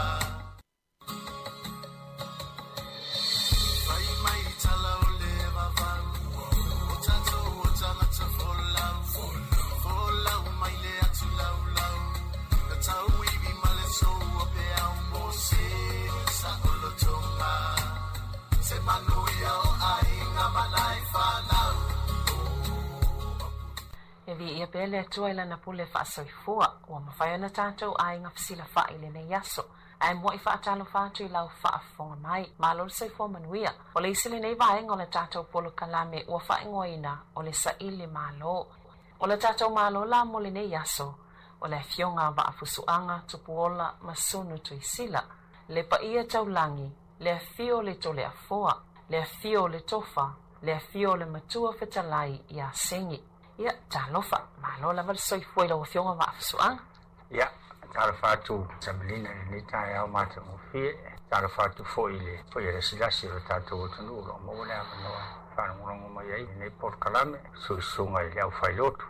pea le Atua i Lana pule faasoifua, ua mafai ona tatou aiga fesilafai i lenei aso. Ae muai faatalofa atu i lau faafofoga mai. Malo le soifua manuia. O le isi lenei vaega o le tatou polokalame ua faaigoaina o le Saili Malo. O le tatou Malo la mo lenei aso, o le Afioga a Vaafusuaga Tupuola Masunu Tuisila, le paia taulagi, le afio o le Toleafoa, le afio o le Tofa, le afio o le Matua Fetalai ia Segi. Ia, talofa, malo lava le soifua i lau Afioga Vaafusuaga. Ia, talofa atu Samelina i lenei taeao matagofie. Talofa atu foi i le paia lasilasi o le tatou atunuu o lo o maua le avanoa e faalogologo mai ai i lenei polokalame, suisuga i le aufailotu.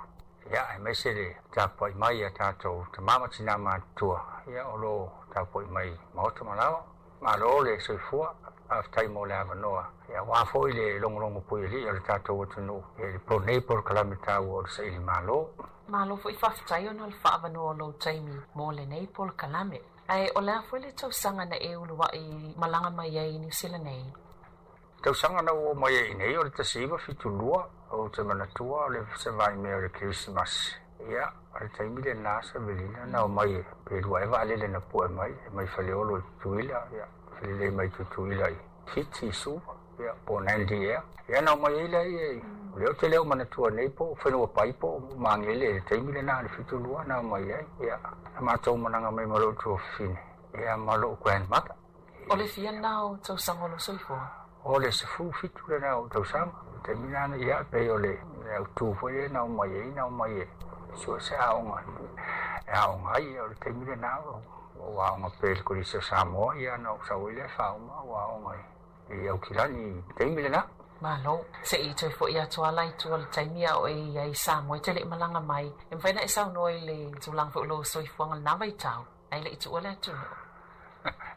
Ia, aemaise le tapuai mai a tatou tama ma tina matutua, ia, o lo o tapuai mai i maota ma laoa. Malo le soifua, faafetai mo le avanoa, ia, aua foi le logologo puialii o le tatou atunuu i lenei polokalame taua o le Saili Malo. Malo foi faafetai ona o le faaavanoa o lou taimi mo lenei polokalame. Ae o le a foi le tausaga na e uluai malaga mai ai i Niu Sila nei? Tausaga na ou oo mai ai i inei o le 1972, ou te manatua o le se vaimea o le Kerisimasi. Ia, o le taimi lena Savelina na omai pe lua ea vaalele na pue mai, e mai Faleolo i Tutuila, ia, felelei mai Tutuila i Fiti i Suva, ia, po o Nandi ea. Ia na omai ai laia i, o lea ou te le o manatua nei po o Whenuapai po o Magele i le taimi lena o le 72 na omai ai. Ia, na matou malaga mai ma lou tuafafine, ia, ma lou grandmother. O le fia lena o tausaga o lou soifua? O le 17 lena o tausaga. O le taimi lena, ia, e pei o le autu foi lea na omai ai, na omai e sue se aoga e aoga ai. Ia, o le taimi lena o ou aoga pea i le Kolisi o Samoa, ia, na ou sau ai lea faauma ou aoga i Aukilani i le taimi lena. Malo. Se i toe foi atu lava la i tua i le taimi a o e i ai i Samoa e te le i malaga mai, e mafai ona e saunoa i le tulaga foi o lou soifuaga i lena vaitau? Ae le i tuua le atunuu.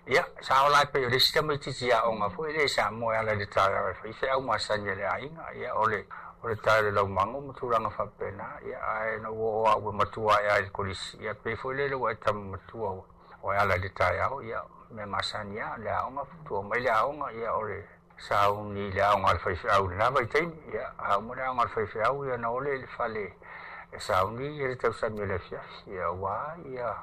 Ia, sa ola ai pei o le isi tamaitiiti aoga foi lea i Samoa e ala i le taeao e fai feau masani a le aiga. Ia, o le, o le tae o le laumago ma tulaga faapena. Ia, ae na ua oo lava ua matua ae lava i le kolisi, ia pei foi lele ua e tama matua ua, ua e ala i le taeao. Ia, mea masani lava, le aoga, tua mai le aoga, ia o le sauni i le aoga a le faifeau i lena vaitaimi. Ia, a uma le aoga a le faifeau, ia ona o lea i le fale e sauni ia le tausami o le afiafi, ia aua ia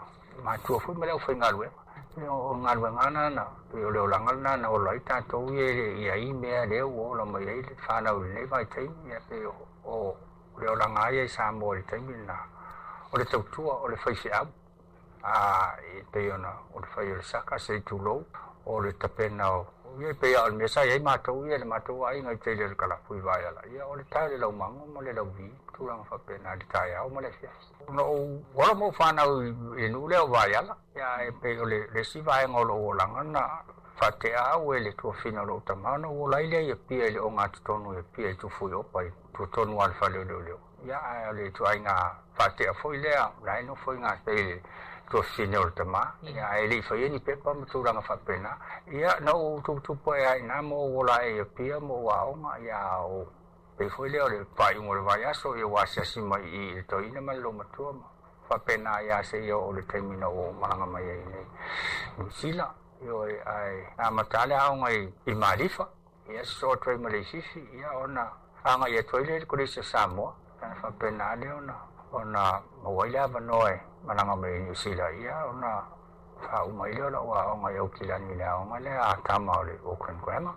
matua foi ma le aufaigaluega. Ia o le galuega lena na, pei o le olaga lena na ola ai tatou ia e le i ai mea lea ua ola mai ai le fanau i lenei vaitaimi. Ia pei o le olaga lava ia i Samoa i le taimi lena, o le tautua, o le faifeau. A e pei ona o le fai o le saka se i tulou, o le tapena o, ia e pei lava o le mea sa i ai matou ia i le matou aiga i tele o le kalapu i Vaeala, ia o le tae o le laumago ma le lauvi ma tulaga faapena i le taeao ma le afiafi. Ona ou ola ma ou fanau i le nuu lea o Vaeala, ia ae pei o le isi vaega o lou olaga na faatea au e le tuafina o lou tama ona ou ola ai lea i Apia i le ogatotonu i Apia i Tufuiopa i tua tonu lava o le fale o leoleo. Ia, ae o le ituaiga faatea foi lea, o la e nofo i gatai i le tuafafine o le tama, ia, ae le i faia ni pepa ma tulaga faapena. Ia, na ou tuputupu ae lava i ina ma ou ola ae i Apia ma ou aoga, ia, o pei foi lea o le faaiuga o le vaiaso, ia ua asiasi mai i i le toeaina ma le loomatua ma faapena ai lava seia oo i le taimi na ou malaga mai ai i Niu Sila. Ioe, ae na amata lava le aoga i Malifa. Ia sosoo atu ai ma le Isifi, ia ona agai atu ai lea i le Kolisi o Samoa, ona faapena lea ona ona maua ai le avanoa e malaga mai ai i Niu Sila, ia ona faauma ai lea o lau aoga i Aukilani i le aoga lea a tama o le Auckland Grammar.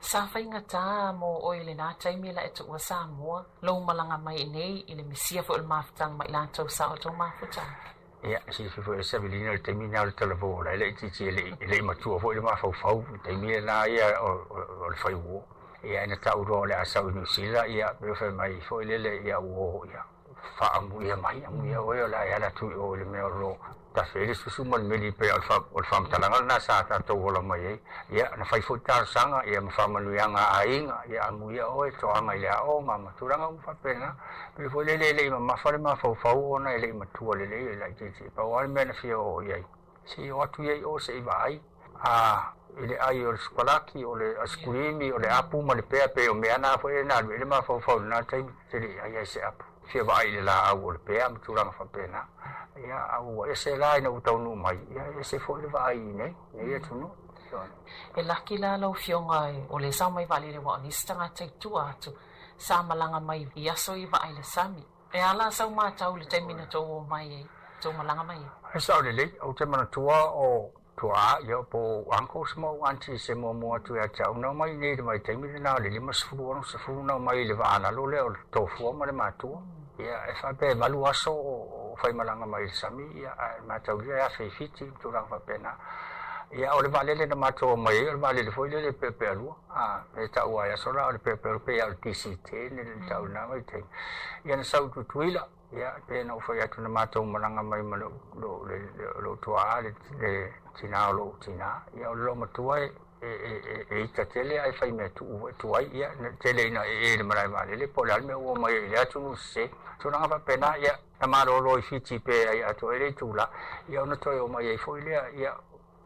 Sa faigata mo oe i lena taimi la e tuua Samoa, lou malaga mai i nei i le misia foi o le mafutaga ma i latou sa outou mafutaga. Ia, silafia foi e Savelina le taimi lena o le talavou o la e laitiiti e le i, e le i matua foi le mafaufau i le taimi lena ia o le fai uo. Ia, ina tau loa o le a sau i Niu Sila, ia, pei ona fai mai foi lele, ia ua, ia, faaamuia mai, amuia oe o le a e ala atu i o i le mea o lo o tafe ai le susu ma le meli pei o le faamatalaga lena sa tatou ola mai ai. Ia, na fai foi talosaga, ia, ma faamanuiaga a aiga, ia amuia oe, toaga i le aoga ma tulaga uma faapena. Pei foi lele e le i mamafa le mafaufau ona e le i matua lelei e laitiiti. E pau lava le mea na fia oo i ai, se i o atu ia i o se i vaai, a i le ai o le sikolaki, o le aisikulimi, o le apu ma le pea, pei o mea na foi na alu i ai le mafaufau i lena taimi, te le i ai ai se apu. Fia vaai i le laau o le pea ma tulaga faapena. Ia, a ua ese la ina ua taunuu mai, ia e ese foi le vaai i nei, nei atunuu. E laki la lau Afioga o lea sa omai vaalele aua o nisi tagata i tua atu sa malaga mai i aso ia vaai i le sami. E a la sau matau i le taimi na tou omai ai, tou malaga mai ai? E sao lelei, ou te manatua o tuaa, ia, po o uncles ma ou aunties e muamua atu ia te au, na omai i inei i le vaitaimi lena o le 50, 60 na omai i le vaa lalo lea o le Tofua ma le Matua. Ia, e faapea e 8 aso o faimalaga mai i le sami, ia, ae mataulia e afe i Fiti ma tulaga faapena. Ia, o le vaalele na matou omai ai, o le vaalele foi lele e peapealua, a, e tau lava i aso la o le peapealua, pei lava o le DC-10 le tau i lena vaitaimi. Ia, na sau i Tutuila, ia, pei ona ou fai atu na matou malaga mai ma lou tuaa, le tina o lou tina, ia, o le loomatua e, e ita tele ae fai mea tuu tuai, ia, tele ina ee i le malae vaalele po o le a le mea ua omai ai i lea atunuu sese, tulaga faapena, ia, na malolo i Fiti pe ai atoa ai le itula, ia ona toe omai ai foi lea, ia,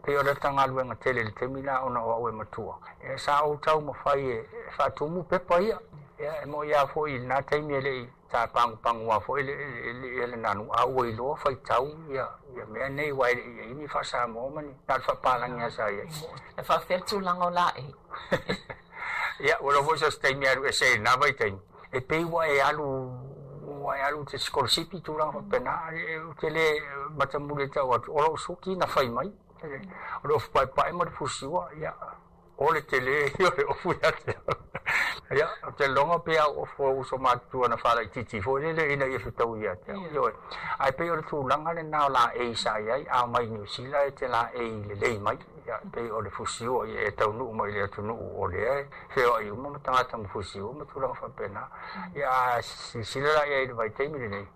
pei o le galuega tele i le taimi la ona o au e matua, ia, sa ou taumafai e faatumu pepa ia, ia, e moni lava foi i lena taimi e le i sa pagupagua foi le nanu, a ua iloa faitau ia mea nei, aua e le i i ai ni faa-Samoa ma ni, na o le faapalagi lava sa i ai. E faafefea le tulaga o laei? Ia, ua iloa foi so o se taimi e alu ese ai i lena vaitaimi, e pei ua e alu, ua e alu i te sikolasipi tulaga faapena, ou te le matamuli e tau atu, o lou suki na fai mai, o le ofu paepae ma le fusiua, ia, O le tele ia o le ofu ia te au. Ia, ou te lagona pei a ofu o uso matutua na faalaitiiti foi lele ina ia fetaui ia te au. Ioe. Ae pei o le tulaga lena o laei sa i ai, a omai i Niu Sila e te laei lelei mai. Ia, pei o le fusiua ia e taunuu mai i le atunuu o lea e feoai uma ma tagata ma fusiua ma tulaga faapena. Ia, a silasila la i ai i le vaitaimi lenei,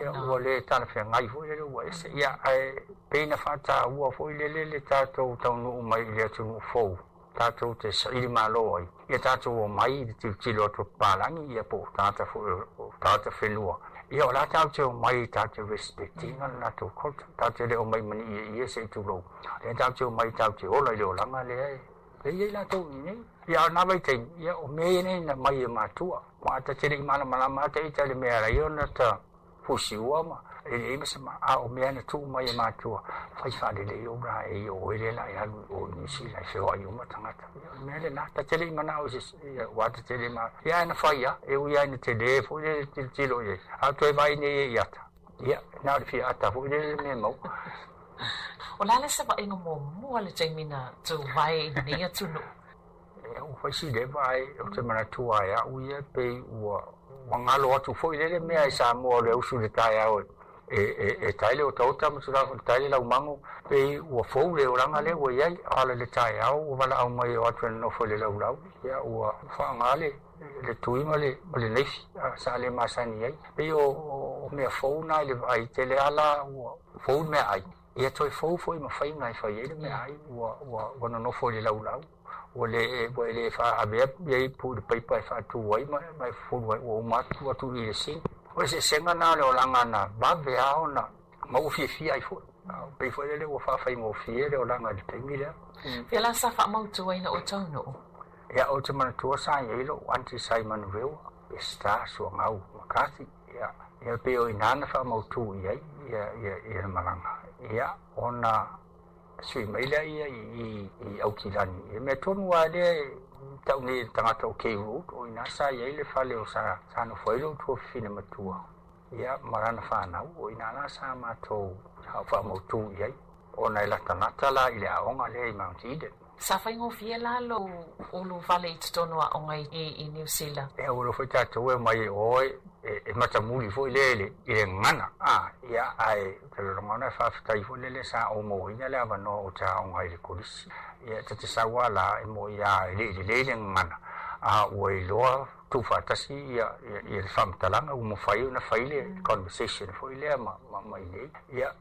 Ia, ua le talafeagai foi lele ua ese. Ia, ae pei na faataua foi lele le tatou taunuu mai i le atunuu fou, tatou te saili malo ai. Ia tatou omai i le tilotilo atu a papalagi, ia po o tagata foi o tagata whenua. Ia, o la tatou te omai tatou te respect ina le latou culture. Tatou te le omai ma ni ieie se i tulou. Lea tatou te omai tatou te ola i le olaga lea e e i ai latou i inei. Ia, a o lena vaitaimi, ia, o mea ia nei na mai e matua. Aua ta te le i malamalama lava ta ita i le mea e ala ai ona ta fusiua ma e leai ma se ma, a o mea na tuu mai e matua, fai faalelei ou laei o oe lea la e alu i o i Niu Sila e feoai uma tagata. Ia, o le mea lena, ta te le i manao i se, ia, aua ta te le ma, ia ae na fai lava, e ui lava ina tele foi le tilotilo i ai, a toe vaai nei e i ata, ia, na o le fia ata foi lele le mea e maua. O le a le savaiga muamua i le taimi na tou vae i lenei atunuu? E ua fai si leva ae ou te manatua ai au ia pei ua ua galo atu foi lele mea i Samoa o le usu i le taeao e e e tae le otaota ma tulaga foi tae le laumago pei ua fou le olaga lea ua i ai a o le taeao ua valaau mai e o atu e nonofo i le laulau ia ua faaaoga le le tui ma le ma le naifi sa le masani ai pei o o mea fou na i le vaai tele a la ua fou le meaai ia toe fou foi ma faiga e fai ai le meaai ua ua ua nonofo i le laulau ua le ua e le faaavea ia ipu i le paipa e faatu ai ma ma e fufulu ai ua uma atu atu i le sini. O le eseesega lena o le olaga na vave lava ona ma ua fiafia ai foi. Pei foi lele ua faafaigofie le olaga i le taimi lea. Pea la sa faamautu ai na oe taunuu? Ia, ou te manatua sa i ai lou aunty sa i Manurewa, Peseta, Suangau, McCarthy, ia, ia pei o i ina na faamautu i ai ia, ia, ia le malaga. Ia, ona sui mai lea ia i, i Aukilani. I le mea tonu lava lea e tau nei e le tagata o K Road, o i ina sa i ai le fale o sa, sa nofo ai lou tuafafine matua, ia, ma lana fanau, o i ina la sa matou faamautu i ai, ona e latalata la i le aoga lea i Mount Eden. Sa faigofie la lou ulufale i totonu o aoga i Niu Sila? Ia, ua iloa foi tatou e omai e o e matamuli foi lea i le gagana, a, ia, ae ou te lagona e faafetai foi lele sa ou mauaina le avanoa ou te aoga ai i le kolisi. Ia, ta te sau lava la, e moni lava e le i lelei le gagana, a ua iloa tuufaatasi ia le faamatalaga, ua mafai ona fai le conversation foi lea ma i inei. Ia,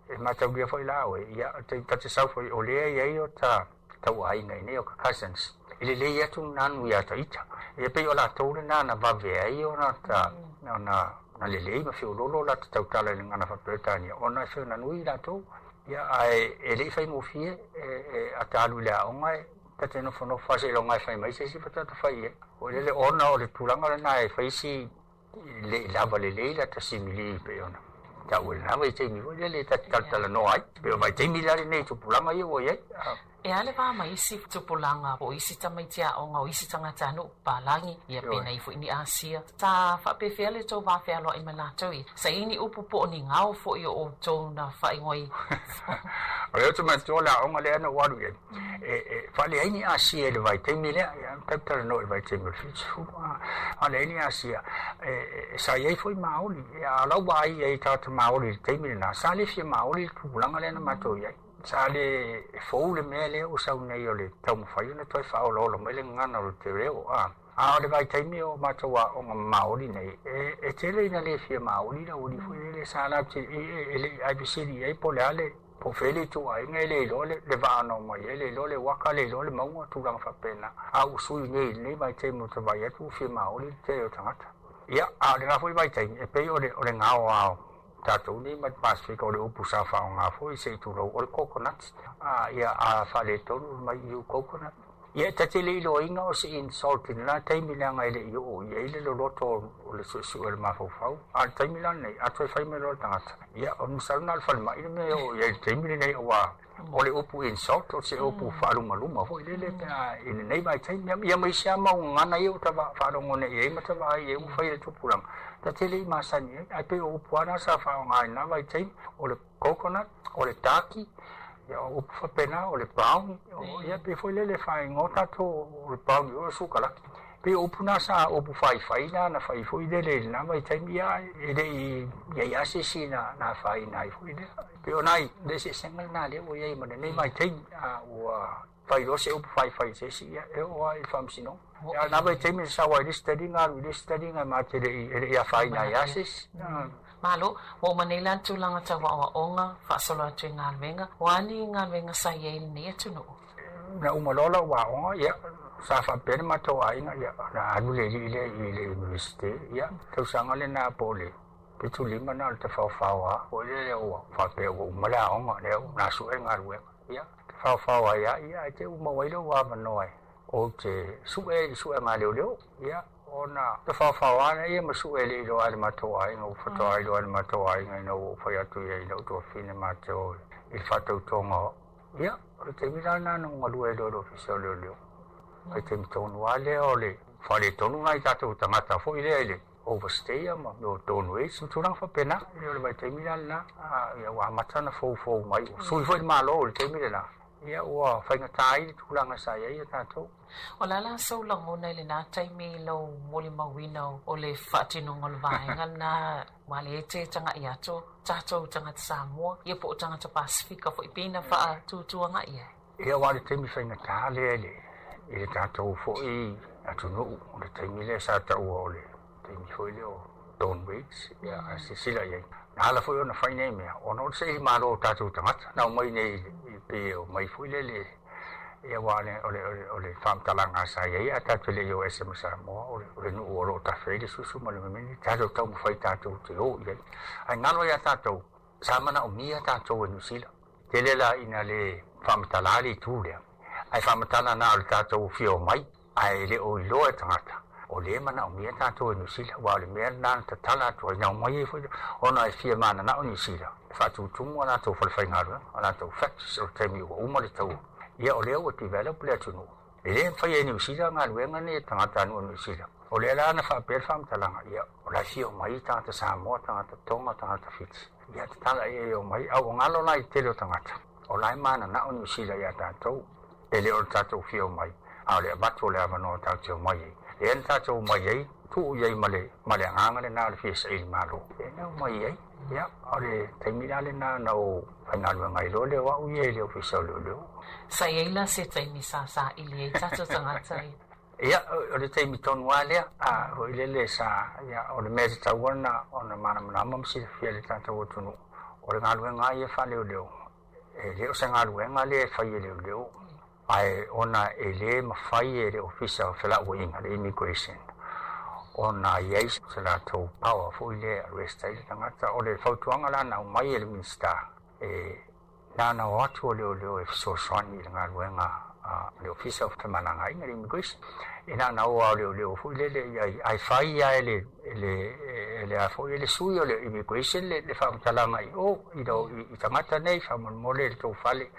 E mataulia foi la oe, ia, ta te sau foi, o lea e i ai o ta tauaiga i inei, o ka cousins, e lelei atu nanu iā ta ita. Ia pei o latou lena na vave ai ona ta, ona na lelei ma feoloolo la ta tautala i le gagana faa-Peretania, ona e feonanui i latou. Ia, ae e le i faigofie, e, a ta alu i le aoga, e ta te nofonofo lava seiloga e fai mai se isi faatoa fai i ai. Foi lele, ona o le tulaga lena e fai si le i lava lelei la ta simili pei ona taua i lena vaitaimi foi lele ta te talatalanoa ai. Pei o vaitaimi la lenei i tupulaga ia ua i ai. E a le va ma isi tupulaga po o isi tamaiti aoga o isi tagatanuu papalagi, ia penei foi ni Asia. Sa faapefea le tou va fealoai ma latou ia? Sa i ai ni upu po o ni gao foi o outou na faaigoa ai? O lea ou te manatua le aoga lea na ou alu i ai, e faaleai ni Asia i le vaitaimi lea, ia, tatou talanoa i le vaitaimi o le 70, a, faaleai ni Asia, sa i ai foi Maoli. Ia, a o lau vaai i ai i tagata Maoli i le taimi lena, sa le fia Maoli le tupulaga lea na matou i ai. Sa le fou le mea lea ua sau nei o le taumafai ona toe faaolaola mai le gagana o le te reo, a. A o le vaitaimi o matou aoga Maoli nei, e tele ina le fia Maoli le aualii foi lele sa latou e le i avesili i ai po o le a le, po o fea le ituaiga, e le iloa le vaa na omai ai, e le iloa le uaka, e le iloa le mauga, tulaga faapena. A ua sui nei i lenei vaitaimi ou te vaai atu ua fia Maoli le tele o tagata. Ia, a o lena foi vaitaimi, e pei o le gao lava o tatou nei ma le Pasefika, o le upu sa faaaoga foi se i tulou, o le coconut. Ia, a faaletonu mai i u coconut. Ia, ta te le iloaina o se insult i lena taimi leaga e le i oo i ai le loloto o le suesue o le mafaufau. A o le taimi la lenei, a toe fai mai loa le tagata, ia, o le masalo na o le falemai le mea e oo i ai i le taimi lenei aua o le upu insult o se upu faalumaluma foi lele pe a i lenei vaitaimi. Ia ma isi lava mau gagana ia ua ta faalogo nei i ai ma ta vaai i ai ua fai e le tupulaga, ta te le i masani ai. Ae pei o upu lava na sa faaaoga i lena vaitaimi, o le coconut, o le taki, ia o upu faapena, o le brown, ia pei foi lele e faaigoa tatou o le brown o le sukalaki. Pei o upu na sa upu faifai na na fai foi lele i lena vaitaimi, ia e le i i ai lava se isi na afaina ai foi lea. Pei o nai le eseesega lena lea ua i ai ma lenei vaitaimi, a ua fai loa se upu faifai i se isi, ia e oo lava i le faamasinoga. A o lena vaitaimi na sau ai i le isi taliga alu i le isi taliga e ma te le i, e le i afaina ai lava se isi. Malo, ua uma nei la le tulaga tau aoaoga, faasolo atu i galuega. O a ni galuega sa i ai i lenei atunuu? Na uma loa lau aoga, ia, sa faapea le matou aiga, ia, na alu le alii lea i le Iunivesite, ia, tausaga lena po o le 75 na o le tafaofao lava foi lea ua faapea ua uma le aoga, lea ua na sue galuega, ia, tafaofao ai lava, ia, ae te i ua maua ai lou avanoa e ou te sue i le suega leoleo, ia, ona tafaofao lava lea ma sue le iloa e le matou aiga, ua faatoa iloa e le matou aiga ina ua ou fai atu i ai i lou tuafafine matou i le faatautoga. Ia, o le taimi la lena na ou galue ai loa i le Ofisa o Leoleo. O le taimi tonu lava lea o le faaletonu nai tatou tagata foi lea i le overstay ma mea o dawn raids ma tulaga faapena. Ia o le vaitaimi la lena, ia ua amata ona foufou mai, ua sui foi le Malo i le taimi lena, ia ua faigata ai le tulaga sa i ai a tatou. O le a la sou lagona i lena taimi i lou molimauina o le faatinoga o le vaega lena? Ua le te taga'i atu tatou tagata Samoa, ia po o tagata Pasefika foi pei na faatuatuaga'i ai. Ia aua o le taimi faigata lea i le, i le tatou foi atunuu, o le taimi lea sa taua o le taimi foi lea o Dawn Raids, ia a silasila i ai, na ala foi ona fai nei mea, ona o le saili malo o tatou tagata na omai nei i, pei e omai foi lele Ia aua o le, o le faamatalaga sa i ai ae tatou te le i o ese ma Samoa, o le, o le nuu o lo o tafe ai le susu ma le memeni, tatou taumafai tatou te o i ai. Ae galo ia tatou, sa manaomia tatou e Niu Sila. Tele la ina le faamatala le itu lea, ae faamatala na o le tatou fia omai, ae e le o iloa e tagata, o lea e manaomia tatou e Niu Sila, aua o le mea lena na tatala atu ai, na omai ai foi ona e fia mananao Niu Sila, e faatutumu a latou falefaigaluega, a latou factories, o le taimi ua uma le taua. Ia o lea ua develop le atunuu. E le mafai e Niu Sila galuega nei e tagata nuu o Niu Sila. O lea la na faapea le faamatalaga, ia o la e fia omai tagata Samoa, tagata Tonga, tagata Fiti. Ia tatala ia e omai, a ua galo la i le tele o tagata. O la e mananao Niu Sila ia tatou. E le o le tatou fia omai, a o le avatu o le avanoa tatou te omai ai. Lea na tatou omai ai, tuu i ai ma le, ma le agaga lena o le fia saili malo. Lea na omai ai. Ia, o le taimi la lena na ou faigaluega ai loa lea o au ia i le Ofisa o Leoleo. Sa i ai la se taimi sa saili ai tatou tagata i. Ia, o le taimi tonu lava lea, a foi lele sa, ia, o le mea e tatau ona, ona malamalama ma silafia e le tatou atunuu, o le galuega lava ia faaleoleo, e le o se galuega lea e fai e leoleo, ae ona e le mafai e le Ofisa o Felauaiga, le Immigration, ona i ai se latou power foi lea e arrest ai le tagata. O le fautuaga la na aumai e le Minisita, e na ona o atu o leoleo e fesoasoani i le galuega a le Ofisa o Femalagaaiga, le Immigration. E na ona o lava o leoleo foi lele i ai, ae fai lava e le, e le, e le a foi, e le sui o le Immigration le, le faamatalaga i o, i, i tagata nei, faamolemole i le tou fale.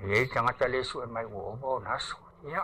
E i ai le tagata lea e sue mai ua ova ona aso. Ia,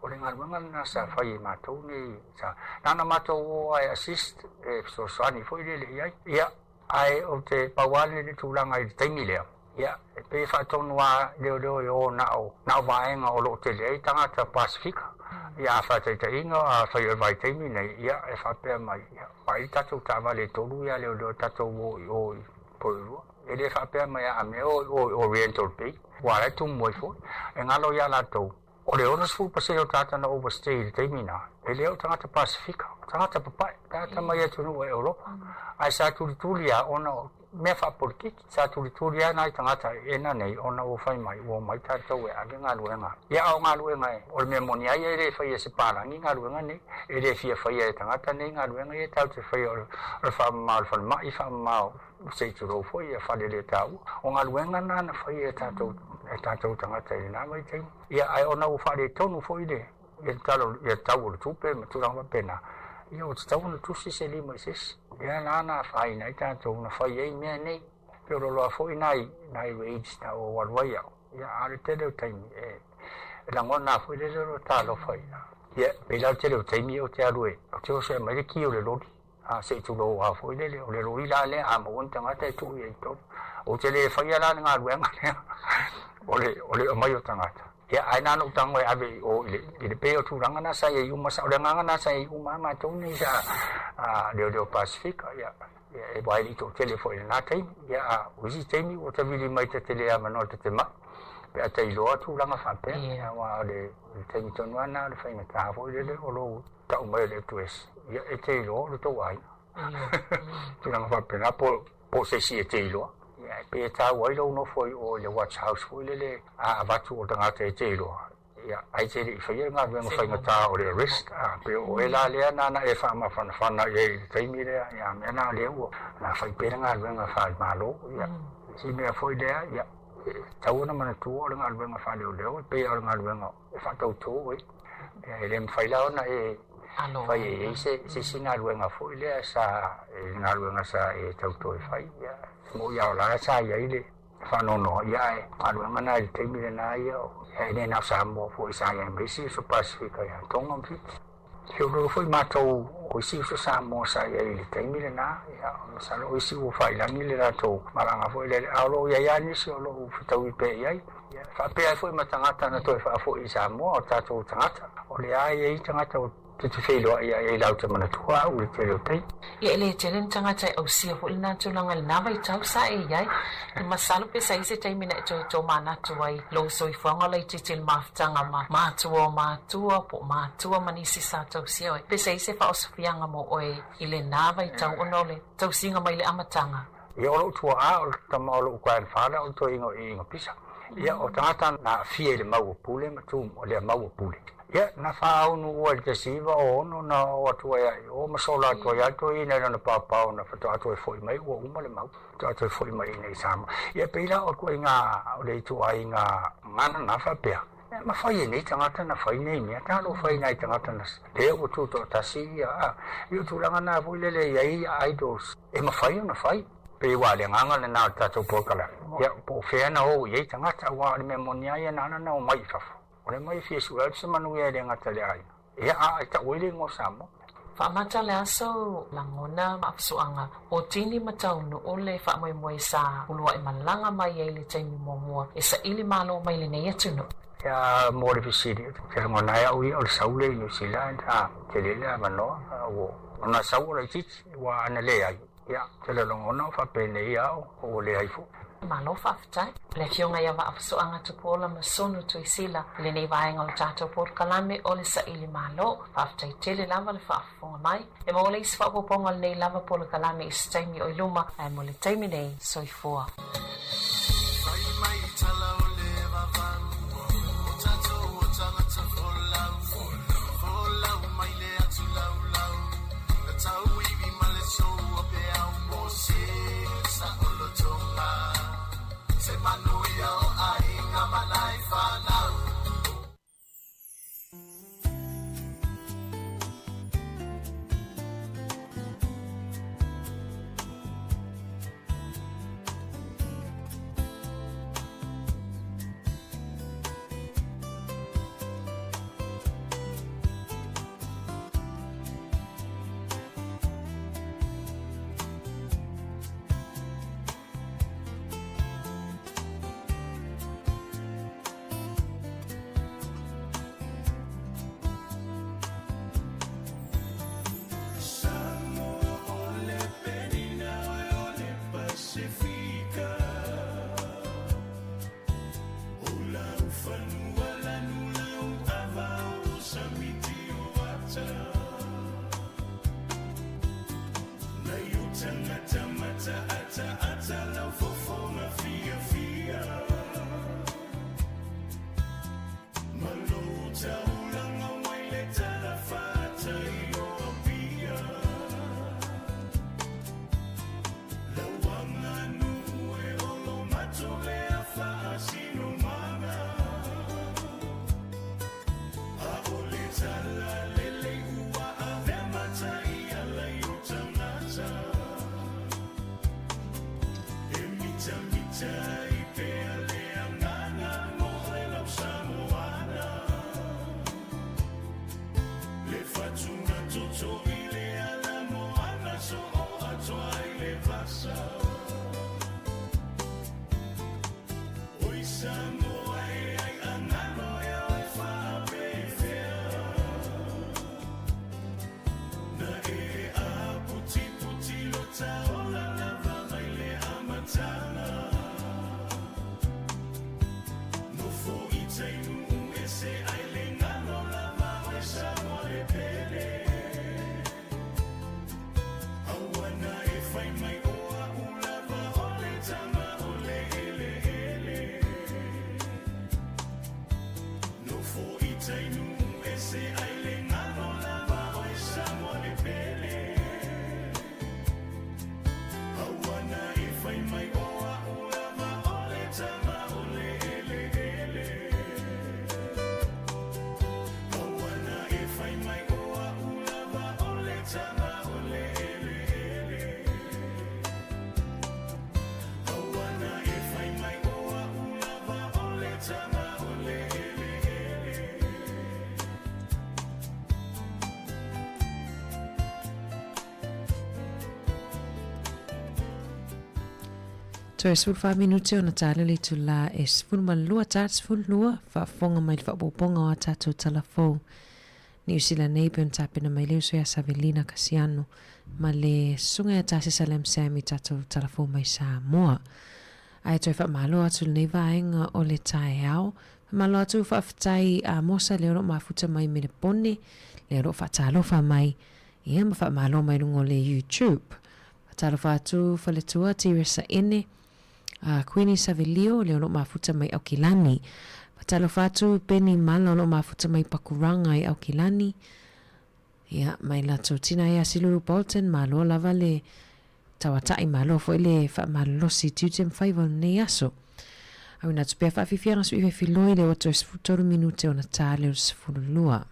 o le galuega lena sa fai e matou nei, sa, na ona matou o lava e assist, e fesoasoani foi lele i ai. Ia, ae ou te pau lava le tulaga i le taimi lea, ia, e pei e faatonu lava leoleo e o na o, na o vaega o lo o tele ai tagata Pasefika. Ia, a faataitaiga, afai o le vaitaimi nei, ia, e faapea mai, ia, vaai le tatou taavale e tolu ia leoleo tatou o i o i Porirua. E le faapea mai a mea o i o i Oriental Bay, ua ala e tumu ai foi. E galo ia latou, o le 60% o tagata na overstay i le taimi na, e le o tagata Pasefika, o tagata papae, tagata mai atunuu o Europa. Ae sa tulituli lava ona o mea faapolitiki, sa tulituli lava nai tagata e na nei ona ua fai mai ua omai tatou e ave galuega. Ia a o galuega e, o le mea moni lava ia e le faia e se palagi galuega nei, e le fia faia e tagata nei galuega ia tatou te faia o le faamama o le falemai, faamama o se i tulou foi ia fale le taua. O galuega na na faia e tatou, e tatou tagata i lena vaitaimi. Ia ae ona ua faaletonu foi le ia le tala ia le tau o le tupe ma tulaga faapena, ia ua tatau ona tusi se lima i se isi. Lea la na afaina ai tatou na fai ai mea nei. Pe o loa foi nai nai raids na ou alu ai au. Ia a o le tele o taimi e e lagona lava foi lele o lou talofa ia. Ia pei la o le tele o taimi ou te alu e ou te oso e aumai le ki o le loli. A se i tulou lava foi lele, o le loli la lea a maua ni tagata e tuu i ai i totonu. Ou te le faia la le galuega lea o le o le aumai o tagata. Ia, ae na ona ou tago e ave i o i le, i le pei o tulaga na sa i ai uma, sa, o le agaga na sa i ai uma lava matou nei sa leoleo Pasefika, ia, ia e aua e le i toatele foi i lena taimi. Ia, a o isi taimi ua tavili mai ta te le avanoa ta te mai, pe a ta iloa tulaga faapea. Ia, aua o le, o le taimi tonu lava lena o le faigata foi lele o lou tau mai o le address, ia e te iloa o le tou aiga. Tulaga faapena po o se isi e te iloa. Ia e pei e taua ai lou nofo i o i le watch house foi lele a avatu o le tagata e te iloa, ia ai te le i faia le galuega faigata o le arrest, a pei o oe la lea na ona e faamafanafana i ai i le taimi lea, ia mea na lea ua na fai pea le galuega faale-Malo. Ia si mea foi lea, ia e tatau ona manatua o le galuega faaleoleo e pei lava o le galuega e faatauto ai. E le mafai la ona e fai e i se isi galuega foi lea sa e galuega sa e tauto e fai. Ia, mo ia o la sa i ai le faanoanoa, ia ae galuega na i le taimi lena ia, ia e le na o Samoa foi sa i ai ma isi uso Pasifika ia Tonga ma Fiti. Feoloolo foi matou o isi uso Samoa sa i ai i le taimi lena, ia masalo o isi ua faailagi le latou malaga foi lele, a o lo o i ai lava nisi o lo o fetaui pea i ai. Ia, e faapea ai foi ma tagata na toe faafoi i Samoa, o tatou tagata, o lea e i ai tagata o te te feiloai ai latou te manatua au i le tele o taimi. Ia, e le tele ni tagata e ausia foi lena tulaga i lena vaitau sa e i ai. E masalo pe sa i se taimi na e toe tōmanatu ai lou soifuaga laitiiti i le mafutaga ma matua o matua po o matua ma nisi sa tausia oe. Pe sa i se faaosofiaga mo oe i lena vaitau ona o le tausiga mai le amataga. Ia o lou tuaa o le tama o lou grandfather o le toeaina o Iiga Pisa. Ia o tagata na aafia i le mau o Pule ma tu o lea mau o Pule. Ia na faaunu ua i le 1906 na oo atu ai a i o ma sola atu ai a le toeaina i lona papa ona faatoa toe foi mai ua uma le mau. Faatoa toe foi mai i inei i Samoa. Ia e pei la o le ituaiga o le ituaiga gagana na faapea, e mafai e nei tagata na fai nei mea, talofa i nai tagata na lea ua tutoatasi ia, a, i o tulaga na foi lele e i ai idols e mafai ona fai. Pei ua le agaga lena o le tatou polokalame, ia, po o fea na o i ai tagata, aua o le mea moni lava ia na ala ona omai i fafo, o le omai e fia sue atu se manuia e le gata i le aiga. Ia, a e tau ai le igoa o Samoa. Faamata le aso lagona ma fesoaga o Tini ma Taunuu le faamoemoe sa uluai malaga mai ai le taimi muamua e saili malo mai lenei atunuu. Ia, mo le fesili, ou te lagona ai au ia o le sau lea i Niu Sila a tele le avanoa, ua ona sau o laitiiti, ua ana leai. Ia, te lagona o faapenei au, ua leai foi. Malo faafetai. Le Afioga ia Vaafusuaga Tupuola ma Sonu Tuisila i lenei vaega o le tatou polokalame o le Saili Malo. Faafetai tele lava le faafofoga mai. E maua le isi faaopoopoga o lenei lava polokalame i se taimi o i luma, ae mo le taimi nei, soifua. Fai mai tala o le vavau O tatou o tagata folau Folau mai le atu laulau Na tauiwi ma le sou o peau Mose sa olotoga Se manuia o aiga ma nai fanau. Toe 14 minute ona tala le itulā e 12 ta 12 faafofoga mai le faaopoopoga o a tatou tala fou. Niu Sila nei pe ona tapena mai le uso ia Savelina Kasiano ma le susuga ia Tasesa Lam Sam i tatou tala fou mai Samoa. Ae toe faamalo atu lenei vaega o le taeao. Faamalo atu faafetai a Mosa lea o lo o mafuta mai Melepone, lea o lo o faatalofa mai ia ma faamalo mai luga o le YouTube. Faatalofa atu Faletua Teresa Ene, a Queenie Savelio lea o lo o mafuta mai Aukilani. Faatalofa atu Benny Mala o lo o mafuta mai Pakuranga i Aukilani. Ia, mai latou tina ia Silulu Bolton, malo lava le tauata'i, malo foi le faamalolosi i tiute ma faiva o lenei aso. Auina atu pea faafiafiaga sui fefiloi lea ua toe 13 minute ona ta lea o le 12.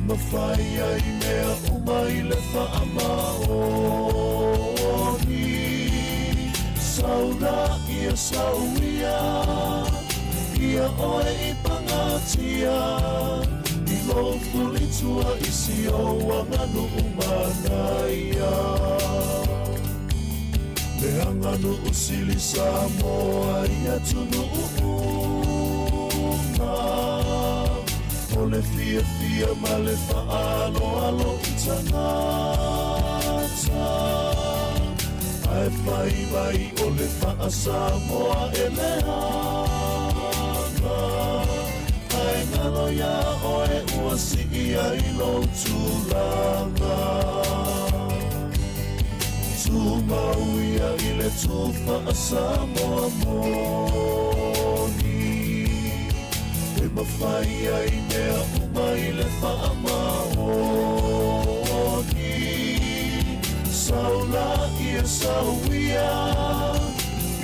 Mawhai ai mea uma i le wha ama o. ia sauia Ia oe i pagatia I lou fulitua i si ou aganuu manaia Le aganuu sili Samoa i atunuu uma O le fiafia ma le faaaloalo i tagata Ae fai mai o le faa-Samoa e leaga Ae galo iā oe ua sii ai lou tulaga Tumau ia i le tū faa-Samoa moni E mafai ai mea uma i le faamaoni Sau laia sau ia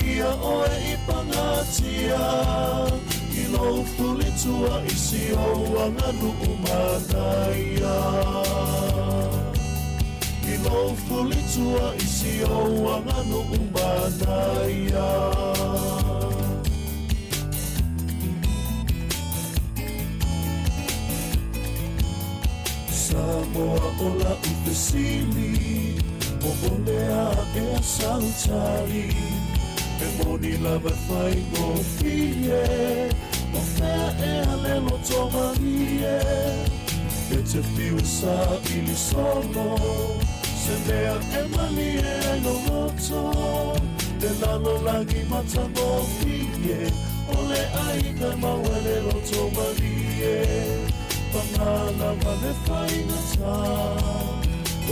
Ia oe i pagatia I lou fulitua i si ou aganuu manaia I lou fulitua i si ou aganuu manaia Samoa o la'u fesili Po o le a ea sau tali E moni lava e faigofie O fea ea le lotomalie E te fiu e saili solo Se mea e malie ai lou loto Le lalolagi matagofie O le aiga e maua ai le lotomalie Paga lava le faigata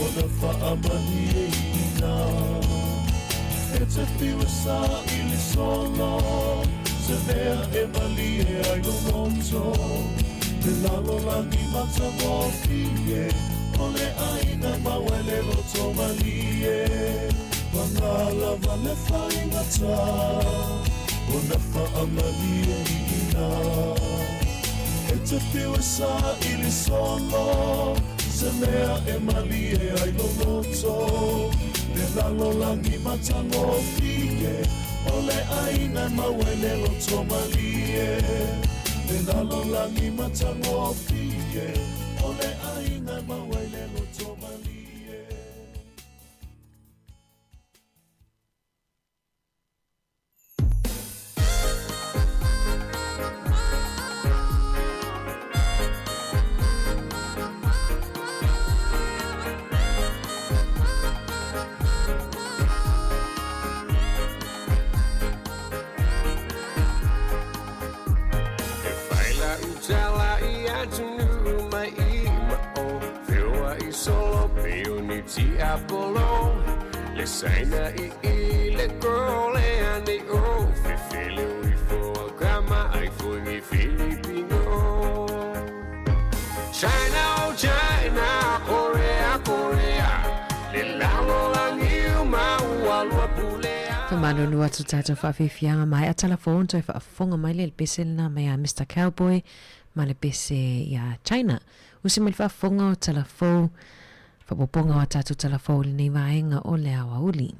Ona faamalieina E te fiu e saili solo Se mea e malie ai lou loto Le lalolagi matagofie O le aiga e maua ai le lotomalie Paga lava le faigata Ona faamalieina E te fiu e saili solo Se mea e malie ai lou loto Le lalolagi matagofie O le aiga e maua ai le lotomalie Le lalolagi matagofie O le aiga e maua ai le lotomalie E fai la'u tala i atunuu mai i ma'o Feoa'i solo pei o ni tiapolo Le Saina i i le Kolea nei o Fefele o ifo au kama ai foi ni Filipino China oh China Korea Korea Le lalolagi uma ua lua pulea Famalulu atu tatou faafiafiaga maea talafou toe faafofoga mai le pese lena mai a Mister Cowboy ma le pese ia China. Usi mai le faafofoga o talafou faaopoopoga o a tatou talafou i lenei vaega o le aoauli.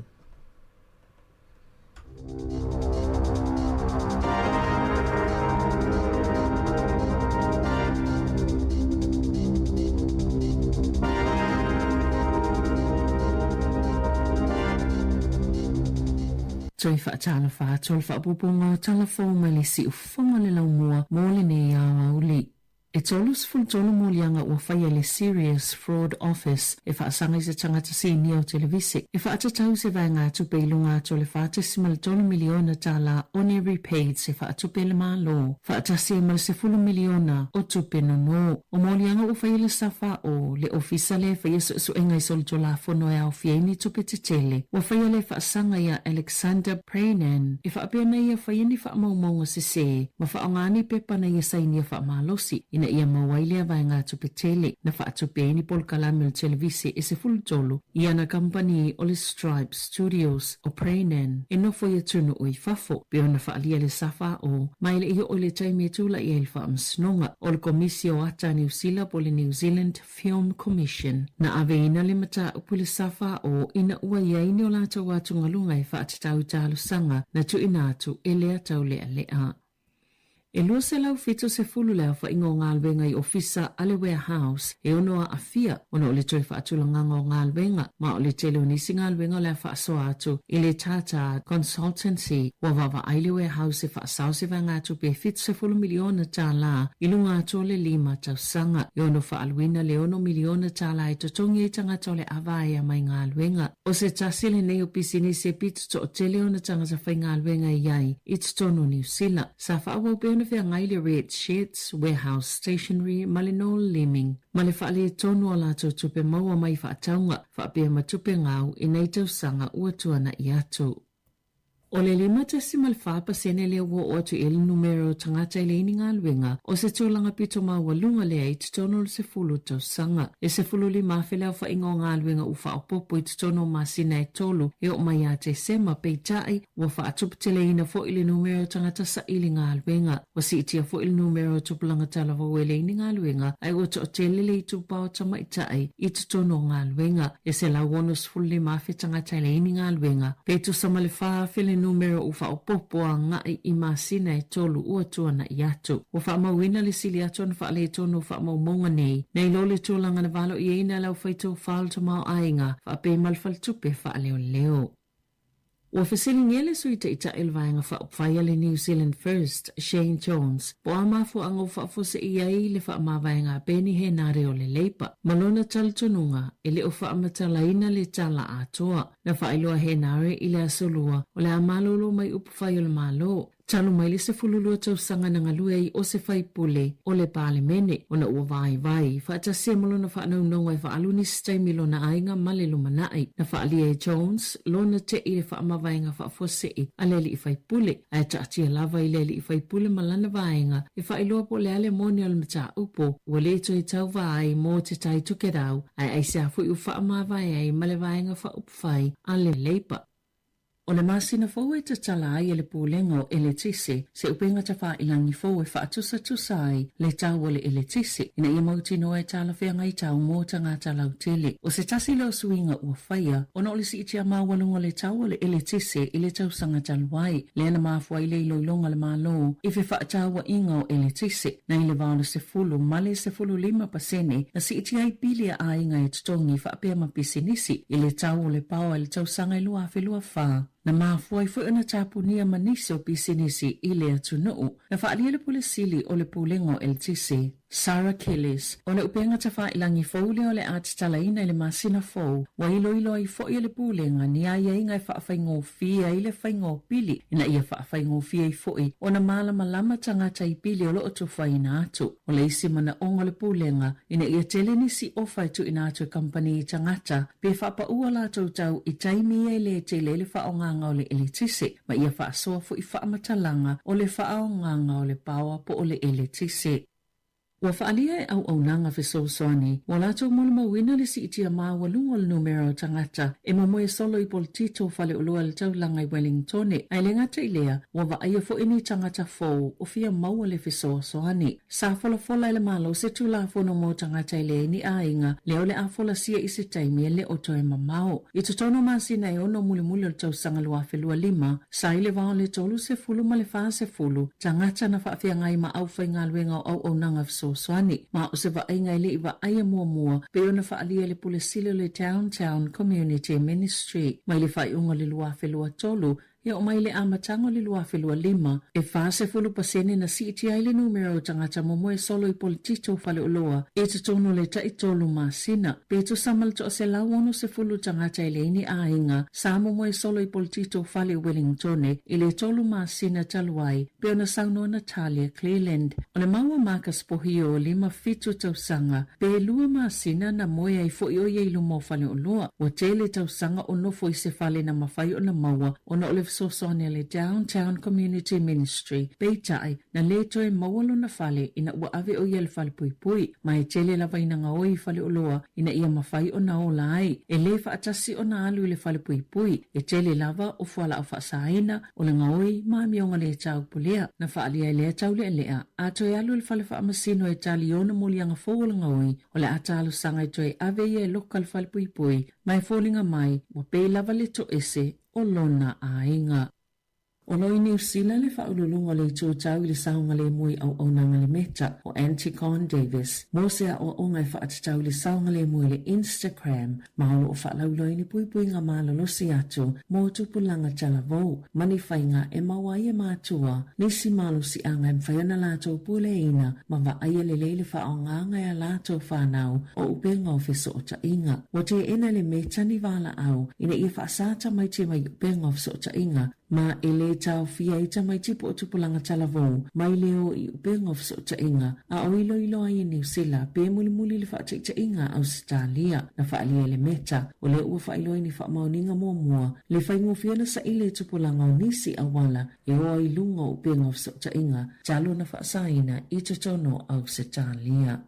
Toe faatalofa atu o le faaopoopoga o talafou mai le siufofoga o le laumua mo lenei aoauli. E 33 moliaga ua faia e le Serious Fraud Office e faasaga i se tagata sinia o televise e faatatau se vaegatupe i luga atu o le $4.3 miliona tala o ni repaid se faatupe a le Malo faatasi ai ma le $10 miliona o tupe nonō. O moliaga ua faia le safa o le ofisa lea e faia suesuega i solitulafono e aofia ai ni tupe tetele ua faia le faasaga iā Alexander Praenan e faapea nei ia faia ni faamaumauga sesē ma faaaoga ni pepa na ia sainia faamalosi. ina ia maua ai lea vaegatupe tele na faatupe ai ni polokalame o le televise e 13 i ana kamupani o le Stripe Studios o Praenan e nofo i atunuu i fafo, pei ona faaalia le SFO ma e le i oo i le taimi e tulai ai le Faamasinoga o le Komisi o Ata a Niu Sila po o le New Zealand Film Commission. Na aveina le mataupu i le SFO ina ua i ai ni o latou atugaluga e faatatau i talosaga na tuuina atu e lea taulealea. E 270 le aofaiga o galuega i ofisa a le Warehouse e ono aafia ona o le toe faatulagaga o galuega, ma o le tele o nisi galuega o le a faasoa atu i le Tata Consultancy. Ua vaavaai le Warehouse e faasao se vaegatupe e $70 miliona i luga atu o le lima tausaga, e ono faaaluina le $6 miliona e totogi ai tagata o le a vaea mai galuega. O se tasi lenei o pisinisi e pito toatele ona tagata faigaluega i ai i totonu o Niu Sila. Sa faaauau pea ona feagai le Red Shirts, Warehouse Stationery ma le Noel Leeming ma le faaletonu o latou tupe maua mai faatauga faapea ma tupe gau i nei tausaga ua tuana'i atu. O le 5.4% lea ua oo atu i ai le numera o tagata e leai ni galuega, o se tulaga pito maualuga lea i totonu o le 10 tausaga. E 15,000 le aofaiga o galuega ua faaopoopo i totonu o masina e tolu e oo mai ia Tesema, peitai, ua faatuputeleina foi le numera o tagata saili galuega. Ua siitia foi le numera o tupulaga talavou e leai ni galuega, ae ua toatele le itupa o tamaitai i totonu o galuega. E 165,000 tagata e leai ni galuega, pe tusa ma le 4,000 le numera ua faaopoopo agai i masina e tolu ua tuana'i atu. Ua faamauina le sili atu ona faaletonu o faamaumauga nei, nai lo le tulaga na valoiaina e le aufaitofa o le tamaoaiga faapea ma le faletupe faaleoleo. Ua fesiligia le Sui Taitai o le Vaega Faaupufai a le New Zealand First, Shane Jones, po o a mafuaaga ua faafuasei ai le faamavaega a Peeni Henare o le Labour ma lona talitonuga e le o faamatalaina le tala atoa. Na faailoa Henare i le Aso Lua o le a malolo mai upufai o le Malo Talu mai le 12 tausaga na galue ai o se faipule o le Palemene, ona ua vaivai faatasi ai ma lona faanaunauga e faaalu nisi taimi i lona aiga ma le lumanai. Na faaalia e Jones lona te'i i le faamavaega faafuasei a le alii faipule, ae taatia lava i le alii faipule ma lana vaega e faailoa po o le a le moni o le mataupu ua le toe tauva ai mo Te Tai Tokerau, ae aisea foi ua faamavae ai ma le Vaega Faaupufai a le Labour. O le masina fou e tatala ai e le Pulega o Eletise se upega tafailangi fou e faatusatusa ai le tau o le eletise ina ia mautinoa e talafeagai tau mo tagata lautele. O se tasi lea o suiga ua faia ona o le siitia maualuga o le tau o le eletise i le tausaga talu ai, lea na mafua ai le iloiloga a le Malo i fefaatauaiga o eletise nai le 80 ma le 15% na siitia ai pili a aiga e totogi faapea ma pisinisi i le tau o le paoa i le tausaga e 2024. Na mafua ai foi ona tapunia ma nisi o pisinisi i le atunuu. Na faaalia le Pule Sili o le Pulega o Eletise, Sarah Kellis, o le upega tafailangi fou lea o le a tatalaina i le masina fou, ua iloilo ai foi e le Pulega ni aiaiga e faafaigofie ai le faiga o pili ina ia faafaigofie ai foi ona malamalama tagata i pili o lo o tufaina atu. O le isi manaoga o le Pulega, ina ia tele nisi ofa e tuuina atu e kamupani i tagata pe faapaua latou tau i taimi ia e le tele ai le faaaogaga o le eletise, ma ia faasoa foi faamatalaga o le faaaogaga o le paoa po o le eletise. Ua faaalia e auaunaga fesoasoani ua latou molimauina le siitia maualuga o le numera o tagata e momoe solo i Polotito faleoloa i le taulaga i Wellingtone, ae le gata i lea, ua vaaia foi ni tagata fou o fia maua le fesoasoani. Sa folafola e le Malo se Tulafono mo tagata e leai ni aiga, lea o le a folasia i se taimi e le o toe mamao. I totonu o masina e ono mulimuli o le tausaga 2025, sa i le va o le 30 ma le 40 tagata na faafeagai ma aufaigaluega o auaunaga fesoasoani, ma o se vaaiga e le i vaaia muamua pei ona faaalia e le Pule Sili o le Downtown Community Ministry mai le faaiuga o le 2023 E oo mai i le amataga o le 2025, e 40% na siitia ai le numera o tagata momoe solo i Politito Faleoloa i totonu o le taitolu masina. Pe tusa ma le 160 tagata e leai ni aiga sa momoe solo i Politito Fale Wellingtone i le tolu masina talu ai, pei ona saunoa Natalia Cleland. O le mau a Marcus Pohio, 57 tausaga, Pe lua masina na moe ai foi o ia i luma o faleoloa. Ua tele tausaga o nofo i se fale na mafai ona maua ona o le. fesoasoani a le Downtown Community Ministry, peitai, na lē toe maua lona fale ina ua ave ʻo ia i le fale puipui, ma e tele lava ina gaoi i faleoloa ina ia mafai ona ola ai. E lē faatasi ona alu i le fale puipui, e tele lava o fualaau faasaina, o le gaoi ma amioga lē taupulea. Na faaalia ai lea taulealea, a toe alu i le fale faamasino e tali i ona moliaga fou o le gaoi, o le a talosaga e toe ave ia e loka le fale puipui, ma e foliga mai ua pei lava le toese o lona aiga. O lo o i Niu Sila le faauluuluga o le itu tau i le saogalemu i auaunaga le Meta o Antigone Davis mo se aoaoga e faatatau i le saogalemu i le Instagram ma o lo o faalauiloa ni puipuiga malolosi atu mo tupulaga talavou ma ni faiga e maua ai e matua nisi malosiaga e mafai ona latou puleaina ma vaaia lelei le faaaogaga e a latou fanau o upega o fesootaiga. Ua teena e le Meta ni valaau ina ia faasā tamaiti mai upega o fesootaiga ma e lē taofia ai tamaiti po o tupulaga talavou mai le o i upega o fesootaiga a o iloilo ai e Niu Sila pe mulimuli le faataitaiga a Ausetalia. Na faaalia e le Meta o lea ua faailoa i ni faamaoniga muamua le faigofie ona saili e tupulaga o nisi auala e o ai i luga o upega o fesootaiga talu ona faasaina i totonu o Ausetalia.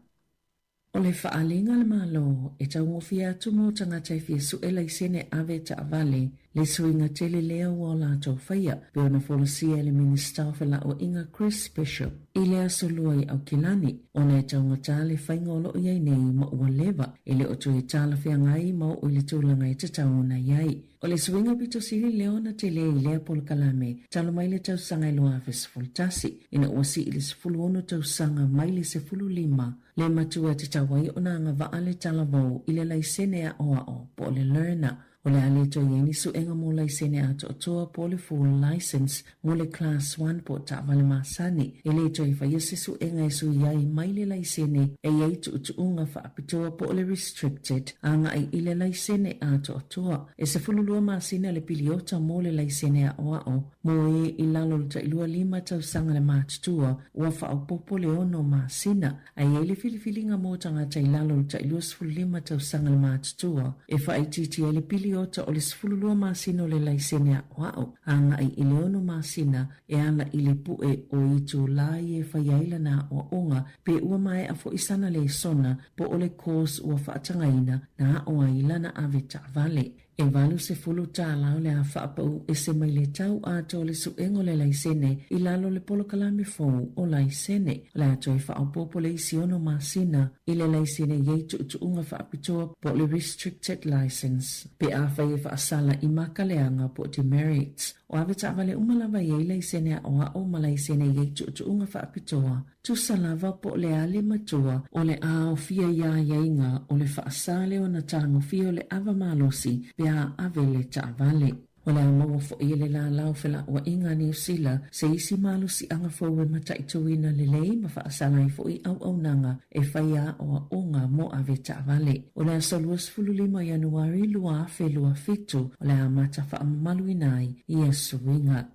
O le faaaliga a le Malo e taugofie atu mo tagata e fia suʻe laisene ave taavale, le suiga tele lea ua o latou faia, pei ona folasia e le Minisita o Felauaiga Chris Bishop i le Aso Lua i Aukilani, ona e taugata le faiga o lo o i ai nei ma ua leva e le o toe talafeagai ma oo i le tulaga e tatau ona i ai. O le suiga pito sili lea ona tele i lea polokalame talu mai le tausaga e 2011, ina ua sii le 16 tausaga mai le 15 le matua e tatau ai ona agavaa le talavou i le laisene aoao po o le learner. O le a le toe i ai ni suega mo laisene atoatoa po o le full licence mo le Class 1 po o taavale masani. E le toe faia se suega e sui ai mai le laisene e i ai tuutuuga faapitoa po o le restricted agai i le laisene atoatoa. E 12 masina le piliota mo le laisene aoao mo e i lalo o le tailua lima tausaga le matutua ua faaopoopo le ono masina, a i ai le filifiliga mo tagata i lalo o le tai 25 tausaga le matutua e faaitiitia ai le piliota o le 12 masina o le laisene aoao agai i le ono masina e ala i le pue o itulā ia e fai ai lana aoaoga pe ua maea foi sana lesona po o le course ua faatagaina na ao ai lana ave taavale. E 80 tālā o le a faapau ese mai le tau atoa o le suega o le laisene i lalo o le polokalame fou o laisene. O le a toe faaopoopo le isi ono masina i le laisene i ai tuutuuga faapitoa po o le restricted licence pe afai e faasala i makaleaga po o demerits. O avetaavale uma lava i ai laisene aoao ma laisene i ai tuutuuga faapitoa Tusa lava po o le a le matua o le a aofia i aiaiga o le faasā lea ona tagofia o le ava malosi pe a ave le taavale. O le a maua foi e le Lālā o Felauaiga a Niu Sila se isi malosiaga fou e mataituina lelei ma faasala ai foi auaunaga e fai aoaoga mo ave taavale. O le aso 25 o Ianuari 2027 o le a amata faamamaluina ai ia suiga.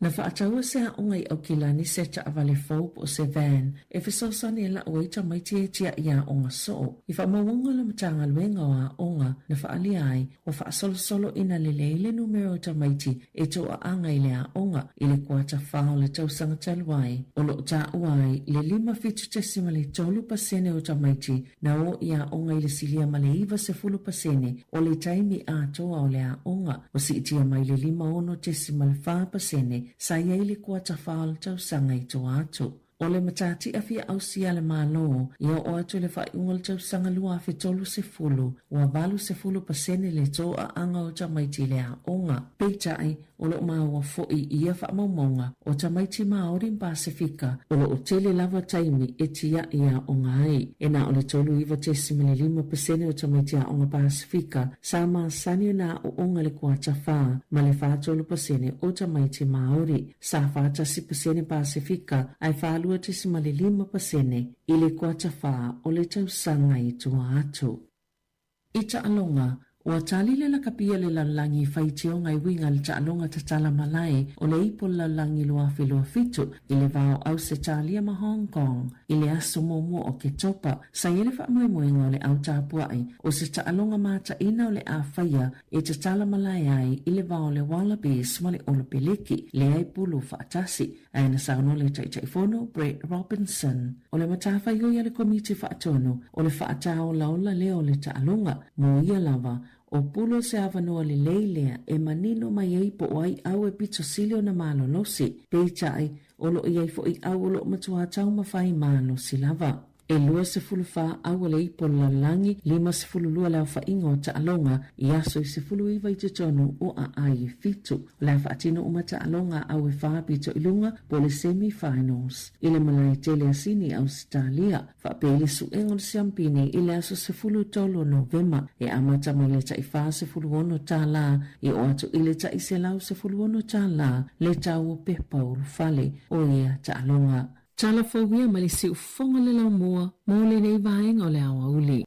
Na faataua se aoga i Aukilani se taavale fou po o se van e fesoasoani e lau ai tamaiti e tiaʻi aoga soo. I faamaumauga a le Matagaluega o Aoga na faaalia ai, ua faasolosolo ina lelei le numera o tamaiti e toaaga i le aoga i le kuata fa o le tausaga talu ai, o lo o taua ai le 57.3 pasene o tamaiti Na o i aoga i le silia ma le 90% o le taimi atoa o le aoga, ua siitia mai le 56.4% sa i ai le kuata fa o le tausaga i tua atu. O le matatia fia ausia a le Malo ia oo atu i le faaiuga o le tausaga 2030, ua 80% le toaaga o tamaiti i le aoga. Peitai, O lo o maua foi i ia faamaumauga o tamaiti Māori ma Pasefika o lo o tele lava taimi e tiaʻi aoga ai. E na o le 39.5% o tamaiti aoga Pasefika sa masani ona aoaoga i le kuata fa ma le 43% o tamaiti Māori. Sa 41% Pasefika ae 42.5% i le kuata fa o le tausaga i tua atu. I taaloga, Ua tali le lakapi a le lalolagi i faitioga e uiga i le taaloga tatala malae o le Ipu o le Lalolagi 2027 i le va o Ausetalia ma Hong Kong i le aso muamua o Oketopa. Sa i ai le faamoemoega o le au tapuai o se taaloga mataina o le a faia e tatala malae ai i le va o le Wallabies ma le Olopeleki lea e pulu faatasi. Ae na saunoa le Taitaifono, Brett Robinson, o le matafaioi a le Komiti Faatonu o le faataolaola lea o le taaloga, mo ia lava, o Pulo se avanoa lelei lea e manino mai ai po o ai au e pito sili ona malolosi, peitai, o lo o i ai foi au o lo o matua taumafai malosi lava. E 24 au a le ipu o le lalolagi, 52 le aofaiga o taaloga i aso e 19 i totonu o aai e fitu. O le a faatino uma taaloga a au e fa pito i luga po o le semi finals i le malae tele a Sini, Ausetalia, faapea i le suega o le siampini i le aso 13 o Novema e amata mai le tai $46 e oo atu i le tai $116 le tau o pepa ulufale o ia taaloga. Tala fou ia mai le siufofoga le laumua mo lenei vaega o le aoauli.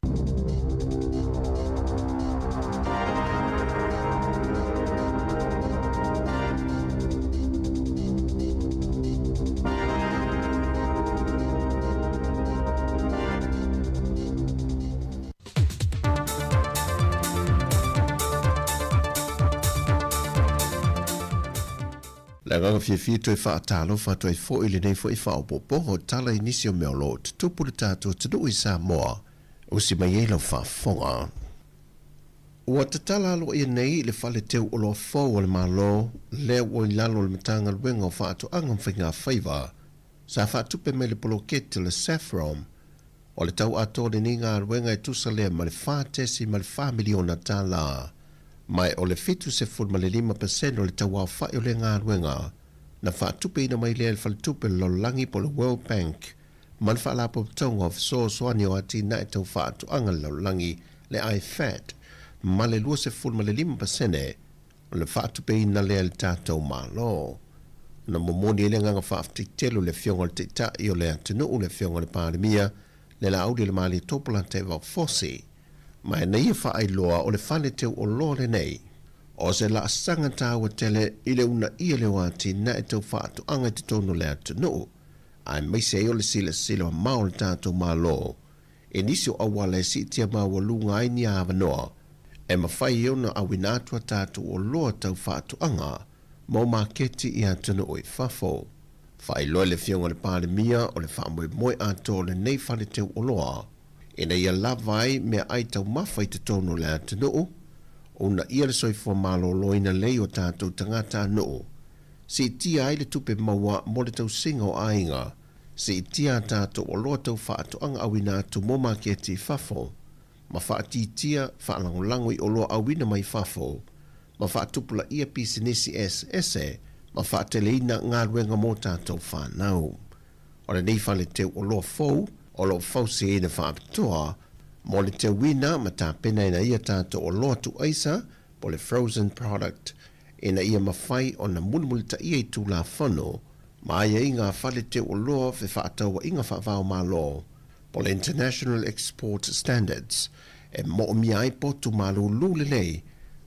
Le agaga fiafia toe faatalofa atu ai foi i lenei foi faaopoopoga o tala i nisi o mea o lo o tutupu i le tatou atunuu i Samoa. Usi mai ai lau faafofoga. Ua tatala aloaia nei le fale teu oloa fou a le Malo lea ua i lalo o le Matagaluega o Faatoaga ma Faigafaiva sa faatupe mai le poloketi o le Saffron. O le tau atoa o lenei galuega e tusa lea ma le $4.4 miliona tala, ma o le 75 pasene o le tauaofai o lea galuega na faatupeina mai lea e le Faletupe o le Lalolagi po o le World Bank ma le Faalapotopotoga o Fesoasoani o Atinae Tau Faatoaga a le Lalolagi, le IFAD, ma le 25 pasene o le faatupeina lea e le tatou Malo. Na momoli ai le agaga faafetai tele o le Afioga i le Taitai o le atunuu, le Afioga i le Palemia, le Laauli o le Malietoa Polataivao Fosi. Ma ina ia faailoa o le fale teu oloa lenei, o se laasaga taua tele i le uunaia lea o atinae tau faatoaga i totonu o le atunuu, aemaise ai o le silasila mamao o le tatou Malo i nisi o auala e siitia maualuga ai ni avanoa e mafai ai ona auina atu a tatou oloa tau faatoaga mo maketi i atunuu i fafo. Faailoa e le Afioga i le Palemia o le faamoemoe atoa o lenei fale teu oloa ina ia lava ai meaai taumafa i totonu o le atunuu, uunaia le soifua maloloina lelei o tatou tagatanuu, siitia ai le tupe maua mo le tausiga o aiga, Siitia a tatou oloa tau faatoaga auina atu mo maketi i fafo, ma faatiitia faalagolago i oloa auina mai fafo, ma faatupulaia pisinisi eseese ma faateleina galuega mo tatou fanau. O lenei fale teu oloa fou o lo o fausiaina faapitoa mo le teuina ma tapenaina ai a tatou oloa tuuaisa po le frozen product ina ia mafai ona mulimulitaia i Tulafono ma aiaiga a fale teu oloa fefaatauaiga faava-o-Malo po le International Export Standards e moomia ai potu malūlū lelei,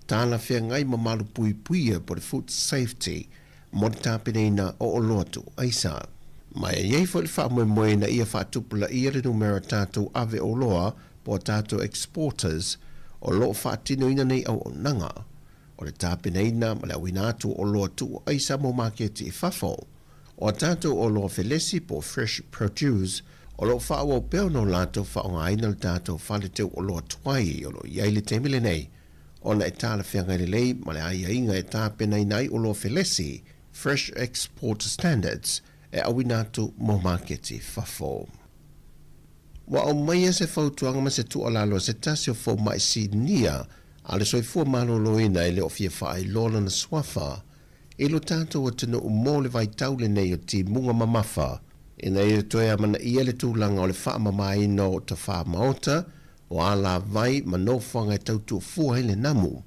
talafeagai ma malupuipuia po le Food Safety mo le tapenaina o oloa tuuaisa. Ma e i ai foi le faamoemoe ina ia faatupulaia le numera tatou ave oloa po o tatou exporters o lo o faatinoina nei auaunaga. O le tapenaina ma le auina atu o oloa tuuaisa mo maketi i fafo. O a tatou oloa felesi po o fresh produce o lo o faaauau pea ona o latou faaaogaina le tatou fale teu oloa tuai o lo o i ai le taimi lenei ona e talafeagai lelei ma le aiaiga e tapenaina ai oloa felesi, fresh export standards, e auina atu mo maketi i fafo. Ua aumaia se fautuaga ma se tuualalo a se tasi o fomai sinia a le soifua maloloina e le o fia faailoa lona suafa i lo tatou atunuu mo le vaitau lenei o timuga mamafa ina ia toe amanaia le tulaga o le faamamaina o tafamaota o alavai ma nofoaga e tau tuufua ai le namu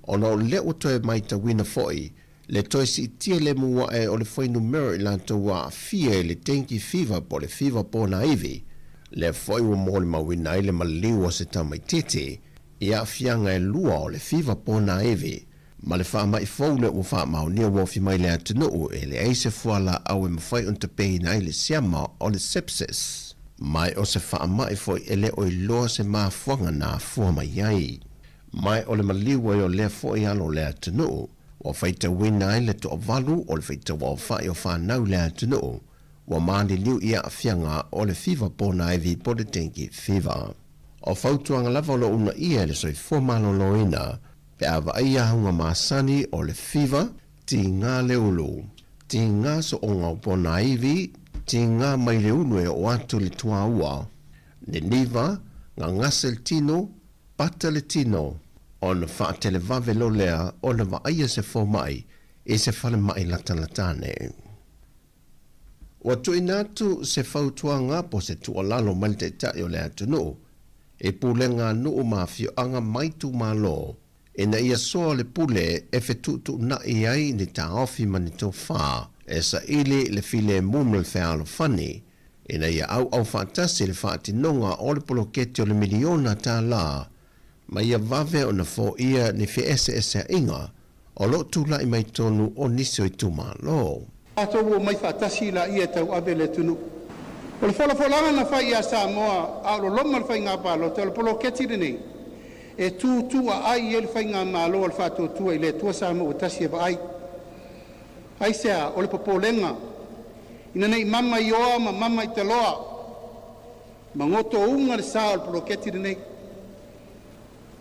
ona o lea ua toe maitauina foi le toe siitia lemu ae o le fuainumera i latou ua aafia i le dengue fever po o le fiva ponaivi, lea foi ua molimauina ai le maliu o se tamaitiiti. i aafiaga e lua o le fiva ponaivi ma le faama'i fou lea ua faamaonia ua ofi mai i le atunuu e leai se fualaau e mafai ona tapeina ai le siama o le sepsis. Ma o se faama'i foi e le o iloa se mafuaga na afua mai ai. Ma o le maliu ai o lea foi alo o le atunuu ua faitauina ai le toavalu o le faitauaofa'i o fanau i le atunuu ua maliliu i aafiaga o le fiva ponaivi po o le dengue fever. O fautuaga lava o lo o uunaia e le Soifua Maloloina pe a vaaia auga masani o le fiva, tiga le ulu, tiga sooga o ponaivi, tiga mai le ulu e oo atu i le tuaua, niniva, gagase le tino, pata le tino, ona faatelevave loa lea ona vaaia se fomaʻi i se falemaʻi latalata ane. Ua tuuina atu se fautuaga po o se tuualalo mai le Taitai o le atunuu i pulega a nuu ma afioaga ma itumalo ina ia soa le pule e fetuutuunai ai ni taofi ma ni tofa e saili le filemu ma le fealofani ina ia auau faatasi le faatinoga o le poloketi o le miliona tālā ma ia vave ona foia ni feeseeseaiga o lo o tula'i mai totonu o nisi o itumalo. Tatou omai faatasi laia e tauave le atunuu. O le folafolaga na fai ia Samoa a o loloma le faiga palota, o le poloketi lenei e tutuaai ai le faigamalo a le Faatuatua i le Atua Samoa ua Tasi e vaai. Aisea? O le popolega ina nei mama i oa ma mama i taloa ma gotouga le sa o le poloketi lenei.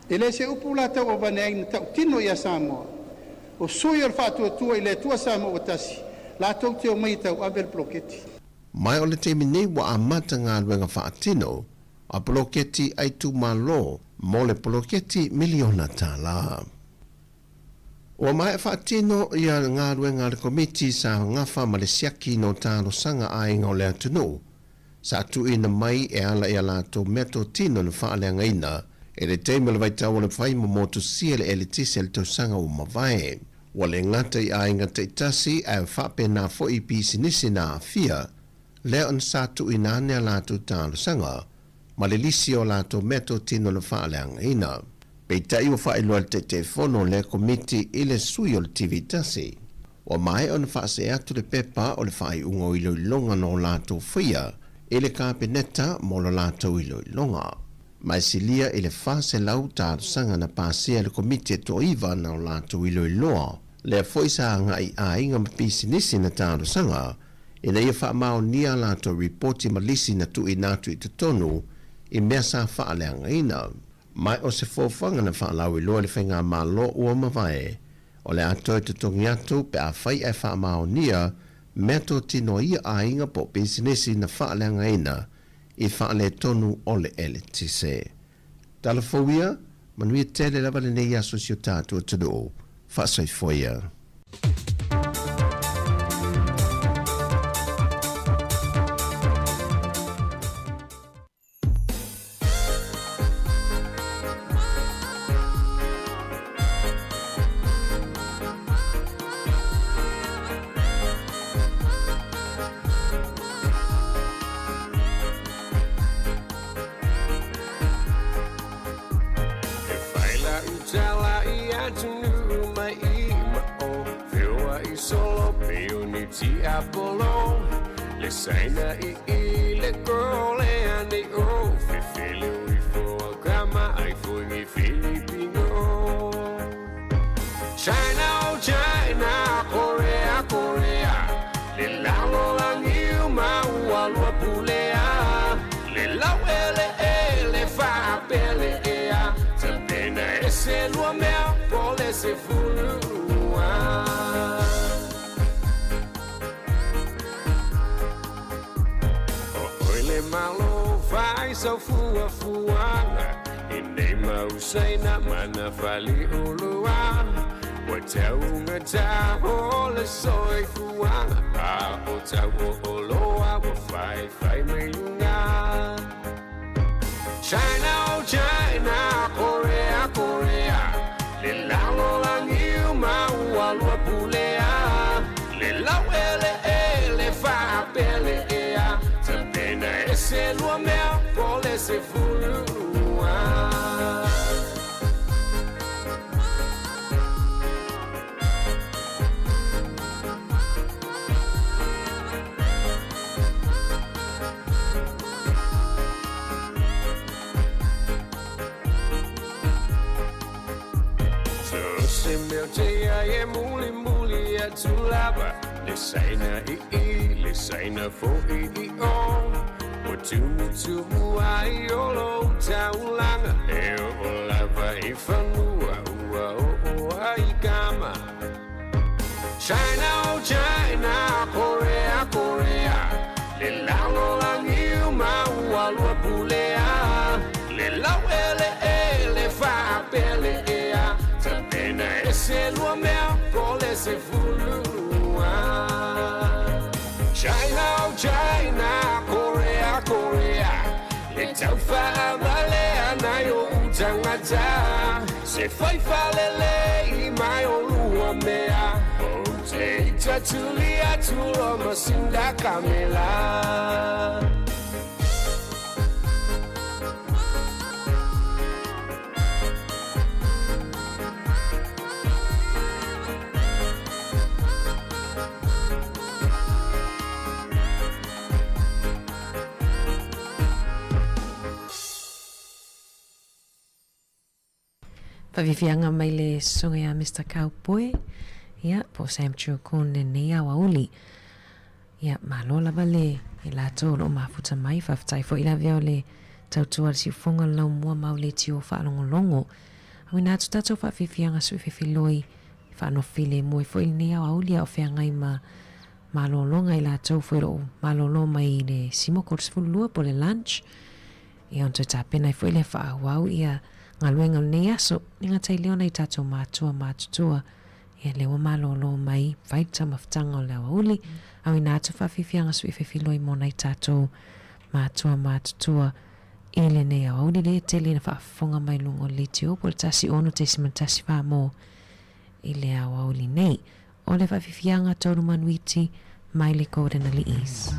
E le se upu la tauavaneai na tautino ia Samoa, o sui o le Faatuatua i le Atua Samoa ua Tasi, latou te omai e tauave le poloketi. Ma o le taimi nei ua amata galuega faatino a poloketi a itumalo mo le poloketi miliona tālā. Ua maea faatino ia galuega a le Komiti sa gafa ma le siaki no talosaga a aiga o le atunuu sa tuuina mai e ala i a latou meatotino na faaleagaina i le taimi o le vaitau o le fai ma motusia le eletise i le tausaga ua mavae. Ua le gata i aiga taitasi ae faapena foi i pisinisi na aafia lea ona sa tuuina ane a latou talosaga ma le lisi o latou meatotino na faaleagaina. Peitai ua faailoa e le Taitaifono o lea Komiti i le sui o le TV tasi, ua maea ona faasee atu le pepa o le faaiuga o iloiloga na o latou faia i le Kapeneta mo la latou iloiloga. Ma e silia i le 400 talosaga na pasia e le Komiti e toaiva na o latou iloiloa, lea foi sa agai i aiga ma pisinisi na talosaga ina ia faamaonia a latou ripoti ma lisi na tuuina atu i totonu i mea sa faaleagaina. Ma o se foafoaga na faalauiloa e le faigamalo ua mavae, o le a toe totogi atu pe afai ae faamaonia meatotino a ia aiga po o pisinisi na faaleagaina i faaletonu o le eletise. Tala fou ia, manuia tele lava lenei aso i si o tatou atunuu. Faasoifua ia. E fai la'u tala i atunuu mai i ma o Feoa'i solo pei o ni tiapolo Le Saina i i le Kolea nei o Fefele o ifo a kama ai foi ni Filipino China oh China Korea Korea Le lalolagi uma ua lua pulea Le laueleele faapele ea Tapena e se lua mea po o le sefululua. O oe le Malo fai sau fuafuaga I nei mau Saina ma na faleoloa Ua taugatā o le soifuaga A o tau o oloa ua faifai mai luga China oh China Korea Korea Le lalolagi uma ua lua pulea Le laueleele faapele ea Tapena e se lua mea po o le sefululua. atu lava Le saina i i, le saina fo'i i o O tumutumu ai o lou taulaga E oo lava i fanua ua oo ai kama China, oh China, Korea, Korea Le lalolagi uma ua lua pulea Le laueleele faapele ea Tapena ese lua mea po le sefululua China, oh China, Korea, Korea Le taufaavalea nai o'u tagata Se fai faalelei mai o lua mea Ou te ita tuli atu loa ma sindakamela. Faafiafiaga mai le soga ia Mister Cowboy, ia, po o Sam Chukun lenei aoauli. Ia, malo lava le e latou o lo o mafuta mai. Faafetai foi le avea o le tautua a le siufofoga o le laumua ma au leitio faalogologo. Auina atu tatou faafiafiaga suifefiloi e faanofilemu ai foi lenei aoauli a o feagai ma malologa i latou foi o lo o malolo mai i le simoko o le 12 po o le lunch. Ia ona toe tapena ai foi lea faaauau ia galuega o lenei aso. E gata i lea ona i tatou matua matutua, ia lea ua malolo mai fai le taumafataga o le aoauli, auina atu faafiafiaga suifefiloi mo nai tatou matua matutua i lenei aoauli lea e tele ina faafofoga mai luga o le leitio po o le 16.14 mo i le aoauli nei. O le faafiafiaga taulu manuiti mai le Golden Aliis.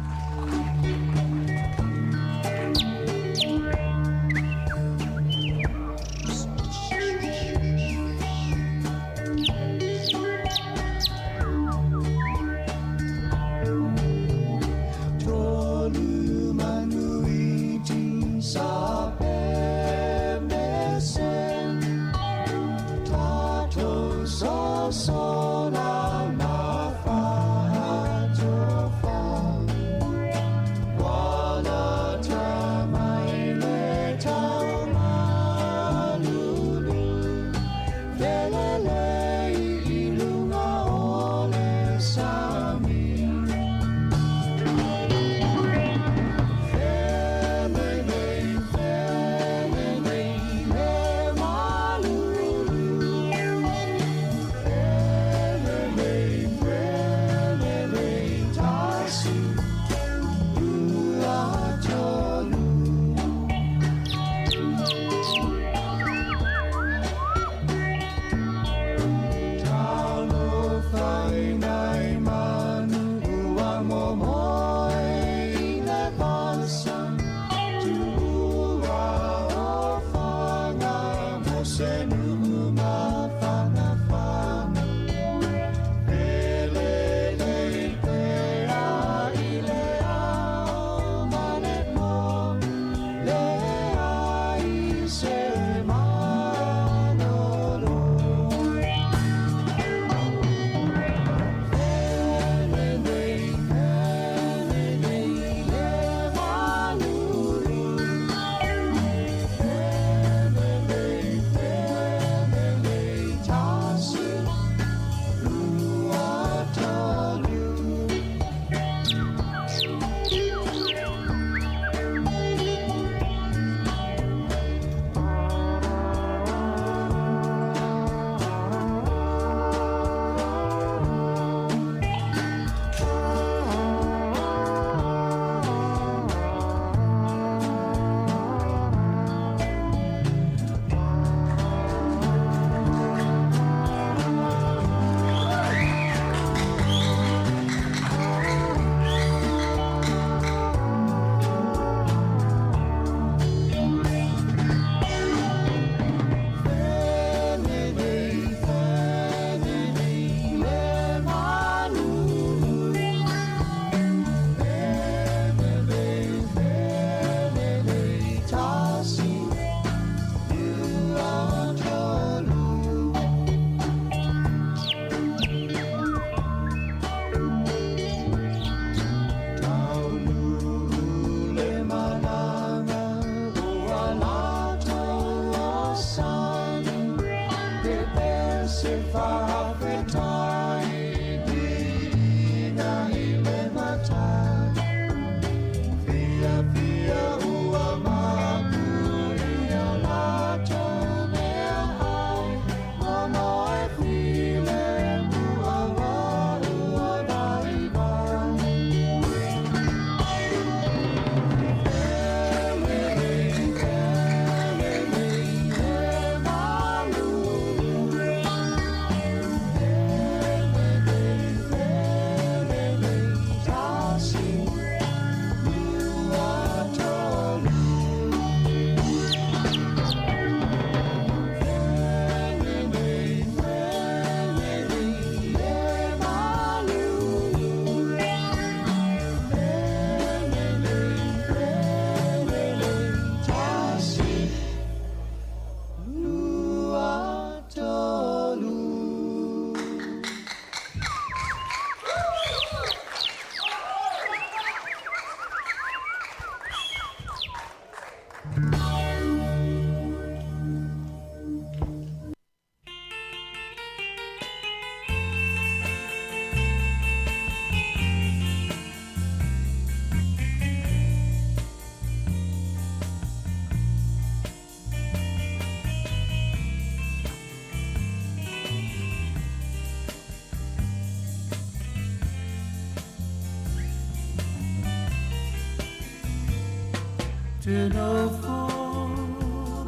Te nofo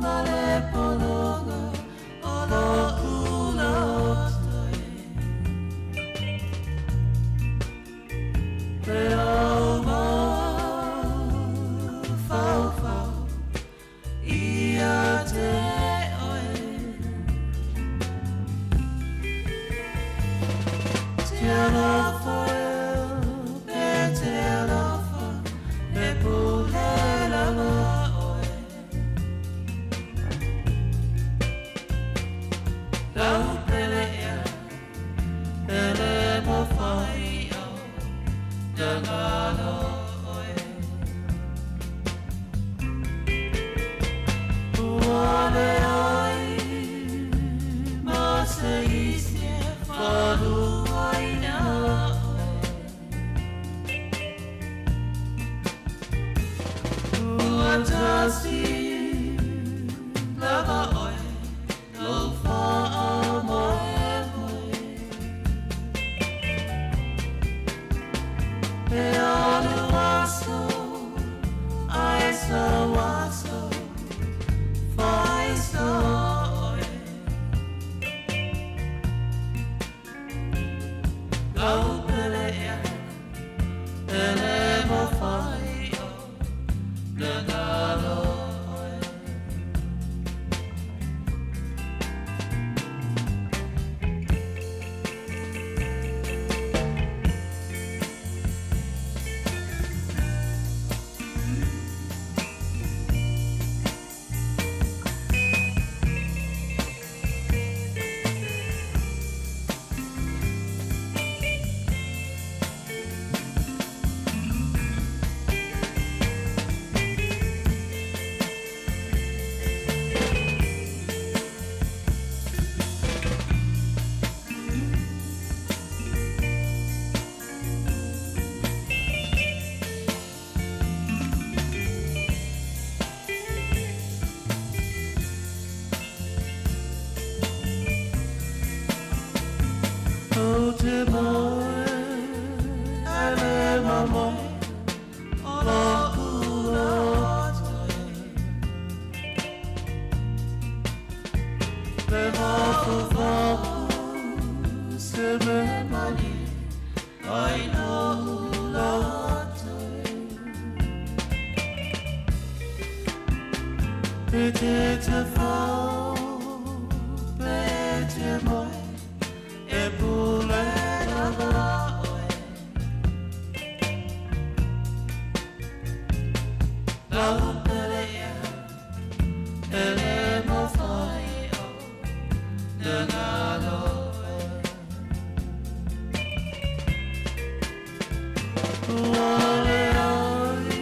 ma le pologa o lo'u loto e. Le au mafaufau ia te oe. Te alofa e, pe te alofa, e pule lava oe. Lau pele ea, pele mo whai au, na ngalo oe. Ua le ai, ma se isi e whaluaina oe. Ua tasi lava oe, lo whaa moe moe. E alu aso, ai sa waso, whai so oe. Lau pele ea, pele mo whai o, na ngalo oe. O te moe, ai le mamoe, o lo'u loto e. Le mafaufau se me mani, ai lo'u loto e. Pe te te fau, pe te moe, e pule lava oe. Lau pele ea, pele mo whai o, na ngalo e. Ua le ai,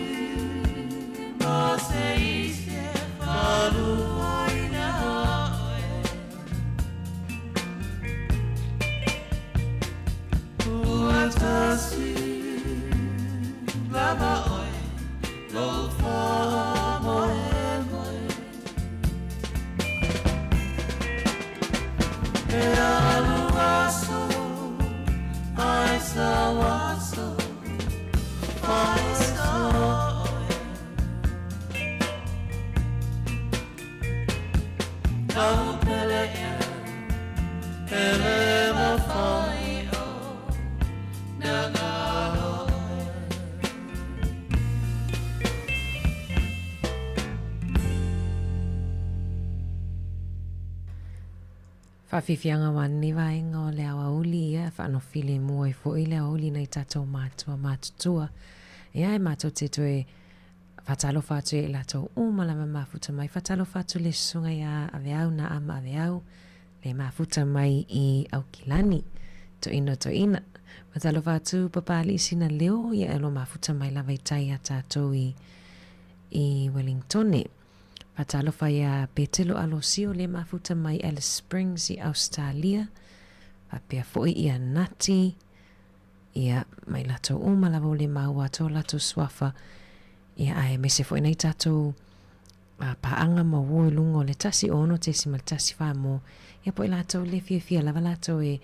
ma se isi e whaluaina oe. Ua tasi lava oe, lo wha moe moe. E alu aso, ai sa waso, whai so oe. Lau pele ea, pele mo whai o, na ngalo oe. Faafiafiaga ua nei vaega o le aoauli ia faanofilemu ai foi le aoauli nai tatou matua matutua. Ia e matou te toe faatalofa atu ia i latou uma lava mafuta mai. Faatalofa atu le susuga ia Aveau na ama Aveau le mafuta mai i Aukilani. Toeina toeina. Faatalofa atu Papalii sina leo ia e lo mafuta mai lava i tai ia tatou i i Wellingtone. Faatalofa ia Petelo Alosio le mafuta mai Alice Springs i Ausetalia. Faapea foi ia Nati, ia, mai latou uma lava o le maua atu o latou suafa, ia, ae aemaise foi nai tatou paaga ma uo i luga o le 106.14 mo, ia, po o i latou le fiafia lava latou e,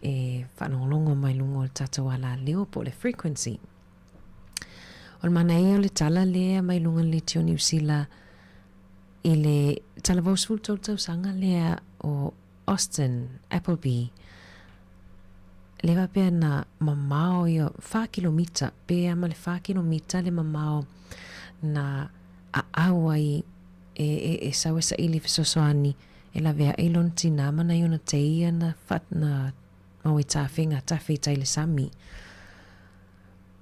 e faalogologo mai luga o le tatou alaleo po o le frequency. O le manaia o le tala lea mai luga o le Leitio Niu Sila i le talavou 13 tausaga lea o Austin Appleby, le faapea na mamao ia 4 kilomita, pe a ma le 4 kilomita le mamao na aau ai e, e, e sau e saili fesoasoani e laveai lona tinā ma nai ona tei ia na, fa, na mau i tafega, tafe i tai le sami.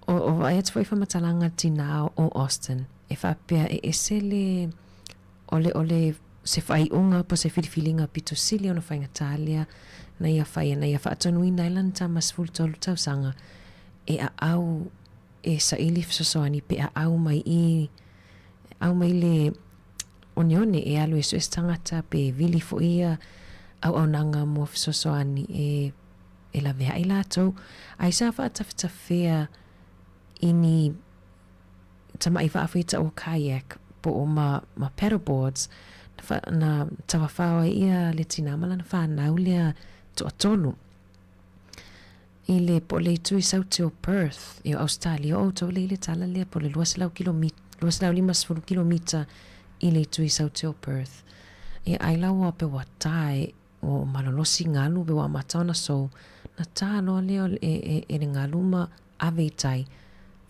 O, o vaai atu foi faamatalaga a le tinā o Austin, e faapea e ese le, o le, o le, se faaiuga po o se filifiliga pito sili ona faigata lea na ia faia, na ia faatonuina ai lana tama 13 tausaga e aau e saili fesoasoani pe aau mai i, au mai le oneone e alu e sue se tagata pe vili foi ia auaunaga mo fesoasoani e e laveai latou. Ai sa faatafetafea i ni tamaʻi faafuita o kayak po o ma, ma paddle boards na, fa, na tavafao ai ia le tinā ma lana fanau lea toatolu. I le po o le itu i sauti o Perth i Australia o outou lea i le tala lea po o le 200 kilomita, 250 kilomita i le itu i sauti o Perth. Ia ai la ua pe ua tae ua malolosi galu pe ua amata ona sou, na tā loa lea e, e, e le galu ma ave i tai.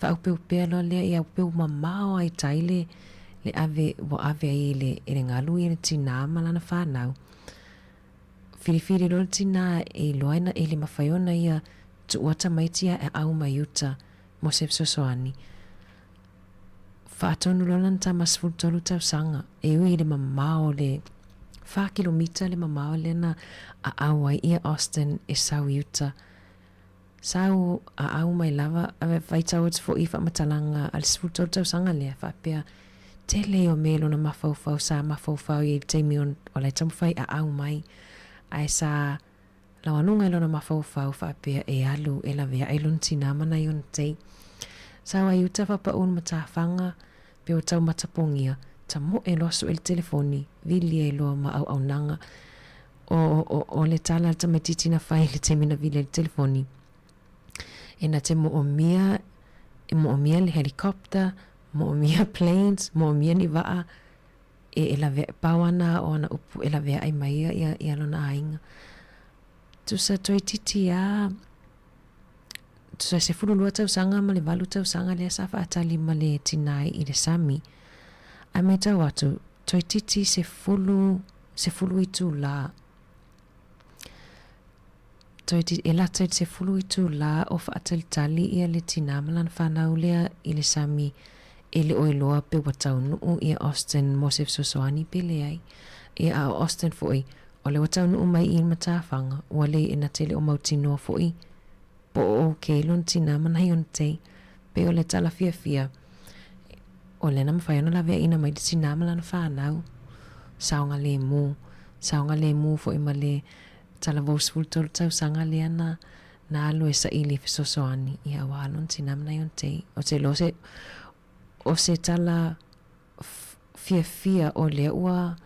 Faaaupeupea loa lea ia aupeu mamao lava i tai le, le ave ua ave ai e le, e le galu ia le tinā ma lana fanau. Filifili loa le tinā e iloa ai na e le mafai ona ia tuua tamaiti ae aau mai uta mo se fesoasoani. Faatonu loa lana tama 13 tausaga e ui i le mamao o le 4 kilomita le mamao lea na aau ai ia Austin e sau i uta. Sau aau mai lava, faitau atu foi i faamatalaga a le 13 tausaga lea, faapea, tele o me lona mafaufau sa mafaufau i ai i le taimi o la e taumafai aau mai, ae sa laualuga i lona mafaufau faapea e alu e laveai lona tinā ma nai ona tei. Sau ai uta faapau le matafaga pe ua tau matapogia, tamoe loa sue le telefoni, vili ai loa ma auaunaga o, o, o le tala a le tamaitiiti na fai i le taimi na vili ai le telefoni. E na te moomia, e moomia le helicopter, moomia planes, moomia ni vaa, e, e lawe, pau ana o ana upu e laveaʻi mai ia, ia, ia lona aiga. Tusa toeitiiti a, tusa 12 tausaga ma le 8 tausaga lea sa faatali ma le tinā i le sami. Ae matau atu, toeitiiti 10, 10 itulā. Toeitiiti, e lata i le 10 itulā o faatalitali ia le tinā ma lana fanau lea i le sami e le o iloa pe ua taunuu ia Austin mo se fesoasoani pe leai. Ia a o Austin foi, o lea ua taunuu mai i matafaga, ua lei e na te le o mautinoa foi po o okay lona tinā ma nai ona tei, pei o le tala fiafia, o lea na mafai ona laveaiina mai le tinā ma lana fanau, saogalemu, saogalemu foi ma le talavou 13 tausaga lea na na alu e saili fesoasoani, ia ua alu ona tinā ma nai ona tei. O te iloa o se, o se tala fiafia o lea ua,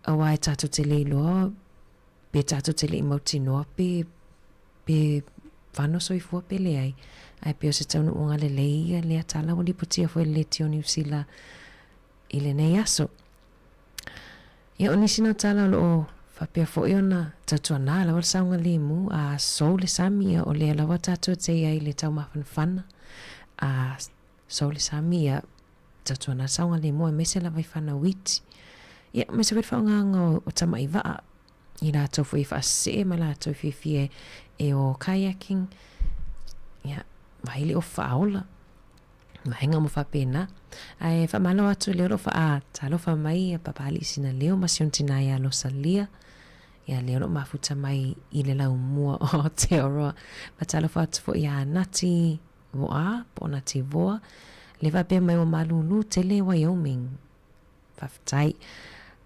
aua e tatou te le iloa pe tatou te le i mautinoa pe, pe fano soifua pe leai. Ae pei o se taunuuga lelei ia lea tala ua lipotia foi e le Leitio Niu Sila i lenei aso. Ia, o nisi na o tala o lo o faapea foi ona tautuanā lava le saogalemu, a sou le sami, ia, o lea lava tatou te i ai i le taumafanafana, a sou le sami, ia, tautuanā le saogalemu, aemaise lava i fanau iti. Ia, aemaise foi le faaaogaina o, o tamaʻi vaa, i latou foi e faasee ma latou fiafia e o kayaking, ia, vaai le o faaola. Vaega uma faapena. Ae faamalo atu lea o lo o faatalofa mai ia Papalii Sinaleo ma si ona tinā ia Losalia. Ia lea o lo o mafuta mai i le laumua o Aotearoa. Faatalofa atu foi ia Nati Voa, po o Nati Voa. Le faapea mai ua malūlū tele Wyoming. Faafetai.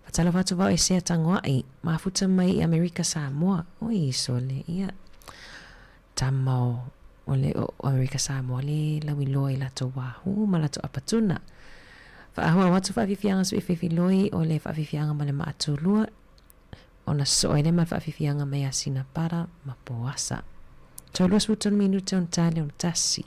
Faatalofa atu vao e Sea Tagoai, mafuta mai i Amerika Samoa. Oi sole, ia. Tama o, o le o Amerika Samoa le lauiloa i latou wāhū ma latou apatuna. Whaahuau atu whaafifianga sui fefiloi o le whaafifianga ma le maatulua ona soo ai le ma le whaafifianga mai a Sinapara ma Poasa. Toe 23 minute ona tale ona tasi.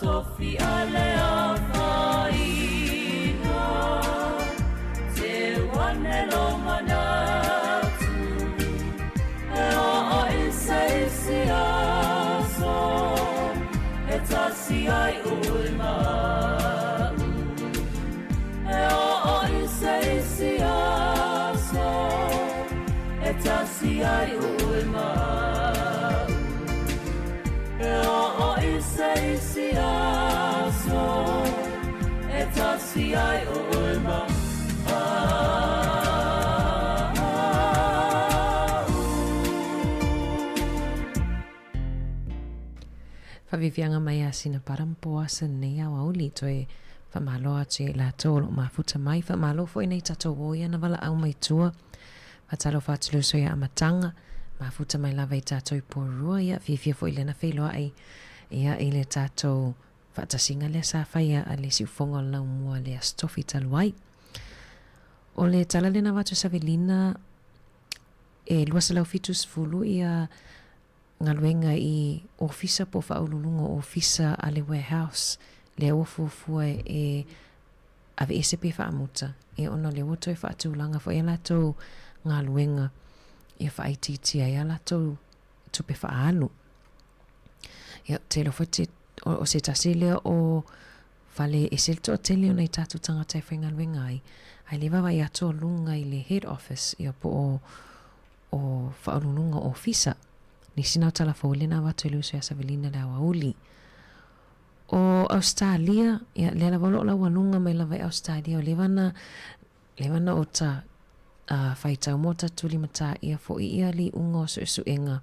Tofi a le a. tasi ai o oe ma Faaviaviaga mai a sina Parampoasa lenei aoauli toe faamalo atu i latou o lo o mafuta mai. Faamalo foi nei tatou o ia na valaau mai tua. Faatalofa atu le uso ia Amataga, mafuta mai lava i tatou i Porirua, ia fiafia foi lena feiloai ia i le tatou faatasiga lea sa faia a le siufoga o le laumua le Aso Tofi talu ai. O le tala lena avatu e Savelina e 270 ia galuega i ofisa po o faauluuluga o ofisa a le warehouse lea ua fuafua e aveese pe faamuta, ia ona o lea ua toe faatulaga foi a latou galuega ia faaitiitia ai a latou tupe faaalu. Ia, ou te iloa foi te, o, o se tasi lea o fale e ese le toatele o nai tatou tagata e faigaluega ai, ae le vaavaai atu o luga i le head office, ia po o, o faauluuluga o ofisa. Nisi na o tala fou lea na avatu e le uso ia Savelina le aoauli. O Ausetalia, ia lea lava o lo o laualuga mai lava i Ausetalia, o leva na, leva na ota uh, faitau mo ta tulimatā ia foi ia le iuga o suesuega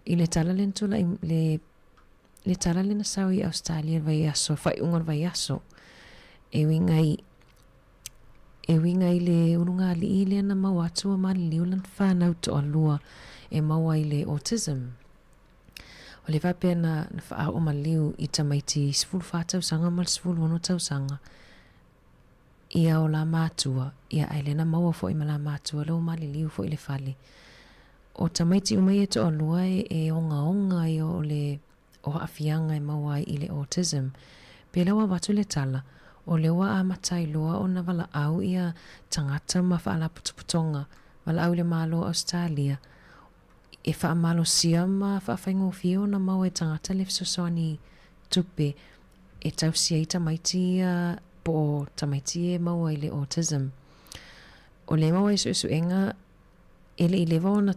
i le tala lea na tulai le le tala lea na sau i Ausetalia i le vaiaso, faaiuga o le vaiaso. E uiga i E uiga i le ulugalii lea na maua atu ua maliliu lana fanau toalua e maua i le autism. O le faapea na, na faaoo maliu i tamaiti 14 tausaga ma le 16 tausaga ia o la matua, ia ae lea na maua foi ma la matua lea ua maliliu foi i le fale. O tamaiti uma ia e toalua e, e ogaoga ia o le o aafiaga e maua ai i le autism. Pela ua avatu le tala, o lea ua amata ai loa ona valaau ia tagata ma faalapotopotoga valaau i le Malo o Ausetalia e faamalosia ma faafaigofie ona maua e tagata le fesoasoani tupe e tausi ai tamaiti ia po o tamaiti ia e maua i le autism. O lea e maua ai suesuega e le i leva ona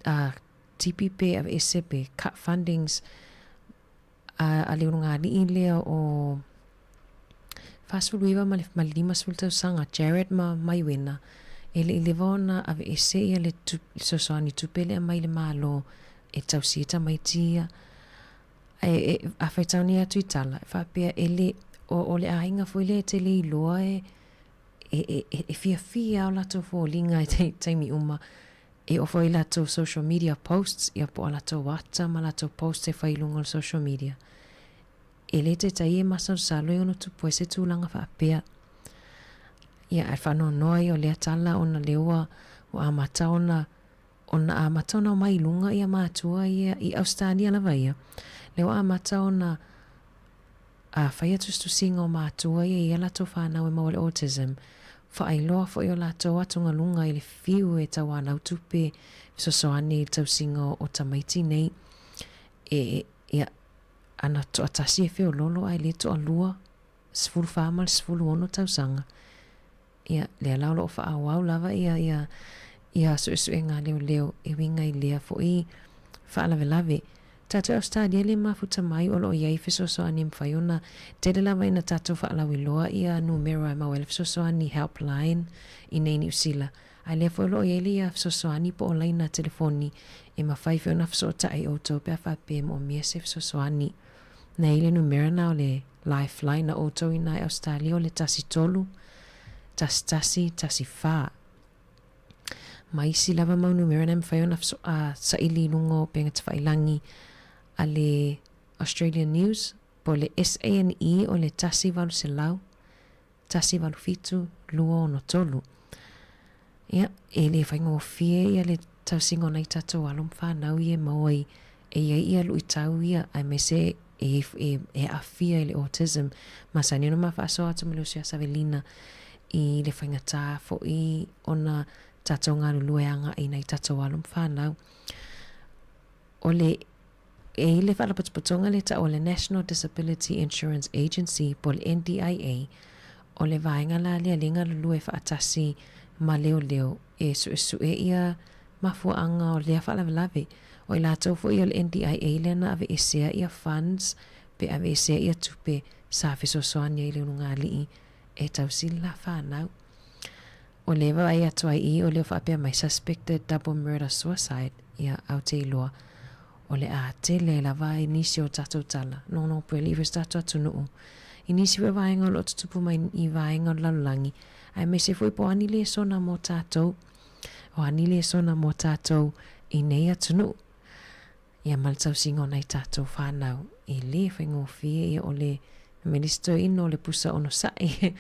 a tipi pe aveese pe cut fundings a, a le ulugalii lea o 49 ma le, ma le 50 tausaga Jared ma Maiwena e le i leva ona aveese ia le tu, fesoasoani tupe lea mai le Malo e tausi ai tamaiti ia. E, e, a faitau nei atu i tala, e faapea e le, o, o le aiga foi lea e te le iloa e, e, e, e, e fiafia o latou foliga i te taimi uma E oo foi i latou social media posts, ia po o latou ata ma latou posts e fai i luga o le social media. E le taitai e masalosalo e ono tupu ai se tulaga faapea. Ia, ae faanoanoa ia o lea tala ona lea ua, ua amata ona, ona amata ona omai i luga ia matua ia i Ausetalia lava ia. Lea ua amata ona A fai atu se tusiga o matua ia i a latou fanau e maua le autism, faailoa foi o latou atugaluga i le fiu e tauanau tupe fesoasoani i le tausiga o tamaiti nei. E, ia, ana toatasi e feololo ae le toalua, 14 ma le 16 tausaga. Ia, lea la o lo o faaauau lava ia, ia, ia suesuega a leoleo e uiga i lea foi faalavelave. Tatou i Ausetalia le mafuta mai o lo o i ai fesoasoani e mafai ona tele lava ina tatou faalauiloa ia numera e maua ai le fesoasoani helpline i nei Niu Sila. Ae lea foi o lo o i ai le ia fesoasoani po o laina telefoni e mafai foi ona fesootai outou pe a faapea e moomia se fesoasoani. Na i ai le numera na o le Lifeline a outou inā i Ausetalia o le 13 11 14. Ma isi lava mau numera na e mafai ona saili i luga o upega tafailagi a le Australian News po o le SANE o le 1800 187 263. Ia, e le faigofie ia le tausiga o nai tatou alo ma fanau ia e maua i, e i ai ia luitau ia, aemaise e, e, e aafia i le autism. Masani ona ma faasoa atu ma le uso ia Savelina i le faigata foi ona tatou galulue agai i nai tatou alo ma fanau. O le E i le faalapotopotoga le tau o le National Disability Insurance Agency po o le NDIA, o le vaega la lea le galulue faatasi ma leoleo e suesue ia mafuaaga o lea faalavelave. O i latou foi o le NDIA lea na aveesea ia funds pe aveesea ia tupe sa fesoasoani ai i le ulugalii. E tausi le la fanau. O lea e vaai atu ai i, o lea o faapea mai suspected double murder suicide, ia au te iloa o le a tele lava i nisi o tatou tala, nono pea alii foi si tatou atunuu i nisi foi o vaega o lo o tutupu mai i vaega o le lalolagi, aemaise foi po o a ni lesona mo tatou, o a ni lesona mo tatou i nei atunuu. Ia ma le tausiga o nai tatou fanau, e le faigofie ia o le me le isi toeaina o le pusa onosai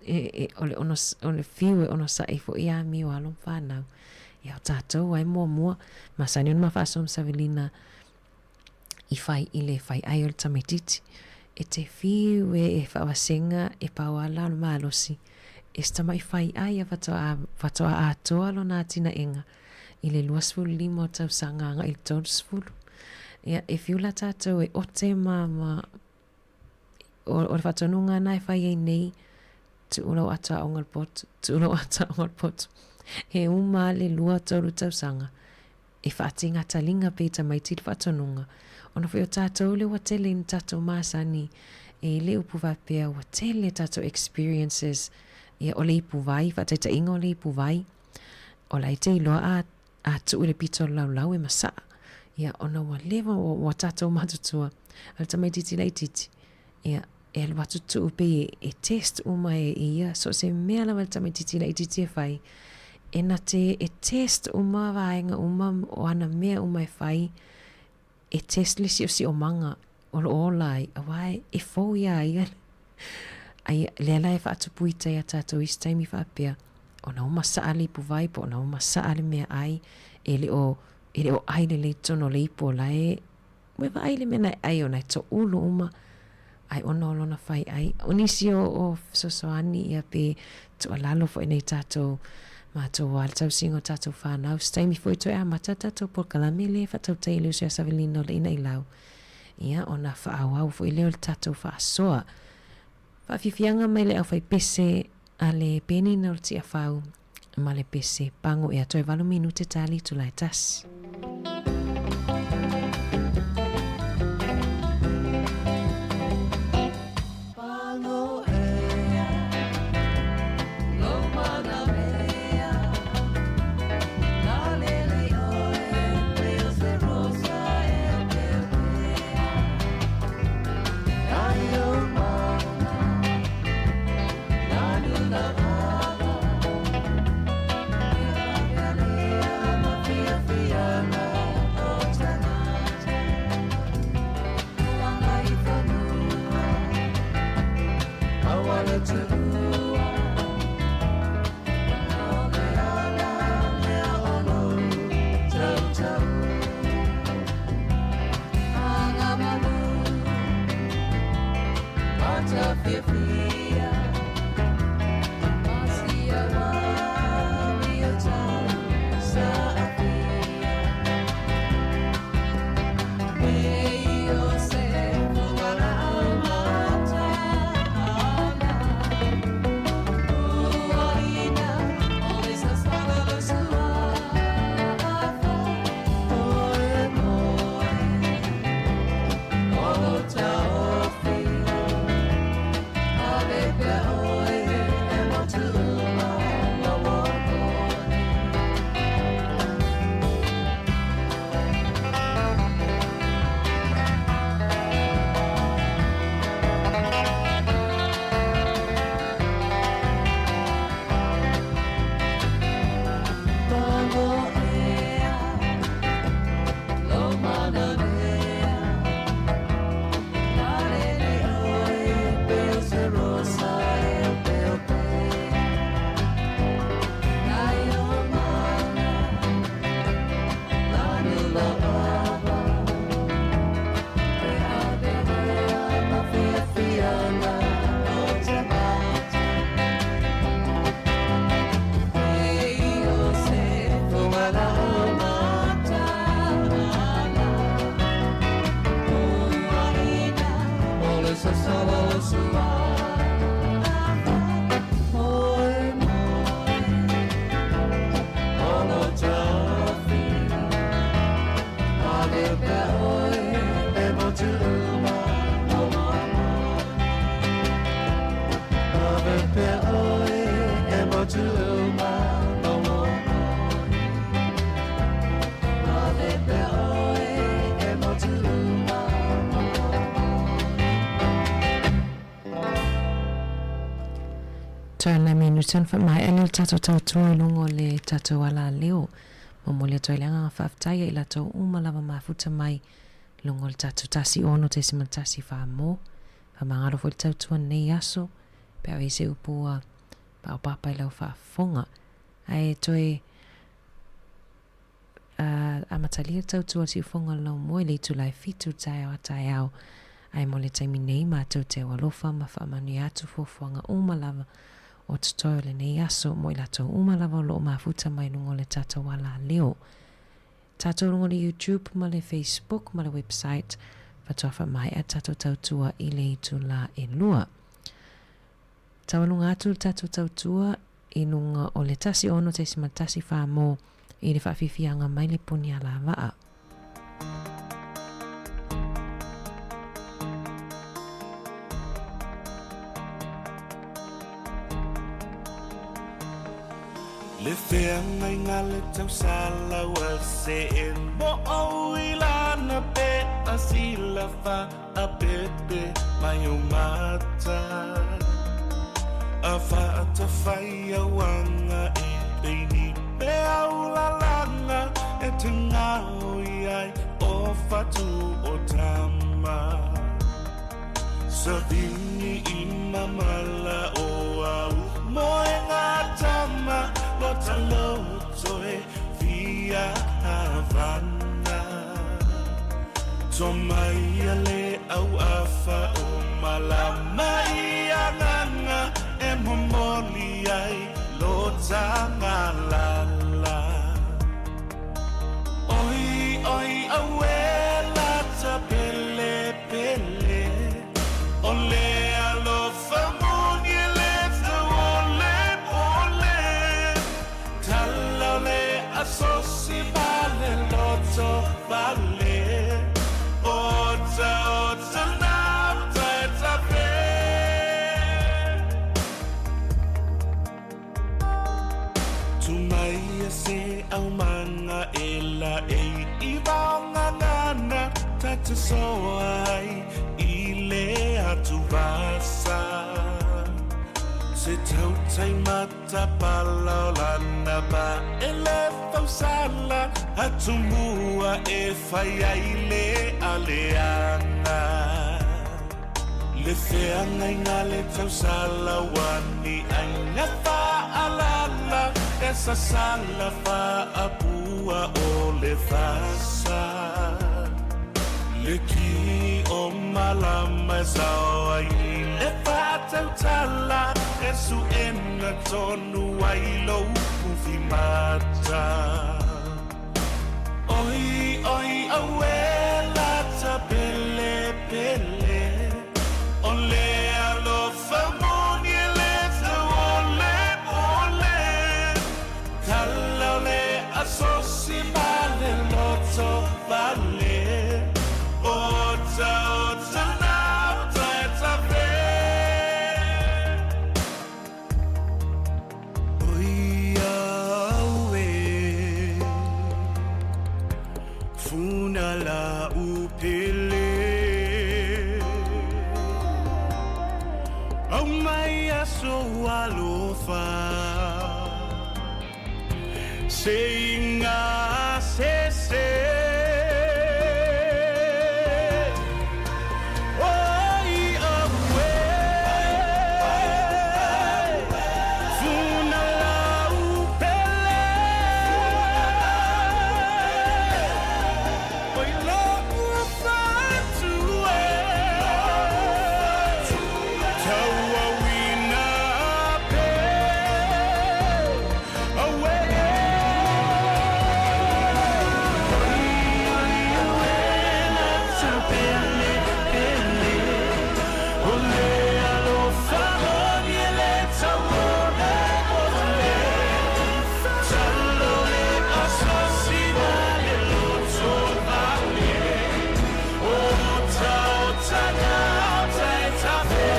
e, e, o le, onos, o le fiu e onosai foi ia amio a alo ma fanau. Ia o tatou ai muamua, masani ona ma faasoa ma Savelina i fai i le fai ai o le tamaititi. E te fiu e, e faavasega e pau ala o le malosi e se tamai fai ai a faatoa, faatoa atoa lona atinaega i le 25 o tausaga agai i le 30. Ia, e fiu la tatou e ote ma, ma o, o le faatonuga na e fai ai nei, tuu lau ata aoga le potu, tuu lau ata aoga le potu. He uma le lua tolu tausaga e faatigatalinga pea i tamaiti le faatonuga. Ona foi o tatou lea ua tele ina tatou masani e le upu faapea ua tele tatou experiences ia o le ipuvai, faataitaiga o le ipuvai, o la e te iloa a, a tuu i le pito o le laulau e masaa. Ia, ona ua leva, ua, ua tatou matutua, a le tamaititi laititi, ia, e alu atu tuu pei e, e test uma e ia, so o se mea lava le tamaititi laititi e fai, e na te, e test uma vaega uma o ana mea uma e fai, e test le siosiomaga o lo o ola ai, aua e fou iā ia. Ai, lea la e faatupu ita iā tatou i isi taimi faapea, ona ua masaa le ipuvai po ona ua masaa le meaai, e le o, e le o ai lelei totonu o le ipu o la e, ua e vaai le mea na e ai ona e toulu uma, ai ona o lona fai ai. O nisi o, o fesoasoani ia pe tuualalo foi nei tatou matou a le tausiga o tatou fanau. Se taimi foi toe amata tatou polokalame lea e faatautai i le uso ia Savelina o le Inailau. Ia, ona faaauau foi lea o le tatou faasoa. Faafiafiaga mai le aufaipese a le Penina o le Tiafau ma le pese pago ea toe valu minute tali itula e tasi. Toe nai minuta ona faamaea lea o le tatou tautua i luga o le tatou alaleo. Momoli atu ai le agaga faafetai ia i latou uma lava mafuta mai i luga o le tatou 16.14 mo. Faamagalo foi le tautua lenei aso pe a o i ai se upu ua paopapa i lau faafofoga. Ae toe amatalia le tautua o le siufofoga o le laumua i le itula e fitu taeao a taeao. Ae mo le taimi nei, matou te aualofa ma faamanuia atu fuafuaga uma lava o totoe o lenei aso mo i latou uma lava o lo o mafuta mai luga o le tatou alaleo. Tatou luga o le YouTube ma le Facebook ma le website faatoa faamaea tatou tautua i le itula e lua. Taualuga atu le tatou tautua i luga o le 16.14 mo i le faafiafiaga mai le puni alavaa. Le feagaiga le tausala ua see mo ou i lana pe a sila faapepe mai ou mata a faatafai auaga e peini peau lalaga e te gaoi ai o fatu o tama Savini i mamala o au moenga tama lo taloto e fia havana To mai a le au afa o malama i agaga e momoli ai lo tagalala Oi oi aue lata pele pele O le alofa moni e le tau o le pole Tala o le asosi ma le loto vale Ota ota nata e tape Tu mai a se aumaga e laei i vaogagana ta te soa ai i le atuvasa. Se tautai matapala o lana ba e le fausala atumua e fai ai le aleaga. Le feagaiga le tausala ua ni aiga faalala e sasala faapua o le fasa. Le ki o malama e sao ai i le faatautala e suʻena tonu ai lou ufimata. Oi oi aue lata pele pele O le alofa moni e le tau o le pole Tala o le asosi ma le loto vale Ota ota nata e tafe Oi aue Funa la upele Au mai aso alofa Se inga se se Oi aue Funa la upele Oi lo'u fatu e Tauauina pe Aue Oi oi aue lata pele pele O le alofa moni e le tau o le pole Talo le asosi ma le loto vale Ota ota gauta e tafe.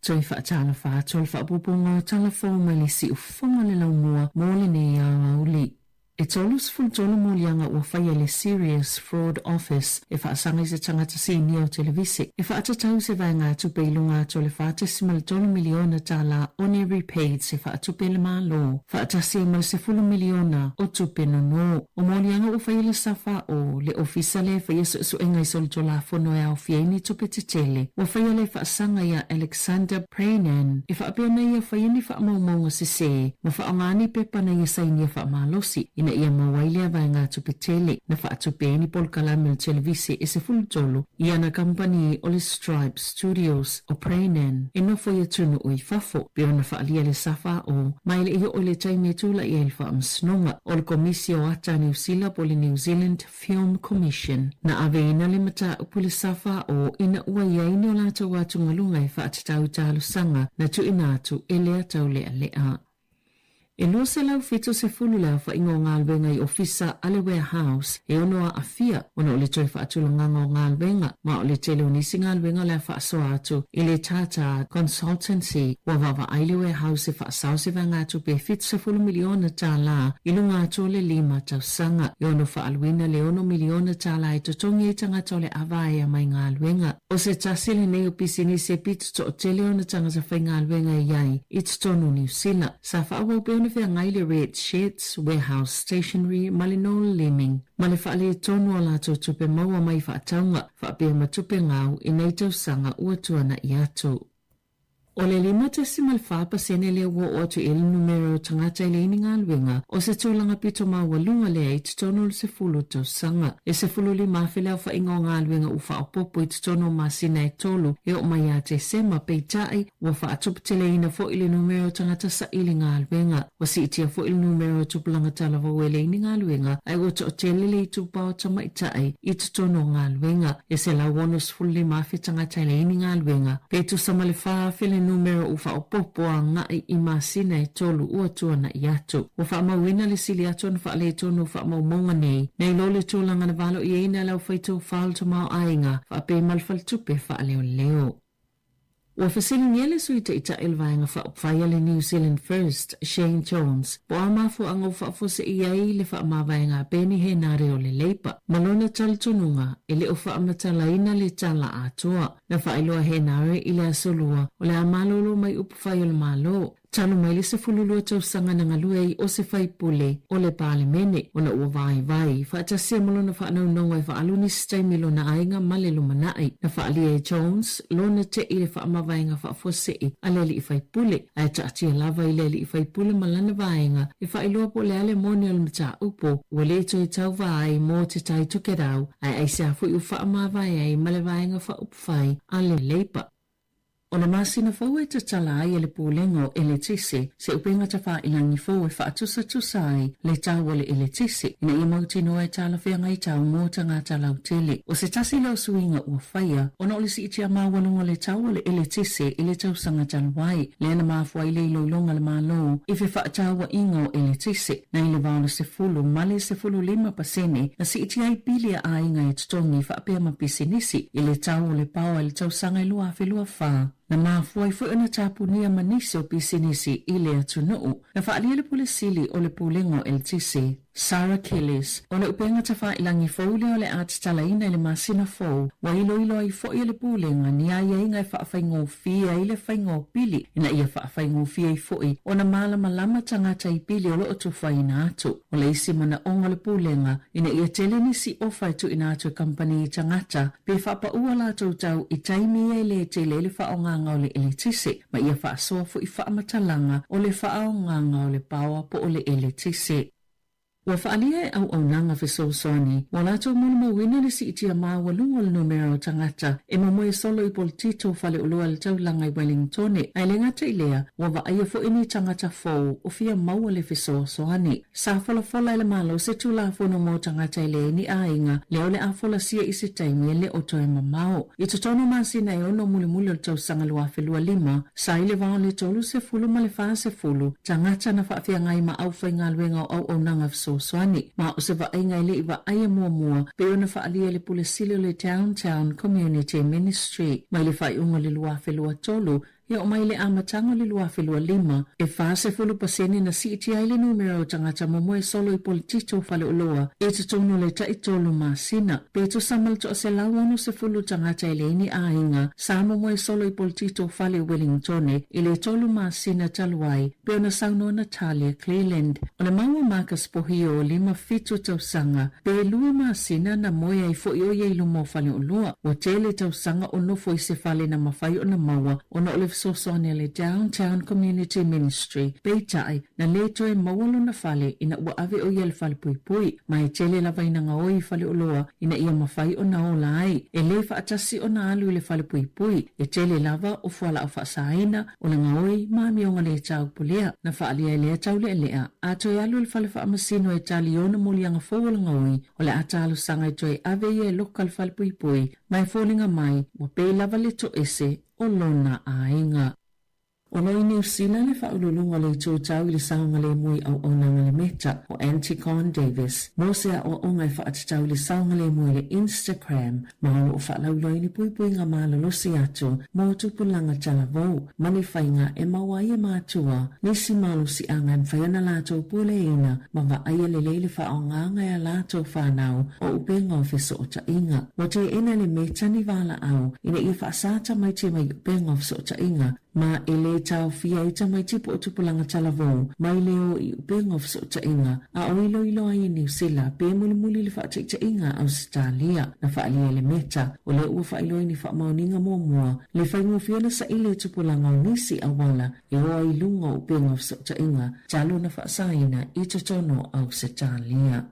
Toe faatalofa atu o le faaopoopoga o tala fou mai le siufofoga o le laumua mo lenei aoauli. E 33 moliaga ua faia e le Serious Fraud Office e faasaga i se tagata sinia o televise e faatatau se vaegatupe i luga atu o le $4.3 miliona tala o ni repaid se faatupe le Malo faatasi ai ma le $10 miliona o tupe nonō. O moliaga ua faia le SFO, le ofisa lea e faia suesuega i solitulafono e aofia ai ni tupe tetele, ua faia le faasaga iā Alexander Pranin e faapea na ia faia ni faamaumauga sesē ma faaaoga ni pepa na ia sainia faamalosi ina ia maua ai lea vaegatupe tele na faatupe ai ni polokalame o le televise e 13 i ana kamupani o le Stripe Studios. O Pranin e nofo i atunuu i fafo, pei ona faaalia le SFO, ma e le i oo i le taimi e tula'i ai le faamasinoga o le Komisi o Ata a Niu Sila po o le New Zealand Film Commission. Na aveina le mataupu i le SFO ina ua i ai ni o latou atugaluga e faatatau i talosaga na tuuina atu e lea taulealea. E 270 le aofaiga o galuega i ofisa a le Warehouse e ono aafia ona o le toe faatulagaga o galuega, ma o le tele o nisi galuega o le a faasoa atu i le Tata Consultancy. Ua vaavaai le Warehouse e faasao se vaegatupe e $70 miliona i luga atu o le lima tausaga. E ono faaaluina le $6 miliona e totogi ai tagata o le a vaea mai galuega. O se tasi lenei o pisinisi e pito toatele ona tagata faigaluega e i ai i totonu o Niu Sila. Sa faaauau pea ona feagai le Red Shirts, Warehouse Stationery ma le Noel Leeming ma le faaletonu o latou tupe maua mai faatauga faapea ma tupe gau i nei tausaga ua tuana'i atu. O le 5.4 pasene lea ua oo atu i ai le numera o tagata e leai ni galuega, o se tulaga pito maualuga lea i totonu o le 10 tausaga. E 15,000 le aofaiga o galuega ua faaopoopo i totonu o masina e tolu e oo mai ia Tesema, peitai, ua faatuputeleina foi le numera o tagata saili galuega. Ua siitia foi le numera o tupulaga talavou e leai ni galuega, ae ua toatele le itupa o tamaitai i totonu o galuega. E 165,000 tagata e leai ni galuega, pe tusa ma le 4,000 le numera ua faaopoopo agai i masina e tolu ua tuana'i atu. Ua faamauina le sili atu ona faaletonu o faamaumauga nei, nai lo le tulaga na valoiaina e le aufaitāufa o le tamaoaiga faapea ma le faletupe faaleoleo. Ua fesiligia le Sui Taitai o le Vaega Faaupufai a le New Zealand First, Shane Jones, po o a mafuaaga ua faafuase'i ai le faamavaega a Peeni Henare o le Leipa, ma lona talitonuga e le o faamatalaina le tala atoa. Na faailoa Henare i le Aso Lua o le a malolo mai upufai o le Malo, Talu mai le 12 tausaga na galue ai o se faipule o le Palemene, ona ua vaivai faatasi ai ma lona faanaunaua e faaalu nisi taimi i lona aiga ma le lumanai. Na faaalia e Jones lona te'i i le faamavaega faafuasei a le alii faipule, ae taatia lava i le alii faipule ma lana vaega e faailoa po o le a le moni o le mataupu ua le toe tauva ai mo Te Tai Tokerau, ae aisea foi ua faamavae ai ma le vaega faaupufai a le Labour. O le masina fou e tatala ai e le Pulega o Eletise se upega tafailangi fou e faatusatusa ai le tau o le eletise ina ia mautinoa e talafeagai tau mo tagata lautele. O se tasi lea o suiga ua faia ona o le siitia maualuga o le tau o le eletise i le tausaga talu ai, lea na mafua ai le iloiloga a le Malo i fefaatauaiga o eletise nai le 80 ma le 15% na siitia ai pili a aiga e totogi faapea ma pisinisi i le tau o le paoa i le tausaga e 2024. Na mafua ai foi ona tapunia ma nisi o pisinisi i le atunuu. Na faaalia le Pule Sili o le Pulega o LTC, Sarah Kellis, o le upega tafailangi fou lea o le a tatalaina i le masina fou, ua iloilo ai foi e le Pulega ni aiaiga e faafaigofie ai le faiga o pili ina ia faafaigofie ai foi ona malamalama tagata i pili o lo o tufaina atu. O le isi manaoga o le Pulega, ina ia tele nisi ofa e tuuina atu e kamupani i tagata pe faapaua latou tau i taimi ia e le tele ai le faaaogaga o le eletise, ma ia faasoa foi faamatalaga o le faaaogaga o le paoa po o le eletise. Ua faaalia e auaunaga fesoasoani ua latou molimauina le siitia maualuga o le numera o tagata e momoe solo i polotito faleoloa i le taulaga i Wellingtone, ae le gata i lea, ua vaaia foi ni tagata fou o fia maua le fesoasoani. Sa folafola e le Malo se Tulafono mo tagata e leai ni aiga, lea o le a folasia i se taimi e le o toe mamao. I totonu o masina e ono mulimuli o le tausaga 2025, sa i le va o le 30 ma le 40 tagata na faafeagai ma aufaigaluega o auaunaga fesoasoani, ma o se vaaiga e le i vaaia muamua pei ona faaalia e le Pule Sili o le Downtown Community Ministry mai le faaiuga o le 2023. E oo mai le amataga o le 2025, e 40% na siitia ai le numera o tagata momoe solo i poletito o faleoloa i totonu o le tai-tolu masina. Pe tusa ma le 160 tagata e leai ni aiga sa momoe solo i poletito o fale o Wellingtone i le tolu masina talu ai, pei ona saunoa Natalia Cleland. O le mau a Marcus Pohio, 57 tausaga, Pe lua masina na moe ai foʻi ʻo ia i luma o faleoloa. Ua tele tausaga o nofo i se fale na mafai ona maua ona o le fesoasoani a le Downtown Community Ministry. Peitai, na lē toe maua lona fale ina ua ave ʻo ia i le falepuipui, ma e tele lava ina gaoi i faleoloa ina ia mafai ona ola ai. E lē faatasi ona alu i le falepuipui, e tele lava o fualaau faasaina, O le gaoi ma amioga lē taupulea na faaalia ai lea taulealea, a toe alu i le fale faamasino e tali i ona moliaga fou o le gaoi, o le a talosaga e toe ave ia e loka le falepuipui, ma e foliga mai ua pei lava le toese o lona aiga. O lo i Niu Sila le faauluuluga o le itu tau i le saogalemu i auaunaga le Meta o Antigone Davis mo se aoaoga e faatatau i le saogalemu i le Instagram ma o lo o faalauiloa ai ni puipuiga malolosi atu mo tupulaga talavou ma ni faiga e maua ai e matua nisi malosiaga e mafai ona latou puleaina ma vaaia lelei le faaaogaga e a latou fanau o upega o fesootaiga. Ua teena e le Meta ni valaau ina ia faasā tamaiti mai upega o fesootaiga ma e lē taofia ai tamaiti po o tupulaga talavou mai le o i upega o fesootaiga a o iloilo ai e Niu Sila pe mulimuli le faataitaiga a Ausetalia. Na faaalia e le Meta, o lea ua faailoa i ni faamaoniga muamua le faigofie ona saili e tupulaga o nisi auala e o ai i luga o upega o fesootaiga talu ona faasaina i totonu o Ausetalia.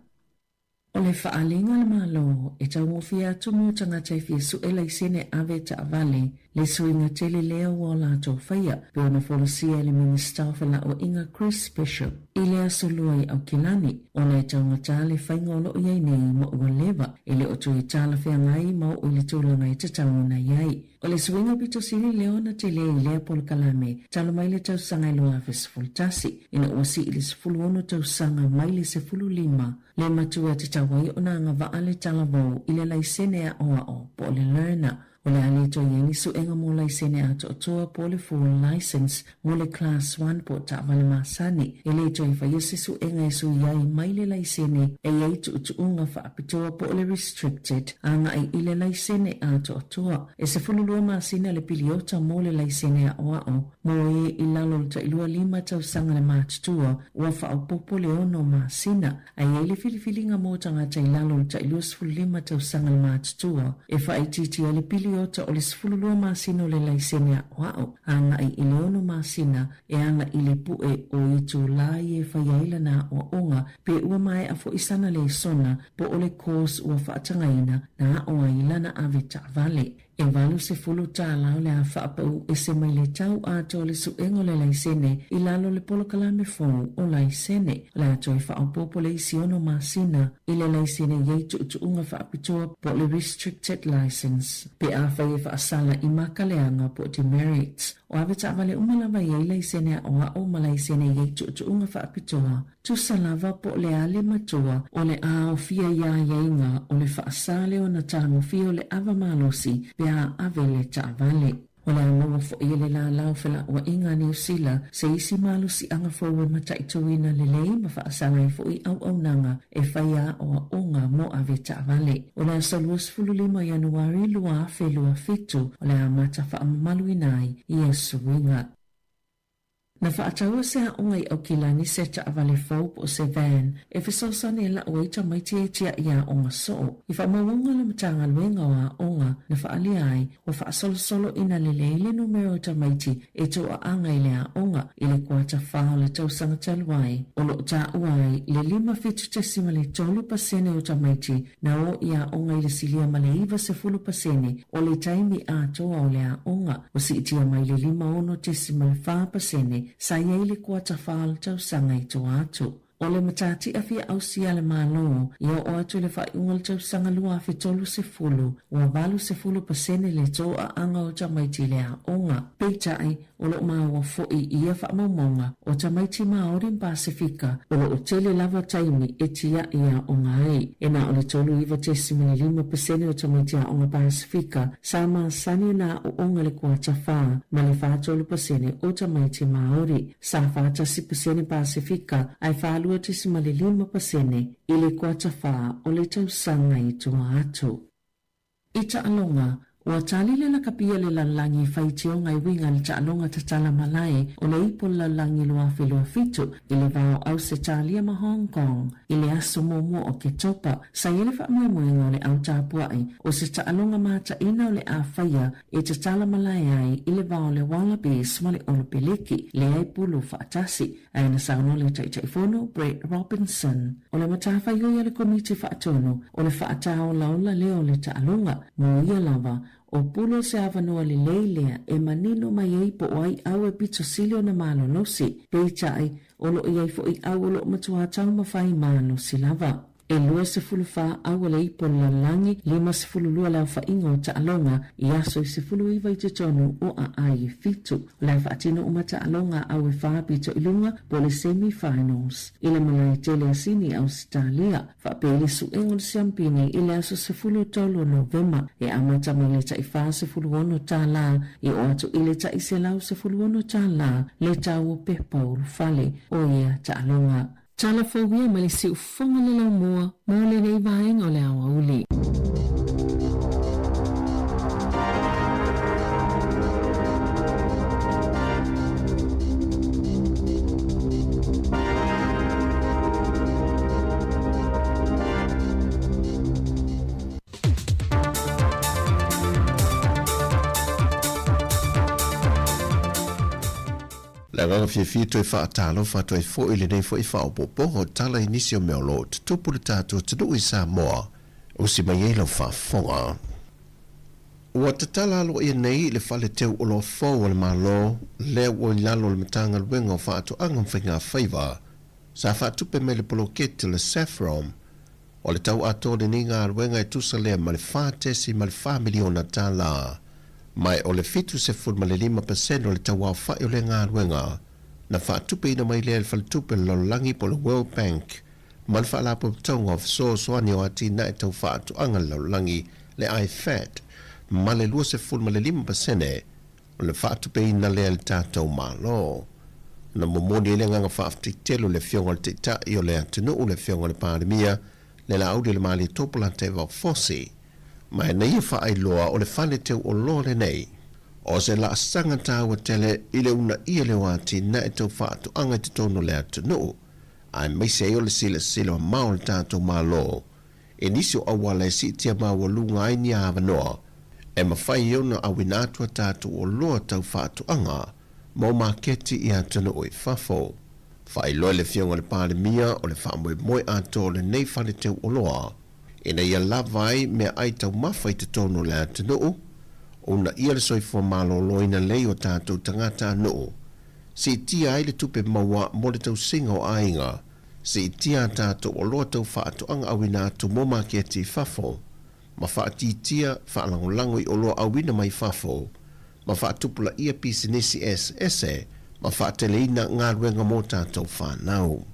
O le faaaliga a le Malo e taugofie atu mo tagata e fia sue laisene ave taavale, le suiga tele lea ua o latou faia, pei ona folasia e le Minisita o Felauaiga Chris Bishop i le Aso Lua i Aukilani, ona e taugata le faiga o lo o i ai nei ma ua leva e le o toe talafeagai ma oo i le tulaga e tatau ona i ai. O le suiga pito sili lea ona tele i lea polokalame talu mai le tausaga e 2011, ina ua sii le 16 tausaga mai le 15 Le matua e tatau ai ona agavaa le talavou i le laisene aoao po o le learner. O le a le toe i ai ni suega mo laisene atoatoa po o le full licence mo le Class 1 po o taavale masani. E le toe faia se suega e sui ai mai le laisene e i ai tuutuuga faapitoa po o le restricted agai i le laisene atoatoa. E 12 masina le piliota mo le laisene aoao mo e i lalo o le tailua lima tausaga le matutua Ua faaopoopo le ono masina, a i ai le filifiliga mo tagata i lalo o le tai 25 tausaga le matutua, e faaitiitia ai le piliota o le 12 masina o le laisene aoao, agai i le ono masina e ala i le pue o itulā ia e fai ai lana aoaoga pe ua maea foi sana lesona po o le course ua faatagaina na ao ai lana ave taavale. E 80 tālā o le a faapau ese mai le tau atoa o le suega o le laisene i lalo o le polokalame fou o laisene. O le a toe faaopoopo le isi ono masina i le laisene i ai tuutuuga faapitoa po o le restricted licence pe afai e faasala i makaleaga po o demerits. O ave taavale uma lava i ai laisene aoao ma laisene i ai tuutuuga faapitoa Tusa lava po o le a le matua o le a aofia i aiaiga o le faasā lea ona tagofia o le ava malosi pe a ave le taavale. O le a maua foi e le lala o felauaiga a Niu Sila se isi malosiaga fou e mataituina lelei ma faasala ai foi auaunaga e fai aoaoga mo ave taavale. O le aso 25 o Ianuari 2027 o le a amata faamamaluina ai ia suiga. Na faataua se aoga i Aukilani se taavale fou po o se van e fesoasoani e lau ai tamaiti e tiaʻi aoga soo. I faamaumauga a le Matagaluega o Aoga na faaalia ai, ua faasolosolo ina lelei le numera o tamaiti e toaaga i le aoga i le kuata fa o le tausaga talu ai. O lo o taua ai le 57.3 pasene o tamaiti Na o i aoga i le silia ma le 90% o le taimi atoa o le aoga, ua siitia mai le 56.4% sa i ai le kuata fa o le tausaga i tua atu. O le matatia fia ausia a le Malo i oo atu i le faaiuga o le tausaga 2030, ua 80% le toaaga o tamaiti i le aoga. Peitai, O lo o maua foi i ia faamaumauga o tamaiti Māori ma Pasefika o lo o tele lava taimi e tiaʻi aoga ai. E na o le 39.5 pasene o tamaiti aoga Pasefika sa masani ona aoaoga i le kuata 4 ma le 43 pasene o tamaiti Māori. Sa 41 pasene Pasefika ae 42.5 pasene i le kuata 4 o le tausaga i tua atu. I taaloga, ua tali le lakapi a le lalolagi i faitioga e uiga i le taaloga tatala malae o le Ipu o le Lalolagi 2027 i le va o Ausetalia ma Hong Kong i le aso muamua o Oketopa. Sa i ai le faamoemoega o le au tapuai o se taaloga mataina o le a faia e tatala malae ai i le va o le Wallabies ma le Olopeleki lea e pulu faatasi. Ae na saunoa le Taitaifono, Brett Robinson, o le matafaioi a le Komiti Faatonu o le faataolaola lea o le taaloga, mo ia lava, o pulu o se avanoa lelei lea e manino mai ai po o ai au e pito sili ona malolosi, peitai, o lo o i ai foi au o lo o matua taumafai malosi lava. E 24 au a le ipu o le lalolagi, 52 le aofaiga o taaloga i aso e 19 i totonu o aai e fitu. O le a faatino uma taaloga a au e fa pito i luga po o le semi finals i le malae tele a Sini i Ausetalia, faapea i le suega o le siampini i le aso 13 o Novema e amata mai le tai $46 e oo atu i le tai $116 le tau o pepa ulufale o ia taaloga. Tala fou ia mai le siufofoga le laumua mo lenei vaega o le aoauli. Le agaga fiafia toe faatalofa atu ai foi i lenei foi faaopoopoga o tala i nisi o mea o lo o tutupu i le tatou atunuu i Samoa, usi mai ai lau faafofoga. Ua tatala aloaia nei le fale teu oloa fou a le Malo lea ua i lalo o le Matagaluega o Faatoaga ma Faigafaiva sa faatupe mai le poloketi o le SAFPROM. O le tau atoa o lenei galuega e tusa lea ma le $4.4 miliona tala, ma o le 75 pasene o le tauaofai o lea galuega na faatupeina mai lea e le Faletupe o le Lalolagi po o le World Bank ma le Faalapotopotoga o Fesoasoani o Atinae Tau Faatoaga a le Lalolagi, le IFAD, ma le 25 pasene o le faatupeina lea e le tatou Malo. Na momoli ai le agaga faafetai tele o le Afioga i le Taitai o le atunuu, le Afioga i le Palemia, le Laauli o le Malietoa Polataivao Fosi, ma ina ia faailoa o le fale teu oloa lenei, o se laasaga taua tele i le uunaia lea o atinae tau faatoaga i totonu o le atunuu, aemaise ai o le silasila mamao o le tatou Malo i nisi o auala e siitia maualuga ai ni avanoa e mafai ai ona auina atu a tatou oloa tau faatoaga mo maketi i atunuu i fafo. Faailoa i le Afioga i le Palemia o le faamoemoe atoa o lenei fale teu oloa ina ia lava ai meaai taumafa i totonu o le atunuu, uunaia le soifua maloloina lelei o tatou tagatanuu, siitia ai le tupe maua mo le tausiga o aiga, Siitia a tatou oloa tau faatoaga auina atu mo maketi i fafo, ma faatiitia faalagolago i oloa auina mai fafo, ma faatupulaia pisinisi eseese ma faateleina galuega mo tatou fanau.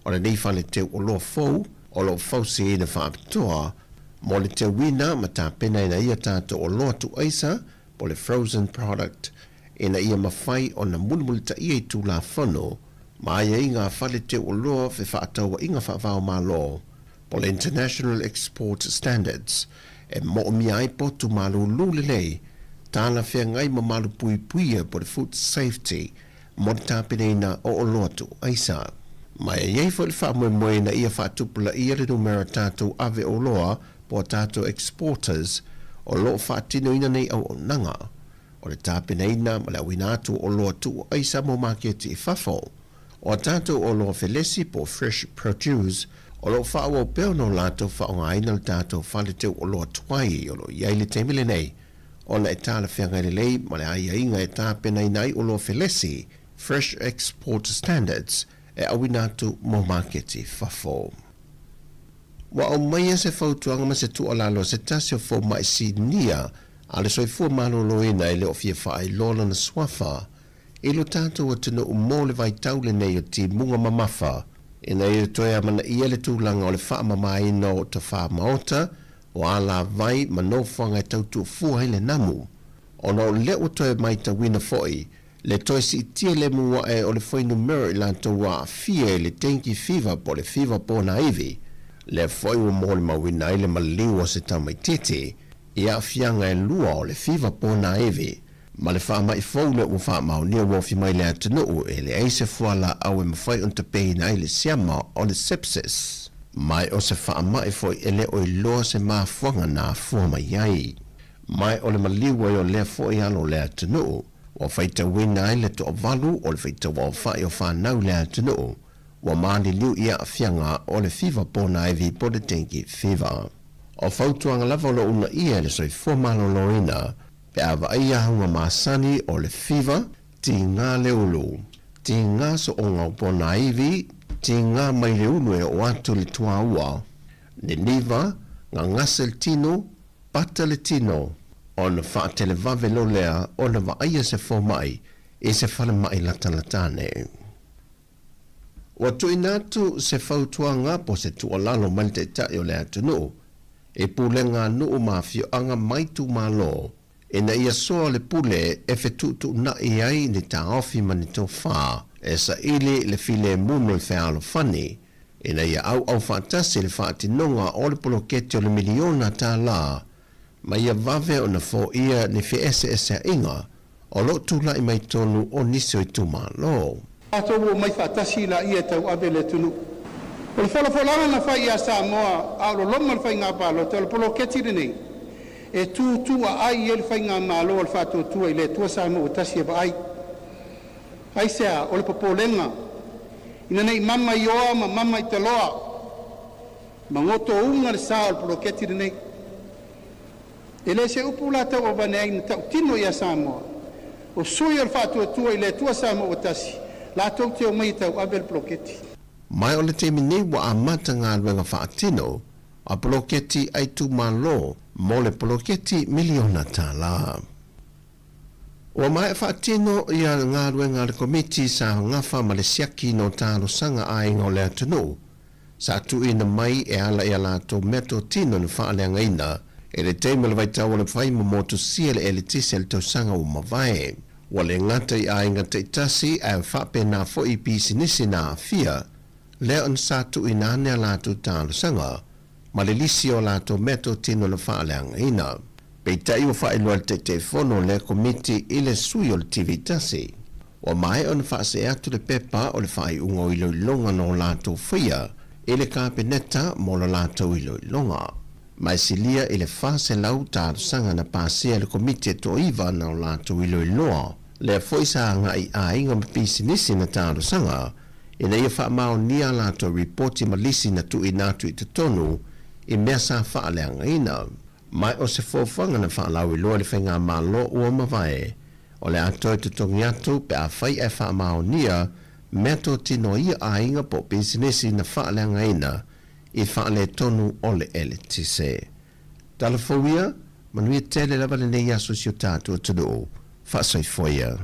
O lenei fale teu oloa fou o lo o fausiaina faapitoa mo le teuina ma tapenaina ai a tatou oloa tuuaisa po le frozen product ina ia mafai ona mulimulitaia i Tulafono ma aiaiga a fale teuoloa fefaatauaiga faava-o-Malo po le International Export Standards e moomia ai potu malūlū lelei, talafeagai ma malupuipuia po le Food Safety mo le tapenaina o oloa tuuaisa. Ma e i ai foi le faamoemoe ina ia faatupulaia le numera tatou ave oloa po o tatou exporters o lo o faatinoina nei auaunaga. O le tapenaina ma le auina atu o oloa tuu aisa mo maketi i fafo. O a tatou oloa felesi po o fresh produce o lo o faaauau pea ona o latou faaaogaina le tatou fale teu oloa tuai o lo o i ai le taimi lenei ona e talafeagai lelei ma le aiaiga e tapenaina ai oloa felesi, fresh export standards, e auina atu mo maketi i fafo. Ua aumaia se fautuaga ma se tuualalo a se tasi o fomai sinia a le soifua maloloina e le o fia faailoa lona suafa. i lo tatou atunuu mo le vaitau lenei o timuga mamafa, ina ia toe amanaia le tulaga o le faamamaina o tafā maota, o alavai ma nofoaga e tau tuufua ai le namu, ona o lea ua toe matauina foi le toe siitia lemu ae o le fuainumera i latou ua aafia i le dengue fever po o le fiva ponaivi, lea foi ua molimauina ai le maliu o se tamaitiiti i aafiaga e lua o le fiva ponaivi ma le faamai fou lea ua faamaonia ua ofi mai le atunuu e leai se fualaau e mafai ona tapeina ai le siama o le sepsis. Ma o se faamai foi e le o iloa se mafuaga na afua mai ai. Ma o le maliu ai o lea foi alo o le atunuu ua faitauina ai le toavalu o le faitauaofai o fanau i le atunuu ua maliliu i aafiaga o le fiva ponaivi po o le dengue fever. O fautuaga lava o lo o uunaia e le Soifua Maloloina pe a vaaia auga masani o le fiva, tiga le ulu, tiga sooga o ponaivi, tiga mai le ulu e oo atu i le tuaua, niniva, gagase le tino, pata le tino, ona faatelevave loa lea ona vaaia se fomai i se falemai latalata ane. Ua tuuina atu se fautuaga po o se tuualalo mai le Taitai o le atunuu i pulega a nuu ma afioaga ma itumalo ina ia soa le pule e fetuutuunai ai ni taofi ma ni tofā e saili le filemu ma le fealofani ina ia auau faatasi le faatinoga o le poloketi o le miliona tālā ma ia vave ona foia ni feeseeseaiga o lo o tulai mai totonu o nisi o itumalo. Tatou omai faatasi laia e tauave le atunuu. O le folafolaga na fai ia Samoa a o loloma le faiga palota, o le poloketi lenei e tutuaai ai le faigamalo a le Faatuatua i le Atua Samoa ua Tasi e vaai. Aisea? O le popolega ina nei mama i oa ma mama i taloa ma gotouga le sa o le poloketi lenei. E le se upu la tauavaneai na tautino ia Samoa, o sui o le Faatuatua i le Atua Samoa ua Tasi, latou te omai e tauave le poloketi. Mai o le taimi nei ua amata galuega faatino a poloketi a itumalo mo le poloketi miliona tālā. Ua maea faatino ia galuega a le Komiti sa gafa ma le siaki no talosaga aiga o le atunuu sa tuuina mai e ala i a latou meatotino na faaleagaina i le taimi o le vaitau o le fai ma motusia le eletise i le tausaga ua mavae. Ua le gata i aiga taitasi ae faapena foi i pisinisi na aafia lea ona sa tuuina ane a latou talosaga ma le lisi o a latou meatotino na faaleagaina. Peitai ua faailoa e le Taitaifono o lea Komiti i le sui o le TV1, ua maea ona faasee atu le pepa o le faaiuga o iloiloga no latou faia i le Kapeneta mo la latou iloiloga. Ma e silia i le 400 talosaga na pasia e le Komiti e toaiva na o latou iloiloa, lea foi sa agai i aiga ma pisinisi na talosaga ina ia faamaonia a latou ripoti ma lisi na tuuina atu i totonu i mea sa faaleagaina. Ma o se fuafuaga na faalauiloa e le Faigamalo ua mavae, o le a toe totogi atu pe afai ae faamaonia meatotino a ia aiga po o pisinisi na faaleagaina i faaletonu o le eletise. Tala fou ia, manuia tele lava lenei aso i si o tatou atunuu. Faasoifua ia.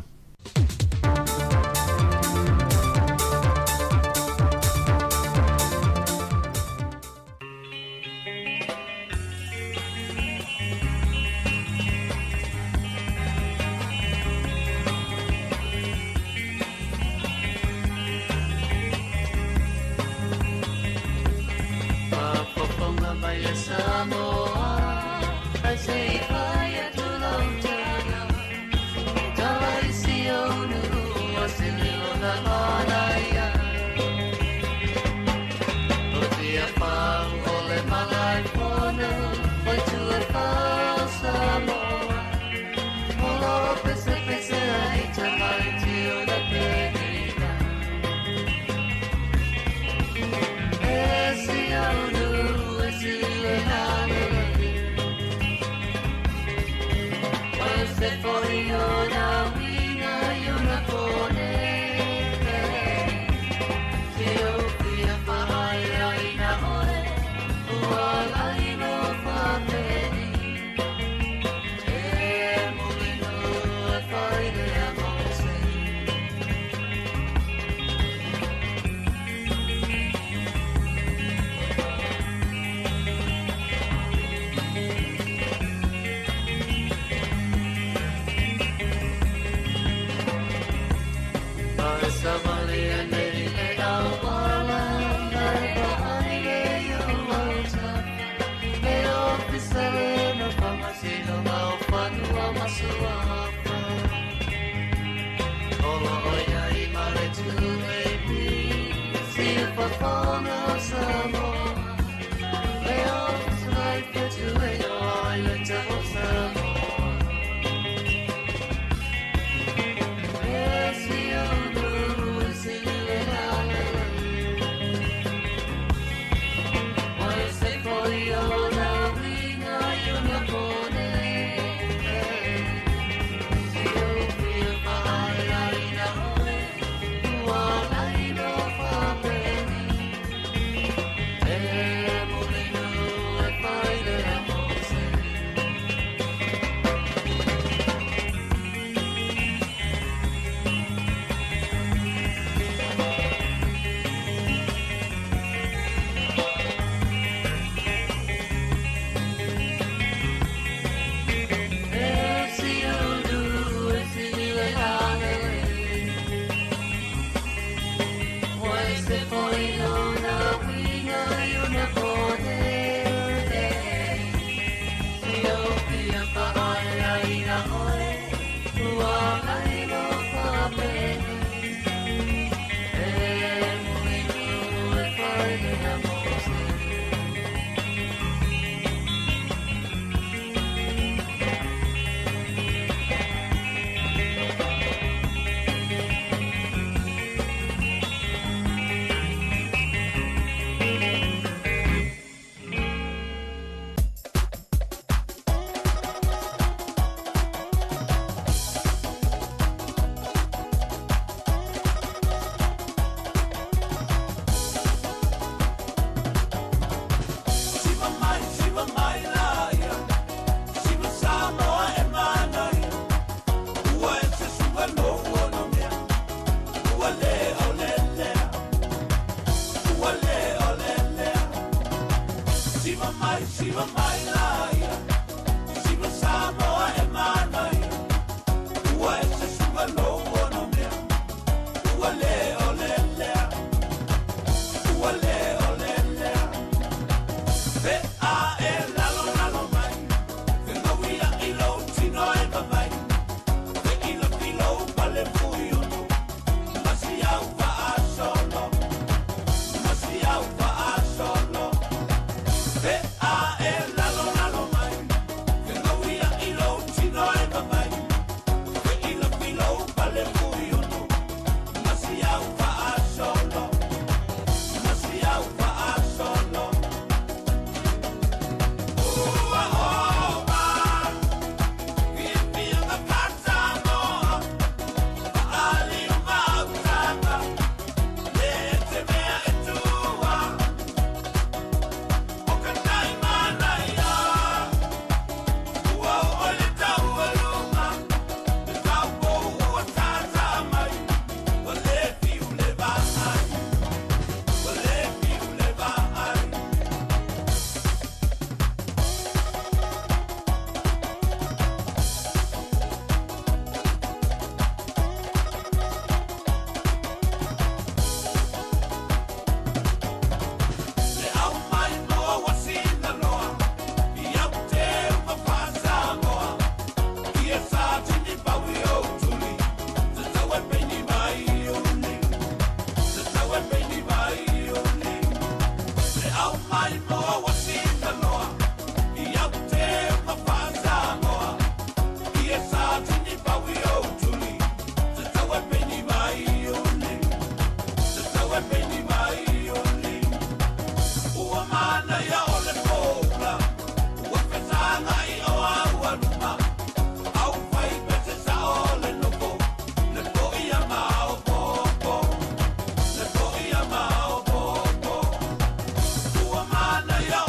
Ua mana ia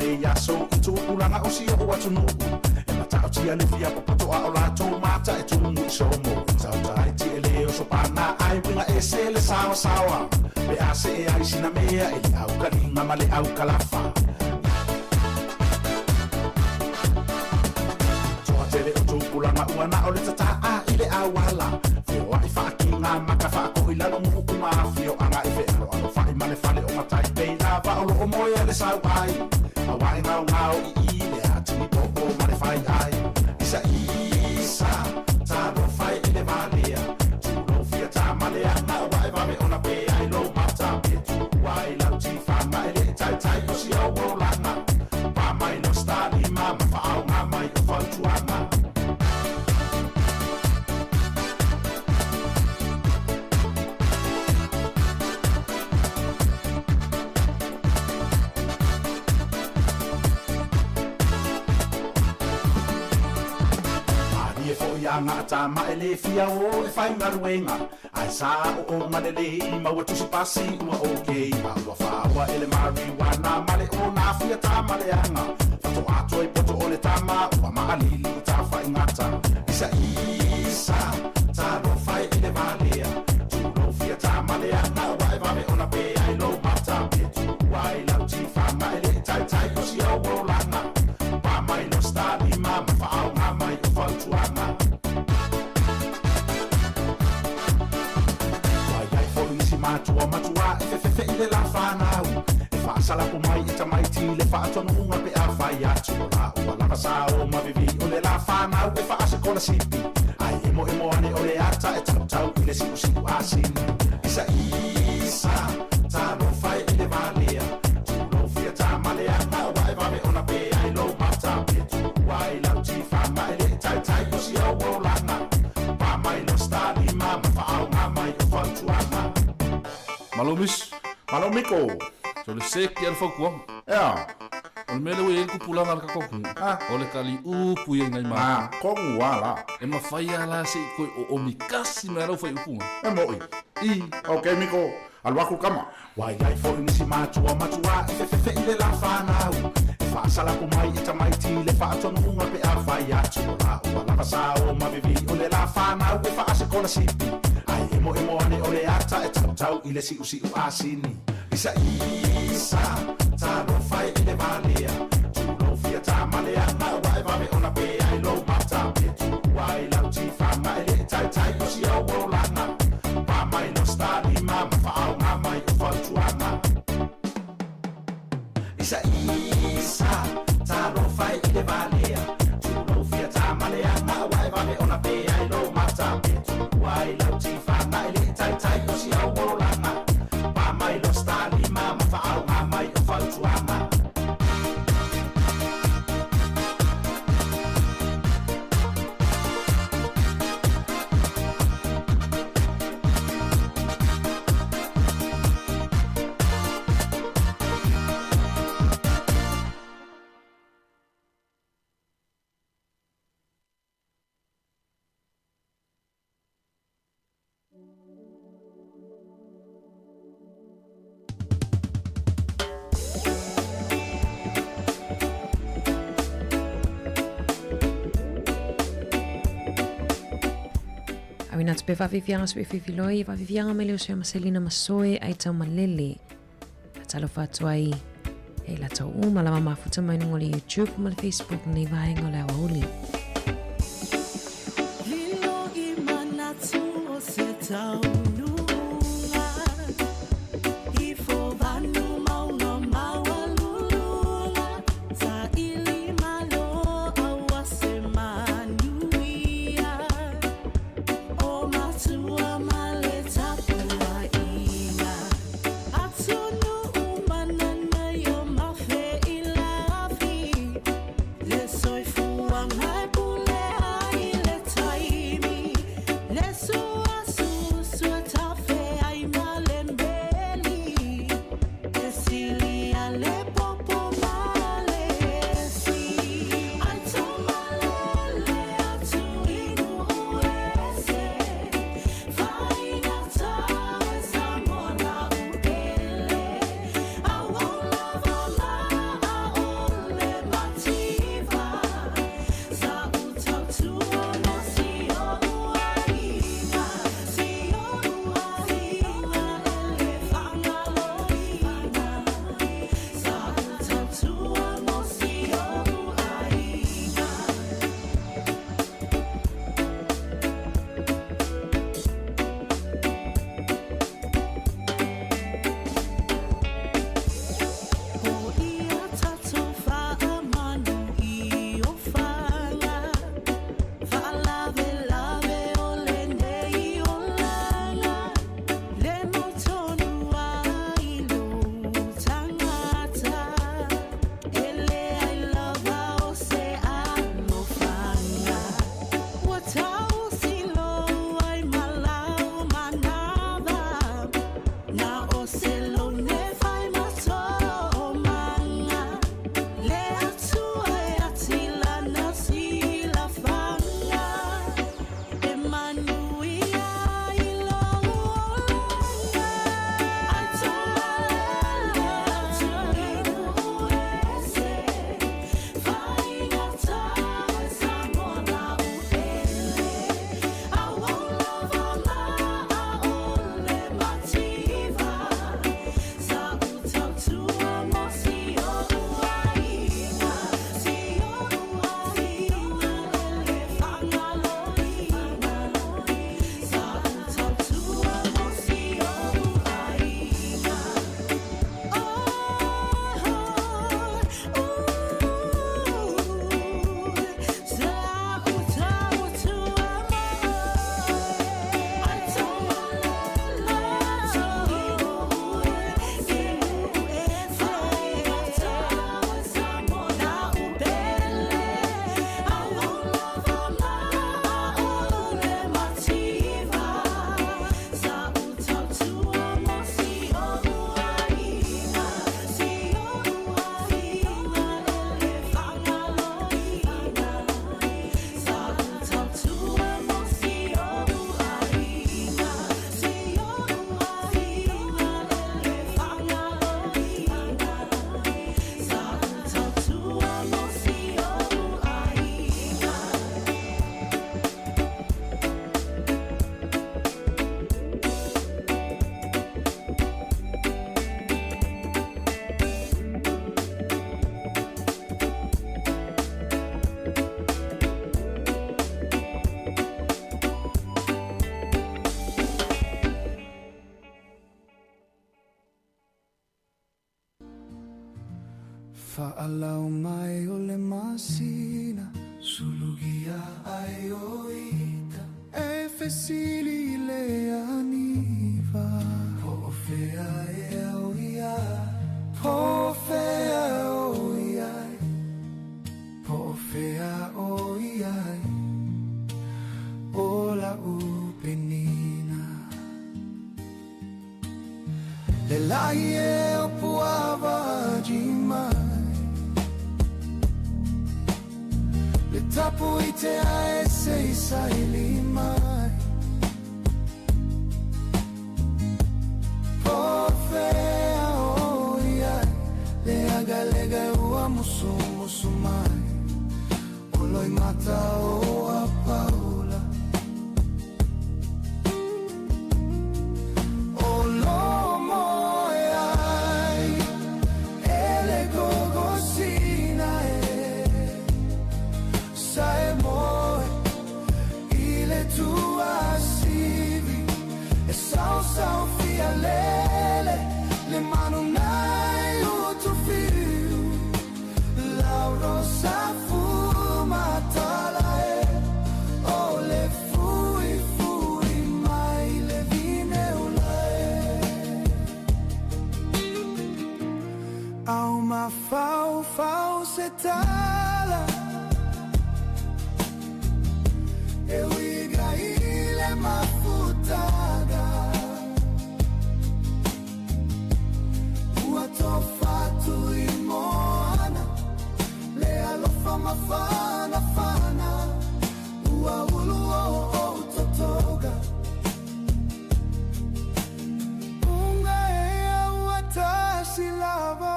lenei aso i tupulaga o si oʻu atunuʻu e matautia le fia popoto a o latou mata e tumu i somo tautaai tiʻele o sopana ai uiga ese le saoasaoa pe a see ai sina mea e le aukaliga ma le aukalafa toatele o tupulaga ua na o le tataʻa i le auala feoaʻi faakiga maka faakoʻi lalo muʻu ma afioaga e fealoalofaʻi ma le fale o matai pei lava o loo moea le sauai auae gaogao ii le atini popo ma le fai ai isa isa talofa e i le valea tulofia tamaleaga auae vave ona pe ai lou mata pe tuua ai lau tifaga e leʻi taitai o si au olaga pa mai lo stalima ma faaaoga mai o fautuaga. Malie foʻi aga ma e le fia o e fai galuega ae sa ooga lelei ma ua tusi pasi ua okei ma ua faoa e le mariuana ma le onafia tamaleaga fatoatoa i poto o le tama ua maalili i tafaigata isa isa talofa e i le valea tulofia tamaleaga ua e vave ona pe ai lou mata pe tuua ai lau tifaga e leʻi taitai o si au olaga pa mai lo stalima ma faaaoga mai o fautuaga. Ai foʻi isi matua matua e fefefeʻi le lafanau e faasalapo mai e tamaiti le faatonuʻuga pe afai atu o laʻua lava sao ma vivi o le lafanau e faasekolasipi ai emoemo ane o le ata e tautau i le siʻusiʻu asini isa isa talofa e i le valea tulofia tamaleaga ua e vave ona pe ai lou mata pe tuua ai lau tifaga e leʻi taitai o si au olaga pa mai lo stalima ma faaaoga mai o fautuaga. Malo mis. Malo Miko. So le seki ale fautuaga. Ea. O le mea lea ua i ai le tupulaga a le tatou atunuu, o le taliupu ia i nai matua. Kogu a la. E mafai lava la se i toe oomi kasi mai a lau faaiupuga. E moʻi. I. Ok Miko, alu atu kama. Ua iai foʻi nisi matua matua e fefefeʻi le lafanau e faasalapo mai e tamaiti le faatonuʻuga pe afai atu o laʻua lava sao ma vivi o le lafanau e faasekolasipi ai emoemo ane o le ata e tautau i le siʻusiʻu asini isa isa talofa e i le valea tulofia tamaleaga ua e vave ona pe ai lou mata pe tuua ai lau tifaga e leʻi taitai o si au olaga pa mai lo stalima ma faaaoga mai o fautuaga isa isa talofa e i le valea tulofia tamaleaga ua e vave ona pe ai lou mata pe tuua ai lau tifaga e leʻi taitai o si au olaga pa mai lo stalima ma faaaoga mai o fautuaga. Auina atu pe faafiafiaga sui fifiloi, faafiafiaga mai le uso ia Maselina Masoe ai taumalele. Faatalofa atu ai e latou uma lava mafuta mai luga o le YouTube ma le Facebook nei vaega o le aoauli. Lilo i manatu o se taunuuga I fovanu mauga maualuluga Saili malo aua se manuia O matua ma le tapuaiga Atunuu manana i o mafe i lafi Le soifuaga e Fa'alau mai o le masina Sulugia ai o ita E fesili i le aniva Po o fea e au i ai Po o fea o i ai Po o fea o i ai O la upenina Le lahi e o puava mai Le tapu i te ae se i saili mai Po fea o i ai Le agalega e ua musu musu mai O loi mata o a paula O lo moe ai E le gogosina e Sa e moe I le tua sivi E sau sau fia lele Le manu nai utu fiu Lau rosa fuma tala e O le fui fui mai le vine ula e Au ma fau fau se tala E uiga ile mafutaga Ua tofatu i moana Le alofa mafana fana Ua ulu o o totoga Unga e au atasi lava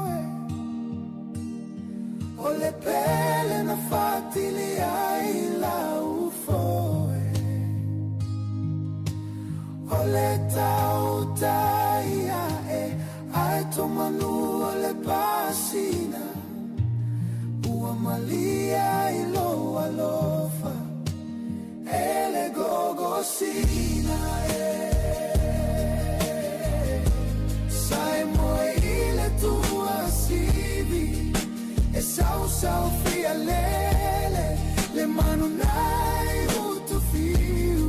oe O le pele na fatili ai la ufoe O le tautai ae ai to manu o le pasina Ua malia i lo alofa E le gogosina e Sa e moe i le tua sivi E sau sau fia lele Le manu nai utu fiu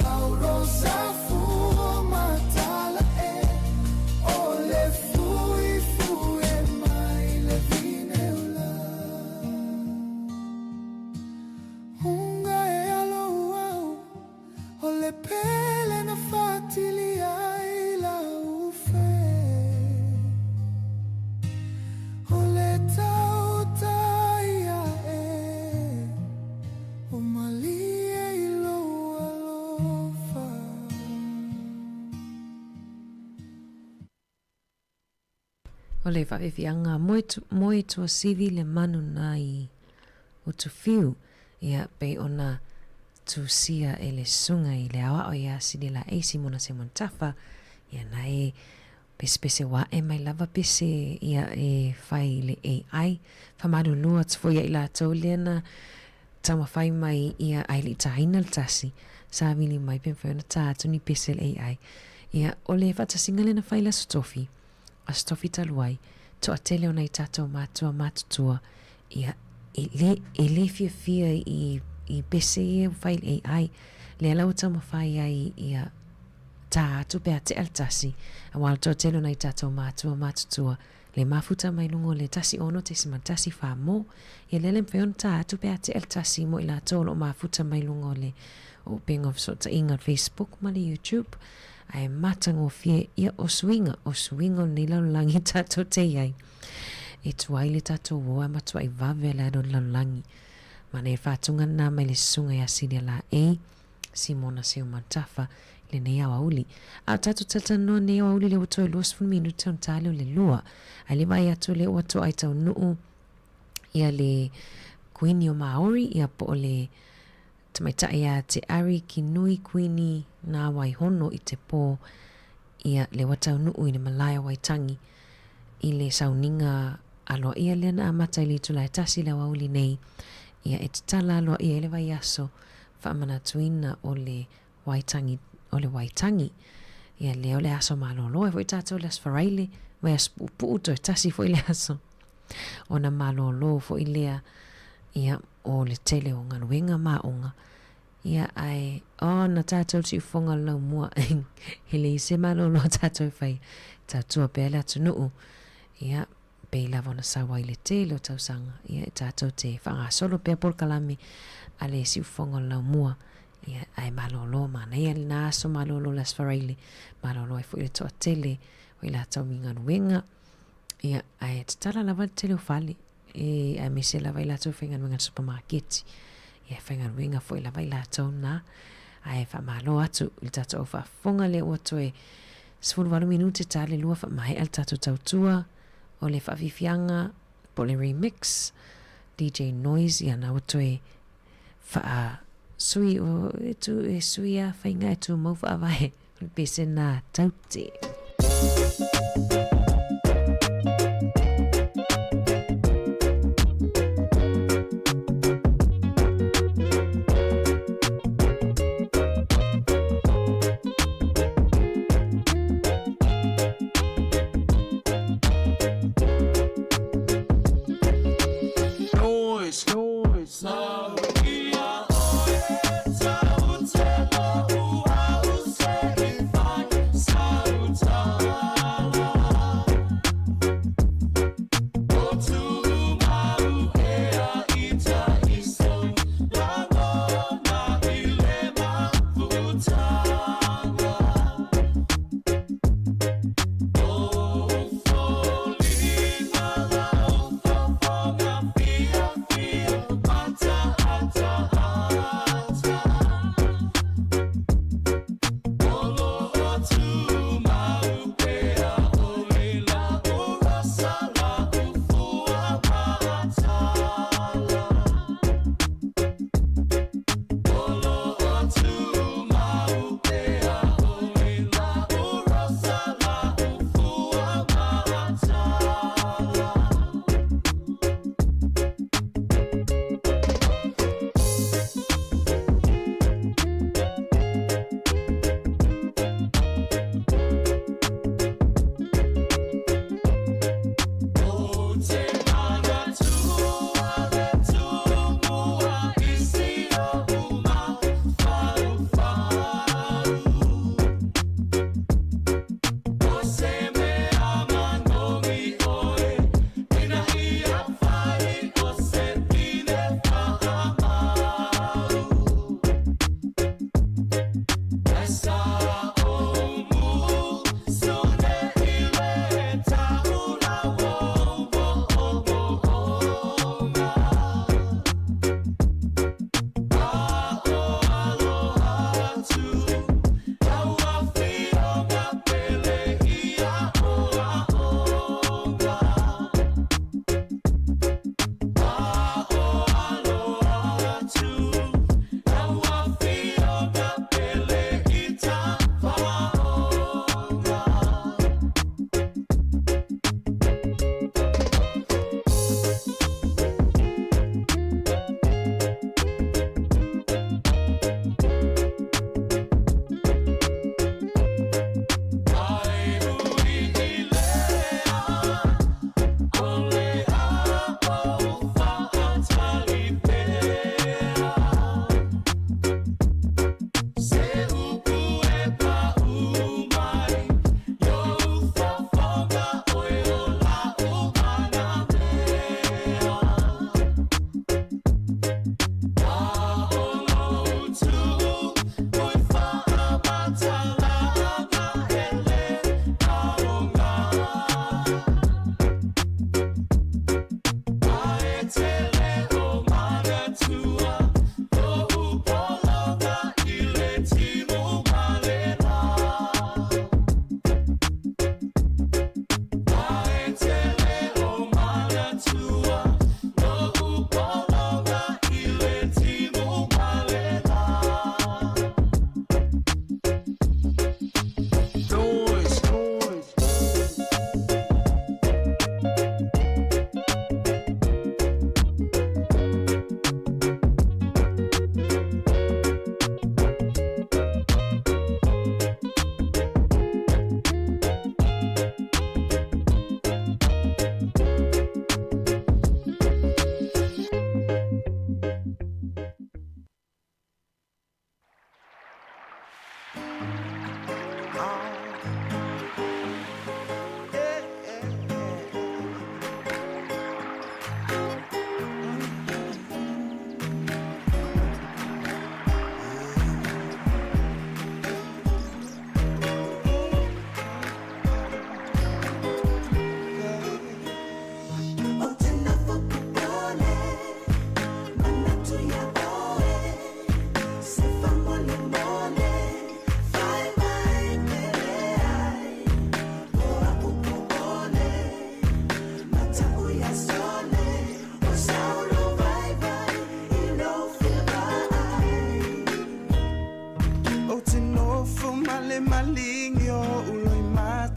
Lau rosa fuma tala e O le fui fui e mai le vine ula Unga e alo au O O le faafiafiaga moe tuasivi le manu nai Utufiu, ia, pei ona tusia e le susuga i le aoao ia Sililaei Simona Simon Tafa, ia na e pesepese ua ae mai lava pese ia e fai i le AI. Faamalulu atu foi ia i latou lea na taumafai mai ia ae le i taina le tasi, sa vili mai pe mafai ona ta atu ni pese a le AI. Ia, o le faatasiga lea na fai i le Aso Tofi, Aso Tofi talu ai, toatele o nai tatou matua matutua, ia, e le, e le fiafia i, i pese ia ua fai i le AI. Lea la ua taumafai ai ia tā atu pe a tea le tasi, aua o le toatele o nai tatou matua matutua, le mafuta mai luga o le 16.14 mo, ia lea le mafai ona tā atu pe a tea le tasi mo i latou o lo o mafuta mai luga o le upega o fesootaiga o le Facebook ma le YouTube, ae matagofie, ia o suiga, o suiga o lenei lalolagi tatou te i ai. E tuai le tatou o a matuai vave le alu o le lalolagi. Manaia le faatuga lena mai le susuga ia Celia Laei, Simona Seumanutafa i lenei aoauli. A o tatou talatalanoa nei aoauli lea ua toe 20 minute ona ta lea o le lua. Ae le vaai atu lea ua toai taunuu ia le Kuini o Māori ia po o le Tamaitai a Te Arikinui Kuini Ngā Waihono i te pō ia lea ua taunuu i le malae o Waitangi i le sauniga aloaia lea na amata i le itula e tasi i le aoauli nei ia e tatala aloaia ai le vaiaso faamanatuina o le Waitangi o le Waitangi ia lea o le aso malolo ai foi tatou i le aso Faraile vaiaso puupuu toe tasi foi le aso ona malolo foi lea ia o le tele o galuega ma aoga ia ae oh na tatou siufofoga o le laumua e leai se malolo a tatou e fai tautua pea le atunuu ia pei lava ona sau ai le tele o tausaga ia e tatou te faagasolo pea polokalame a le siufofoga o le laumua ia ae malolo manaia lena aso malolo le aso Faraile malolo ai foi le toatele o i latou i galuega ia ae tatala lava le tele o fale e aemaise lava i latou e faigaluega i le supamaketi. Ia e faigaluega foi lava i latou na. Ae faamalo atu i le tatou au faafofoga lea ua toe 18 minute ta le lua faamaea le tatou tautua o le faafiafiaga po o le remix DJ Noise ia na ua toe faa sui o e tu e sui a whainga e tūmau whaavae o le pese nā taute. Noise, noise.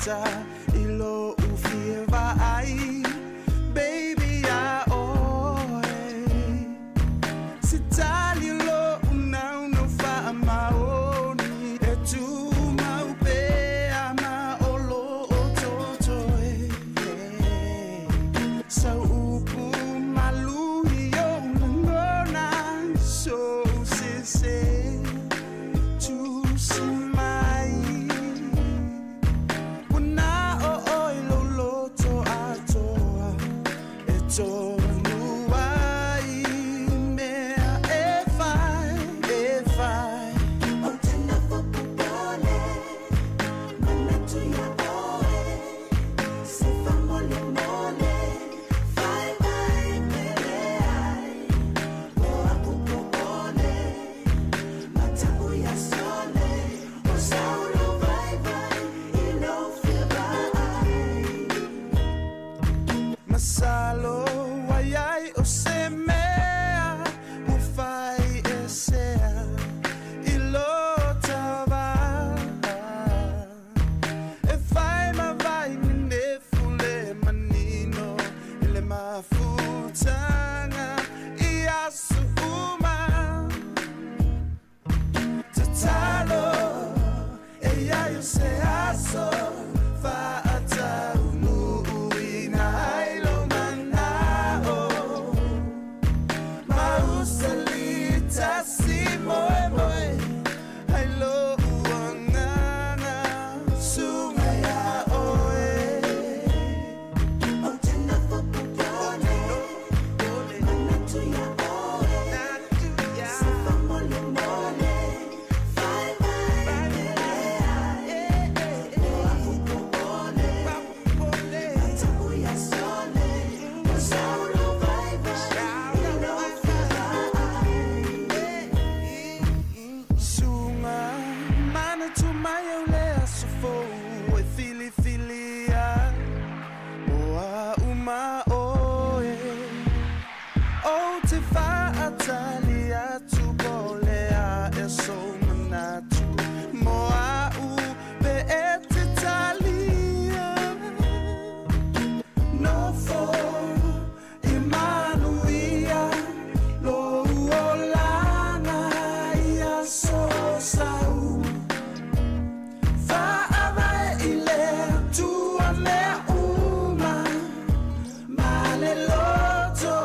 mata i lou fia vaai Baby ia oe Se tali o lou naunau faamaoni E tumau pea ma o lo o totoe Sau upu malu i ou lagona Sou sese tusi mai Ua na o oe lou loto atoa E tonu ai mea e fai, e fai Ou te nofo popole Manatu ia oe Se faamolemole Fai mai pe leai O aku popole Mata'u ia sole O sau lou vaivai I lou fia vaai Masalo ua i ai o se mea ua fai esea i lo ta va E fai ma vai nenefu le manino i le mafutaga i aso uma Tatalo e i ai o se aso faataunuuina ai lou manao Ma usali tasi moemoe ai lou agaga Suga ia oe Ou te nofo popole Manatu ia oe Se faamolemole Fai mai pe leai O aku popole Mata'u ia sole O sau lou vaivai I lou fia vaai Suga manatu mai au le aso fou e filifilia O a'u ma oe Ou te faatali atu po o le a ea sou manatu Mo a'u pe e te talia Nofo ia manuia lou olaga i aso o sau Faavae i le Atua mea uma Ma le loto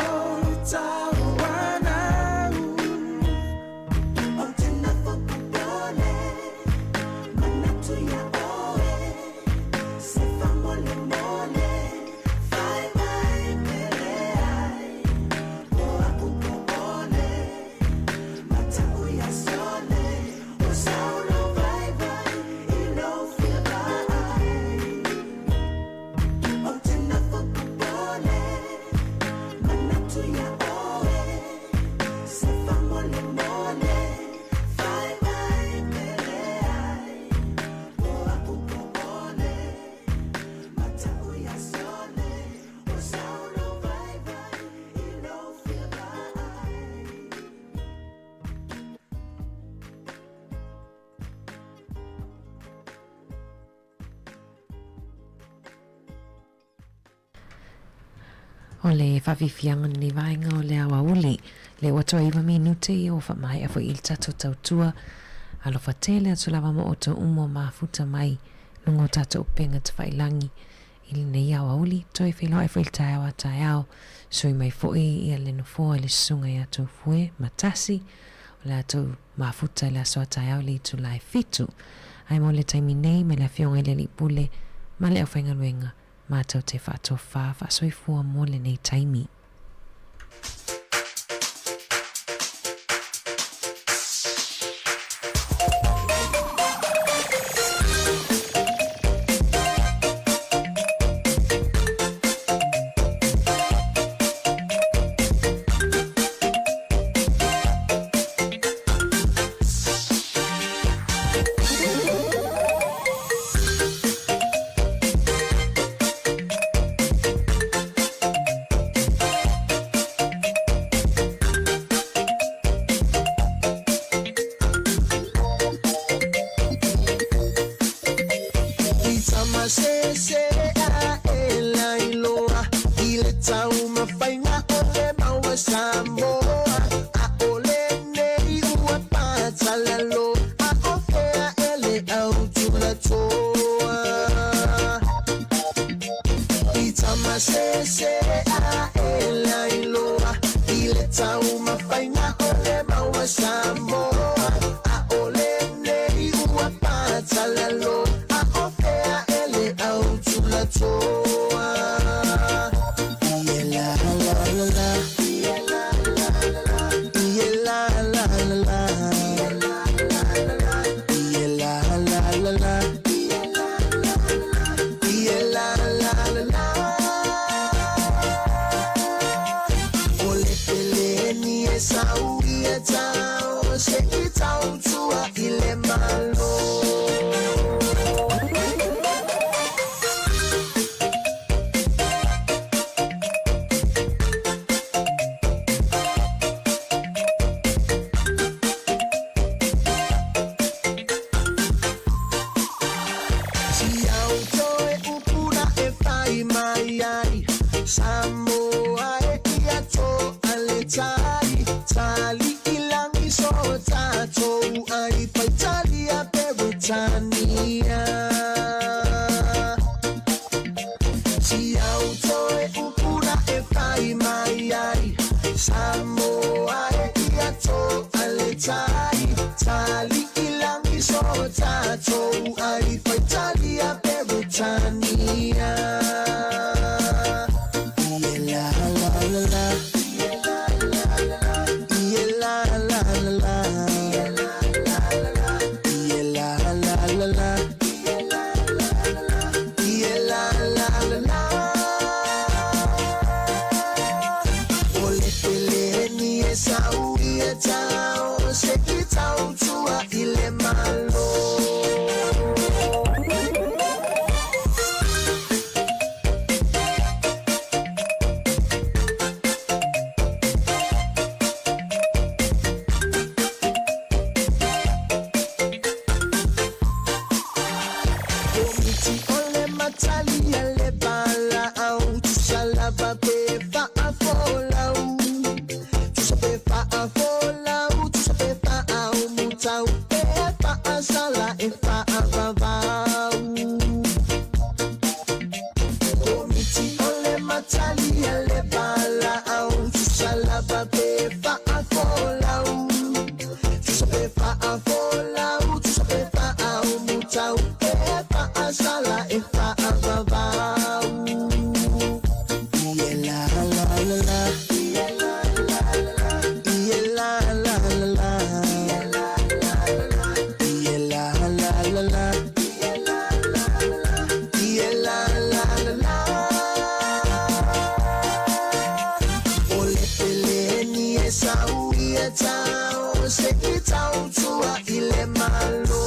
tauanau Ou te nofo popole Manatu ia oe Se faamolemole Fai mai pe leai O aku popole Mata'u ia sole O sau lou vaivai I lou fia vaai Ou te nofo popole Manatu ia oe Se faamolemole Fai mai pe leai O aku popole Mata'u ia sole O sau lou vaivai I lou fia vaai O le faafiafiaga o lenei vaega o le aoauli, lea ua toe iva minute ia ua faamaea foi i le tatou tautua. Alofa tele atu lava ma outou uma o mafuta mai luga o tatou upega tafailagi i lenei aoauli. Toe feiloai foi i le taeao a taeao, sui mai foi ia le nofoa i le susuga ia Toufue ma Tasi o le a tou mafuta i le aso a taeao i le itula e fitu. Ae mo le taimi nei mai le Afioga i le Alii Pule ma le aufaigaluega, matou te faatofā faasoifua mo lenei taimi. Tamasese a e lailoa i le taumafaiga o le maua Samoa. A o lenei ua patalalo a o fea e le au tulatoa. I tamasese a e lailoa i le taumafaiga o le maua Samoa. A o lenei ua patalalo a o fea e le au tulatoa. Ie la la la la. Ie la la la la. Ie la la la la. Ie la la la la. Ie la la la la. O le peleni e sau ia tau se i tau tua i le malo. Si au toe upura e whai mai ai Samoa e ia tō ale tali Tali i langi so tātou ai Whai tali a Peretania. Si au toe upura e whai mai ai Samoa e ia tō ale tali Tali i langi so tātou ai Whai tali a Peretania. Ie la la la la. Ie la la la la. Ie la la la la. Ie la la la la. O le peleni e sau ia tau se i tau tua i le malo. Komiti o le matali a le bala au tusa lava pe faafolau. Tusa pe faafolau, tusa pe faaumutau, pe faasala e faavavau. Komiti o le matali a le bala au tusa lava pe faafolau. Tusa pe faafolau, tusa pe faaumutau, pe faasala e faavavau. Ie la la la la. Ie la la la la. Ie la la la la. Ie la la la la. O le peleni e sau ia tau se i tau tua i le malo.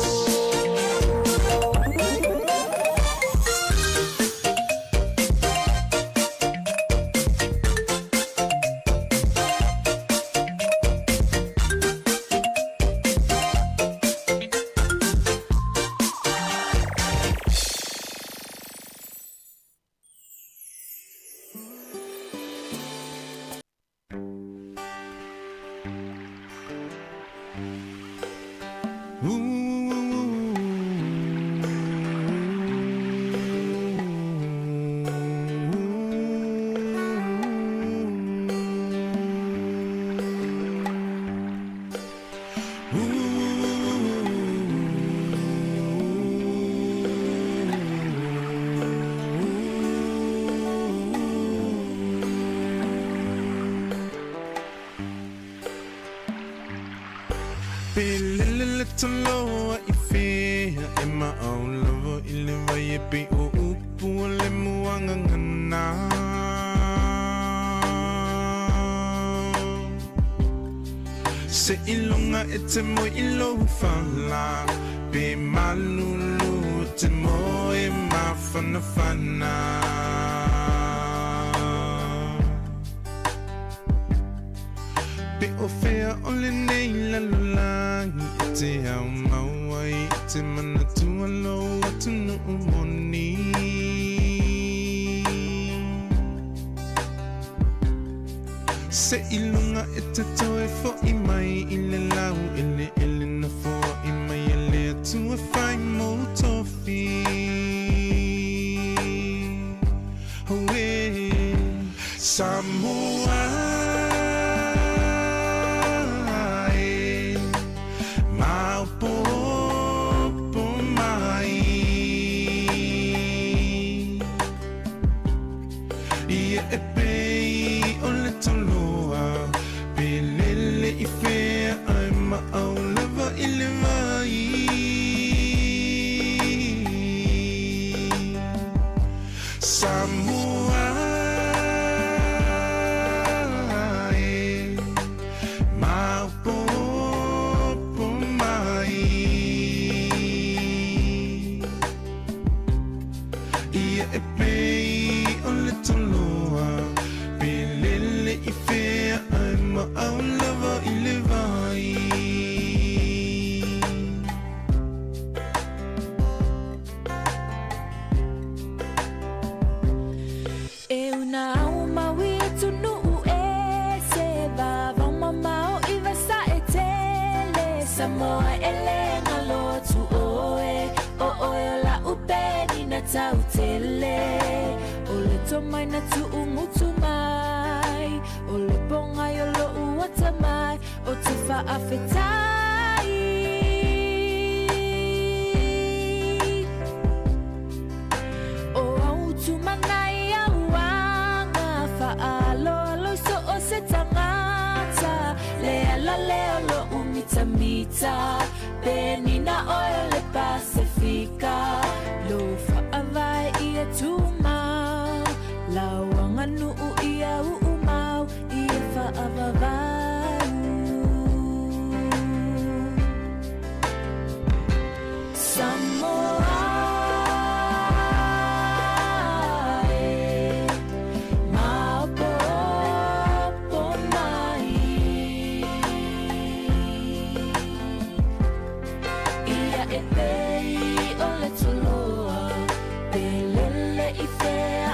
Pe lele le taloa i fea e maau lava i le vai e pe o upu o le muangangana. Se ilonga e te moe i lou fala, pe malulu te moe mafanafana. Pe o fea o lenei lalolagi e te au maua i te manatua lou atunuu moni. Seiloga e te toe foʻi mai i le laueleele na foaʻi mai e le Atua e fai mou tofi. Auē Samoa e, maopoopo mai. Ia e pei o le toloa, pe lele i fea ae maau lava i le vai. Samoa e, maopoopo mai. Ia e pei o le toloa, pe lele i fea ae maau lava i le vai. E una au maui atunuu e se vavao mamao i vasa e tele Samoa e le galo atu oe O oe o la'u penina tau tele O le tomai na tu'ugutu mai O le pogai o lo'u atamai O te faafetai O au tumana i au aga Faaaloalo i so o se tagata Le ala lea o lo'u mitamita Penina oe o le Pasefika Lou faavae ia tumau Lau aganuu ia uumau Ia faavavau Samoa e Maopoopo mai Ia e pei o le toloa Pe lele i fea.